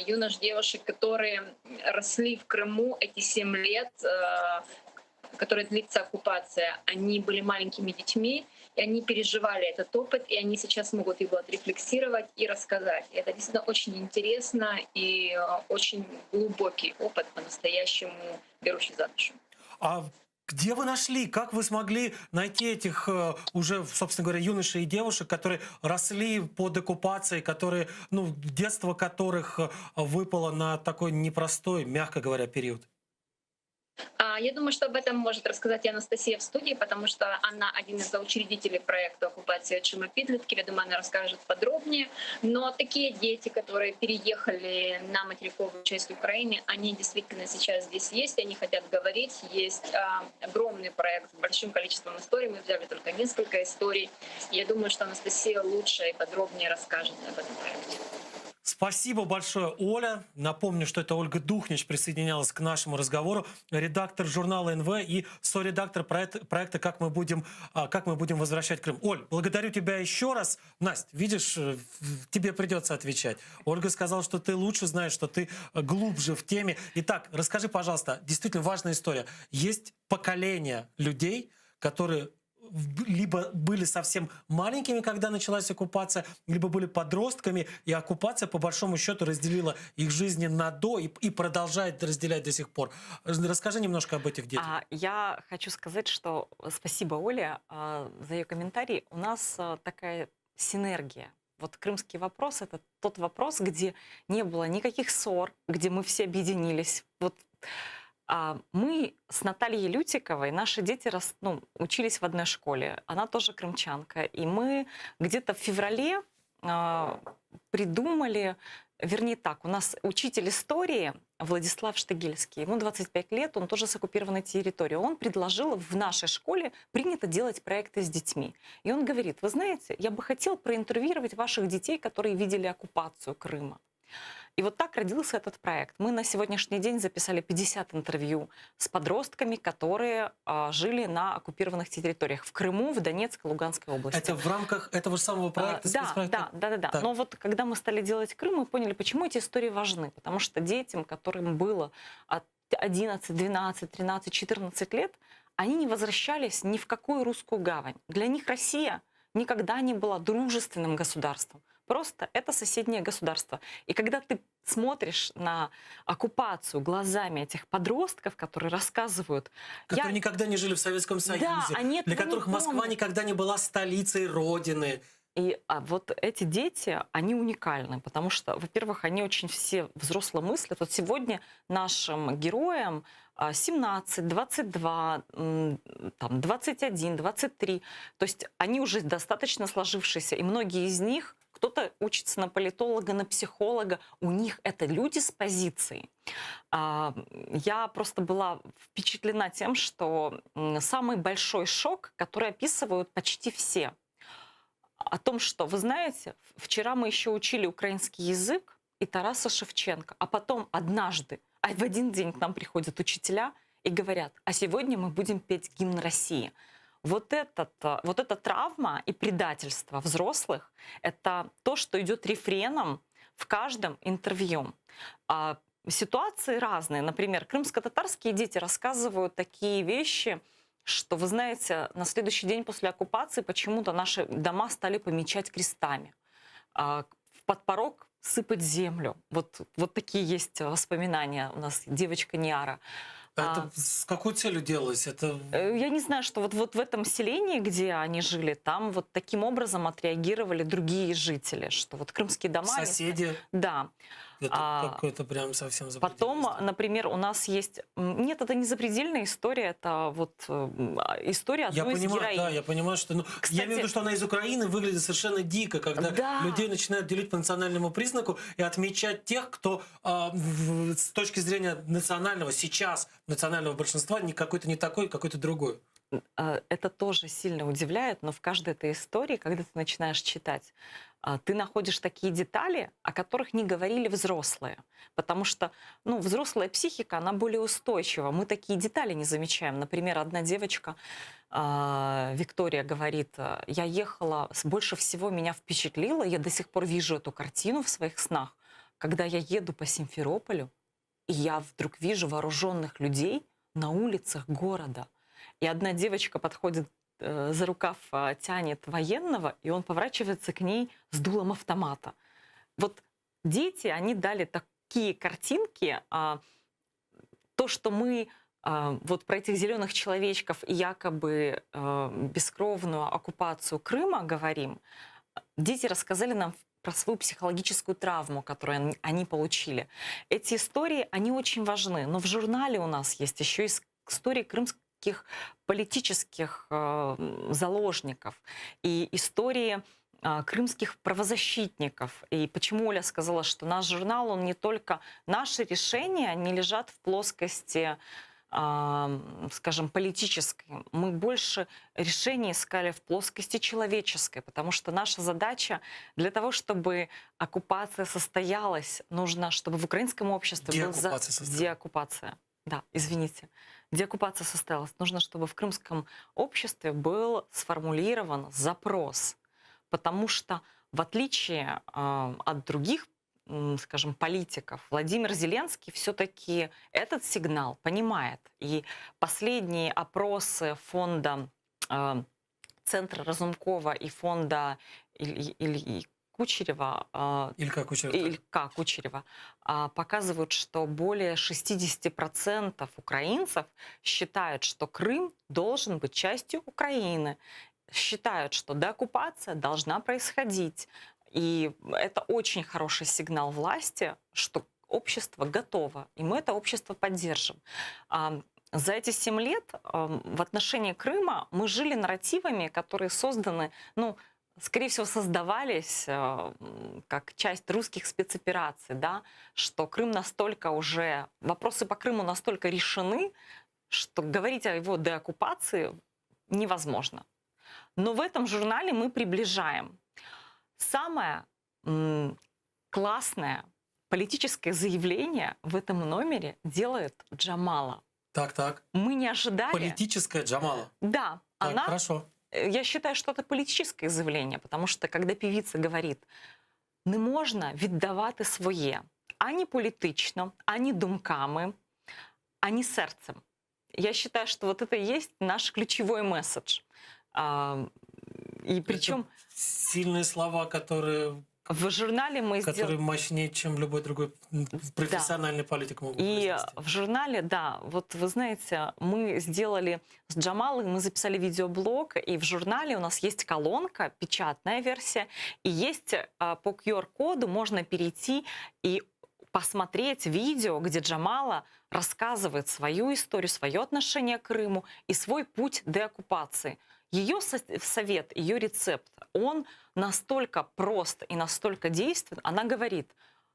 юнош, девушек, которые росли в Крыму эти семь лет, которые длится оккупация. Они были маленькими детьми, и они переживали этот опыт, и они сейчас могут его отрефлексировать и рассказать. И это действительно очень интересно и э, очень глубокий опыт, по-настоящему берущий за душу. А где вы нашли, как вы смогли найти этих э, уже, собственно говоря, юношей и девушек, которые росли под оккупацией, которые, ну, детство которых э, выпало на такой непростой, мягко говоря, период? А, я думаю, что об этом может рассказать и Анастасия в студии, потому что она один из учредителей проекта «Оккупация очима підлітків». Я думаю, она расскажет подробнее. Но такие дети, которые переехали на материковую часть Украины, они действительно сейчас здесь есть, они хотят говорить. Есть а, огромный проект с большим количеством историй. Мы взяли только несколько историй. Я думаю, что Анастасия лучше и подробнее расскажет об этом проекте. Спасибо большое, Оля. Напомню, что это Ольга Духнич присоединялась к нашему разговору, редактор журнала НВ и соредактор проекта, проекта «Как мы будем, а, как мы будем возвращать Крым». Оль, благодарю тебя еще раз. Настя, видишь, э, тебе придется отвечать. Ольга сказала, что ты лучше знаешь, что ты э, глубже в теме. Итак, расскажи, пожалуйста, действительно важная история. Есть поколение людей, которые либо были совсем маленькими, когда началась оккупация, либо были подростками, и оккупация, по большому счету, разделила их жизни на до и, и продолжает разделять до сих пор. Расскажи немножко об этих детях. А, я хочу сказать, что спасибо Оле а, за ее комментарий. У нас а, такая синергия. Вот крымский вопрос – это тот вопрос, где не было никаких ссор, где мы все объединились. Вот а, мы с Натальей Лютиковой, наши дети рос, ну, учились в одной школе, она тоже крымчанка, и мы где-то в феврале а, придумали, вернее так, у нас учитель истории Владислав Штегельский, ему 25 лет, он тоже с оккупированной территории, он предложил в нашей школе принято делать проекты с детьми. И он говорит, вы знаете, я бы хотел проинтервьюировать ваших детей, которые видели оккупацию Крыма. И вот так родился этот проект. Мы на сегодняшний день записали 50 интервью с подростками, которые а, жили на оккупированных территориях в Крыму, в Донецкой, Луганской области. Это в рамках этого же самого проекта? А, да, да, да, да, да. Но вот когда мы стали делать Крым, мы поняли, почему эти истории важны. Потому что детям, которым было от 11, 12, 13, 14 лет, они не возвращались ни в какую русскую гавань. Для них Россия никогда не была дружественным государством. Просто это соседнее государство. И когда ты смотришь на оккупацию глазами этих подростков, которые рассказывают... Которые я... никогда не жили в Советском Союзе, да, они для которых Москва никогда не была столицей Родины. И а, вот эти дети, они уникальны, потому что, во-первых, они очень все взросло мыслят. Вот сегодня нашим героям 17, 22, там, 21, 23. То есть они уже достаточно сложившиеся, и многие из них кто-то учится на политолога, на психолога. У них это люди с позицией. А, я просто была впечатлена тем, что самый большой шок, который описывают почти все, о том, что, вы знаете, вчера мы еще учили украинский язык и Тараса Шевченко, а потом однажды, а в один день к нам приходят учителя и говорят, а сегодня мы будем петь гимн России. Вот, этот, э, вот эта травма и предательство взрослых – это то, что идет рефреном в каждом интервью. А, ситуации разные. Например, крымско-татарские дети рассказывают такие вещи, что, вы знаете, на следующий день после оккупации почему-то наши дома стали помечать крестами. А, под порог сыпать землю. Вот, вот такие есть воспоминания у нас. Девочка Ниара. А это с какой целью делалось? Это... Э, я не знаю, что вот, вот в этом селении, где они жили, там вот таким образом отреагировали другие жители, что вот крымские дома... Соседи? Они... Да. Это а, какой-то прям совсем Потом, например, у нас есть... Нет, это не запредельная история, это вот э, история одной я из понимаю, героинь. Да, я понимаю, что... Ну, Кстати, я имею в виду, что она из Украины выглядит совершенно дико, когда да. людей начинают делить по национальному признаку и отмечать тех, кто э, в, с точки зрения национального, сейчас национального большинства, не какой-то не такой, какой-то другой. Э, это тоже сильно удивляет, но в каждой этой истории, когда ты начинаешь читать, а, ты находишь такие детали, о которых не говорили взрослые. Потому что ну, взрослая психика, она более устойчива. Мы такие детали не замечаем. Например, одна девочка, а, Виктория, говорит, я ехала, больше всего меня впечатлило, я до сих пор вижу эту картину в своих снах, когда я еду по Симферополю, и я вдруг вижу вооруженных людей на улицах города. И одна девочка подходит э, за рукав, э, тянет военного, и он поворачивается к ней с дулом автомата. Вот дети, они дали такие картинки, а, то, что мы а, вот про этих зеленых человечков и якобы а, бескровную оккупацию Крыма говорим, дети рассказали нам про свою психологическую травму, которую они получили. Эти истории, они очень важны, но в журнале у нас есть еще истории крымских политических э, заложников и истории э, крымских правозащитников. И почему Оля сказала, что наш журнал, он не только наши решения, они лежат в плоскости. скажем, политической. Мы больше решений искали в плоскости человеческой, потому что наша задача для того, чтобы оккупация состоялась, нужно, чтобы в украинском обществе был за... Деоккупация состоялась. Деоккупация. Да, извините. Деоккупация состоялась. Нужно, чтобы в крымском обществе был сформулирован запрос. Потому что, в отличие э, от других, скажем, политиков, Владимир Зеленский все-таки этот сигнал понимает. И последние опросы фонда э, Центра Разумкова и фонда Ильи, Ильи Кучерева, э, Илька Кучерева. Илька Кучерева а, показывают, что более 60% украинцев считают, что Крым должен быть частью Украины, считают, что деоккупация должна происходить. И это очень хороший сигнал власти, что общество готово, и мы это общество поддержим. А, За эти семь лет в отношении Крыма мы жили нарративами, которые созданы, ну, скорее всего, создавались э, как часть русских спецопераций, да, что Крым настолько уже, вопросы по Крыму настолько решены, что говорить о его деоккупации невозможно. Но в этом журнале мы приближаем. Самое классное политическое заявление в этом номере делает Джамала. Так, так. Мы не ожидали. Политическая Джамала. Да, Так, она хорошо. Э, Я считаю, что это политическое заявление, потому что когда певица говорит, не можна віддавати своє ані політично, ані думками, ані серцем. Я считаю, что вот это и есть наш ключевой месседж. А, И причем Сильные слова, которые, в журнале мы которые сделали... мощнее, чем любой другой профессиональный политик мог бы И произнести. в журнале, да, вот вы знаете, мы сделали с Джамалой, мы записали видеоблог, и в журнале у нас есть колонка, печатная версия, и есть а, по QR-коду можно перейти и посмотреть видео, где Джамала рассказывает свою историю, свое отношение к Крыму и свой путь деоккупации. Ее совет, ее рецепт, он настолько прост и настолько действен. Она говорит,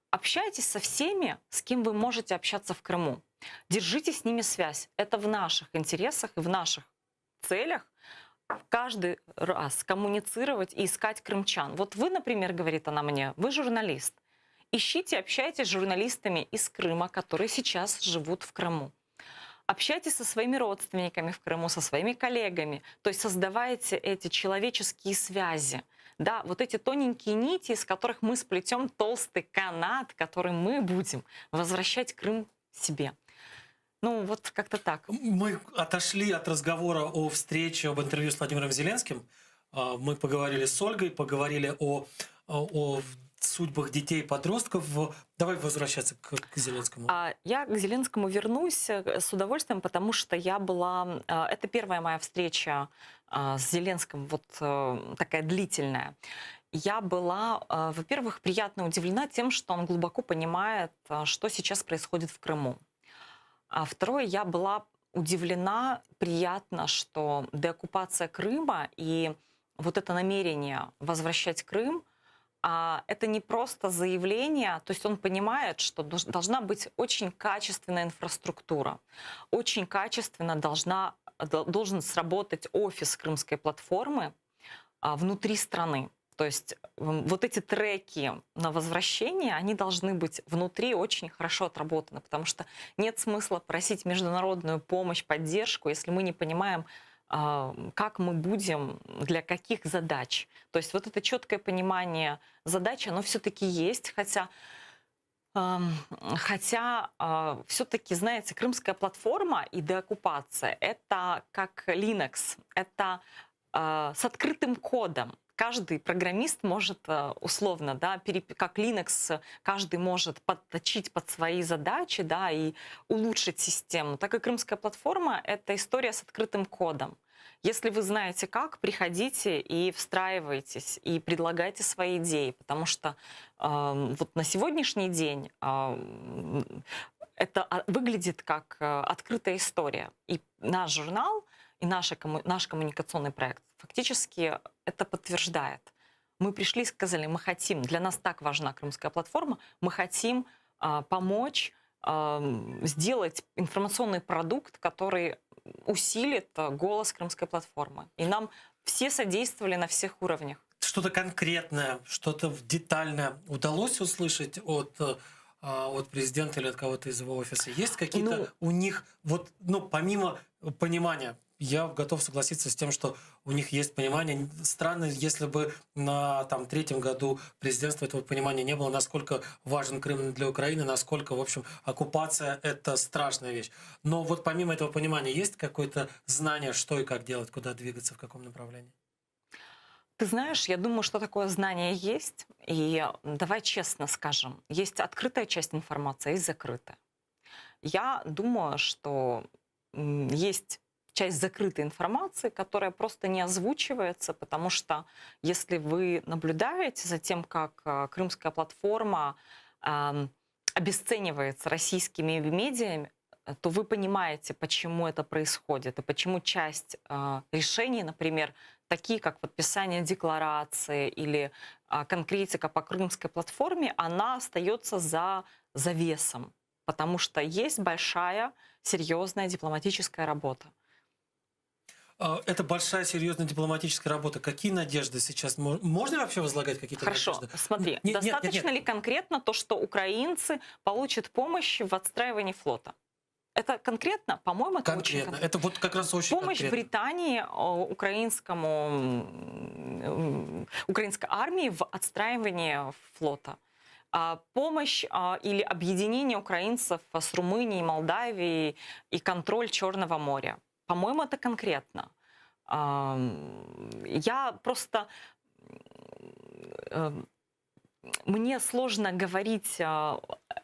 общайтесь со всеми, с кем вы можете общаться в Крыму. Держите с ними связь. Это в наших интересах и в наших целях каждый раз коммуницировать и искать крымчан. Вот вы, например, говорит она мне, вы журналист. Ищите, общайтесь с журналистами из Крыма, которые сейчас живут в Крыму. Общайтесь со своими родственниками в Крыму, со своими коллегами. То есть создавайте эти человеческие связи. Да, вот эти тоненькие нити, из которых мы сплетем толстый канат, который мы будем возвращать Крым себе. Ну, вот как-то так. Мы отошли от разговора о встрече, об интервью с Владимиром Зеленским. А, Мы поговорили с Ольгой, поговорили о, о судьбах детей и подростков. Давай возвращаться к, к Зеленскому. А, Я к Зеленскому вернусь э, с удовольствием, потому что я была... э, Это первая моя встреча а, с Зеленским, вот э, такая длительная. Я была, во-первых, приятно удивлена тем, что он глубоко понимает, что сейчас происходит в Крыму. А второе, я была удивлена, приятно, что деоккупация Крыма и вот это намерение возвращать Крым, а, это не просто заявление, то есть он понимает, что должна быть очень качественная инфраструктура, очень качественно должна, дол- должен сработать офис крымской платформы а, внутри страны. То есть вот эти треки на возвращение, они должны быть внутри очень хорошо отработаны, потому что нет смысла просить международную помощь, поддержку, если мы не понимаем, как мы будем, для каких задач. То есть вот это четкое понимание задач, оно все-таки есть, хотя Хотя все-таки, знаете, крымская платформа и деоккупация — это как Linux, это а, с открытым кодом. Каждый программист может э, условно, да, как Linux, каждый может подточить под свои задачи, да, и улучшить систему. Так и крымская платформа — это история с открытым кодом. Если вы знаете как, приходите и встраивайтесь, и предлагайте свои идеи, потому что э, вот на сегодняшний день э, это а, выглядит как э, открытая история. И наш журнал, и наша, наш коммуникационный проект фактически это подтверждает. Мы пришли и сказали, мы хотим, для нас так важна крымская платформа, мы хотим а, помочь сделать информационный продукт, который усилит э, голос Крымской платформы. И нам все содействовали на всех уровнях. Что-то конкретное, что-то детальное удалось услышать от, э, а, от президента или от кого-то из его офиса? Есть какие-то Ну, у них, вот, ну, помимо понимания, я готов согласиться с тем, что у них есть понимание. Странно, если бы на там, третьем году президентства этого понимания не было, насколько важен Крым для Украины, насколько, в общем, оккупация – это страшная вещь. Но вот помимо этого понимания есть какое-то знание, что и как делать, куда двигаться, в каком направлении? Ты знаешь, я думаю, что такое знание есть. И давай честно скажем, есть открытая часть информации, есть закрытая. Я думаю, что есть часть закрытой информации, которая просто не озвучивается, потому что если вы наблюдаете за тем, как э, крымская платформа обесценивается российскими медиа, то вы понимаете, почему это происходит и почему часть э, решений, например, такие как подписание декларации или э, конкретика по крымской платформе, она остается за завесом, потому что есть большая, серьезная дипломатическая работа. А, это большая, серьезная дипломатическая работа. Какие надежды сейчас? Можно вообще возлагать какие-то Хорошо, надежды? смотри, Нет, нет, достаточно нет, нет. ли конкретно то, что украинцы получат помощь в отстраивании флота? Это конкретно? По-моему, это очень Конкретно. Это вот как раз очень Помощь конкретно. Британии э, украинскому, м, украинской армии в отстраивании флота. А, Помощь а, или объединение украинцев с Румынией, Молдавией и контроль Черного моря. По-моему, это конкретно. Я просто... э, Мне сложно говорить, а,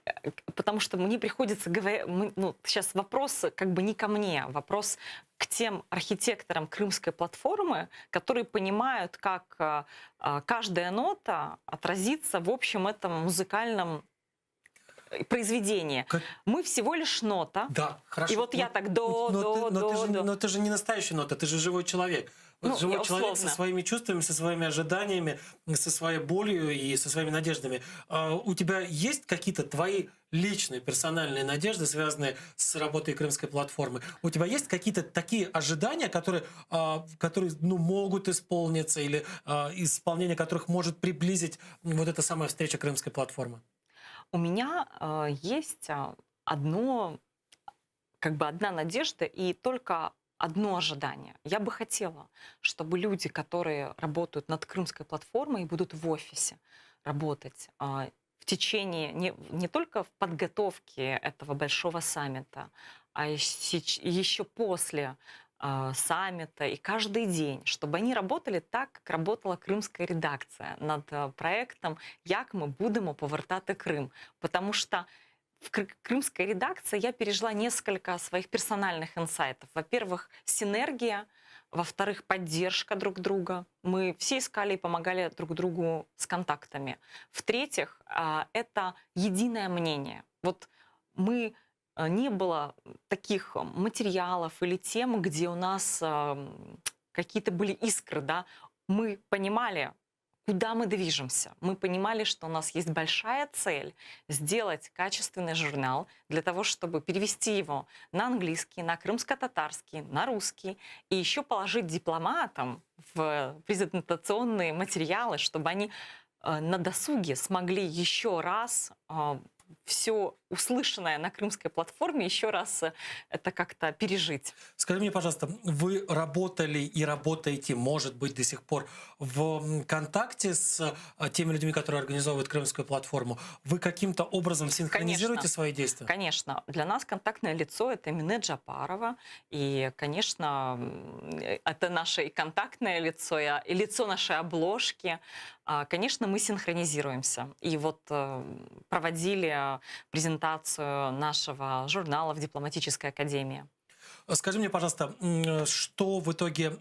э, потому что мне приходится говорить... Ну, сейчас вопрос как бы не ко мне, вопрос к тем архитекторам крымской платформы, которые понимают, как а, а, каждая нота отразится в общем этом музыкальном э, произведении. Мы всего лишь нота. Да, хорошо. И вот я Но- так до, но до, ты, но до, ты же, до. Но ты же не настоящая нота, ты же живой человек. Вот Ну, живой я человек со условно. своими чувствами, со своими ожиданиями, со своей болью и со своими надеждами. А у тебя есть какие-то твои личные, персональные надежды, связанные с работой Крымской платформы? У тебя есть какие-то такие ожидания, которые, а, которые ну, могут исполниться или а, исполнение которых может приблизить вот эта самая встреча Крымской платформы? У меня э, есть а, одно, как бы одна надежда и только одно ожидание. Я бы хотела, чтобы люди, которые работают над крымской платформой и будут в офисе работать а, в течение не, не только в подготовке этого большого саммита, а еще после а, саммита и каждый день, чтобы они работали так, как работала крымская редакция над э, проектом «Як ми будемо повертати Крим». Потому что в кры- крымской редакции я пережила несколько своих персональных инсайтов. Во-первых, синергия, во-вторых, поддержка друг друга. Мы все искали и помогали друг другу с контактами. В-третьих, а, это единое мнение. Вот мы э, не было таких материалов или тем, где у нас эм, какие-то были искры, да. Мы понимали, куда мы движемся. Мы понимали, что у нас есть большая цель сделать качественный журнал для того, чтобы перевести его на английский, на крымско-татарский, на русский, и еще положить дипломатам в презентационные материалы, чтобы они э, на досуге смогли еще раз все услышанное на крымской платформе еще раз э, это как-то пережить. Скажи мне, пожалуйста, вы работали и работаете, может быть, до сих пор в контакте с э, теми людьми, которые организовывают крымскую платформу? Вы каким-то образом синхронизируете Конечно. свои действия? Конечно. Для нас контактное лицо — это Эмине Джапарова. И, конечно, это наше и контактное лицо, и лицо нашей обложки. А, Конечно, мы синхронизируемся. И вот э, проводили презентацию нашего журнала в Дипломатической академии. Скажи мне, пожалуйста, что в итоге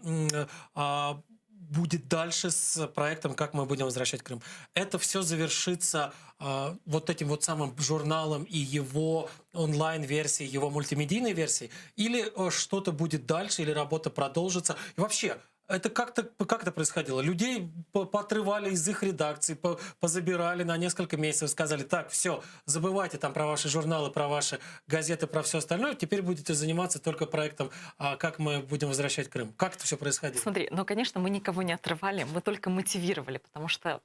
а, будет дальше с проектом «Как мы будем возвращать Крым»? Это все завершится а, вот этим вот самым журналом и его онлайн-версией, его мультимедийной версией? Или э, что-то будет дальше, или работа продолжится? И вообще, Это как-то как это происходило? Людей поотрывали из их редакций, позабирали на несколько месяцев, сказали, так, все, забывайте там про ваши журналы, про ваши газеты, про все остальное, теперь будете заниматься только проектом, а, как мы будем возвращать Крым. Как это все происходило? Смотри, ну, конечно, мы никого не отрывали, мы только мотивировали, потому что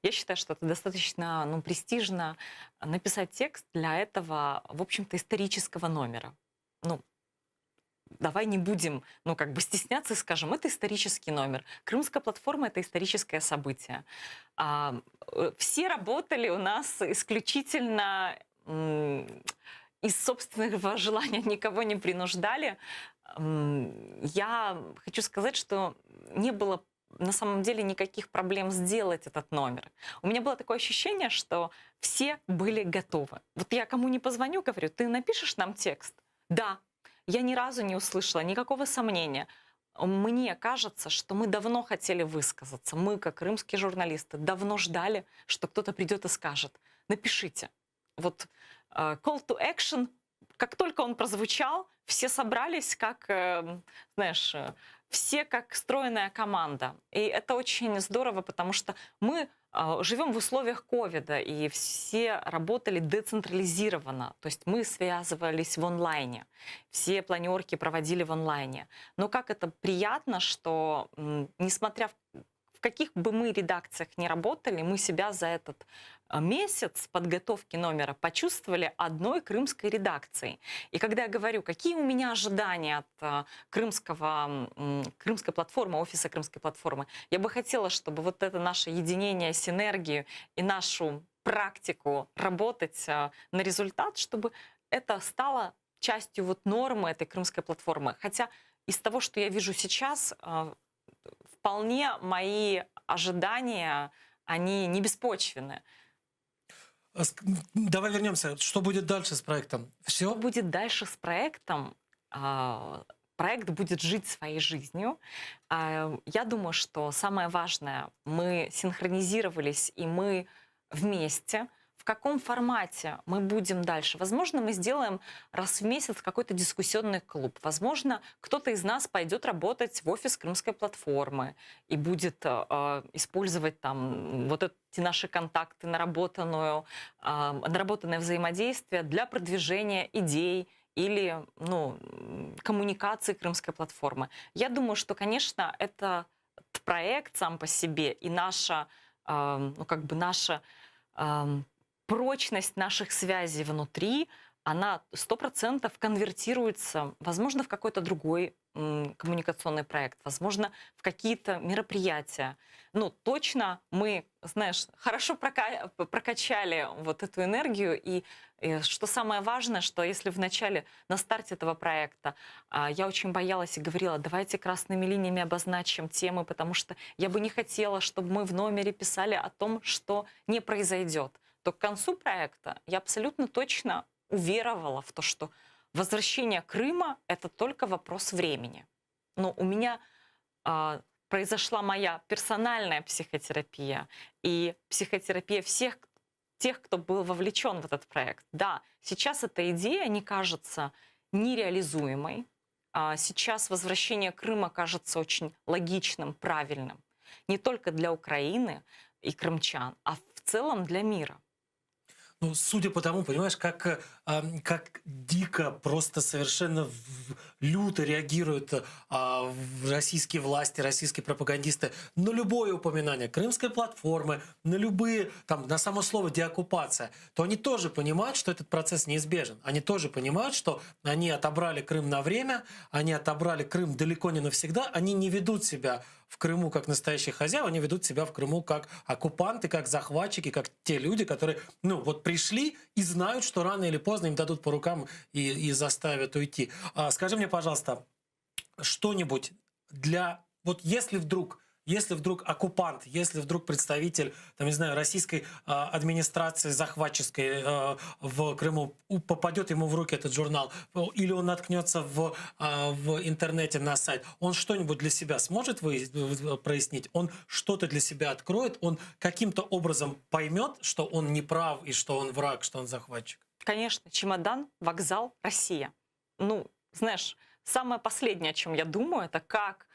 я считаю, что это достаточно ну, престижно написать текст для этого, в общем-то, исторического номера. Ну, давай не будем, ну, как бы стесняться и скажем, это исторический номер. Крымская платформа — это историческое событие. А, все работали у нас исключительно из собственного желания, никого не принуждали. Я хочу сказать, что не было на самом деле никаких проблем сделать этот номер. У меня было такое ощущение, что все были готовы. Вот я кому не позвоню, говорю, ты напишешь нам текст? Да. Я ни разу не услышала никакого сомнения. Мне кажется, что мы давно хотели высказаться. Мы, как крымские журналисты, давно ждали, что кто-то придет и скажет, напишите. Вот э, call to action, как только он прозвучал, все собрались как, э, знаешь, э, все как стройная команда. И это очень здорово, потому что мы живем в условиях ковида, и все работали децентрализированно. То есть мы связывались в онлайне, все планерки проводили в онлайне. Но как это приятно, что несмотря в в каких бы мы редакциях ни работали, мы себя за этот месяц подготовки номера почувствовали одной крымской редакцией. И когда я говорю, какие у меня ожидания от э, крымского, крымской платформы, офиса крымской платформы, я бы хотела, чтобы вот это наше единение, синергию и нашу практику работать э, на результат, чтобы это стало частью вот нормы этой крымской платформы. Хотя из того, что я вижу сейчас, э, вполне мои ожидания, они не беспочвенны. А Давай вернемся. Что будет дальше с проектом? Все? Что будет дальше с проектом? А, Проект будет жить своей жизнью. А, Я думаю, что самое важное, мы синхронизировались и мы вместе. В каком формате мы будем дальше? Возможно, мы сделаем раз в месяц какой-то дискуссионный клуб. Возможно, кто-то из нас пойдет работать в офис Крымской платформы и будет э, э, использовать там вот эти наши контакты, наработанную, э, наработанное взаимодействие для продвижения идей или ну, коммуникации Крымской платформы. Я думаю, что, конечно, это проект сам по себе и наша, э, ну, как бы наша эм, прочность наших связей внутри, она 100% конвертируется, возможно, в какой-то другой коммуникационный проект, возможно, в какие-то мероприятия. Ну, точно мы, знаешь, хорошо прока- прокачали вот эту энергию. И, и что самое важное, что если в начале, на старте этого проекта, а, я очень боялась и говорила, давайте красными линиями обозначим темы, потому что я бы не хотела, чтобы мы в номере писали о том, что не произойдет. То к концу проекта я абсолютно точно уверовала в то, что возвращение Крыма — это только вопрос времени. Но у меня а, произошла моя персональная психотерапия и психотерапия всех тех, кто был вовлечен в этот проект. Да, сейчас эта идея не кажется нереализуемой. А Сейчас возвращение Крыма кажется очень логичным, правильным. Не только для Украины и крымчан, а в целом для мира. Ну, судя по тому, понимаешь, как, э, как дико, просто совершенно люто реагируют а, российские власти, российские пропагандисты на любое упоминание крымской платформы, на любые, там, на само слово деоккупация, то они тоже понимают, что этот процесс неизбежен. Они тоже понимают, что они отобрали Крым на время, они отобрали Крым далеко не навсегда, они не ведут себя в Крыму как настоящие хозяева, они ведут себя в Крыму как оккупанты, как захватчики, как те люди, которые, ну, вот пришли и знают, что рано или поздно им дадут по рукам и, и заставят уйти. А, скажи мне, пожалуйста, что-нибудь для... Вот если вдруг если вдруг оккупант, если вдруг представитель, там, не знаю, российской а, администрации захватческой э, в Крыму попадет ему в руки этот журнал, или он наткнется в, а, в интернете на сайт, он что-нибудь для себя сможет прояснить? Он что-то для себя откроет? Он каким-то образом поймет, что он не прав и что он враг, что он захватчик? Конечно, чемодан, вокзал, Россия. Ну, знаешь, самое последнее, о чем я думаю, это как.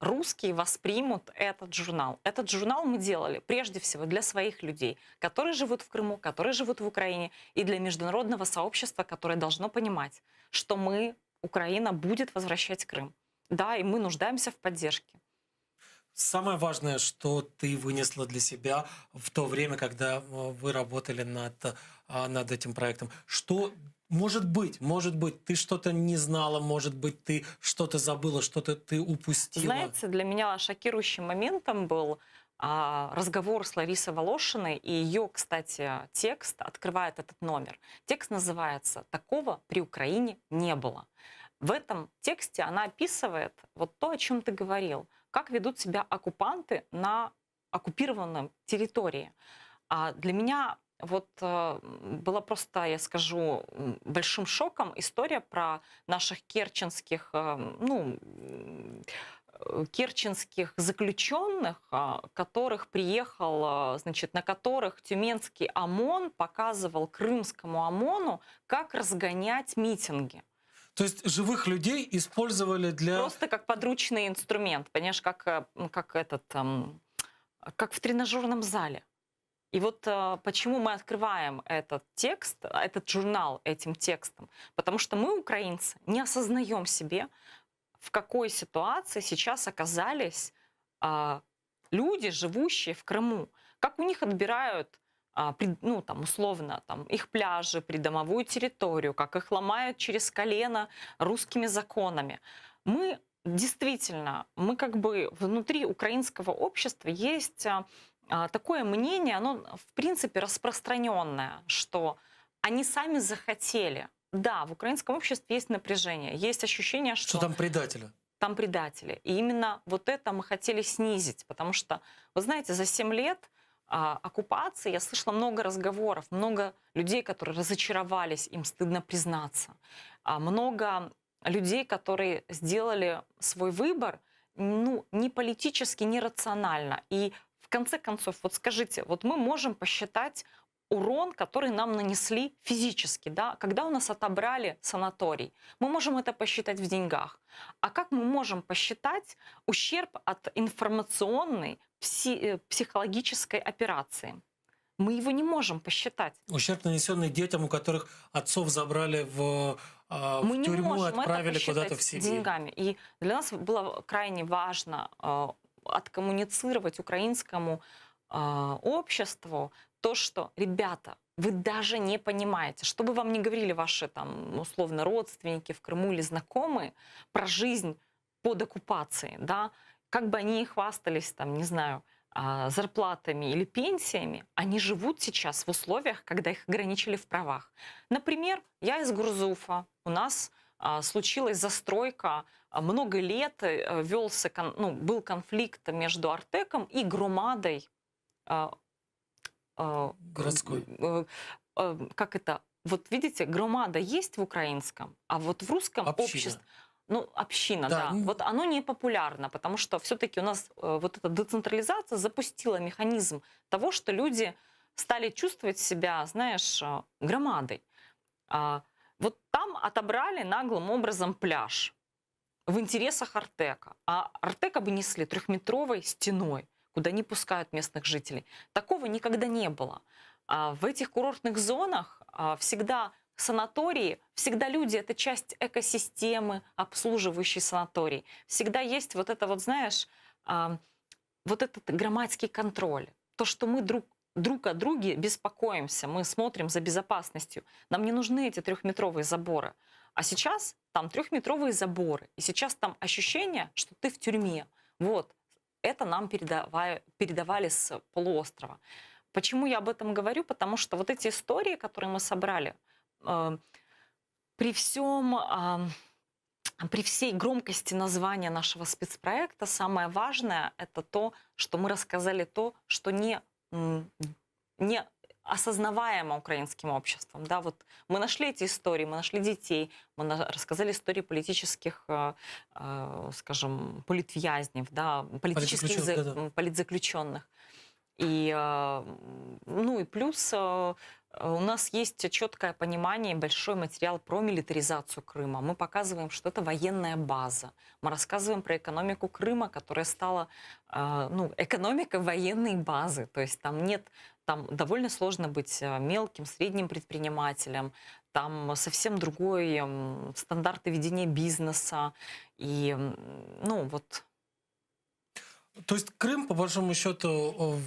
русские воспримут этот журнал. Этот журнал мы делали прежде всего для своих людей, которые живут в Крыму, которые живут в Украине, и для международного сообщества, которое должно понимать, что мы, Украина, будет возвращать Крым. Да, и мы нуждаемся в поддержке. Самое важное, что ты вынесла для себя в то время, когда э, вы работали над, а, над этим проектом. Что, может быть, может быть, ты что-то не знала, может быть, ты что-то забыла, что-то ты упустила. Знаете, для меня шокирующим моментом был а, разговор с Ларисой Волошиной, и ее, кстати, текст открывает этот номер. Текст называется «Такого при Украине не было». В этом тексте она описывает вот то, о чем ты говорил, как ведут себя оккупанты на оккупированном территории. А для меня вот э, было просто, я скажу, м, большим шоком история про наших керченских, э, ну, м, э, керченских заключенных, а, которых приехал, а, значит, на которых тюменский ОМОН показывал крымскому ОМОНу, как разгонять митинги. То есть живых людей использовали для... Просто как подручный инструмент, понимаешь, как, э, м, как этот, эм, как в тренажерном зале. И вот э, почему мы открываем этот текст, этот журнал этим текстом? Потому что мы, украинцы, не осознаем себе, в какой ситуации сейчас оказались а, люди, живущие в Крыму. Как у них отбирают а, при- ну, там, условно, там, их пляжи, придомовую территорию, как их ломают через колено русскими законами. Мы действительно, мы как бы внутри украинского общества есть а, а, такое мнение, оно в принципе распространенное, что они сами захотели. Да, в украинском обществе есть напряжение, есть ощущение, что, Что там предатели? там предатели. И именно вот это мы хотели снизить, потому что, вы знаете, за 7 лет а, оккупации я слышала много разговоров, много людей, которые разочаровались, им стыдно признаться, а, много людей, которые сделали свой выбор, ну, не политически, не рационально. И в конце концов, вот скажите, вот мы можем посчитать урон, который нам нанесли физически, да, когда у нас отобрали санаторий. Мы можем это посчитать в деньгах. А как мы можем посчитать ущерб от информационной пси- э, психологической операции? Мы его не можем посчитать. Ущерб, нанесенный детям, у которых отцов забрали в, а, в Мы не тюрьму и можем это отправили куда-то посчитать в Сибирь. деньгами. И для нас было крайне важно э, откоммуницировать украинскому э, обществу то, что, ребята, вы даже не понимаете, что бы вам ни говорили ваши там условно родственники в Крыму или знакомые про жизнь под оккупацией, да, как бы они ни хвастались там, не знаю, а, зарплатами или пенсиями, они живут сейчас в условиях, когда их ограничили в правах. Например, я из Гурзуфа, у нас а, случилась застройка, а, много лет э, велся, кон- ну, был конфликт между Артеком и Громадой. а, а, Городской. э, э, Как это? Вот видите, громада есть в украинском, а вот в русском Община. общество... Ну, община, Да, да. ну- Вот оно не популярно, потому что все-таки у нас э, вот эта децентрализация запустила механизм того, что люди стали чувствовать себя, знаешь, э, громадой. А, вот там отобрали наглым образом пляж в интересах Артека. А Артек обнесли трехметровой стеной, куда не пускают местных жителей. Такого никогда не было. А в этих курортных зонах а, всегда санатории, всегда люди — это часть экосистемы, обслуживающей санаторий. Всегда есть вот это вот, знаешь, а, вот этот громадский контроль. То, что мы друг, друг о друге беспокоимся, мы смотрим за безопасностью. Нам не нужны эти трехметровые заборы. А сейчас там трехметровые заборы. И сейчас там ощущение, что ты в тюрьме. Вот. Это нам передавая- передавали с полуострова. Почему я об этом говорю? Потому что вот эти истории, которые мы собрали, э, при всем, а, при всей громкости названия нашего спецпроекта, самое важное это то, что мы рассказали то, что не, м, не осознаваемо украинским обществом. Да, вот мы нашли эти истории, мы нашли детей, мы на- рассказали истории политических, э, э, скажем, политвязнев, да, политических Политзаключенных, за- да-да. м, политзаключенных. И, э, ну и плюс э, У нас есть четкое понимание, большой материал про милитаризацию Крыма. Мы показываем, что это военная база. Мы рассказываем про экономику Крыма, которая стала э, ну, экономикой военной базы. То есть там нет, там довольно сложно быть э, мелким, средним предпринимателем. Там совсем другой стандарты ведения бизнеса. И, ну, вот То есть Крым, по большому счету,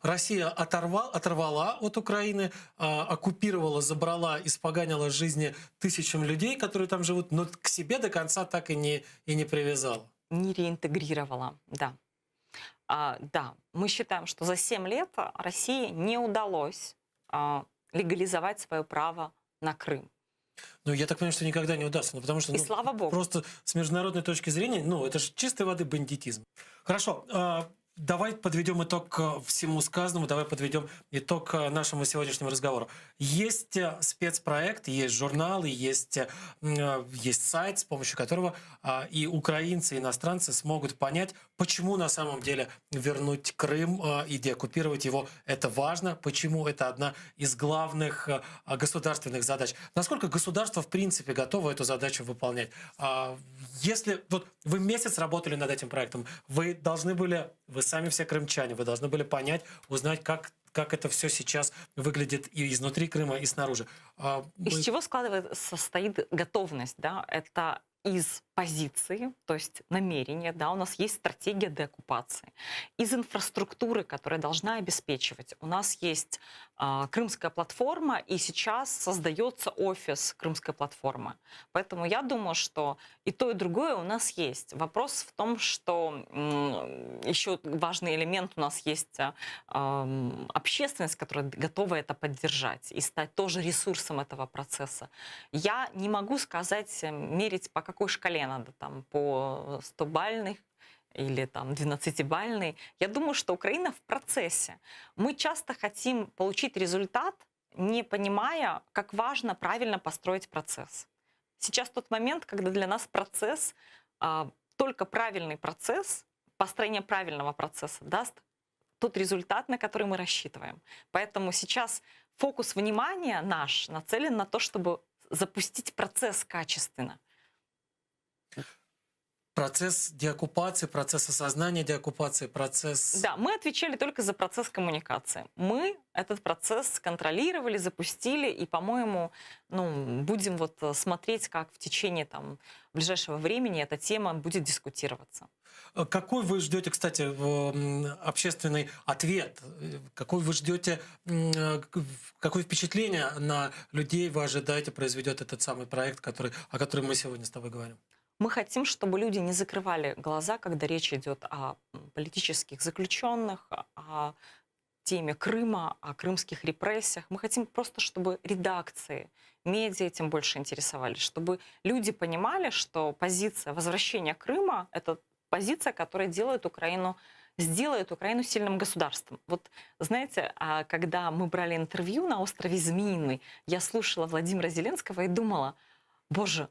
Россия оторвал, оторвала от Украины, а, оккупировала, забрала, испоганила жизни тысячам людей, которые там живут, но к себе до конца так и не, и не привязала. Не реинтегрировала, да. А, да, мы считаем, что за 7 лет России не удалось а, легализовать свое право на Крым. Ну, я так понимаю, что никогда не удастся. Ну, потому что, И ну, слава богу. Просто с международной точки зрения, ну, это же чистой воды бандитизм. Хорошо, а, давай подведем итог э, всему сказанному, давай подведем итог э, нашему сегодняшнему разговору. Есть э, спецпроект, есть журналы, есть, есть сайт, с помощью которого а, и украинцы, и иностранцы смогут понять, почему на самом деле вернуть Крым и деоккупировать его это важно, почему это одна из главных государственных задач. Насколько государство в принципе готово эту задачу выполнять? А, если вот вы месяц работали над этим проектом, вы должны были, вы сами все крымчане, вы должны были понять, узнать, как как это все сейчас выглядит и изнутри Крыма, и снаружи. А, из чего складывается, состоит готовность? Да? Это из позиции, то есть намерения, да, у нас есть стратегия деоккупации, из инфраструктуры, которая должна обеспечивать. У нас есть э, Крымская платформа, и сейчас создается офис Крымской платформы. Поэтому я думаю, что и то, и другое у нас есть. Вопрос в том, что э, еще важный элемент у нас есть э, общественность, которая готова это поддержать и стать тоже ресурсом этого процесса. Я не могу сказать, мерить по какой шкале надо, там, по 100-бальных или там 12-бальный. Я думаю, что Украина в процессе. Мы часто хотим получить результат, не понимая, как важно правильно построить процесс. Сейчас тот момент, когда для нас процесс, а, только правильный процесс, построение правильного процесса даст тот результат, на который мы рассчитываем. Поэтому сейчас фокус внимания наш нацелен на то, чтобы запустить процесс качественно процесс деоккупации, процесс осознания деоккупации, процесс... Да, мы отвечали только за процесс коммуникации. Мы этот процесс контролировали, запустили, и, по-моему, ну, будем вот э, смотреть, как в течение там, ближайшего времени эта тема будет дискутироваться. Э, какой вы ждете, кстати, общественный ответ? Э, какой вы ждете, какое впечатление на людей вы ожидаете произведет этот самый проект, который, о котором мы сегодня с тобой говорим? Мы хотим, чтобы люди не закрывали глаза, когда речь идет о политических заключенных, о теме Крыма, о крымских репрессиях. Мы хотим просто, чтобы редакции, медиа этим больше интересовались, чтобы люди понимали, что позиция возвращения Крыма — это позиция, которая делает Украину сделает Украину сильным государством. Вот знаете, а когда мы брали интервью на острове Змеиный, я слушала Владимира Зеленского и думала, боже,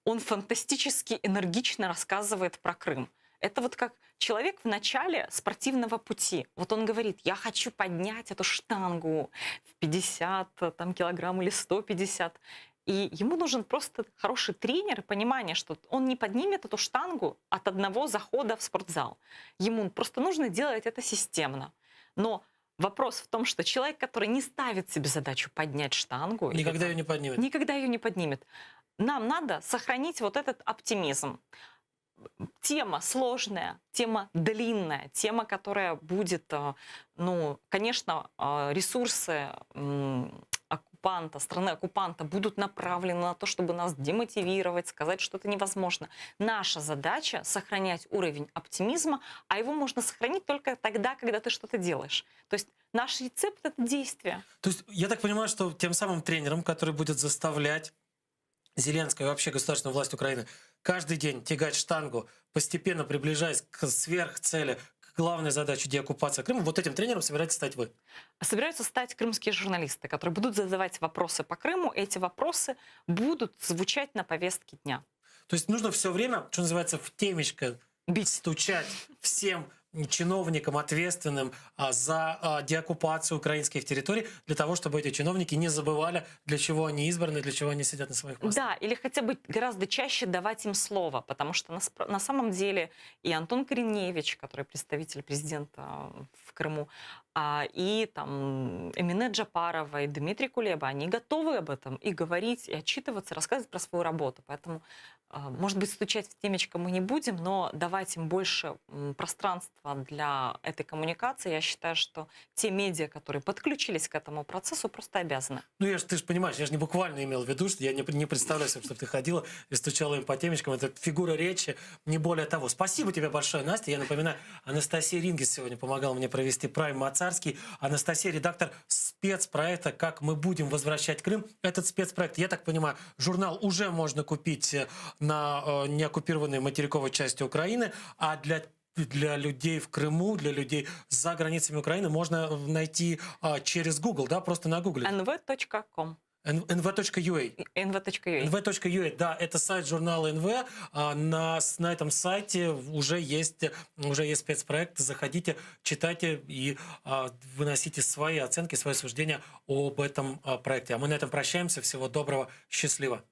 он фантастически энергично рассказывает про Крым. Это вот как человек в начале спортивного пути. Вот он говорит, я хочу поднять эту штангу в 50 там, килограмм или 150. И ему нужен просто хороший тренер и понимание, что он не поднимет эту штангу от одного захода в спортзал. Ему просто нужно делать это системно. Но вопрос в том, что человек, который не ставит себе задачу поднять штангу... Никогда или, ее не поднимет. Никогда ее не поднимет. Нам надо сохранить вот этот оптимизм. Тема сложная, тема длинная, тема, которая будет, э, ну, конечно, э, ресурсы оккупанта, страны-оккупанта будут направлены на то, чтобы нас демотивировать, сказать, что это невозможно. Наша задача — сохранять уровень оптимизма, а его можно сохранить только тогда, когда ты что-то делаешь. То есть наш рецепт — это действие. То есть я так понимаю, что тем самым тренером, который будет заставлять Зеленского и вообще государственную власть Украины каждый день тягать штангу, постепенно приближаясь к сверхцели, к главной задаче деоккупации Крыма, вот этим тренером собираетесь стать вы? Собираются стать крымские журналисты, которые будут задавать вопросы по Крыму. Эти вопросы будут звучать на повестке дня. То есть нужно все время, что называется, в темечко бить, стучать всем чиновникам, ответственным а, за а, деоккупацию украинских территорий, для того, чтобы эти чиновники не забывали, для чего они избраны, для чего они сидят на своих постах. Да, или хотя бы гораздо чаще давать им слово, потому что на, спр- на самом деле и Антон Кориневич, который представитель президента в Крыму, а, и там Эмине Джапарова, и Дмитрий Кулеба, они готовы об этом и говорить, и отчитываться, рассказывать про свою работу. Поэтому, а, может быть, стучать в темечко мы не будем, но давать им больше м, пространства для этой коммуникации, я считаю, что те медиа, которые подключились к этому процессу, просто обязаны. Ну, я ж, ты же понимаешь, я же не буквально имел в виду, что я не, не представляю себе, чтобы ты ходила и стучала им по темечкам. Это фигура речи, не более того. Спасибо тебе большое, Настя. Я напоминаю, Анастасия Рингис сегодня помогала мне провести Прайм Мацарский. Анастасия, редактор спецпроекта «Как мы будем возвращать Крым». Этот спецпроект, я так понимаю, журнал уже можно купить э, на э, неоккупированной материковой части Украины, а для для людей в Крыму, для людей за границами Украины можно найти а, через Google, да, просто нагуглить. nv.com. nv.ua. nv.ua. nv.ua, да, это сайт журнала НВ. А, На, с- на этом сайте уже есть, уже есть спецпроект. Заходите, читайте и а, выносите свои оценки, свои суждения об этом а, проекте. А мы на этом прощаемся. Всего доброго, счастливо.